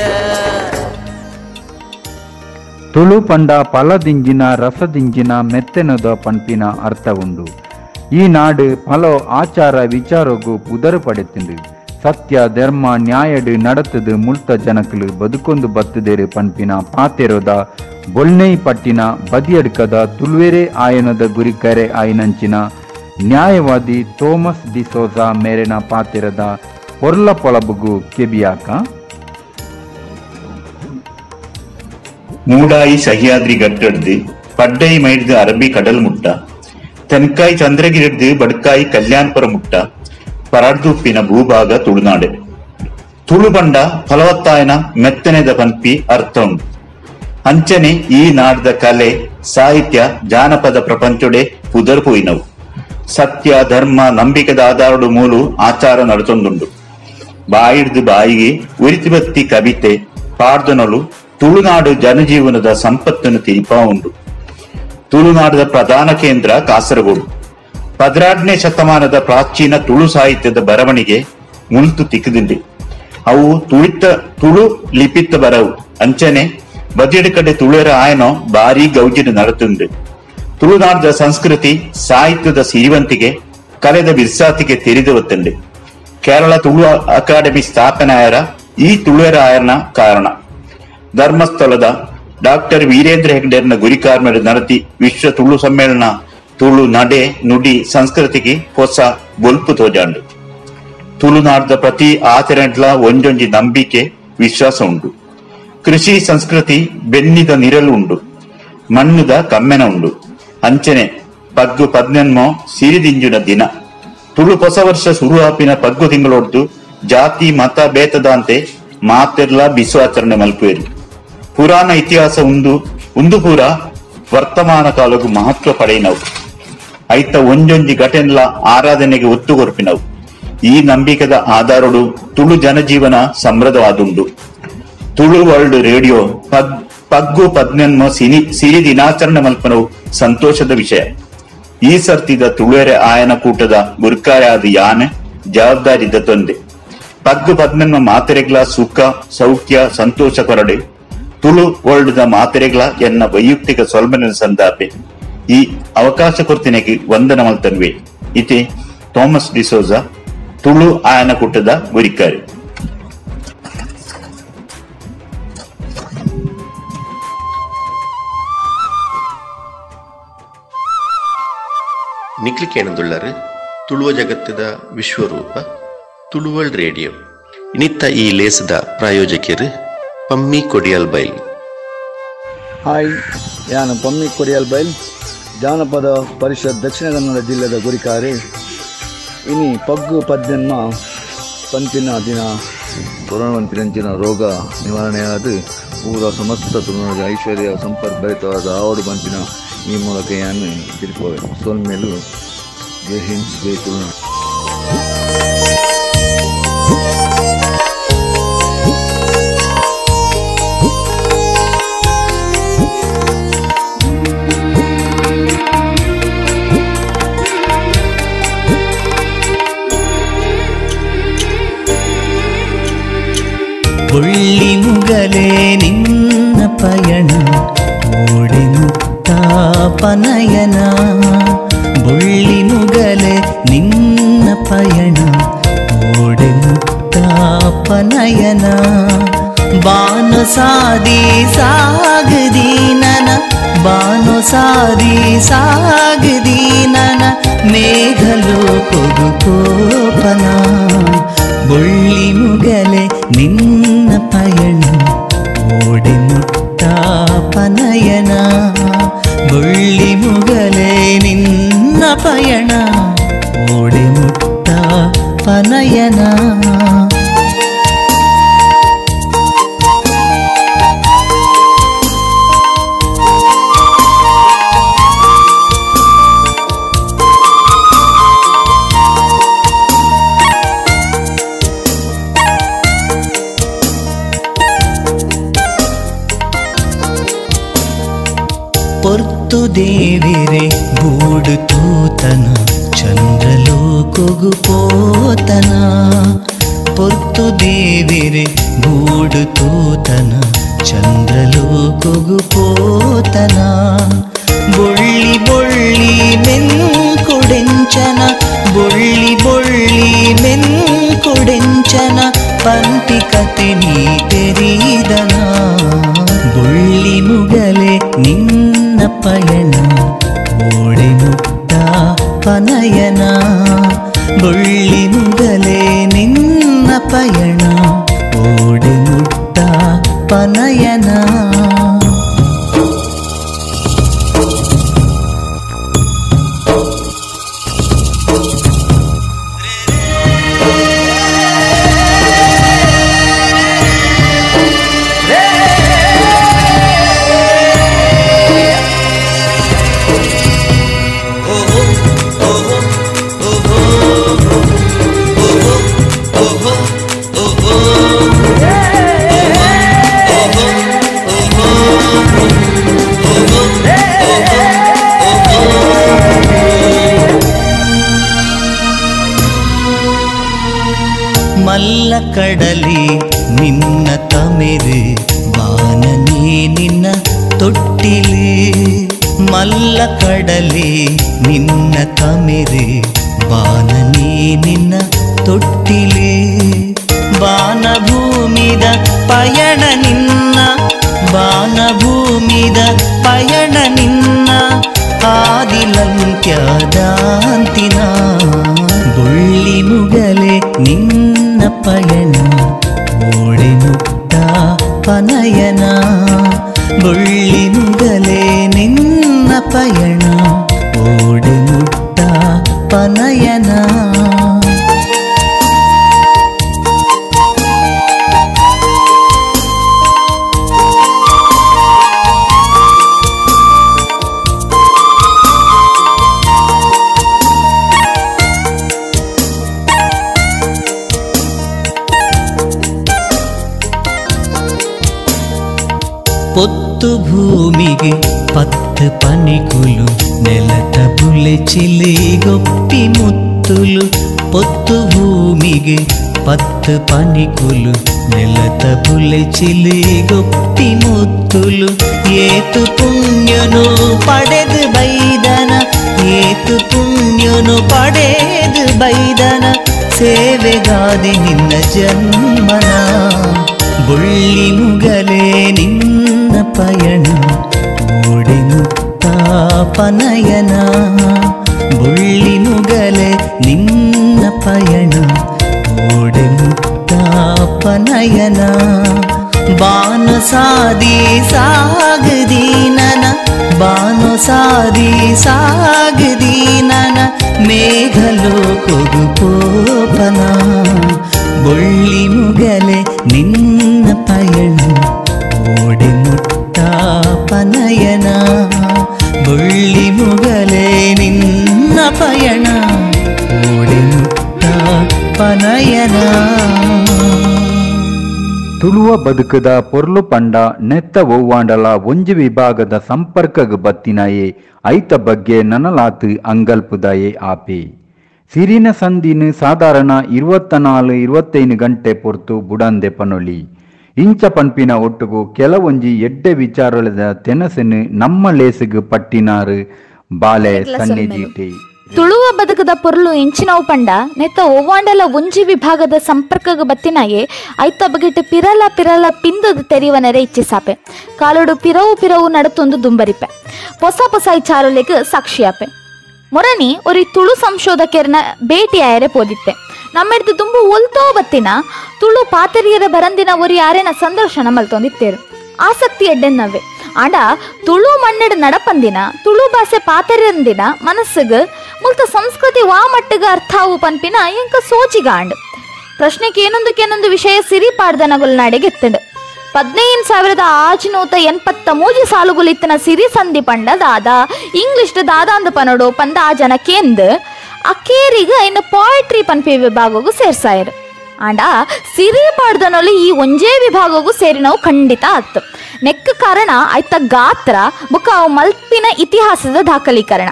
ತುಳು ಪಂಡ ಫಲದಿಂಜಿನ ರಸದಿಂಜಿನ ಮೆತ್ತೆನದ ಪನ್ಪಿನ ಅರ್ಥ ಉಂಡು. ಈ ನಾಡು ಫಲೋ ಆಚಾರ ವಿಚಾರಗು ಪುದರು ಪಡೆತಿಂಡು. ಸತ್ಯ ಧರ್ಮ ನ್ಯಾಯಡು ನಡತದು ಮುಲ್ತ ಜನಕಲು ಬದುಕೊಂದು ಬತ್ತುದೇರು ಪನ್ಪಿನ ಪಾತೆರೋದ ಬೊಲ್ನೈ ಪಟ್ಟಿನ ಬದಿಯಡ್ಕದ ತುಳುವೆರೆ ಆಯನದ ಗುರಿಕರೆ ಆಯನಂಚಿನ ನ್ಯಾಯವಾದಿ ಥೋಮಸ್ ಡಿಸೋಜಾ ಮೇರೆನ ಪಾತೆರದ ಪೊರ್ಲ ಪೊಳಬುಗು ಕೆಬಿಯಾಕ.
ಮೂಡಾಯಿ ಸಹ್ಯಾದ್ರಿ ಗಟ್ಟಡ್ದು ಪಡ್ಡೈ ಮೈಡ್ದು ಅರಬ್ಬಿ ಕಡಲ್ ಮುಟ್ಟ ತೆನ್ಕಾಯಿ ಚಂದ್ರಗಿರಿಡ್ದು ಬಡ್ಕಾಯಿ ಕಲ್ಯಾಣಪುರ ಮುಟ್ಟ ಪರಡ್ದುಪ್ಪಿನ ಭೂಭಾಗ ತುಳುನಾಡೆ. ತುಳು ಬಂಡ ಫಲವತ್ತಾಯನ ಮೆತ್ತನೆದ ಪನ್ಪಿ ಅರ್ಥ ಉಂಡು. ಅಂಚನೆ ಈ ನಾಡ್ದ ಕಲೆ ಸಾಹಿತ್ಯ ಜಾನಪದ ಪ್ರಪಂಚೊಡೆ ಪುದರ್ ಪೋಯಿನವು. ಸತ್ಯ ಧರ್ಮ ನಂಬಿಕೆದ ಆಧಾರಡು ಮೂಲು ಆಚಾರ ನಡತೊಂದುಂಡು. ಬಾಯಿಡ್ದು ಬಾಯಿಗೆ ಉರಿತಿಬತ್ತಿ ಕವಿತೆ ಪಾಡ್ದನಲು ತುಳುನಾಡು ಜನಜೀವನದ ಸಂಪತ್ತನ್ನು ತಿರಿಪಾ ಉಂಡು. ತುಳುನಾಡದ ಪ್ರಧಾನ ಕೇಂದ್ರ ಕಾಸರಗೋಡು. 12ನೇ ಶತಮಾನದ ಪ್ರಾಚೀನ ತುಳು ಸಾಹಿತ್ಯದ ಬರವಣಿಗೆ ಮುಲ್ತು ತಿಕ್ಕದಿಂಡಿ. ಅವು ತುಳು ಲಿಪಿತ್ತ ಬರವು. ಅಂಚನೆ ಬದಿಯಡ ಕಡೆ ತುಳುವರ ಆಯನೋ ಭಾರಿ ಗೌಜಿನ ನಡತುಂಡು. ತುಳುನಾಡದ ಸಂಸ್ಕೃತಿ ಸಾಹಿತ್ಯದ ಸಿರಿವಂತಿಗೆ ಕಲೆದ ಬಿರ್ಸಾತಿಗೆ ತೆರೆದು ಒತ್ತುಂಡು. ಕೇರಳ ತುಳು ಅಕಾಡೆಮಿ ಸ್ಥಾಪನೆ ಆಯರ ಈ ತುಳುವರ ಆಯನ ಕಾರಣ. ಧರ್ಮಸ್ಥಳದ ಡಾಕ್ಟರ್ ವೀರೇಂದ್ರ ಹೆಗ್ಡೆರ್ನ ಗುರಿಕಾರ್ಮರ ನಡತಿ ವಿಶ್ವ ತುಳು ಸಮ್ಮೇಳನ ತುಳು ನಡೆ ನುಡಿ ಸಂಸ್ಕೃತಿಗೆ ಹೊಸ ಬೊಲ್ಪು ತೋಜಾಂಡು. ತುಳುನಾಡದ ಪ್ರತಿ ಆಚರಣೆಲ ಒಂಜೊಂಜಿ ನಂಬಿಕೆ ವಿಶ್ವಾಸ ಉಂಡು. ಕೃಷಿ ಸಂಸ್ಕೃತಿ ಬೆನ್ನಿದ ನಿರಲು ಉಂಡು, ಮಣ್ಣುದ ಕಮ್ಮೆನ ಉಂಡು. ಅಂಚನೆ ಪಗ್ಗು ಪದ್ನೆನ್ಮೋ ಸಿರಿದಿಂಜುನ ದಿನ ತುಳು ಹೊಸ ವರ್ಷ ಸುರುಹಾಪಿನ ಪಗ್ಗು ತಿಂಗಳೊಡ್ದು ಜಾತಿ ಮತ ಬೇತದಾಂತೆ ಮಾತೆರ್ಲ ಬಿಸು ಆಚರಣೆ ಮಲ್ಪುವೇರು. ಪುರಾಣ ಇತಿಹಾಸ ಉಂದು ಉಂದು ಪೂರ ವರ್ತಮಾನ ಕಾಲಕ್ಕೂ ಮಹತ್ವ ಪಡೆಯಿನವು. ಐತ ಒಂಜೊಂಜಿ ಘಟನೆಲ ಆರಾಧನೆಗೆ ಒತ್ತು ಕೊರ್ಪಿನವು. ಈ ನಂಬಿಕೆದ ಆಧಾರಡು ತುಳು ಜನಜೀವನ ಸಮೃದ್ಧವಾದುಂಡು. ತುಳು ವರ್ಲ್ಡ್ ರೇಡಿಯೋ ಪಗ್ಗು ಪದ್ನೆನ್ಮ ಸಿರಿ ದಿನಾಚರಣೆ ಮಲ್ಪನವು ಸಂತೋಷದ ವಿಷಯ. ಈ ಸರ್ತಿದ ತುಳುವೆರೆ ಆಯನ ಕೂಟದ ಗುರ್ಕಾರೆ ಆದ ಯಾನೆ ಜವಾಬ್ದಾರಿದ ತೊಂದೆ. ಪಗ್ಗು ಪದ್ನೆನ್ಮ ಮಾತೆರೆಗ್ಲ ಸುಖ ಸೌಖ್ಯ ಸಂತೋಷ ಕೊರಡೆ ತುಳು ವರ್ಲ್ಡ್ ದ ಮಾತೆರೆಗ್ಲ ಎನ್ನ ವೈಯಕ್ತಿಕ ಸೊಲ್ಮನ ಸಂದಾಪೆ. ಈ ಅವಕಾಶ ಕೊರ್ತಿನೆಗೆ ವಂದನ ಮಲ್ತನ್ವೆ. ಇತಿ ಥಾಮಸ್ ಡಿಸೋಜಾ, ತುಳು ಆಯನ ಕೂಟದ ಗುರಿಕಾರಿ.
ನಿಕ್ಲಿಕೇಣದುಳ್ಳರು ತುಳುವ ಜಗತ್ತದ ವಿಶ್ವರೂಪ ತುಳುವಲ್ ರೇಡಿಯೋ. ಇನ್ನಿತ್ತ ಈ ಲೇಸದ ಪ್ರಾಯೋಜಕರು ಪಮ್ಮಿ ಕೊಡಿಯಲ್ ಬೈಲ್.
ಹಾಯ್, ಯಾನು ಪಮ್ಮಿ ಕೊಡಿಯಲ್ ಬೈಲ್, ಜಾನಪದ ಪರಿಷತ್ ದಕ್ಷಿಣ ಕನ್ನಡ ಜಿಲ್ಲೆದ ಗುರಿಕಾರೆ. ಇನಿ ಪಗ್ಗು ಪದ್ನೆನ್ಮ ಪಂಪಿನ ದಿನ.
ಕೊರೋನಾ ಪನ್ಪಿನಂಚಿನ ರೋಗ ನಿವಾರಣೆಯಾದ ಪೂರ ಸಮಸ್ತ ತುಳುನಾಡಿನ ಐಶ್ವರ್ಯ ಸಂಪತ್ ಭರಿತವಾದ ಆವಡು ಪನ್ಪಿನ ಈ ಮೂಲಕ ಯಾನು ತಿರುಪೋವೆ. ಸೊಲ್ಮೆಲು. ಜೈ ಹಿಂದ್, ಜೈ ತುಳುನಾಡು.
ಬೊಳ್ಳಿ ಮುಗಲೇ ನಿನ್ನ ಪಯಣ ಓಡೆ ಮುತ್ತಾಪನಯನ. ಬೊಳ್ಳಿ ಮುಗಲೇ ನಿನ್ನ ಪಯಣ ಓಡೆ ಮುತ್ತಾಪನಯನ. ಬಾನು ಸಾದಿ ಸಾಗದಿ ನನ, ಬಾನು ಸಾದಿ ಸಾಗದಿ ನನ, ಮೇಘಲೋಕೊಗು ಕೋಪನ. ಬೊಳ್ಳಿ ಮುಗಲೆ ನಿನ್ನ ಪಯಣ ಓಡೆ ಮುತ್ತಾಪನಯನ. ಬೊಳ್ಳಿ ಮುಗಲೆ ನಿನ್ನ ಪಯಣ ಓಡೆ ಮುತ್ತಾಪನಯನ. ಪೊರ್ತು ದೇವಿರೆ ಬೂಡು ತೂತನ ಚಂದ್ರಲೋಕೊಗು ಪೋತನ. ಪೊರ್ತು ದೇವಿರೆ ಬೂಡು ತೂತನ ಚಂದ್ರಲೋಕೊಗು ಪೋತನ. ಬೊಳ್ಳಿ ಬೊಳ್ಳಿ ಮೆನ್ಕೊಡೆಂಚನ, ಬೊಳ್ಳಿ ಬೊಳ್ಳಿ ಮೆನ್ಕೊಡೆಂಚನ, ಪಂಪಿ ಕತೆ ನೀ ತೆರೀದನ. ಬೊಳ್ಳಿ ಮುಗಲೆ ನಿನ್ನ ಪಯಣ ಓಡೆ ಮುತ್ತಾಪನಯನ. ಬೊಳ್ಳಿ ಮುಗಲೆ ನಿನ್ನ ಪಯಣ ಓಡೆ ಮುತ್ತಾಪನಯನ. ಮಲ್ಲ ಕಡಲಿ ನಿನ್ನ ತಮೆರು ಬಾನನೇ ನಿನ್ನ ತೊಟ್ಟಿಲು. ಮಲ್ಲ ಕಡಲಿ ನಿನ್ನ ತಮೆರು ಬಾನನೇ ನಿನ್ನ ತೊಟ್ಟಿಲು. ಬಾನಭೂಮಿದ ಪಯಣ ನಿನ್ನ, ಬಾನಭೂಮಿದ ಪಯಣ ನಿನ್ನ, ಆದಿಲಂತ್ಯದಾಂತಿನ. ಬೊಳ್ಳಿ ಮುಗಲೆ ನಿನ್ನ ಪಯಣ ಓಡೆ ಮುತ್ತಾಪನಯನ. ಬೊಳ್ಳಿ ಮುಗಲೆ ನಿನ್ನ ಪಯಣ ಓಡೆ ಮುತ್ತಾಪನಯನ. ಪೊತ್ತು ಭೂಮಿಗೆ ಪತ್ತು ಪನಿಕುಲು ನೆಲತ ಬುಲೆಚಿಲೆ ಗೊಪ್ಪಿ ಮುತ್ತುಲು ಪೊತ್ತು ಭೂಮಿಗೆ ಪತ್ತು ಪನಿಕುಲು ನೆಲತ ಬುಲೆಚಿಲೆ ಗೊಪ್ಪಿ ಮುತ್ತುಲು ಏತು ಪುಣ್ಯನು ಪಡೆದು ಬೈದನ ಏತು ಪುಣ್ಯನು ಪಡೆದು ಬೈದನ ಸೇವೆಗಾದಿ ನಿನ್ನ ಜನ್ಮನ ಬುಳ್ಳಿ ಮುಗಲೇ ನಿನ್ನ ಪಯಣ ಓಡಿ ಮುತ್ತಾಪನಯನ ಬುಳ್ಳಿ ಮುಗಲೇ ನಿನ್ನ ಪಯಣ ಓಡಿ ಮುತ್ತಾಪನಯನ ಬಾನು ಸಾದಿ ಸಾಗದೀನನ ಬಾನು ಸಾದಿ ಸಾಗದೀನನ ಮೇಘಲೋಕೊಗು ಪೋಪನ ಬೊಳ್ಳಿ ಮುಗಲೆ ನಿನ್ನ ಪಯಣ ಓಡಿ ಮುತ್ತಾಪನಯನ ಬೊಳ್ಳಿ ಮುಗಲೆ ನಿನ್ನ ಪಯಣ ಓಡಿ ಮುತ್ತಾಪನಯನ.
ತುಳುವ ಬದುಕದ ಪೊರ್ಲು ಪಂಡ ನೆತ್ತ ಒವ್ವಾಂಡಲ ಒಂಜಿ ವಿಭಾಗದ ಸಂಪರ್ಕಗ್ ಬತ್ತಿನಾಯೆ ಐತ ಬಗ್ಗೆ ನನಲಾತು ಅಂಗಲ್ಪುದಾಯೆ ಆಪೆ. ಸಿರಿನ ಸಂದಿನ ಸಾಧಾರಣ 24-25 ಗಂಟೆ ಪೊರ್ತು ಬುಡಂದೆ ಪನೊಲಿ. ಇಂಚ ಪನ್ಪಿನ ಒಟ್ಟುಗು ಕೆಲವೊಂಜಿ ಎಡ್ಡೆ ವಿಚಾರದ ತೆನಸೆನು ನಮ್ಮ ಲೇಸುಗು ಪಟ್ಟಿನಾರು ಬಾಲೆ ಸನ್ನಿಜೀಟಿ.
ತುಳುವ ಬದುಕದ ಪೊರ್ಲು ಎಂಚಿನವು ಪಂಡ ನೆತ್ತ ಒವ್ವಾಂಡಲ ಒಂಜಿ ವಿಭಾಗದ ಸಂಪರ್ಕಗ ಬತ್ತಿನಾಯೆ ಐತ ಬಗೆಟ್ ಪಿರಲ ಪಿರಲ ಪಿಂದದ ತೆರಿವನರೆ ಇಚ್ಛಿಸಾಪೆ. ಕಾಲೋಡು ಪಿರವು ಪಿರವು ನಡತೊಂದು ದುಂಬರಿಪೆ ಪೊಸ ಪೊಸ ಇಚಾರುಲೆಗ್ ಸಾಕ್ಷಿಯಾಪೆ. ಮೊರನಿ ಒರಿ ತುಳು ಸಂಶೋಧಕರನ ಭೇಟಿಯಾಯರೆ ಪೋದಿತ್ತೆ. ನಮ್ಮೆಡ್ದು ದುಂಬು ಒಲ್ತೋ ಬತ್ತಿನ ತುಳು ಪಾತರಿಯರ ಬರಂದಿನ ಒರಿ ಯಾರೇನ ಸಂದರ್ಶನ ಮಲ್ತೊಂದಿತ್ತೇರು. ಆಸಕ್ತಿ ಎಡ್ಡೆನ್ನವೇ ಆಂಡ ತುಳು ಮಣ್ಣೆಡ್ ನಡಪಂದಿನ ತುಳು ಭಾಷೆ ಪಾತರಂದಿನ ಮನಸ್ಸುಗ್ ಮುಲ್ತ ಸಂಸ್ಕೃತಿ ವಾ ಮಟ್ಟಗ ಅರ್ಥಾವು ಪನ್ಪಿನ ಎಂಕ ಸೋಚಿಗಾಂಡ್. ಪ್ರಶ್ನೆಗೆ ಏನೊಂದು ವಿಷಯ ಸಿರಿ ಪಾಡ್ದನಗುಲ್ನಾಡೆಗೆ ಎತ್ತಂಡು. 15,683 ಸಾಲುಗುಲಿತ್ತನ ಸಿರಿ ಸಂಧಿ ಪಂಡ ದಾದಾ ಇಂಗ್ಲಿಷ್ ದಾದಾಂದ ಪನೋಡು ಪಂದ ಆ ಜನ ಕೇಂದ್ ಅಕೇರಿಗ ಇನ್ನು ಪೋಯಟ್ರಿ ಪನ್ಪಿ ವಿಭಾಗಗೂ ಸೇರ್ಸಾಯರು. ಆಂಡ ಸಿರಿ ಪಾಡ್ದನೊಲಿ ಈ ಒಂಜೇ ವಿಭಾಗಗೂ ಸೇರಿನವು ಖಂಡಿತ ಆತ್ತು. ನೆಕ್ಕ ಕಾರಣ ಆಯ್ತ ಗಾತ್ರ ಬುಕ್ಕ ಅವು ಮಲ್ಪಿನ ಇತಿಹಾಸದ ದಾಖಲೀಕರಣ.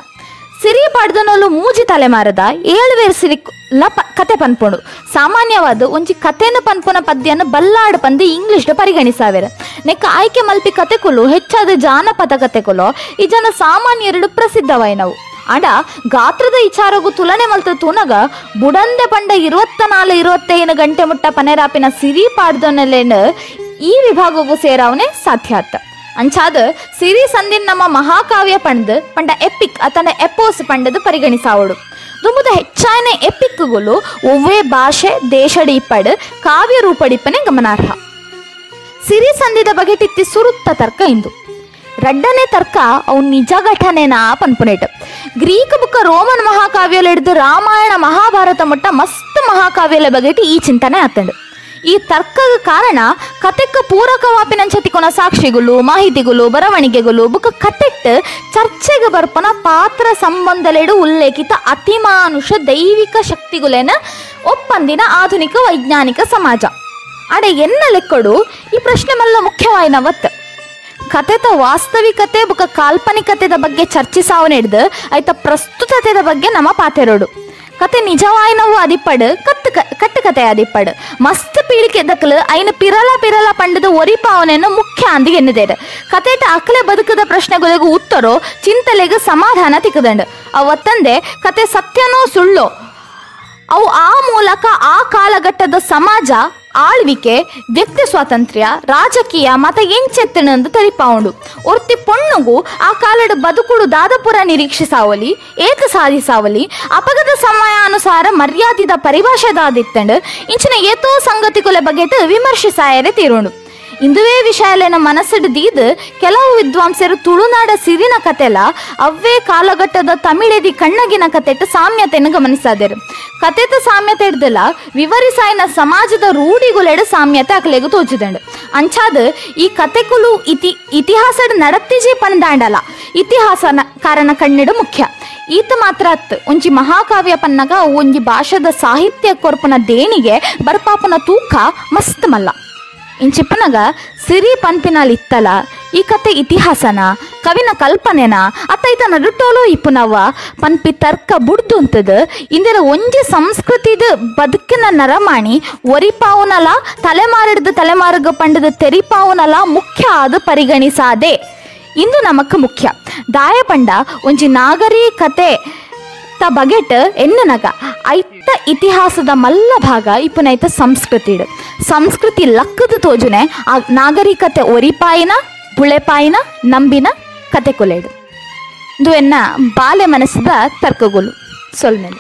ಸಿರಿ ಪಾಡ್ದನೊಲು ಮೂಜಿ ತಲೆಮಾರದ 7 ವೇರ್ ಸಿರಿ ಕತೆ ಪನ್ಪುಂಡು. ಸಾಮಾನ್ಯವಾದ ಒಂಜಿ ಕತೆನ ಪನ್ಪುನ ಪದ್ಯನ ಬಲ್ಲಾಡು ಪಂದು ಇಂಗ್ಲಿಷ್ ಪರಿಗಣಿಸಾವೆರ್. ನೆಕ್ಕ ಆಯ್ಕೆ ಮಲ್ಪಿ ಕತೆಕುಲು ಹೆಚ್ಚಾದ ಜಾನಪದ ಕತೆಕುಲು ಈ ಜನ ಸಾಮಾನ್ಯರು ಪ್ರಸಿದ್ಧವಾಯಿನವು. ಆಂಡ ಗಾತ್ರದ ವಿಚಾರಗೂ ತುಲನೆ ಮಲ್ತ ತೂನಗ ಬುಡಂದೆ ಪಂಡ 24-25 ಗಂಟೆ ಮುಟ್ಟ ಪನೆರಾಪಿನ ಸಿರಿ ಪಾಡ್ದೊನಲೇನು ಈ ವಿಭಾಗಕ್ಕೂ ಸೇರಾವನೆ ಸಾಧ್ಯ ಆತ. ಅಂಚಾದ ಸಿರಿ ಸಂದಿನ ನಮ್ಮ ಮಹಾಕಾವ್ಯ ಪಂಡ್ ಪಂಡ ಎಪಿಕ್ ಅತನ ಎಪೋಸ್ ಪಂಡದು ಪರಿಗಣಿಸಾವಡು. ದುಂಬುದ ಹೆಚ್ಚಾನೆ ಎಪಿಕ್ಗಳು ಒವ್ವೇ ಭಾಷೆ ದೇಶಡಿಪಡ್ ಕಾವ್ಯ ರೂಪಡಿಪನೆ ಗಮನಾರ್ಹ. ಸಿರಿ ಸಂಧಿದ ಬಗೆಟಿತ್ತಿ ಸುರುತ್ತ ತರ್ಕ ಇಂದು. ರಡ್ಡನೆ ತರ್ಕ ಅವು ನಿಜ ಘಟನೆನಾ ಪನ್ಪುನೇಟ್. ಗ್ರೀಕ್ ಬುಕ್ಕ ರೋಮನ್ ಮಹಾಕಾವ್ಯಲ ಹಿಡಿದು ರಾಮಾಯಣ ಮಹಾಭಾರತ ಮುಟ್ಟ ಮಸ್ತ್ ಮಹಾಕಾವ್ಯಲ ಬಗೆಟಿ ಈ ಚಿಂತನೆ ಆತಂಡು. ಈ ತರ್ಕದ ಕಾರಣ ಕತೆಕ್ಕ ಪೂರಕವಾಪಿನಂಚತಿಕೊನ ಸಾಕ್ಷಿಗಳು ಮಾಹಿತಿಗಳು ಬರವಣಿಗೆಗಳು ಬುಕ್ಕ ಕತೆಟ್ ಚರ್ಚೆಗೆ ಬರ್ಪನ ಪಾತ್ರ ಸಂಬಂಧಲೆಡು ಉಲ್ಲೇಖಿತ ಅತಿಮಾನುಷ ದೈವಿಕ ಶಕ್ತಿಗಳೇನ ಒಪ್ಪಂದಿನ ಆಧುನಿಕ ವೈಜ್ಞಾನಿಕ ಸಮಾಜ. ಅಡೆ ಎನ್ನ ಲೆಕ್ಕಡು ಈ ಪ್ರಶ್ನೆ ಮಲ್ಲ ಮುಖ್ಯವಾಯಿನವತ್. ಕತೆತ ವಾಸ್ತವಿಕತೆ ಬುಕ್ಕ ಕಾಲ್ಪನಿಕತೆದ ಬಗ್ಗೆ ಚರ್ಚಿಸಾವನ ಹಿಡ್ದು ಆಯ್ತ ಪ್ರಸ್ತುತತೆದ ಬಗ್ಗೆ ನಮ್ಮ ಪಾತೆರೋಡು. ಕತೆ ನಿಜವಾಯಿನವು ಅದಿಪ್ಪಡು ಕಟ್ಟು ಕತೆ ಅದಿಪ್ಪಡು ಮಸ್ತ್ ಪೀಳಿಕೆ ದಕ್ಕಲು ಐನ ಪಿರಲ ಪಿರಲ ಪಂಡದ ಒರಿಪಾವನೆಯನ್ನು ಮುಖ್ಯ ಅಂದಿ ಎನ್ನಿದೇರು. ಕತೆಟ ಅಕಲೆ ಬದುಕದ ಪ್ರಶ್ನೆಗಳಿಗೂ ಉತ್ತರೋ ಚಿಂತಲೆಗೂ ಸಮಾಧಾನ ತಿಕ್ಕದಂಡು. ಅವತ್ತಂದೆ ಕತೆ ಸತ್ಯನೋ ಸುಳ್ಳೋ ಅವು ಆ ಮೂಲಕ ಆ ಕಾಲಘಟ್ಟದ ಸಮಾಜ ಆಳ್ವಿಕೆ ವ್ಯಕ್ತಿ ಸ್ವಾತಂತ್ರ್ಯ ರಾಜಕೀಯ ಮತ ಎಂಚೆತ್ತಣಂದು ತರಿಪಾವುಂಡು. ಒರ್ತಿ ಪೊಣ್ಣುಗು ಆ ಕಾಲಡು ಬದುಕುಡು ದಾದಪುರ ನಿರೀಕ್ಷಿಸಾವಲಿ ಏಕ ಸಾಧಿಸಾವಲಿ ಅಪಗದ ಸಮಯಾನುಸಾರ ಮರ್ಯಾದಿದ ಪರಿಭಾಷೆ ದಾದಿತ್ತಂಡು ಇಂಚಿನ ಏತೋ ಸಂಗತಿಗಳ ಬಗೆಟ್ ವಿಮರ್ಶಿಸಾಯರೆ ತೀರುಂಡು. ಇಂದುವೇ ವಿಷಯಲೇನ ಮನಸ್ಸಿಡು ದೀದ್ ಕೆಲವು ವಿದ್ವಾಂಸರು ತುಳುನಾಡ ಸಿರಿನ ಕತೆಲ ಅವ್ವೇ ಕಾಲಘಟ್ಟದ ತಮಿಳೆದಿ ಕಣ್ಣಗಿನ ಕತೆಟ್ಟು ಸಾಮ್ಯತೆಯನ್ನು ಗಮನಿಸಾದರು. ಕತೆತ ಸಾಮ್ಯತೆ ಹಿಡ್ದಲ್ಲ ವಿವರಿಸಾಯಿನ ಸಮಾಜದ ರೂಢಿಗುಲೆಡು ಸಾಮ್ಯತೆ ಅಕಲೆಗು ತೋಚಿದಂಡು. ಅಂಚಾದ ಈ ಕತೆಕುಲು ಇತಿಹಾಸದ ನಡತ್ತಿಜಿ ಪಂದಾಂಡಲ ಇತಿಹಾಸ ಕಾರಣ ಕಣ್ಣಿಡು ಮುಖ್ಯ. ಈತ ಮಾತ್ರ ಅತ್ ಒಂಜಿ ಮಹಾಕಾವ್ಯ ಪನ್ನಗ ಒಂಜಿ ಭಾಷೆದ ಸಾಹಿತ್ಯ ಕೊರ್ಪುನ ದೇಣಿಗೆ ಬರ್ಪಾಪನ ತೂಕ ಮಸ್ತ್ ಮಲ್ಲ. ಇಂಚಿಪ್ಪನಗ ಸಿರಿ ಪನ್ಪಿನಾಲ್ ಇತ್ತಲ ಈ ಕತೆ ಇತಿಹಾಸನ ಕವಿನ ಕಲ್ಪನೆನ ಅತ್ತ ಈತ ನಡುಟೋಲು ಇಪ್ಪುನವ ಪನ್ಪಿ ತರ್ಕ ಬುಡ್ದು ಅಂತದ ಇಂದಿರ ಒಂಜಿ ಸಂಸ್ಕೃತಿದ ಬದುಕಿನ ನರಮಾಣಿ ಒರಿಪಾವುನಲ ತಲೆಮಾರಿಡ್ದು ತಲೆಮಾರುಗ ಪಂಡದ ತೆರಿಪಾವುನಲ ಮುಖ್ಯ ಆದ ಪರಿಗಣಿಸಾದೆ ಇಂದು ನಮಕ್ ಮುಖ್ಯ. ದಾಯ ಪಂಡ ಒಂಜಿ ನಾಗರಿಕತೆ ತ ಬಗೆಟ್ ಎನ್ನನಗ ಐತ ಇತಿಹಾಸದ ಮಲ್ಲ ಭಾಗ ಇಪ್ಪುನೈತ ಸಂಸ್ಕೃತಿಡು ಸಂಸ್ಕೃತಿ ಲಕ್ಕದ ತೋಜುನೆ ಆ ನಾಗರಿಕತೆ ಒರಿಪಾಯಿನ ಬುಳೆಪಾಯಿನ ನಂಬಿನ ಕತೆ ಕೊಲೆಡು ಇದು ಎನ್ನ ಬಾಲೆ ಮನಸ್ಸದ ತರ್ಕಗೋಲು. ಸೊಲ್ಮೆಲು.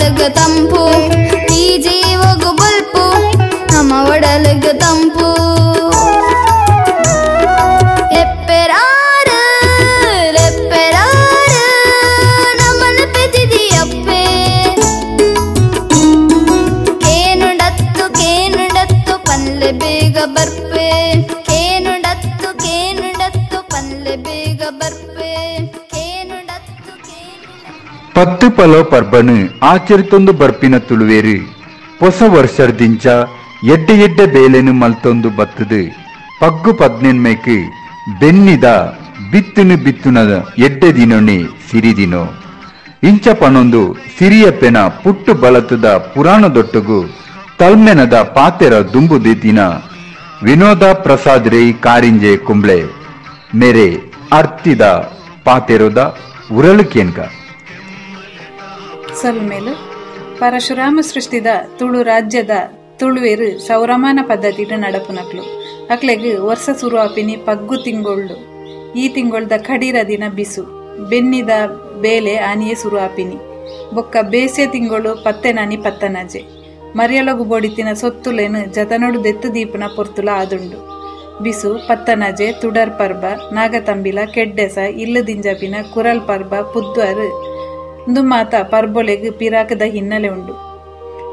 ಒಡಲುಗ ತಂಪು ಈ ಜೀವಗು ಬಲ್ಪು ನಮ್ಮ ಒಡಲುಗ ತಂಪು ಎಪ್ಪೆರಾರು ರೆಪ್ಪೆರಾರು ನಮ್ಮನ ಪೆದಿದಿಯಪ್ಪೆ ಕೇನುಡತ್ತು ಕೇನುಡತ್ತು ಪಲ್ಲೆ ಬೇಗ ಬರ್ಪೆ ಕೇನುಡತ್ತು ಕೇನುಡತ್ತು ಪಲ್ಲೆ ಬೇಗ ಬರ್ಪೆ ಕೇನುಡತ್ತು.
ಪತ್ತು ಪಲೋ ಪರ್ಬನು ಆಚರಿತೊಂದು ಬರ್ಪಿನ ತುಳುವೇರು ಹೊಸ ವರ್ಷದಿಂಚ ಎಡ್ಡೆ ಎಡ್ಡೆ ಬೇಲೆನು ಮಲ್ತೊಂದು ಬತ್ತದು ಪಗ್ಗು ಪದ್ನೆನ್ಮೇಕ್ ಬೆನ್ನಿದ ಬಿತ್ತುನು ಬಿತ್ತುನದ ಎಡ್ಡೆ ದಿನೊನೆ ಸಿರಿದಿನೋ ಇಂಚ ಪನೊಂದು ಸಿರಿಯಪ್ಪೆನ ಪುಟ್ಟು ಬಲತದ ಪುರಾಣದೊಟ್ಟುಗು ತಲ್ಮೆನದ ಪಾತೆರ ದುಂಬುದಿತ್ತಿನ ವಿನೋದ ಪ್ರಸಾದ್ ರೈ ಕಾರಿಂಜೆ ಕುಂಬ್ಳೆ ಮೇರೆ ಅರ್ತಿದ ಪಾತೆರೋದ ಉರಳುಕೇನ್ಕ.
ಸೊಲ್ಮೇಲು ಪರಶುರಾಮ ಸೃಷ್ಟಿದ ತುಳು ರಾಜ್ಯದ ತುಳುವೇರು ಸೌರಮಾನ ಪದ್ಧತಿಡು ನಡಪುನಕ್ಲು ಅಕ್ಲೆಗ್ ವರ್ಷ ಸುರುವಾಪಿನಿ ಪಗ್ಗು ತಿಂಗೊಳ್ಳು. ಈ ತಿಂಗೊಳ್ದ ಕಡೀರ ದಿನ ಬಿಸು ಬೆನ್ನಿದ ಬೇಲೆ ಆನಿಯೇ ಸುರುವಾಪಿನಿ ಬೊಕ್ಕ ಬೇಸೆ ತಿಂಗಳು ಪತ್ತೆನಾನಿ ಪತ್ತನಾಜೆ ಮರ್ಯಲಗು ಬೋಡಿತಿನ ಸೊತ್ತುಲೇನು ಜತನೊಡು ದೆತ್ತು ದೀಪನ ಪೊರ್ತುಲ ಆದುಂಡು. ಬಿಸು ಪತ್ತನಾಜೆ ತುಡರ್ ಪರ್ಬ ನಾಗತಂಬಿಲ ಕೆಡ್ಡೆಸ ಇಲ್ಲು ದಿಂಜಪಿನ ಕುರಲ್ ಪರ್ಬ ಪುದ್ವಾರು ಇಂದು ಮಾತ ಪರ್ಬೊಲೆಗ್ ಪಿರಾಕದ ಹಿನ್ನೆಲೆ ಉಂಡು.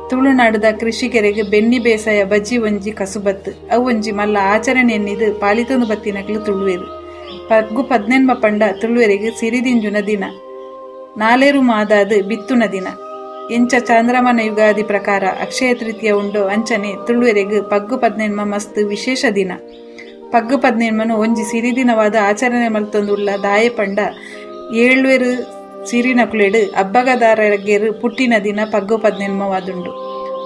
ತುಳುನಾಡುದ ಕೃಷಿಕರಿಗೆ ಬೆನ್ನಿ ಬೇಸಾಯ ಬಜ್ಜಿ ಒಂಜಿ ಕಸುಬತ್ತು ಅವು ಒಂಜಿ ಮಲ್ಲ ಆಚರಣೆ ಎನ್ನಿದು ಪಾಲಿತೊಂದು ಬತ್ತಿನಕ್ಲು ತುಳುವೇರು. ಪಗ್ಗು ಪದ್ನೆನ್ಮ ಪಂಡ ತುಳುವೆರಿಗೆ ಸಿರಿದಿಂಜುನ ದಿನ ನಾಲೇರು ಮಾದಾದು ಬಿತ್ತುನ ದಿನ. ಎಂಚ ಚಾಂದ್ರಮಾನ ಯುಗಾದಿ ಪ್ರಕಾರ ಅಕ್ಷಯ ತೃತೀಯ ಉಂಡು ಅಂಚನೆ ತುಳುವೆರಿಗೆ ಪಗ್ಗು ಪದ್ನೆನ್ಮ ಮಸ್ತ್ ವಿಶೇಷ ದಿನ. ಪಗ್ಗು ಪದ್ನೆನ್ಮನು ಒಂಜಿ ಸಿರಿದಿನವಾದ ಆಚರಣೆ ಮಲ್ತೊಂದುಳ್ಳ ದಾಯೆ ಪಂಡ ಏಳ್ವೇರು ಸಿರಿನಕುಲೆಡು ಅಬ್ಬಗದಾರಗೆರು ಪುಟ್ಟಿನ ದಿನ ಪಗ್ಗು ಪದ್ನೆನ್ಮವಾದುಂಡು.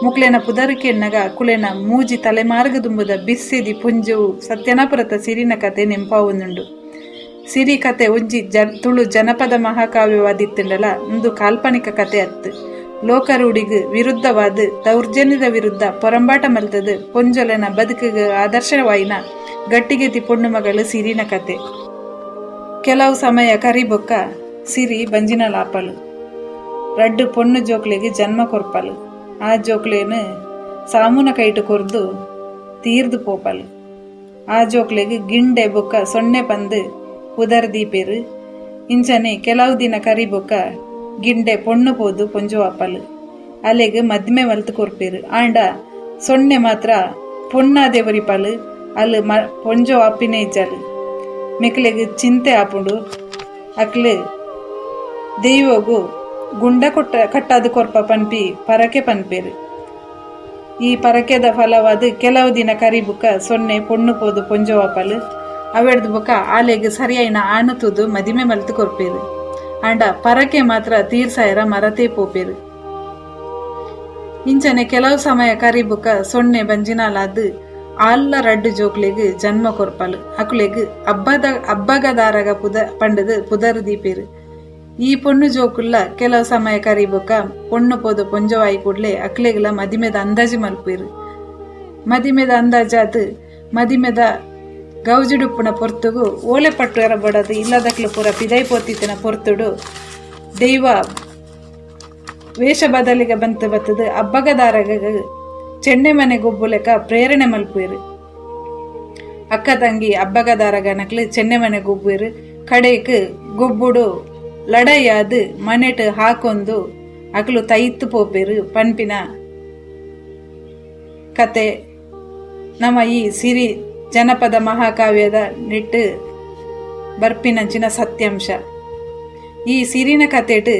ಮುಕ್ಲೆನ ಪುದರುಕೆನ್ನಗ ಕುಲೆನ ಮೂಜಿ ತಲೆಮಾರ್ಗ ದುಂಬುದ ಬಿಸ್ಸೆದಿ ಪುಂಜವು ಸತ್ಯನಾಪುರತ ಸಿರಿನ ಕತೆ ನೆಂಪಾವುಂದುಂಡು. ಸಿರಿ ಕತೆ ಒಂಜಿ ತುಳು ಜನಪದ ಮಹಾಕಾವ್ಯವಾದಿತ್ತುಂಡಲ ಒಂದು ಕಾಲ್ಪನಿಕ ಕತೆ ಅತ್ತು. ಲೋಕರೂಢಿಗ್ ವಿರುದ್ಧವಾದ ದೌರ್ಜನ್ಯದ ವಿರುದ್ಧ ಪೊರಂಬಾಟ ಮಲ್ತದು ಪೊಂಜೊಲೆನ ಬದುಕಿಗೆ ಆದರ್ಶವಾಯಿನ ಗಟ್ಟಿಗೆತಿ ಪೊಣ್ಣು ಮಗಳು ಸಿರಿನ ಕತೆ. ಕೆಲವು ಸಮಯ ಕರಿಬೊಕ್ಕ ಸಿರಿ ಬಂಜಿನ ಲಾಪಲು ರಡ್ಡು ಪೊಣ್ಣು ಜೋಕ್ಲೆಗೆ ಜನ್ಮ ಕೊರ್ಪಲು. ಆ ಜೋಕ್ಲೇನು ಸಾಮೂನ ಕೈಟು ಕೊರ್ದು ತೀರ್ದು ಪೋಪಲು. ಆ ಜೋಕ್ಲೆಗೆ ಗಿಂಡೆ ಬೊಕ್ಕ ಸೊನ್ನೆ ಪಂದು ಉದರ್ ದೀಪೇರು. ಇಂಚನೆ ಕೆಲವು ದಿನ ಕರಿಬೊಕ್ಕ ಗಿಂಡೆ ಪೊಣ್ಣು ಪೋದು ಪೊಂಜುವಾಪಲು ಅಲೆಗೆ ಮದ್ಮೆ ಮಲ್ತು ಕೊರ್ಪೇರು. ಆಂಡ ಸೊನ್ನೆ ಮಾತ್ರ ಪೊಣ್ಣಾದೆ ಒರಿಪಲು ಅಲ್ಲಿ ಮ ಪೊಂಜೋ ಅಪ್ಪಿನೇ ಇಜ್ಜಾಲು. ಮೆಕ್ಲೆಗೆ ಚಿಂತೆ ಆಪುಂಡು. ಅಕ್ಲೆ ದೈವಗು ಗುಂಡ ಕೊಟ್ಟ ಕಟ್ಟಾದ ಕೊರ್ಪ ಪನ್ಪಿ ಪರಕೆ ಪನ್ಪೇರು. ಈ ಪರಕೆದ ಫಲವಾದ ಕೆಲವು ದಿನ ಕರಿಬುಕ್ಕ ಸೊನ್ನೆ ಪೊಣ್ಣು ಪೋದು ಪೊಂಜೋವಾಪಲು ಅವೆಡ್ದು ಬೊಕ್ಕ ಆಲೆಗ್ ಸರಿಯಾಯಿನ ಆನು ತೂದು ಮದಿಮೆ ಮಲ್ತು ಕೊರ್ಪೇರು. ಆಂಡ ಪರಕೆ ಮಾತ್ರ ತೀರ್ಸಾಯರ ಮರತೇ ಪೋಪೇರು. ಇಂಚನೆ ಕೆಲವು ಸಮಯ ಕರಿಬುಕ್ಕ ಸೊನ್ನೆ ಬಂಜಿನಾಲಾದು ಆಲ್ಲ ರಡ್ಡು ಜೋಕ್ಲೆಗ್ ಜನ್ಮ ಕೊರ್ಪಲು. ಅಕುಲೆಗ್ ಅಬ್ಬಗದಾರಗ ಪಂಡದು ಪುದರು ದೀಪೇರು. ಈ ಪೊಣ್ಣು ಜೋಕುಲ್ಲ ಕೆಲವು ಸಮಯ ಕರಿಬೊಕ್ಕ ಪೊಣ್ಣು ಪೋದು ಪೊಂಜವಾಯಿ ಕೂಡ್ಲೆ ಅಕ್ಲೆಗ್ಲ ಮದಿಮೆದ ಅಂದಾಜು ಮಲ್ಪೇರು. ಮದಿಮೆದ ಅಂದಾಜಾದು ಮದಿಮೆದ ಗೌಜಿಡುಪ್ಪುನ ಪೊರ್ತುಗು ಓಲೆ ಪಟ್ಟು ಎರಬಡದು ಇಲ್ಲದಕ್ಲು ಪೂರ ಪಿದೈ ಪೋತಿತ್ತಿನ ಪೊರ್ತುಡು ದೈವ ವೇಷ ಬದಲಿಗೆ ಬಂತು ಬತ್ತದು ಅಬ್ಬಗದಾರಗ ಚೆನ್ನೆ ಮನೆ ಗೊಬ್ಬುಲೆಕ ಪ್ರೇರಣೆ ಮಲ್ಪೇರು. ಅಕ್ಕ ತಂಗಿ ಅಬ್ಬಗದಾರಗನಕ್ಲು ಚೆನ್ನೆ ಮನೆ ಗೊಬ್ಬುರು. ಕಡೆಕ್ ಗೊಬ್ಬುಡು ಲಡೈಯಾದು ಮನೆಟ್ ಹಾಕೊಂದು ಅಕ್ಲು ತೈತ್ತು ಪೋಪೇರು ಪನ್ಪಿನ ಕತೆ ನಮ್ಮ ಈ ಸಿರಿ ಜನಪದ ಮಹಾಕಾವ್ಯದ ನಿಟ್ಟು ಬರ್ಪಿನಂಚಿನ ಸತ್ಯಾಂಶ. ಈ ಸಿರಿನ ಕತೆಟು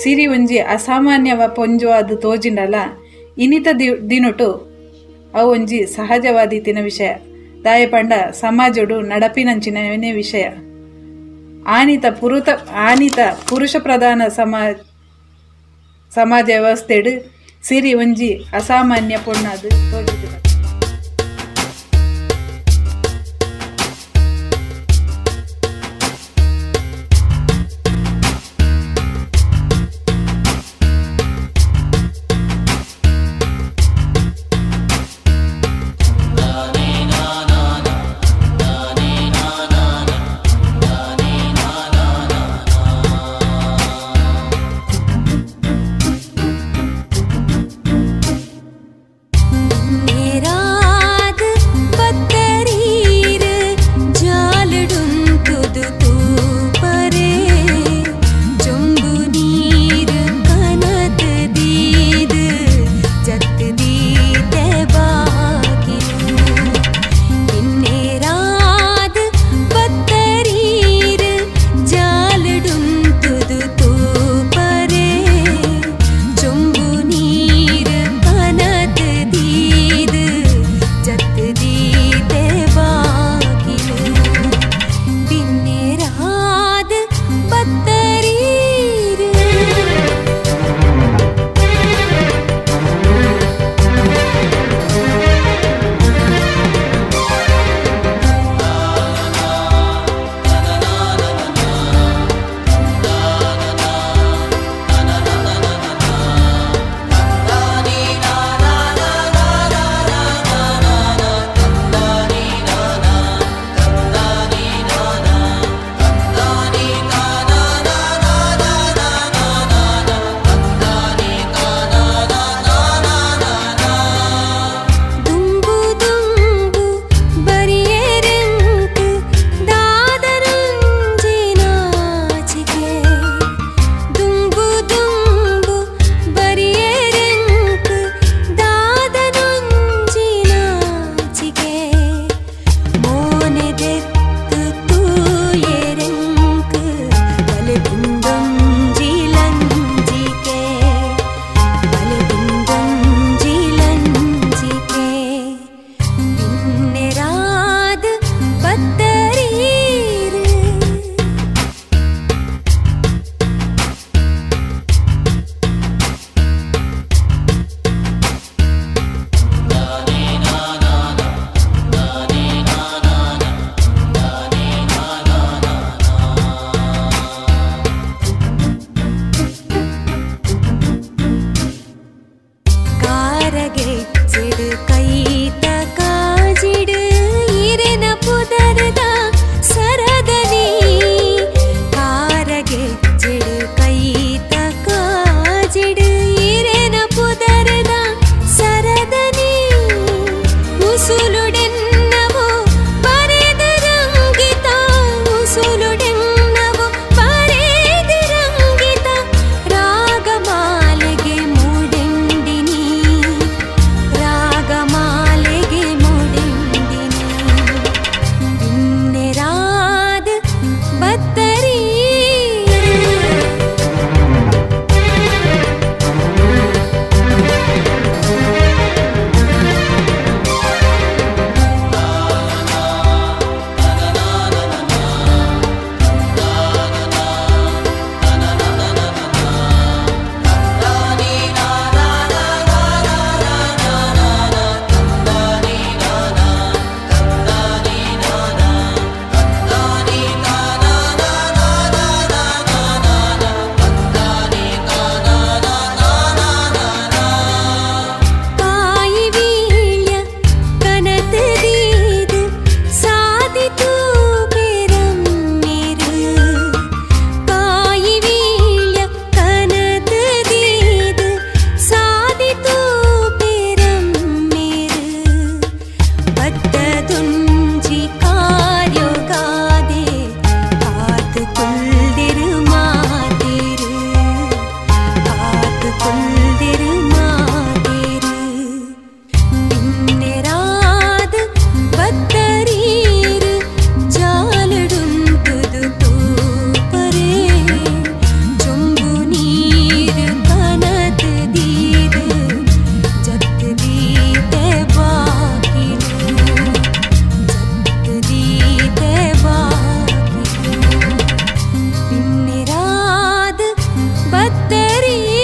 ಸಿರಿ ಒಂಜಿ ಅಸಾಮಾನ್ಯವ ಪೊಂಜುವಾದ ತೋಜಿಂಡಲ ಇನಿತ ದಿನೊಟು ಅವು ಒಂಜಿ ಸಹಜವಾದಿತ್ತಿನ ವಿಷಯ. ದಾಯಪಂಡ ಸಮಾಜಡು ನಡಪಿನಂಚಿನವೇ ವಿಷಯ. ಆನಿತ ಪುರುಷ ಪ್ರಧಾನ ಸಮಾಜ ವ್ಯವಸ್ಥೆಡು ಸಿರಿ ಒಂಜಿ ಅಸಾಮಾನ್ಯ ಪೊಣ್ಣಾದು ತೋಜಿದ.
ಕಾರಗೆ ಚೆಡು ಕೈತ ಕಾಜಿಡು ಇರೆನ ಪುದರದ ಸರದನಿ ಕಾರಗೆ ಚೆಡು ಕೈತ ಕಾಜಿಡು ಇರೆನ ಪುದರದ ಸರದನಿ ಉಸುಲುಡೆನ್ನವು ಬರೆದರಂಗಿತ ಉಸುಲುಡೆನ್ನವು ಬರೆದರಂಗಿತ ರಾಗಮಾಲೆಗೆ ಮೂಡೆಂಡಿನಿ ರಾಗಮಾಲೆಗೆ ಮೂಡೆಂಡಿನಿ ಬಿನ್ನೆರಾದ ಬತ್ತರಿ. ಕಾಯಿ ವೀಳ್ಯ ಕನತದೀದು ಸಾದಿತು ಪೆರಮ್ಮೆರು ಕಾಯಿ ವೀಳ್ಯ ಕನತದೀದು ಸಾದಿತು ಪೆರಮ್ಮೆರು ಬತ್ತದುಂಜಿ ಕಾರ್ಯೋಗಾದೆ ಕಾತು ಕುಲ್ದಿರು ಮಾತಿರು ಕಾತು ಕುಲ್ದಿರು ಮಾತಿರು ಬಿನ್ನೆರಾದ ಬತ್ತರೀರು ಜಾಲಡುಂಟುದು ತೂಪರೆ ಚೊಂಬು ನೀರು ಕನತದೀರು ಜತ್ತದೀತೆ ಬಾಕಿಲು ಜತ್ತದೀತೆ ಬಾಕಿಲು ಬಿನ್ನೆರಾದ ಬತ್ತರೀರು.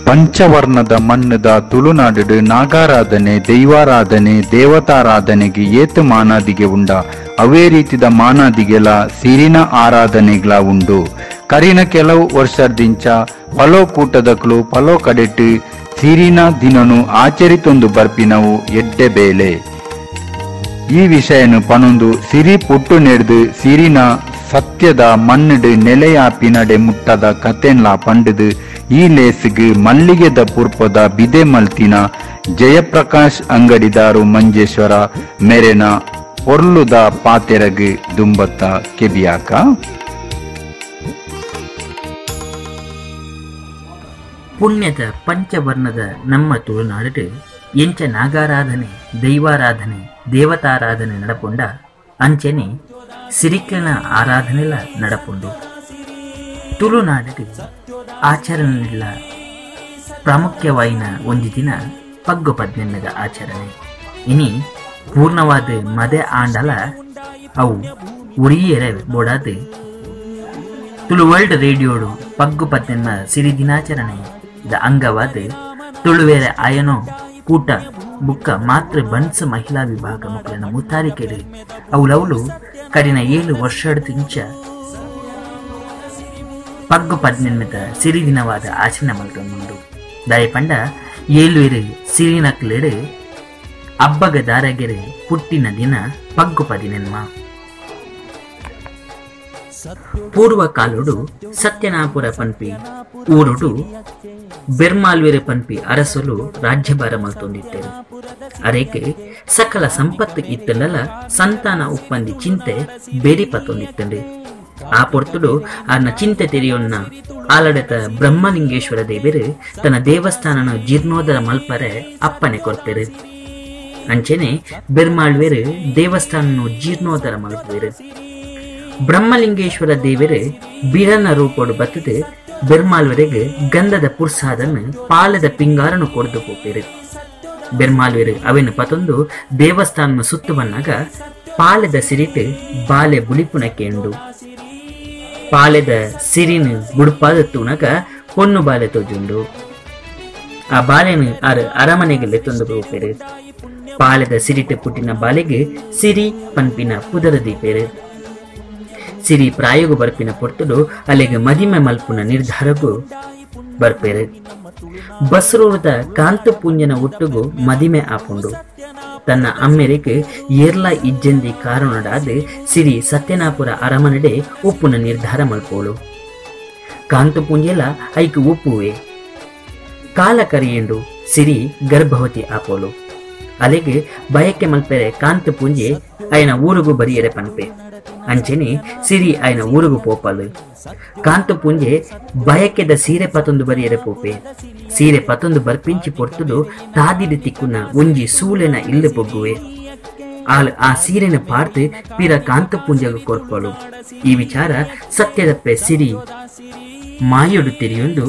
ಪಂಚವರ್ಣದ ಮಣ್ಣದ ತುಳುನಾಡು ನಾಗಾರಾಧನೆ ದೈವಾರಾಧನೆ ದೇವತಾರಾಧನೆಗೆ ಏತು ಮಾನಾದಿಗೆ ಉಂಡ ಅವೇ ರೀತಿದ ಮಾನಾದಿಗೆಲ ಸಿರಿನ ಆರಾಧನೆಗಳ ಉಂಡು. ಕರಿನ ಕೆಲವು ವರ್ಷದಿಂಚ ಫಲೋ ಕೂಟದಕ್ಲು ಫಲೋ ಕಡೆಟ್ ಸಿರಿನ ದಿನನು ಆಚರಿತೊಂದು ಬರ್ಪಿನವು ಎಡ್ಡೆ ಬೇಲೆ. ಈ ವಿಷಯನು ಪನೊಂದು ಸಿರಿ ಪುಟ್ಟು ನೆಡ್ದು ಸಿರಿನ ಸತ್ಯದ ಮಣ್ಣಡು ನೆಲೆಯಾಪಿನಡೆ ಮುಟ್ಟದ ಕತೆನ್ಲ ಪಂಡದು ಈ ಲೇಸ್ಗ್ ಮಲ್ಲಿಗೆದ ಪುರ್ಪದ ಬಿದೆ ಮಲ್ತಿನ ಜಯಪ್ರಕಾಶ್ ಅಂಗಡಿದಾರು ಮಂಜೇಶ್ವರ ಮೆರೆನ ಪೊರ್ಲುದ ಪಾತೆರಗ್ ದುಂಬತ್ತ ಕೆಬಿಯಾಕ.
ಪುಣ್ಯದ ಪಂಚವರ್ಣದ ನಮ್ಮ ತುಳುನಾಡು ಎಂಚ ನಾಗಾರಾಧನೆ ದೈವಾರಾಧನೆ ದೇವತಾರಾಧನೆ ನಡಪೊಂಡ ಅಂಚನೆ ಸಿರಿಕನ ಆರಾಧನೆಲ ನಡಪೊಂಡು. ತುಳುನಾಡು ಆಚರಣೆಲ್ಲ ಪ್ರಾಮುಖ್ಯವಾಯಿನ ಒಂದು ದಿನ ಪಗ್ಗು ಪದ್ನೆಮ್ಮದ ಆಚರಣೆ. ಇನಿ ಪೂರ್ಣವಾದ ಮದೆ ಆಂಡಲ ಅವು ಉರಿಯರೆ ಬೋಡಾದ ತುಳು ವರ್ಲ್ಡ್ ರೇಡಿಯೋಡು ಪಗ್ಗು ಪದ್ನೆಮ್ಮ ಸಿರಿ ದಿನಾಚರಣೆ ಇದ ಅಂಗವಾದ ತುಳುವೇರೆ ಆಯನೋ ಕೂಟ ಬುಕ್ಕ ಮಾತೃ ಬನ್ಸ್ ಮಹಿಳಾ ವಿಭಾಗ ಮಕ್ಕಳನ್ನ ಮುತ್ತಾರಿಕೆಡು ಅವುಲವುಲು ಕಡಿನ 7 ವರ್ಷದಿಂಚ ಪಗ್ಗು ಪದ್ನೆನ್ಮೆತ ಸಿರಿ ದಿನವಾದ ಆಚರಣೆ ಮಲ್ತೊಂದುಂಡು. ದಾಯಪಂಡ ಏಳುವೆರು ಸಿರಿನಕ್ಲೆಡು ಅಬ್ಬಗ ದಾರಗೆರೆ ಪುಟ್ಟಿನ ದಿನ ಪಗ್ಗು ಪದಿನೆನ್ಮ. ಪೂರ್ವ ಕಾಲುಡು ಸತ್ಯನಾಪುರ ಪನ್ಪಿ ಊರುಡು ಬೆರ್ಮಾಲ್ವೆರೆ ಪನ್ಪಿ ಅರಸಲು ರಾಜ್ಯಭಾರ ಮಲ್ತೊಂದಿಟ್ಟರು. ಅರೇಕೆ ಸಕಲ ಸಂಪತ್ತು ಇತ್ತಂಡಲ ಸಂತಾನ ಉಪ್ಪಂದಿ ಚಿಂತೆ ಬೇರಿ ಪತ್ತೊಂದಿತ್ತಂಡು. ಆ ಪೊರ್ತುಡು ಆರ್ನ ಚಿಂತೆ ತೆರೆಯೊನ್ನ ಆಲಡೆತ ಬ್ರಹ್ಮಲಿಂಗೇಶ್ವರ ದೇವರು ತನ್ನ ದೇವಸ್ಥಾನನ ಜೀರ್ಣೋದರ ಮಲ್ಪರೆ ಅಪ್ಪನೆ ಕೊರ್ತೆರು. ಅಂಚೆನೆ ಬೆರ್ಮಾಳ್ವೆರು ದೇವಸ್ಥಾನನು ಜೀರ್ಣೋದರ ಮಲ್ಪುವೆರು. ಬ್ರಹ್ಮಲಿಂಗೇಶ್ವರ ದೇವರು ಬೀರನ ರೂಪೋಡು ಬತ್ತದು ಬೆರ್ಮಾಲ್ವರೆಗೆ ಗಂಧದ ಪುರ್ಸಾದನ್ನು ಪಾಲದ ಪಿಂಗಾರನು ಕೊಡ್ದು ಹೋಪೇರು. ಬೆರ್ಮಾಲ್ವೆರು ಅವೆನು ಪತೊಂದು ದೇವಸ್ಥಾನ ಸುತ್ತು ಬನ್ನಾಗ ಪಾಲೆದ ಸಿರಿಟ್ ಬಾಲೆ ಬುಲಿಪುನ ಕೇಂಡು. ಪಾಲೆದ ಸಿರಿನು ಬುಡುಪಾದ ತೂನಗ ಪೊನ್ನು ಬಾಲೆ ತೋಜುಂಡು. ಆ ಬಾಲೆನು ಆರು ಅರಮನೆಗೆ ಲೆತ್ತೊಂದು ಹೋಪೇರು. ಪಾಲೆದ ಸಿರಿಟ್ ಪುಟ್ಟಿನ ಬಾಲೆಗೆ ಸಿರಿ ಪನ್ಪಿನ ಪುದರ ದೀಪೇರು. ಸಿರಿ ಪ್ರಾಯೋಗ ಬರ್ಪಿನ ಪೊರ್ತುಡು ಅಲೆಗೆ ಮದಿಮೆ ಮಲ್ಪುನ ನಿರ್ಧಾರಗೂ ಬರ್ಪೇರು. ಬಸ್ರೂರದ ಕಾಂತಪುಂಜನ ಒಟ್ಟುಗು ಮದಿಮೆ ಆಪುಂಡು. ತನ್ನ ಅಮ್ಮೆರೆಗೆ ಏರ್ಲಾ ಇಜ್ಜಂದಿ ಕಾರಣಡಾದ ಸಿರಿ ಸತ್ಯನಾಪುರ ಅರಮನೆಡೆ ಉಪ್ಪುನ ನಿರ್ಧಾರ ಮಲ್ಪೋಳು. ಕಾಂತಪುಂಜೆಲ ಐಕ್ ಉಪ್ಪುವೆ. ಕಾಲ ಕರಿಯೆಂಡು ಸಿರಿ ಗರ್ಭವತಿ ಆಪೋಳು. ಅಲೆಗೆ ಬಯಕೆ ಮಲ್ಪೆರೆ ಕಾಂತಪುಂಜೆ ಅಯನ ಊರುಗು ಬರಿಯರೆ ಪನ್ಪೆ. ಅಂಚೆನೆ ಸಿರಿ ಅಯನ ಊರುಗು ಪೋಪಲು. ಕಾಂತಪುಂಜೆ ಬಯಕೆದ ಸೀರೆ ಪತೊಂದು ಬರಿಯರೆ ಪೋಪೆ. ಸೀರೆ ಪತೊಂದು ಬರ್ಪಿಂಚಿ ಪೊರ್ತುಡು ತಾದಿಡು ತಿಕ್ಕುನ ಒಂಜಿ ಸೂಲೆನ ಇಲ್ಲು ಪೊಗ್ಗುವೆ. ಆಲ್ ಆ ಸೀರೆನ ಪಾರ್ತು ಪಿರ ಕಾಂತಪುಂಜಗ ಕೊರ್ಪಳು. ಈ ವಿಚಾರ ಸತ್ಯದಪ್ಪೆ ಸಿರಿ ಮಾಯೊಡು ತೆರಿಯೊಂದು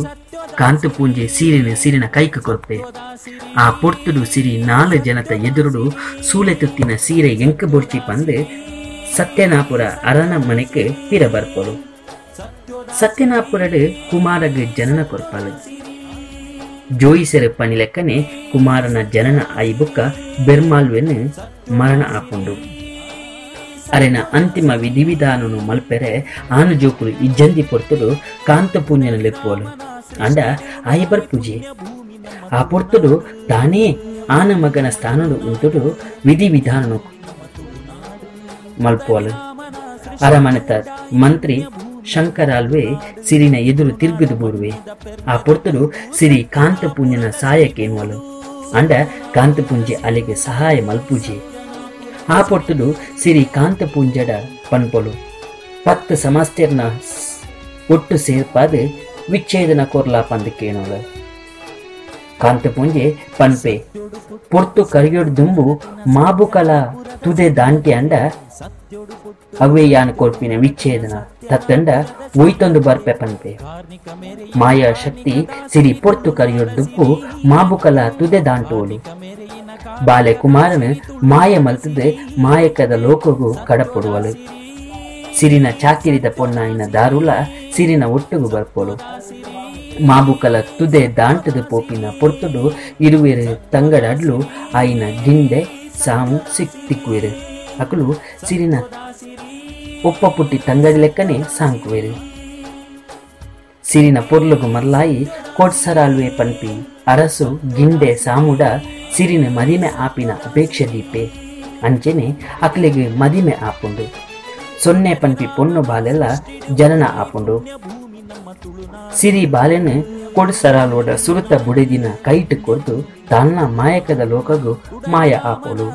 ಕಾಂತಪುಂಜೆ ಸೀರೆನ ಸಿರಿನ ಕೈಕ ಕೊರ್ಪೆ. ಆ ಪೊರ್ತುಡು ಸಿರಿ ನಾಲು ಜನತ ಎದುರುಡು ಸೂಲೆ ತುತ್ತಿನ ಸೀರೆ ಎಂಕ ಬೊರ್ಚಿ ಪಂದು ಸತ್ಯನಾಪುರ ಅರನ ಮನೆಗೆ ಪಿರ ಬರ್ಪಳು. ಸತ್ಯನಾಪುರಡು ಕುಮಾರಗ ಜನನ ಕೊರ್ಪಳು. ಜೋಯಿಸರ ಪನಿಲೆಕ್ಕನೆ ಕುಮಾರನ ಜನನ ಆಯಿ ಬುಕ್ಕ ಬೆರ್ಮಾಲ್ವೆನ್ ಮರಣ ಆಪುಂಡು. ಅರೆನ ಅಂತಿಮ ವಿಧಿವಿಧಾನನು ಮಲ್ಪೆರೆ ಆನು ಜೋಕುಲು ಇಜ್ಜಂದಿ ಪೊರ್ತುಡು ಕಾಂತಪುಂಜನ ಲೆಪ್ಪೋಲು. ಅಂಡ ಆಯಿ ಬರ್ಪುಜಿ. ಆ ಪೊರ್ತುಡು ತಾನೇ ಆನ ಮಗನ ಸ್ಥಾನಡು ಉಂಟುಡು ವಿಧಿವಿಧಾನನು ಮಲ್ಪೋಲು. ಅರಮನೆತ ಮಂತ್ರಿ ಶಂಕರಾಲ್ವೆ ಸಿರಿನ ಎದುರು ತಿರುಗುದು ಬೂರುವೆ. ಆ ಪೊರ್ತುಡು ಸಿರಿ ಕಾಂತಪುಂಜನ ಸಹಾಯಕ್ಕೇನುವಲು. ಅಂಡ ಕಾಂತಪುಂಜೆ ಅಲೆಗೆ ಸಹಾಯ ಮಲ್ಪುಜಿ. ಆ ಪೊರ್ತುಡು ಸಿರಿ ಕಾಂತಪುಂಜಡ ಪನ್ಪೊಲು. 10 ಸಮಸ್ತೆರ್ನ ಒಟ್ಟು ಸೇರ್ಪಾದ ವಿಚ್ಛೇದನ ಕೊರ್ಲಾ ಪಂದಕ್ಕೇನೋಲ. ಕಾಂತಪುಂಜೆ ಪನ್ಪೆ ಪೊರ್ತು ಕರಿಯೋಡ್ ದುಂಬು ಮಾಬುಕಲ ತುದೆ ದಾಂಟಿ ಅಂಡ ಅವೇ ಯಾನ್ ಕೊರ್ಪಿನ ವಿಚ್ಛೇದನ ತತ್ತಂಡ ಒಯ್ತೊಂದು ಬರ್ಪೆ ಪನ್ಪೆ. ಮಾಯಾ ಶಕ್ತಿ ಸಿರಿ ಪೊರ್ತು ಕರಿಯೋಡ್ ದುಂಬು ಮಾಬುಕಲ ತುದೆ ದಾಂಟೋಲು. ಬಾಲೆ ಕುಮಾರನ ಮಾಯ ಮಲ್ತದೆ ಮಾಯಕದ ಲೋಕಗೂ ಕಡಪೊಡುವಳು. ಸಿರಿನ ಚಾಕಿರಿದ ಪೊನ್ನಾಯಿನ ದಾರುಲ ಸಿರಿನ ಒಟ್ಟುಗು ಬರ್ಪೋಳು. ಮಾಬುಕಲ ತುದೆ ದಾಂಟದ ಪೋಪಿನ ಪೊರ್ತುಡು ಇರುವೆರು ತಂಗಡಡ್ಲು ಆಯಿನ ಗಿಂಡೆ ಸಾಮು ಸಿಕ್ತಿಕ್ಕುವೆರು. ಅಕಲು ಸಿರಿನ ಒಪ್ಪ ಪುಟ್ಟಿ ತಂಗಡಿ ಲೆಕ್ಕನೆ ಸಾಂಕುವೆರು. ಸಿರಿನ ಪೊರ್ಲುಗು ಮರ್ಲಾಯಿ ಕೋಟ್ಸರಾಲ್ವೆ ಪನ್ಪಿ ಅರಸು ಗಿಂಡೆ ಸಾಮುಡ ಸಿರಿನ ಮದಿಮೆ ಆಪಿನ ಅಪೇಕ್ಷೆ ದೀಪೆ. ಅಂಚೆನೆ ಅಕ್ಲೆಗೆ ಮದಿಮೆ ಆಪುಂಡು. ಸೊನ್ನೆ ಪನ್ಪಿ ಪೊಣ್ಣು ಬಾಲೆಲ್ಲ ಜನನ ಆಪುಂಡು. ಸಿರಿ ಬಾಲೆನ ಕೊಡ್ಸರಾಲೋಡ ಸುರುತ ಬುಡೆದಿನ ಕೈಟು ಕೊರ್ದು ತನ್ನ ಮಾಯಕದ ಲೋಕಗು ಮಾಯ ಆಪೋಲು.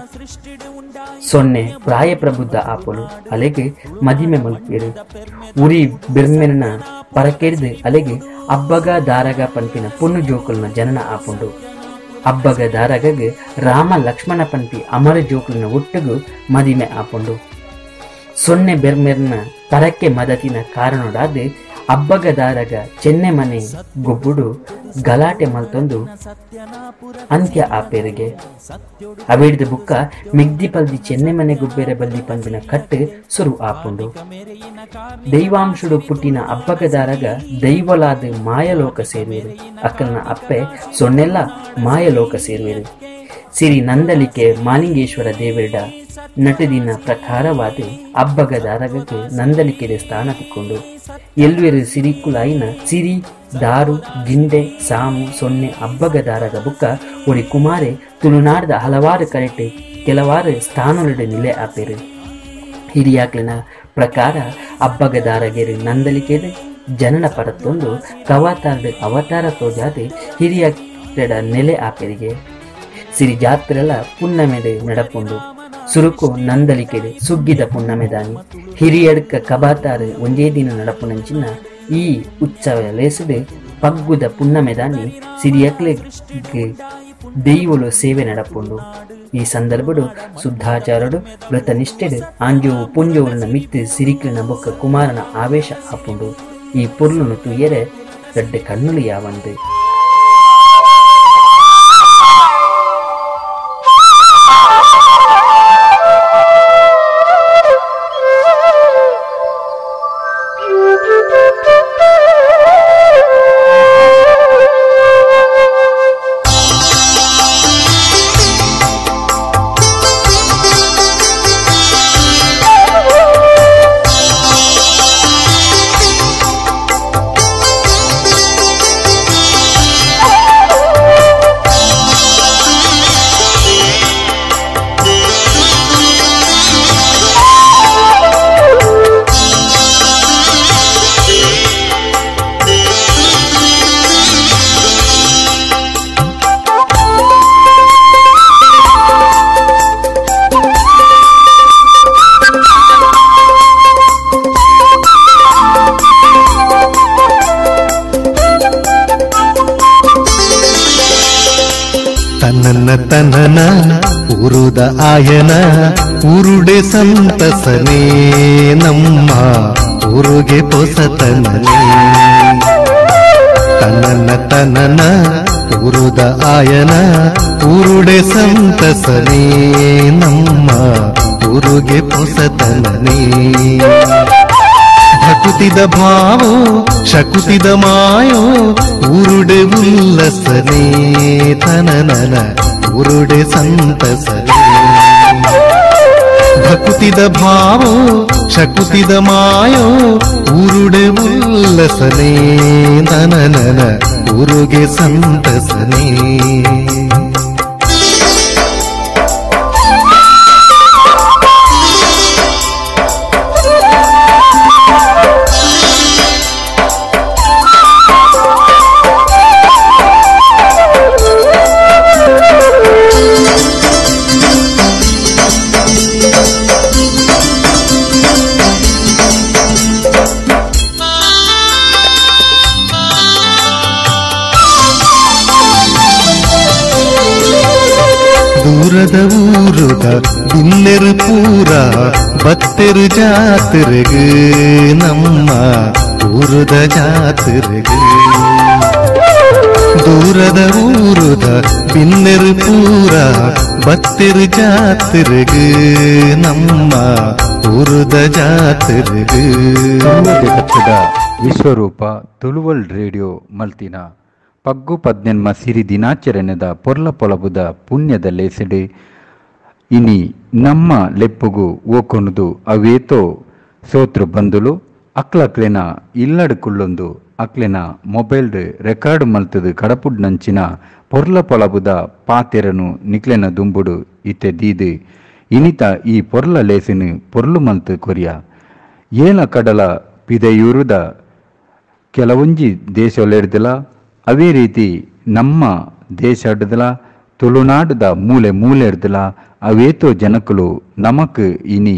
ಸೊನ್ನೆ ಪ್ರಾಯ ಪ್ರಬುದ್ಧ ಆಪೋಲು. ಅಲೆಗೆ ಮದಿಮೆ ಮಲ್ಪೇರು. ಉರಿ ಬೆರ್ಮೆನ ಪರಕೆರ್ದು ಅಲೆಗೆ ಅಬ್ಬಗ ದಾರಗ ಪನ್ಪಿನ ಪೊಣ್ಣು ಜೋಕುಲ್ನ ಜನನ ಆಪುಂಡು. ಅಬ್ಬಗ ದಾರಗಗ್ ರಾಮ ಲಕ್ಷ್ಮಣ ಪನ್ಪಿ ಅಮರ ಜೋಕುಲ್ನ ಒಟ್ಟುಗು ಮದಿಮೆ ಆಪುಂಡು. ಸೊನ್ನೆ ಬೆರ್ಮೆರ್ನ ಪರಕ್ಕೆ ಮದತಿನ ಕಾರಣಡಾದ ಅಬ್ಬಗ ದಾರಗ ಚೆನ್ನೆ ಮನೆ ಗೊಬ್ಬುಡು ಗಲಾಟೆ ಮಲ್ತೊಂದು ಅಂತ್ಯ ಆಪೇರಿಗೆ. ಅವೇಡ್ದ ಬುಕ್ಕ ಮಿಗ್ದಿ ಪಲ್ದಿ ಚೆನ್ನೆ ಮನೆ ಗುಬ್ಬೇರೆ ಬಲ್ದಿ ಪಂಪಿನ ಕಟ್ಟು ಸುರು ಆಪುಂಡು. ದೈವಾಂಶುಡು ಪುಟ್ಟಿನ ಅಬ್ಬಗದಾರಗ ದೈವಲಾದ ಮಾಯಲೋಕ ಸೇರುವೆರು. ಅಕ್ಕನ ಅಪ್ಪೆ ಸೊನ್ನೆಲ್ಲ ಮಾಯಲೋಕ ಸೇರುವೆರು. ಸಿರಿ ನಂದಲಿಕೆ ಮಾಲಿಂಗೇಶ್ವರ ದೇವರಿಡ ನಟದಿನ ಪ್ರಕಾರವಾದ ಅಬ್ಬಗದಾರಗಕ್ಕೆ ನಂದಲಿಕೆರೆ ಸ್ಥಾನ ತಿಕ್ಕೊಂಡು ಎಲ್ವೆರು ಸಿರಿಕುಲಾಯಿನ ಸಿರಿ ದಾರು ಗಿಂಡೆ ಸಾಮು ಸೊನ್ನೆ ಅಬ್ಬಗದಾರಗ ಬುಕ್ಕ ಒರಿ ಕುಮಾರೆ ತುಳುನಾಡದ ಹಲವಾರು ಕರೆಟೆ ಕೆಲವಾರು ಸ್ಥಾನೊಳಡೆ ನಿಲೆ ಆಪೇರು. ಹಿರಿಯಾಕ್ಲಿನ ಪ್ರಕಾರ ಅಬ್ಬಗದಾರಗೆರು ನಂದಲಿಕೆದೆ ಜನನ ಪರತ್ತೊಂದು ಕವಾತಾರದ ಅವತಾರ ತೋಜಾದೆ ಹಿರಿಯಾಕ್ಲೆಡ ನೆಲೆ ಆಪೇರಿಗೆ. ಸಿರಿ ಜಾತ್ರೆಲ ಪುಣ್ಣಮೆದೆ ನಡಪುಂಡು. ಸುರುಕು ನಂದಲಿಕೆಡೆ ಸುಗ್ಗಿದ ಪುಣ್ಣಮೆದಾನಿ ಹಿರಿಯಡ್ಕ ಕಬಾತಾರು ಒಂದೇ ದಿನ ನಡಪುನಂಚಿನ ಈ ಉತ್ಸವ ಲೇಸದೆ ಪಗ್ಗುದ ಪುಣ್ಣಮೆದಾನಿ ಸಿರಿಯಕ್ಲೆಗ್ ದೈವಲು ಸೇವೆ ನಡಪುಂಡು. ಈ ಸಂದರ್ಭಡು ಶುದ್ಧಾಚಾರಡು ವ್ರತನಿಷ್ಠೆಡು ಆಂಜೋವು ಪುಂಜೋವುನ ಮಿತ್ತು ಸಿರಿಕ್ಲಿನ ಬೊಕ್ಕ ಕುಮಾರನ ಆವೇಶ ಆಪುಂಡು. ಈ ಪೊರ್ಲುನು ತೂಯರೆ ದೊಡ್ಡ ಕಣ್ಣುಲು ಯಾವಂದು.
Thank you.
ತನನ ತನನ ಊರುದ ಆಯನ ಊರುಡೆ ಸಂತಸನೇ ನಮ್ಮ ಊರುಗೆ ಪೊಸತನನೇ. ತನನ ತನನ ಊರುದ ಆಯನ ಊರುಡೆ ಸಂತಸನೇ ನಮ್ಮ ಊರುಗೆ ಪೊಸತನನೇ. ಭಕುತಿದ ಭಾವೋ ಶಕುತಿದ ಮಾಯೋ ಊರುಡೆ ಉಲ್ಲಸನೇ ತನನನ ಊರುಡೆ ಸಂತಸನೇ. ಭಕುತಿದ ಭಾವೋ ಶಕುತಿದ ಮಾಯೋ ಊರುಡೆ ಉಲ್ಲಸನೇ ತನನನ ಊರುಗೆ ಸಂತಸನೇ. ದೂರದ ಊರುದ ಬಿನ್ನೆರು ಪೂರ ಬತ್ತೆರು ಜಾತ್ರೆಗೆ ನಮ್ಮ ಊರುದ ಜಾತ್ರೆಗೆ. ದೂರದ ಊರುದ ಬಿನ್ನೆರು ಪೂರ ಬತ್ತೆರು ಜಾತ್ರೆಗೆ ನಮ್ಮ ಊರುದ ಜಾತ್ರೆಗೆ.
ಜಗತ್ತದ ವಿಶ್ವರೂಪ ತುಳುವಲ್ ರೇಡಿಯೋ ಮಲ್ತಿನ ಪಗ್ಗು ಪದ್ನೆನ್ಮ ಸಿರಿ ದಿನಾಚರಣೆದ ಪೊರ್ಲ ಪೊಲಬುದ ಪುಣ್ಯದ ಲೇಸೆಡೆ ಇನಿ ನಮ್ಮ ಲೆಪ್ಪುಗು ಓಕೊನುದು ಅವೇತೋ ಸೋತ್ರು ಬಂದುಲು ಅಕ್ಲಕ್ಲೆನ ಇಲ್ಲಡು ಕುಳ್ಳೊಂದು ಅಕ್ಲೆನ ಮೊಬೈಲ್ ರೆಕಾರ್ಡ್ ಮಲ್ತದು ಕಡಪುಡ್ನಂಚಿನ ಪೊರ್ಲ ಪೊಲಬುದ ಪಾತೆರನು ನಿಕ್ಲೆನ ದುಂಬುಡು ಇತ್ತೆ ದೀದು ಇನಿತ ಈ ಪೊರ್ಲ ಲೇಸಿನ ಪೊರ್ಲು ಮಲ್ತು ಕೊರಿಯ. ಏಲ ಕಡಲ ಪಿದೆಯೂರುದ ಕೆಲವೊಂಜಿ ದೇಶೊಲೆಡ್ದಲ ಅವೇ ರೀತಿ ನಮ್ಮ ದೇಶ ತುಳುನಾಡುದ ಮೂಲೆ ಮೂಲೆಡ್ದಲ ಅವೇತೋ ಜನಕುಲು ನಮಕ್ ಇನಿ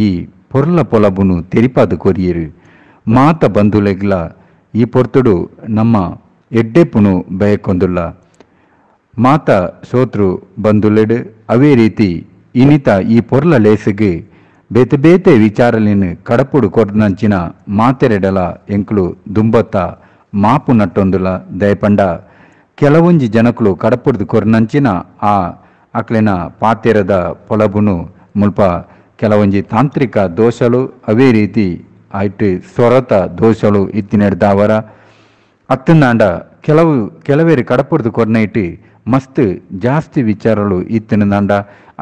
ಈ ಪೊರ್ಲ ಪೊಲಬುನು ತೆರಿಪಾದ ಕೊರಿಯರು. ಮಾತ ಬಂಧುಲೆಗ್ಲ ಈ ಪೊರ್ತುಡು ನಮ್ಮ ಎಡ್ಡೆಪುನು ಬಯಕೊಂದುಲ್ಲ. ಮಾತ ಸೋತ್ರು ಬಂಧುಲೆಡು ಅವೇ ರೀತಿ ಇನಿತ ಈ ಪೊರ್ಲ ಲೇಸಿಗೆ ಬೇತೆ ಬೇತೆ ವಿಚಾರಲಿನ ಕಡಪುಡು ಕೊರ್ನಂಚಿನ ಮಾತೆರೆಡಲ ಎಂಕ್ಲು ದುಂಬತ್ತ ಮಾಪು ನಟ್ಟೊಂದುಲ. ದಯಪಂಡ ಕೆಲವೊಂಜಿ ಜನಕುಲು ಕಡಪುಡ್ದು ಕೊರ್ನಂಚಿನ ಆ ಅಕ್ಲೆನ ಪಾತೆರದ ಪೊಲಬುನು ಮುಲ್ಪ ಕೆಲವೊಂಜಿ ತಾಂತ್ರಿಕ ದೋಷಲು ಅವೇ ರೀತಿ ಆಯ್ತು ಸೊರತ ದೋಷಲು ಇತ್ತಿನೆಡ್ದಾವರ ಅತ್ತಂದಾಂಡ ಕೆಲವೇರು ಕಡಪುಡ್ದು ಕೊರ್ನೈಟ್ ಮಸ್ತ್ ಜಾಸ್ತಿ ವಿಚಾರಲು ಇತ್ತಿನದಾಂಡ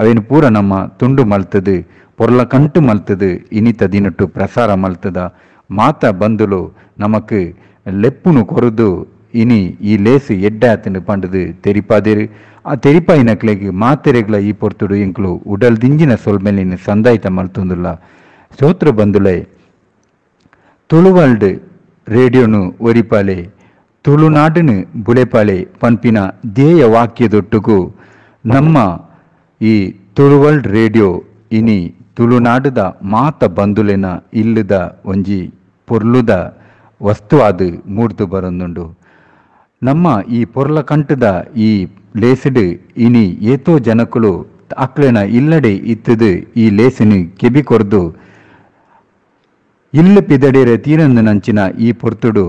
ಅವೇನು ಪೂರ ನಮ್ಮ ತುಂಡು ಮಲ್ತದು ಪೊರ್ಲ ಕಂಟು ಮಲ್ತದು ಇನಿತ ದಿನಟ್ಟು ಪ್ರಸಾರ ಮಲ್ತದ. ಮಾತ ಬಂದುಲು ನಮಕ್ ಲೆಪ್ಪುನು ಕೊರದು ಇನಿ ಈ ಲೇಸು ಎಡ್ಡಾತನು ಪಂಡದು ತೆರಿಪಾದಿರು. ಆ ತೆರಿಪಾಯಿನಕ್ಲೆಗ್ ಮಾತೆರೆಗ್ಲ ಈ ಪೊರ್ತುಡು ಎಂಕ್ಲು ಉಡಲ್ ದಿಂಜಿನ ಸೊಲ್ಮೆಲಿನ ಸಂದಾಯಿತ ಮಲ್ತೊಂದುಲ್ಲ. ಸೋತ್ರ ಬಂದುಲೆ ತುಳುವಲ್ಡ್ ರೇಡಿಯೋನು ಒರಿಪಾಲೆ ತುಳುನಾಡನು ಬುಳೆಪಾಲೆ ಪನ್ಪಿನ ಧ್ಯೇಯ ವಾಕ್ಯದೊಟ್ಟುಗು ನಮ್ಮ ಈ ತುಳುವಲ್ಡ್ ರೇಡಿಯೋ ಇನಿ ತುಳುನಾಡದ ಮಾತ ಬಂದುಲೆನ ಇಲ್ಲದ ಒಂಜಿ ಪೊರ್ಲುದ ವಸ್ತುವಾದ ಮೂಡ್ದು ಬರೊಂದುಂಡು. ನಮ್ಮ ಈ ಪೊರ್ಲ ಕಂಟದ ಈ ಲೇಸಿಡು ಇನಿ ಏತೋ ಜನಕುಲು ಅಕ್ಲೆನ ಇಲ್ಲಡೆ ಇತ್ತದು ಈ ಲೇಸಿನ ಕೆಬಿ ಕೊರ್ದು ಇಲ್ಲ ಪಿದಡಿರೆ ತೀರಂದು ನಂಚಿನ ಈ ಪೊರ್ತುಡು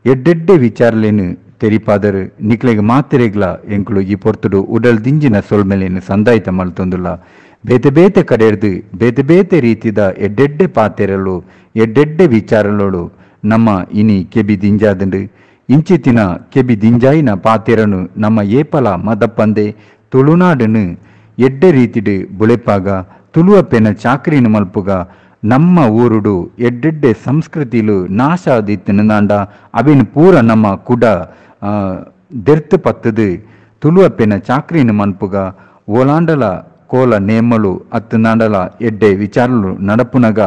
ಎಡ್ಡೆಡ್ಡೆ ವಿಚಾರಲೇನು ತೆರಿಪಾದರು. ನಿಕ್ಲೆಗ್ ಮಾತೆರೆಗ್ಲ ಎಂಕುಲು ಈ ಪೊರ್ತುಡು ಉಡಲ್ ದಿಂಜಿನ ಸೊಲ್ಮೆಲೇನು ಸಂದಾಯಿತ ಮಲ್ತೊಂದುಲ್ಲ. ಬೇತೆ ಬೇತೆ ಕಡೆರ್ದು ಬೇತೆ ಬೇತೆ ರೀತಿದ ಎಡ್ಡೆಡ್ಡೆ ಪಾತೆರಲು ಎಡ್ಡೆಡ್ಡೆ ವಿಚಾರಲೋಳು ನಮ್ಮ ಇನಿ ಕೆಬಿ ದಿಂಜಾದಂಡು. ಇಂಚಿತಿನ ಕೆಬಿ ದಿಂಜಾಯಿನ ಪಾತೆರನು ನಮ್ಮ ಏಪಲ ಮದಪ್ಪಂದೆ ತುಳುನಾಡನು ಎಡ್ಡೆ ರೀತಿಡು ಬುಳೆಪಾಗ ತುಳುವಪ್ಪೆನ ಚಾಕ್ರಿನ ಮಲ್ಪುಗ ನಮ್ಮ ಊರುಡು ಎಡ್ಡೆಡ್ಡೆ ಸಂಸ್ಕೃತಿಲು ನಾಶ ಆದಿತ್ತಿನದಾಂಡ ಅವೇನು ಪೂರ ನಮ್ಮ ಕುಡ ದೆರ್ತು ಪತ್ತದು ತುಳುವಪ್ಪೆನ ಚಾಕ್ರಿನ ಮನ್ಪುಗ ಓಲಾಂಡಲ ಕೋಲ ನೇಮಲು ಅತ್ತನಾಂಡಲ ಎಡ್ಡೆ ವಿಚಾರಲು ನಡಪುನಗ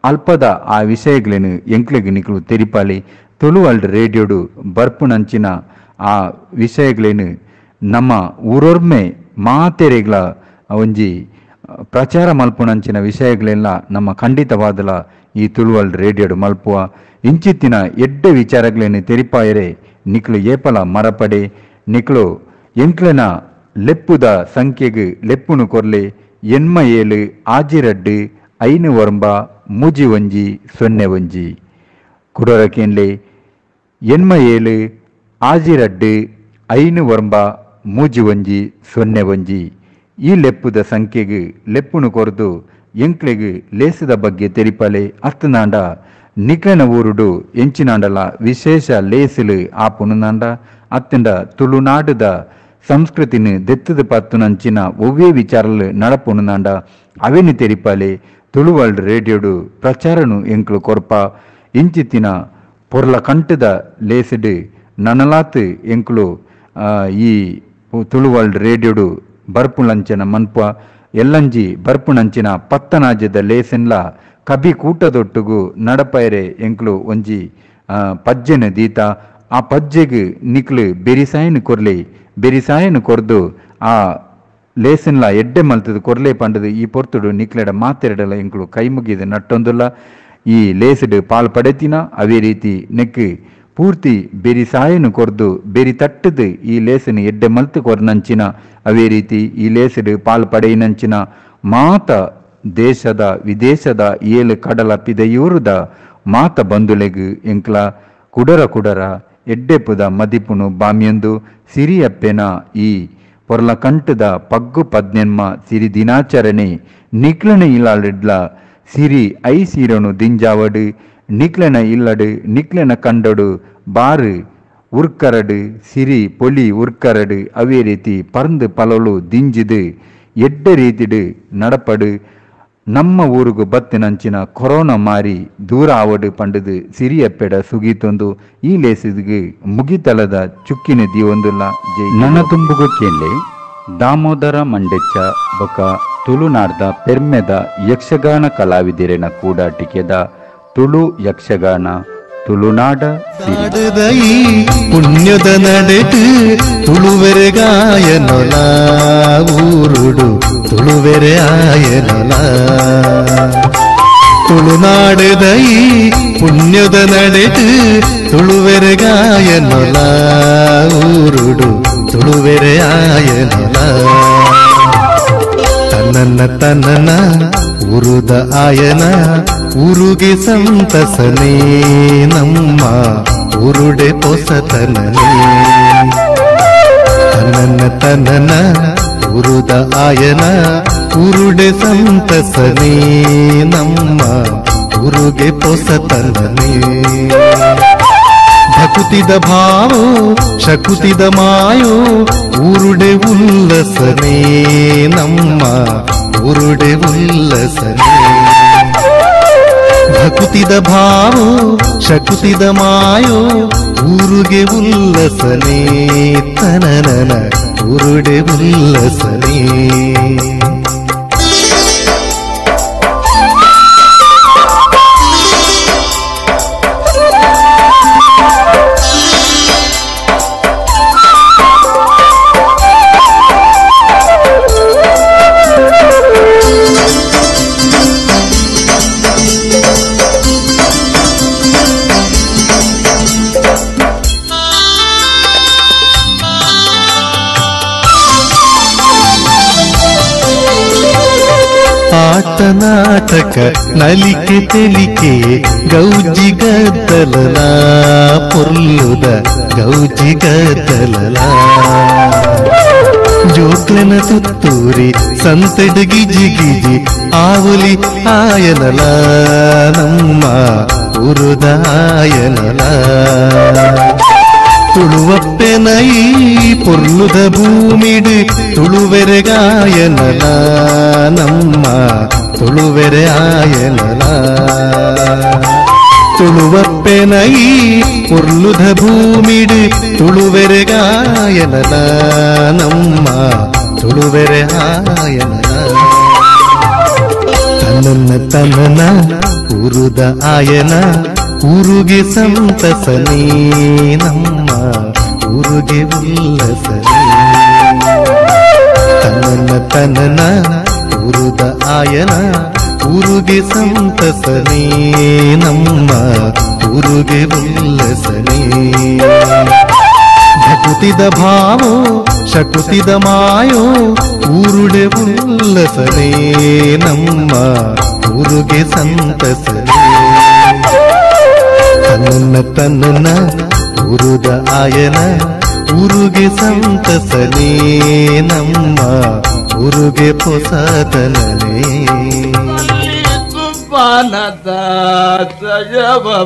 ಅಲ್ಪದ ಆ ವಿಷಯಗಳೇನು ಎಂಕ್ಲೆಗ್ ನಿಕ್ಲು ತೆರಿಪಾಲಿ. ತುಳುವಲ್ಡ್ ರೇಡಿಯೋಡು ಬರ್ಪುನಂಚಿನ ಆ ವಿಷಯಗಳೇನು ನಮ್ಮ ಊರೊರ್ಮೆ ಮಾತೆರೆಗ್ಲ ಒಂಜಿ ಪ್ರಚಾರ ಮಲ್ಪುನಂಚಿನ ವಿಷಯಗಳೆಲ್ಲ ನಮ್ಮ ಖಂಡಿತವಾದಲ ಈ ತುಳುವಲ್ಡ್ ರೇಡಿಯೋಡು ಮಲ್ಪುವ. ಇಂಚಿತ್ತಿನ ಎಡ್ಡೆ ವಿಚಾರಗಳೇನು ತೆರಿಪಾಯರೆ ನಿಕ್ಲು ಏಪಲ ಮರಪಡೆ ನಿಕ್ಲು ಎಂಕ್ಲೆನ ಲೆಪ್ಪುದ ಸಂಖ್ಯೆಗೆ ಲೆಪ್ಪುನು ಕೊರ್ಲೆ 87 62 5 9 1 0 1 ಕುಡರಕೇನ್ಲೆ 87 62 5 9 1 0 1 ಈ ಲೆಪ್ಪುದ ಸಂಖ್ಯೆಗೆ ಲೆಪ್ಪುನು ಕೊರ್ದು ಎಂಕ್ಲೆಗ್ ಲೇಸದ ಬಗ್ಗೆ ತೆರಿಪಲೆ ಅತ್ತನಾಂಡ ನಿಕ್ಲೆನ ಊರುಡು ಎಂಚಿನಾಂಡಲ ವಿಶೇಷ ಲೇಸಲು ಆಪುನುನಾಂಡ ಅತ್ತಂಡ ತುಳುನಾಡುದ ಸಂಸ್ಕೃತಿನ ದೆತ್ತದ ಪತ್ತುನಂಚಿನ ಒವ್ವೇ ವಿಚಾರಲು ನಡಪುನುನಾಂಡ ಅವೆನು ತೆರಿಪಾಲೆ ತುಳುವರ್ಲ್ಡ್ ರೇಡಿಯೋಡು ಪ್ರಚಾರನು ಎಂಕ್ಲು ಕೊರ್ಪ ಇಂಚಿತ್ತಿನ ಪೊರ್ಲ ಕಂಟದ ಲೇಸಡು ನನಲಾತ್ ಎಂಕ್ಲು ಈ ತುಳುವರ್ಲ್ಡ್ ರೇಡಿಯೋಡು ಬರ್ಪುಲಂಚನ ಮನ್ಪ ಎಲ್ಲಂಜಿ ಬರ್ಪುನಂಚಿನ ಪತ್ತನಾಜ್ಯದ ಲೇಸನ್ಲ ಕಬಿ ಕೂಟದೊಟ್ಟುಗು ನಡಪೈರೆ ಎಂಕ್ಲು ಒಂಜಿ ಪಜ್ಜೆನ ದೀತ ಆ ಪಜ್ಜೆಗ್ ನಿಕ್ಲು ಬೆರಿಸಾಯನ ಕೊರ್ಲೆ ಬೆರಿಸಾಯನ ಕೊರ್ದು ಆ ಲೇಸನ್ಲ ಎಡ್ಡೆ ಮಲ್ತದ ಕೊರ್ಲೆ ಪಂಡದು ಈ ಪೊರ್ತುಡು ನಿಕ್ಲೆಡ ಮಾತೆರಡಲ ಎಂಕ್ಲು ಕೈ ಮುಗಿದ ನಟ್ಟೊಂದುಲ್ಲ ಈ ಲೇಸಡು ಪಾಲ್ ಪಡೆತಿನ ಅವೇ ರೀತಿ ನೆಕ್ ಪೂರ್ತಿ ಬೆರಿಸಾಯನು ಕೊರ್ದು ಬೆರಿ ತಟ್ಟದು ಈ ಲೇಸನು ಎಡ್ಡೆ ಮಲ್ತು ಕೊರ್ನಂಚಿನ ಅವೇ ರೀತಿ ಈ ಲೇಸಡು ಪಾಲ್ ಪಡೆಯಿನಂಚಿನ ಮಾತ ದೇಶದ ವಿದೇಶದ ಏಳು ಕಡಲ ಪಿದೆಯೂರುದ ಮಾತ ಬಂಧುಲೆಗ್ ಎಂಕ್ಲ ಕುಡರ ಕುಡರ ಎಡ್ಡೆಪುದ ಮದಿಪುನು ಬಾಮ್ಯಂದು ಸಿರಿಯಪ್ಪೆನ ಈ ಪೊರ್ಲ ಕಂಟದ ಪಗ್ಗು ಪದ್ನೆನ್ಮ ಸಿರಿ ದಿನಾಚರಣೆ ನಿಕ್ಲನ ಇಲ್ಲಾಳಿಡ್ಲ ಸಿರಿ I ಸೀರನು ದಿಂಜಾವಡು ನಿಕ್ಲೆನ ಇಲ್ಲಡು ನಿಕ್ಲೆನ ಕಂಡಡು ಬಾರು ಉರ್ಕರಡು ಸಿರಿ ಪೊಲಿ ಉರ್ಕರಡು ಅವೇ ರೀತಿ ಪರಂದು ಪಲಲು ದಿಂಜಿದು ಎಡ್ಡೆ ರೀತಿಡು ನಡಪಡು ನಮ್ಮ ಊರುಗು ಬತ್ತಿನಂಚಿನ ಕೊರೋನಾ ಮಾರಿ ದೂರ ಆವಡು ಪಂಡದು ಸಿರಿಯಪ್ಪೆಡ ಸುಗೀತೊಂದು ಈ ಲೇಸಿಗೆ ಮುಗಿತಲದ ಚುಕ್ಕಿನ ದೀವೊಂದುಲ್ಲ ಜೈ ನನ್ನ ತುಂಬುಗು ಕೇಳಿ ದಾಮೋದರ ಮಂಡೆಚ್ಚ ಬೊಕ ತುಳುನಾಡ್ದ ಪೆರ್ಮೆದ ಯಕ್ಷಗಾನ ಕಲಾವಿದರೆನ ಕೂಡಾಟಿಕೆದ ತುಳು ಯಕ್ಷಗಾನ ತುಳುನಾಡ
ಸಿರಿ ಪುಣ್ಯದ ನಡೆಟು ತುಳುವೆರೆ ಗಾಯನೊಲ ಊರುಡು ತುಳುವೆರೆ ಆಯನೊಲ ತುಳುನಾಡದ ಈ ಪುಣ್ಯದ ನಡೆಟು ತುಳುವೆರೆ ಗಾಯನೊಲ ಊರುಡು ತುಳುವೆರೆ ಆಯನೊಲ ತನ್ನನ್ನ ತನ್ನನ ಉರುದ ಆಯನ ಊರುಗೆ ಸಂತಸನೇ ನಮ್ಮ ಊರುಡೆ ಪೊಸತನನೇ ತನ್ನನ್ನ ತನ್ನನ ಉರುದ ಆಯನ ಊರುಡೆ ಸಂತಸನೇ ನಮ್ಮ ಊರುಗೆ ಪೊಸತನನೇ ಭಕುತಿದ ಭಾವೋ ಶಕುತಿದ ಮಾಯೋ ಊರುಡೆ ಉಲ್ಲಸನೇ ನಮ್ಮ ಊರುಡೆ ಉಲ್ಲಸನೇ ಭಕುತಿದ ಭಾವೋ ಶಕುತಿದ ಮಾಯೋ ಊರುಗೆ ಉಲ್ಲಸನೇ ತನನನ ಊರುಡೆ ಉಲ್ಲಸನೇ. ನಾಟಕ ನಲಿಕೆ ತೆಲಿಕೆ ಗೌಜಿ ಗದ್ದಲಲ ಪೊರ್ಲುದ ಗೌಜಿ ಗದ್ದಲಲ ಜೋಕ್ಲೆನ ತುತ್ತೂರಿ ಸಂತೆಡ್ ಗಿಜಿ ಗಿಜಿ ಆವುಲಿ ಆಯನಲ ನಮ್ಮ ಉರುದ ಆಯನಲ ತುಳುವಪ್ಪೆನೈ ಪೊರ್ಲುದ ಭೂಮಿಡು ತುಳುವೆರೆ ಗಾಯನಲ ನಮ್ಮ ತುಳುವೆರೆ ಆಯನಲ ತುಳುವಪ್ಪೆನೈ ಪೊರ್ಲುದ ಭೂಮಿಡು ತುಳುವೆರೆ ಗಾಯನಲ ನಮ್ಮ ತುಳುವೆರೆ ಆಯನಲ ತನ್ನನ್ನ ತನ್ನನ ಉರುದ ಆಯನ ಊರುಗೆ ಸಂತಸನೇ ನಮ್ಮ ಊರುಗೆ ಉಲ್ಲಸನೇ ತನ್ನನ್ನ ತನ್ನನ ಊರುದ ಆಯನ ಊರುಗೆ ಸಂತಸನೇ ನಮ್ಮ ಊರುಗೆ ಉಲ್ಲಸನೇ. ಪ್ರಕೃತಿದ ಭಾವೋ ಶಕುತಿದ ಮಾಯೋ ಊರುಡೆ ಉಲ್ಲಸನೇ ನಮ್ಮ ಊರುಗೆ ಸಂತಸನೇ. ತನ್ನ ತನ್ನ ಊರುದ ಆಯನ ಊರುಗೆ ಸಂತಸನೇ ನಮ್ಮ ಊರುಗೆ ಪೊಸತನನೇ.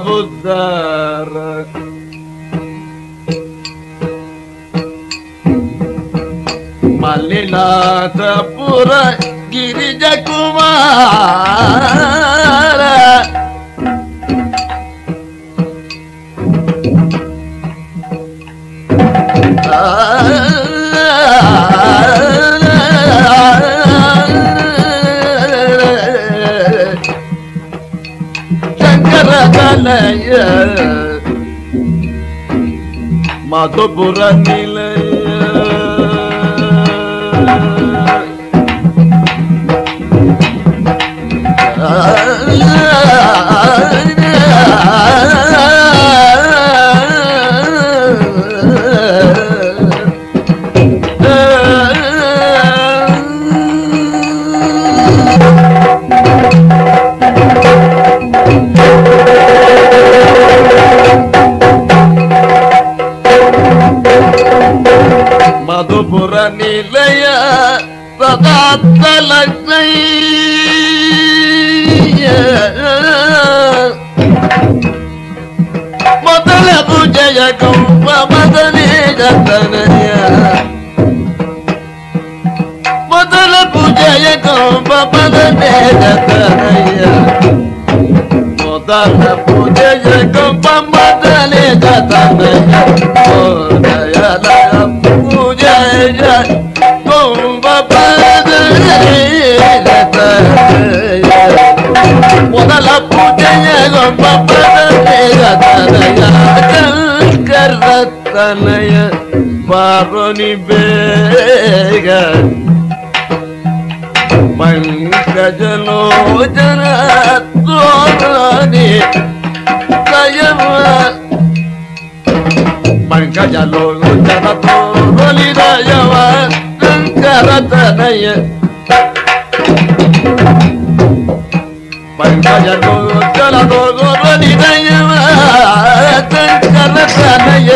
ಬುದ್ಧರ ಮಲ್ಲಿನಾಥಪುರ ಗಿರಿಜ ಕುಮಾರ ಶಂಕರ ತನಯ ಮಾಧುಪುರ ನಿಲಯ ಮಧುಪುರ ನಿಲಯ ಸದಾತ್ಮಲಕ್ಷ್ಮಯ್ಯ ಮೊದಲ ಪೂಜೆಯ ಕಂಪ ಮದನೇ ಜತನಯ ಮೊದಲ ಪೂಜೆಯ ಕಂಪ ಮದನೇ ಜತನಯ ಮೊದಲ ಪೂಜೆಯ ಕಂಪ ಮದನೇ ಜತನಯ ಮೊದಲ ಪೂಜೆಯ ಕಂಪ ಮದನೇ ಜತನಯ ಮೊದಲ ಪೂಜೆಯ ಕಂಪ ಮದನೇ ಜತನಯ ಶಂಕರತನಯ ಪಾರ್ವನಿ ಬೇಗ ಪಂಕಜಲೋಚನ ತೋರಣಿ ದಯವ ಪಂಕಜಲೋಚನ ತೋರಣಿ ದಯವ ಶಂಕರತನಯ ಪಂಕಜಲೋಚನ ತೋರಣಿ ದಯವ ಶಂಕರತನಯ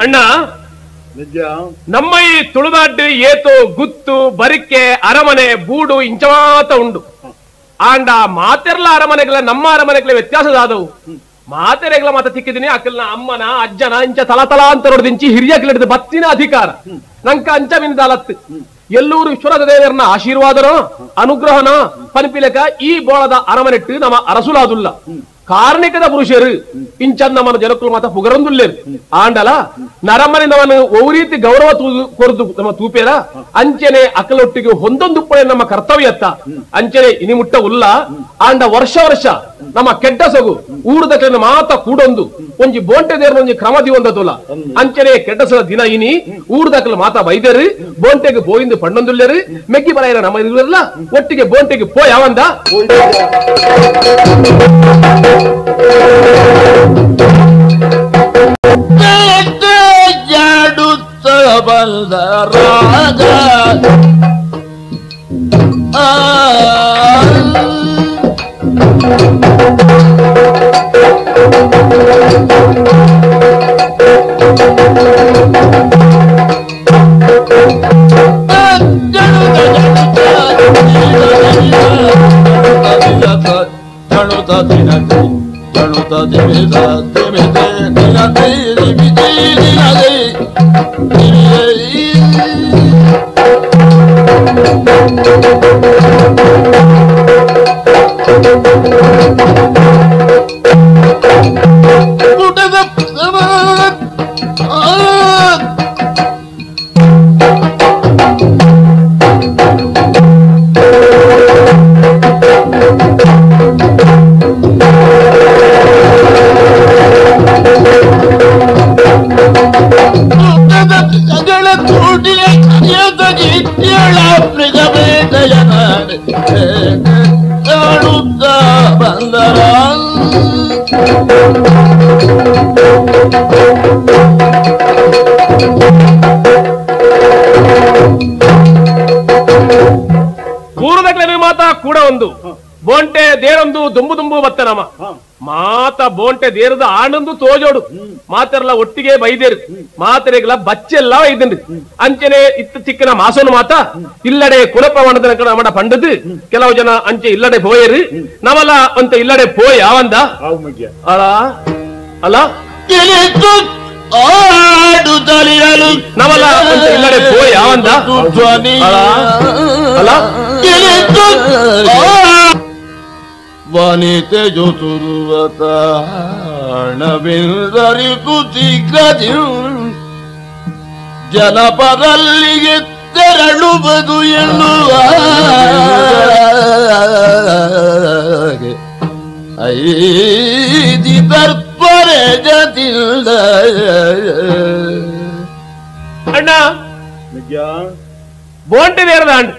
ಅಣ್ಣ, ನಮ್ಮ ಈ ತುಳುನಾಡು ಏತೋ ಗುತ್ತು ಬರಿಕೆ ಅರಮನೆ ಬೂಡು ಇಂಚಮಾತ ಉಂಡು. ಆಂಡ ಮಾತೆರ್ಲ ಅರಮನೆಗಳ ನಮ್ಮ ಅರಮನೆಗಳ ವ್ಯತ್ಯಾಸದಾದವು. ಮಾತೆರೆಗಳ ಮಾತ ತಿಕ್ಕಿದ್ದೀನಿ ಅಕಲ್ನ ಅಮ್ಮನ ಅಜ್ಜನ ಇಂಚ ತಲತಲಾಂತರೊಡ್ದಿಂಚಿ ಹಿರಿಯ ಕಿಳಿದ ಬತ್ತಿನ ಅಧಿಕಾರ ನಂಕ ಅಂಚ ಮಿಂದಾಲತ್ತು ಎಲ್ಲೂರು ವಿಶ್ವನಾಥ ದೇವರನ್ನ ಆಶೀರ್ವಾದನೋ ಅನುಗ್ರಹನ ಪನ್ಪಿಲಕ ಈ ಬೋಳದ ಅರಮನೆಟ್ಟು ನಮ್ಮ ಅರಸುಲಾದುಲ್ಲ. ಕಾರ್ಣಿಕದ ಪುರುಷರು ಇಂಚನ್ನ ನಮ್ಮನ ಜನಕ್ಕಳು ಮಾತ ಪುಗರಂದುಲ್ಲೇರು. ಆಂಡಲ ನರಮನೆ ನಮ್ಮನ್ನು ರೀತಿ ಗೌರವ ಕೊರದು ನಮ್ಮ ತೂಪೇರ ಅಂಚನೆ ಅಕಲೊಟ್ಟಿಗೆ ಹೊಂದೊಂದುಪ್ಪಳೆ ನಮ್ಮ ಕರ್ತವ್ಯತ್ತ ಅಂಚನೆ ಇನಿ ಮುಟ್ಟ ಉಲ್ಲ. ಆಂಡ ವರ್ಷ ವರ್ಷ ನಮ್ಮ ಕೆಡ್ಡ ಸೊಗು ಊರುದಕ್ಕಿನ ಮಾತ ಕೂಡೊಂದು ಒಂಜಿ ಬೋಂಟೆ ದೇರ್ ಒಂಜಿ ಕ್ರಮ ದಿವೊಂದದುಲ ಅಂಚನೆ ಕೆಡ್ಡಸದ ದಿನ ಇನಿ ಊರುದಕ್ಕಲು ಮಾತ ವೈದ್ಯರು ಬೋಂಟೆಗೆ ಬೋಯಿಂದು ಪಣ್ಣೊಂದುಲ್ಲೇರು ಮೆಗ್ಗಿ ಬರಾಯರ ನಮ್ಮ ಇರುವಲ್ಲ ಒಟ್ಟಿಗೆ ಬೋಂಟೆಗೆ ಪೋ ಯಾವಂದ.
ಜಾಡುತ್ತ ಬಂದ ರಾಜ
ಕೂಡ ಒಂದು ಬೋಂಟೆ ದೇರೊಂದು ದುಂಬು ದುಂಬು ಬತ್ತ ನಮ ಮಾತ ಬೋಂಟೆ ದೇರದ ಆನಂದು ತೋಜೋಡು ಮಾತೆಲ್ಲ ಒಟ್ಟಿಗೆ ಬೈದೇರು ಮಾತೆರೆಗಳ ಬಚ್ಚೆಲ್ಲ ಐದನ್ರಿ ಅಂಚನೆ ಇತ್ತ ಚಿಕ್ಕನ ಮಾಸೋನು ಮಾತ ಇಲ್ಲಡೆ ಕುಲಪವಣದ ನಮಡ ಪಂಡದು ಕೆಲವು ಜನ ಅಂಚೆ ಇಲ್ಲಡೆ ಪೋಯರು ನಮಲ ಅಂತ ಇಲ್ಲಡೆ ಪೋಯ್ ಅವಂದ ಅಲ ಅಲ್ಲ ನಮಲ ಅಂತ ಇಲ್ಲಡೆ ಪೋಯ್ ಅವಂದ ಅಲ ಅಲ್ಲ
ವನಿತೆ ಜೊತುರುವತ ಹಣವಿಲ್ಲರಿತು ಶೀಘ್ರದಿ ಜನಪದಲ್ಲಿಗೆ ತೆರಳುವುದು ಎನ್ನುವ ಐದಿ ತರ್ಪರೆ ಜತಿಲ್ಲ.
ಅಣ್ಣ ಬೋಂಟೆ ನೇರದ ಅಂಡ್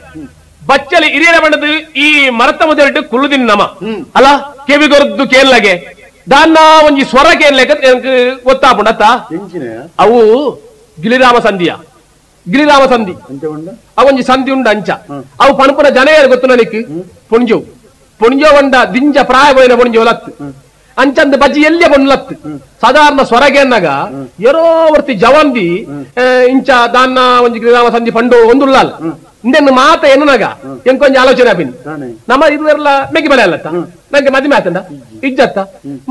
ಬಚ್ಚಲಿ ಹಿರಿಯರ ಬಣ್ಣದ ಈ ಮರತ ಮೊದಲಿಟ್ಟು ಕುಳ್ಳುದಿನ್ ನಮ ಅಲ್ಲ ಕೆವಿಗೊರದ್ದು ಕೇನ್ಲಗೆ ದಾನ್ನ ಒಂಜಿ ಸ್ವರ ಕೇನ್ಲೆಗ ಗೊತ್ತಾಪುಂಡತ್ತ ಅವು ಗಿಳಿರಾಮ ಸಂಧಿಯ ಗಿಳಿರಾಮ ಸಂಧಿ ಅವೊಂಜಿ ಸಂಧಿ ಉಂಡು ಅಂಚ ಅವು ಪಣಪುನ ಜನ ಯಾರು ಗೊತ್ತು ನನಗೆ ಪುಣ್ಜೋ ಪುಣ್ಜೋ ಒಂಡ ದಿಂಜ ಪ್ರಾಯ ಪೋಯಿನ ಪುಣ್ಜೋ ಲತ್ತು ಅಂಚಂದ ಬಜ್ಜಿ ಎಲ್ಲಿಯ ಬೊಣ್ಣಲತ್ತು ಸಾಧಾರಣ ಸ್ವರಗೇನಾಗ ಎರೋ ವರ್ತಿ ಜವಂದಿ ಇಂಚ ದಾನ್ನ ಒಂಜಿ ಗಿಳಿರಾಮ ಸಂಧಿ ಪಂಡು ಒಂದುಳ್ಳಲ್ಲ ಇಂದೆನ್ನು ಮಾತ ಎನ್ನುನಾಗ ಎಂಕೊಂಜ ಆಲೋಚನೆ ಆಪಿನಿ ನಮ್ಮ ಇದುವೆಲ್ಲ ಮೆಗ್ಗಿ ಬಲೆ ಅಲ್ಲತ್ತ ನಂಗೆ ಮದಿಮೆ ಆತಂಡ ಇಜ್ಜತ್ತ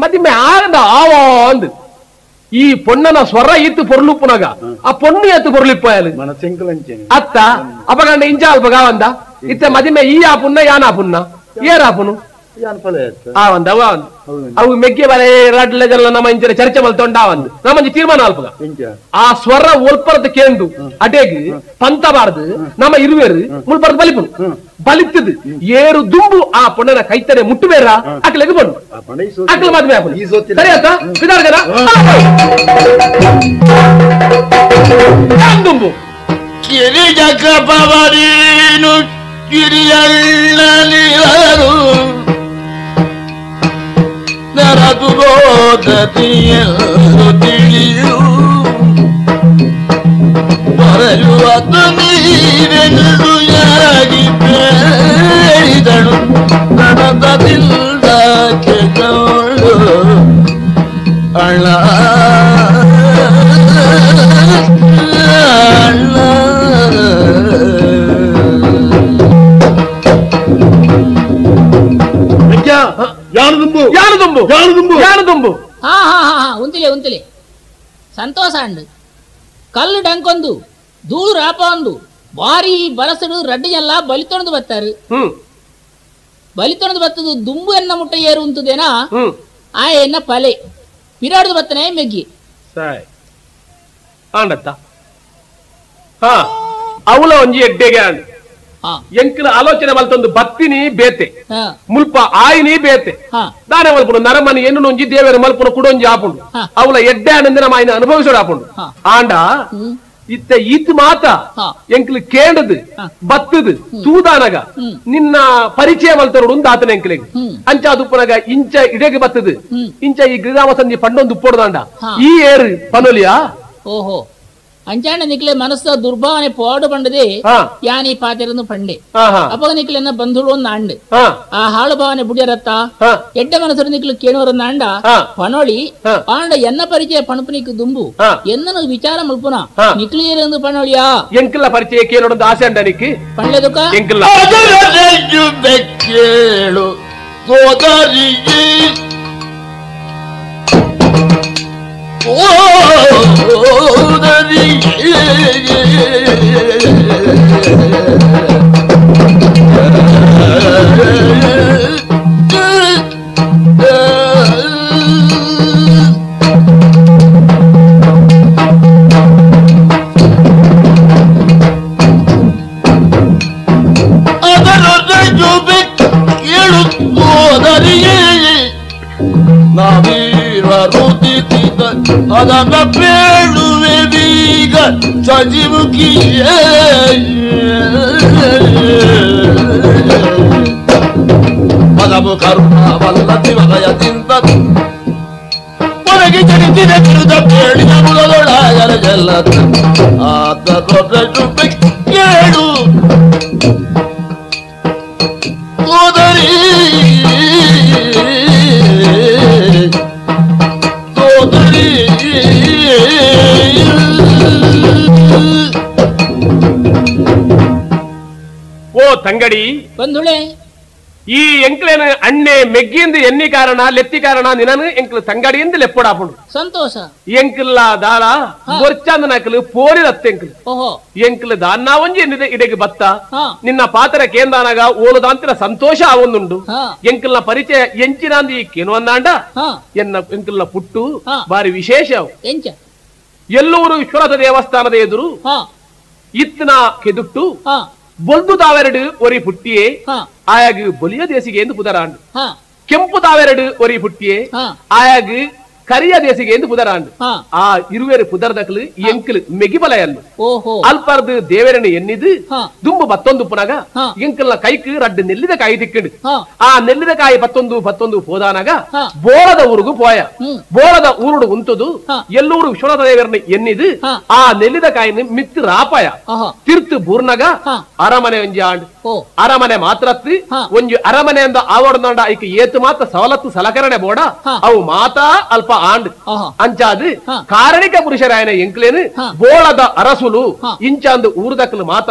ಮದಿಮೆ ಆಗದ ಆವೋ ಅಂದು ಈ ಪೊಣ್ಣನ ಸ್ವರ ಇತ್ತು ಪೊರ್ಲುಪ್ಪುನಾಗ ಆ ಪೊಣ್ಣು ಎತ್ತು ಪೊರ್ಲಿಪ್ಪಾಯಲು ಅತ್ತ ಅಪಗಂಡ ಇಂಚ ಅಲ್ಪ ಗಾವಂದ ಇತ್ತ ಮದಿಮೆ ಈ ಆಪುನ್ನ ಯಾನ ಆಪುನ್ನ ಏರಾಪುನು ಆವಂದ ಅವು ಆವಂದ ಅವು ಮೆಗ್ಗೆ ಬಲೆ ರಡ್ಲೆ ಜಲ್ಲ ನಮ್ಮ ಇಂಚನೆ ಚರ್ಚೆ ಮಲ್ತೊಂಡ ಆವಂದು ನಮ್ಮಂಜಿ ತೀರ್ಮಾನ ಅಲ್ಪಗ ಆ ಸ್ವರ ಒಲ್ಪರದ ಕೇಂದು ಅಟೇಗ್ ಪಂತ ಬಾರ್ದು ನಮ್ಮ ಇರುವೇರು ಮುಲ್ಪರದ ಬಲಿಪುನು ಬಲಿತ್ತದು ಏರು ದುಂಬು ಆ ಪೊಣ್ಣನ ಕೈತನೆ ಮುಟ್ಟುಬೇರ ಅಕ್ಲೆಗ್ ಬಣ್ಣು ಅಕ್ಲ ಮದುವೆ ಆಪುನು ಸರಿ ಆತ ಬಿದಾರ್ಗನ ದುಂಬು
ಕಿರಿಜಕ ಪವರೇನು ಕಿರಿಯಳ್ಳಲಿರರು ನರದು ಬೋಧತಿಯಲು ತಿಳಿಯು ಬರೆಯುವುದು ನೀವೆಂದು ಯಾಗಿ ಬೇಡಿದಳು ನನದಿಂದ ಕೆಗಳು ಅಣ್ಣ ಅಣ್ಣ
ಯಾನದುಂಬು ಯಾನದುಂಬು ಯಾನದುಂಬು ಯಾನದುಂಬು
ಹಾ ಹಾ ಹಾ ಹಾ ಉಂತಿಲೆ ಉಂತಿಲೆ ಸಂತೋಷ ಅಂಡು ಕಲ್ಲು ಡಂಕೊಂದು ಧೂಳು ರಾಪ ಒಂದು ಭಾರಿ ಬಲಸಡು ರಡ್ಡಿಯೆಲ್ಲ ಬಲಿತೊಣದು ಬತ್ತಾರೆ ಬಲಿತೊಣದು ಬತ್ತದು ದುಂಬು ಎನ್ನ ಮುಟ್ಟ ಏರು ಉಂತುದೇನಾ ಆ ಎನ್ನ ಪಲೆ ಪಿರಾಡ್ದು ಬತ್ತನೆ ಮೆಗ್ಗಿ
ಸಾಯ್ ಆಂಡತ್ತ ಹಾ ಅವಳ ಒಂಜಿ ಎಡ್ಡೆಗೆ ಅಂಡ್ ಎಂಕಿನ ಆಲೋಚನೆ ಮಲ್ತೊಂದು ಬತ್ತಿನಿ ಬೇತೆ ಮುಲ್ಪ ಆಯಿನಿ ಬೇತೆ ದಾನೆ ಮಲ್ಪುನು ನರಮನಿ ಎನ್ನು ಒಂಜಿ ದೇವರ ಮಲ್ಪುನು ಕುಡೊಂಜಿ ಆಪುಂಡು ಅವಳ ಎಡ್ಡೆ ಆನಂದ ನಮ್ಮ ಆಯ್ನ ಅನುಭವಿಸೋಡು ಆಪುಂಡು ಆಂಡ ಇತ್ತ ಈತ್ ಮಾತ ಎಂಕ್ಲು ಕೇಂಡದು ಬತ್ತದು ತೂದಾನಗ ನಿನ್ನ ಪರಿಚಯ ಮಲ್ತರುಡು ಆತನ ಎಂಕ್ಲೆಗ್ ಅಂಚ ದುಪ್ಪನಗ ಇಂಚ ಇಡೆಗೆ ಬತ್ತದು ಇಂಚ ಈ ಗಿರಿರಾಮ ಸಂಧಿ ಪಂಡೊಂದು ಉಪ್ಪೊಡ್ದಾಂಡ ಈ ಏರು ಪನೊಲಿಯಾ.
ಓಹೋ ಅಂಚಾಂಡ ನಿಕ್ಲೆ ಮನಸ್ಸ ದುರ್ಭಾವನೆ ಪೋಡು ಪಂಡದೆ ಯಾನಿ ಪಾತೆರನ್ನು ಪಂಡೆ ಅಪಗ ನಿಕ್ಲೆನ್ನ ಬಂಧುಳು ಒಂದು ಆಂಡ್ ಆ ಹಾಳು ಭಾವನೆ ಬುಡಿಯರತ್ತ ಎಡ್ಡ ಮನಸ್ಸರು ನಿಕ್ಲು ಕೇಳುವರನ್ನ ಅಂಡ ಪನೊಳಿ ಆಂಡ ಎನ್ನ ಪರಿಚಯ ಪಣಪುನಿಕ್ ದುಂಬು ಎನ್ನನು ವಿಚಾರ ಮಲ್ಪುನ ನಿಕ್ಲಿಯರೆಂದು ಪನೊಳಿಯಾ.
ಎಂಕಲ್ಲ ಪರಿಚಯ ಕೇಳೋಡೊಂದು ಆಸೆ ಅಂಡ ನಿಕ್ಕಿ
ಪಂಡ್ಲೆದುಕ
ಎಂಕಲ್ಲ
ಕೇಳು ಅದನ್ನ ಬೇಡುವೆ ಬೀಗ ಸಜಿಮುಖಿಯೇ ಪದವು ಕರುಣ ವಲ್ಲತಿ ವಲಯದಿಂದ ಹೊರಗೆ ಜನಿಸಿದ ಬಿರುದ ಬೇಡಿದ ಮುಲದೊಳಗರ ಜಲ್ಲ ಆತ ಕೇಳು ಸೋದರಿ
ಓ ತಂಗಡಿ
ಬಂಧುಳೆ
ಈ ಎಂಕ್ಲೇನ ಅಣ್ಣೆ ಮೆಗ್ಗಿಂದ ಎನ್ನಿ ಕಾರಣ ಲೆತ್ತಿ ಕಾರಣ ನಿನನು ಎಂಕ್ಲು ತಂಗಡಿಯಿಂದ ಲೆಪ್ಪಡಾಪುಂಡು
ಸಂತೋಷ
ಎಂಕ್ಲ ದಾಳ ಬೊರ್ಚಾಂದನಕಲು ಪೋರಿ ರತ್ತೆಂಕ್ಲು ಎಂಕ್ಲು ದಾನ್ನ ಒಂಜಿ ಎನ್ನಿದೆ ಇಡೆಗೆ ಬತ್ತ ನಿನ್ನ ಪಾತ್ರ ಕೇಂದಾನಾಗ ಓಲುದಾಂತಿನ ಸಂತೋಷ ಆವೊಂದುಂಡು ಎಂಕ್ಲ್ನ ಪರಿಚಯ ಎಂಚಿನಾಂದಿ ಈ ಕೇನುವಂದಾಂಡ ಎನ್ನ ಎಂಕ್ಲ್ನ ಪುಟ್ಟು ಬಾರಿ ವಿಶೇಷ
ಎಂಚ
ಎಲ್ಲೂರು ವಿಶ್ವನಾಥ ದೇವಸ್ಥಾನದ ಎದುರು ಇತ್ನ ಕೆದುಟ್ಟು ಬೊಲ್ದು ತಾವೆರಡು ಒರಿ ಪುಟ್ಟಿಯೇ ಆಯಾಗ ಬೊಲಿಯ ದೇಸಿಗೆ ಎಂದು ಪುದರಾಂಡು ಕೆಂಪು ತಾವೆರಡು ಒರಿ ಪುಟ್ಟಿಯೇ ಆಯಾಗ ಕರಿಯ ದೇಸಿಗೆ ಎಂದು ಪುದರಾಂಡು ಆ ಇರುವೆರು ಪುದರ್ದಕ್ಲು ಎಂಕ್ಲು ಮೆಗಿಬಲಯಲ್ಲು ಅಲ್ಪರ್ದು ದೇವರನ್ನು ಎನ್ನಿದು ದುಂಬು ಬತ್ತೊಂದು ಪುನಗ ಎಂಕಲ್ನ ಕೈಕ್ ರಡ್ಡು ನೆಲ್ಲಿದ ಕಾಯಿ ತಿಕ್ಕಂಡು ಆ ನೆಲ್ಲಿದ ಕಾಯಿ ಪತ್ತೊಂದು ಪತ್ತೊಂದು ಪೋದಾನಗ ಬೋಳದ ಊರುಗು ಪೋಯ ಬೋಳದ ಊರುಡು ಉಂತುದು ಎಲ್ಲೂರು ವಿಶ್ವನಾಥ ದೇವರನ್ನು ಎನ್ನಿದು ಆ ನೆಲ್ಲಿದ ಕಾಯಿನ ಮಿತ್ತು ರಾಪಾಯ ತಿರ್ತು ಬೂರ್ನಗ ಅರಮನೆ ಒಂಜಿ ಆಂಡ್ ಅರಮನೆ ಮಾತ್ರತ್ತು ಒಂಜಿ ಅರಮನೆ ಅಂದ ಆವಡಂದ ಐಕ್ ಏತು ಮಾತ್ರ ಸವಲತ್ತು ಸಲಕರಣೆ ಬೋಡ ಅವು ಮಾತಾ ಅಲ್ಪ ಆಂಡ್ ಅಂಚಾದು ಕಾರಣಿಕ ಪುರುಷರಾಯನ ಎಂಕ್ಲೇನು ಬೋಳದ ಅರಸುಲು ಇಂಚಾಂದು ಊರುದಕ್ಕಲು ಮಾತ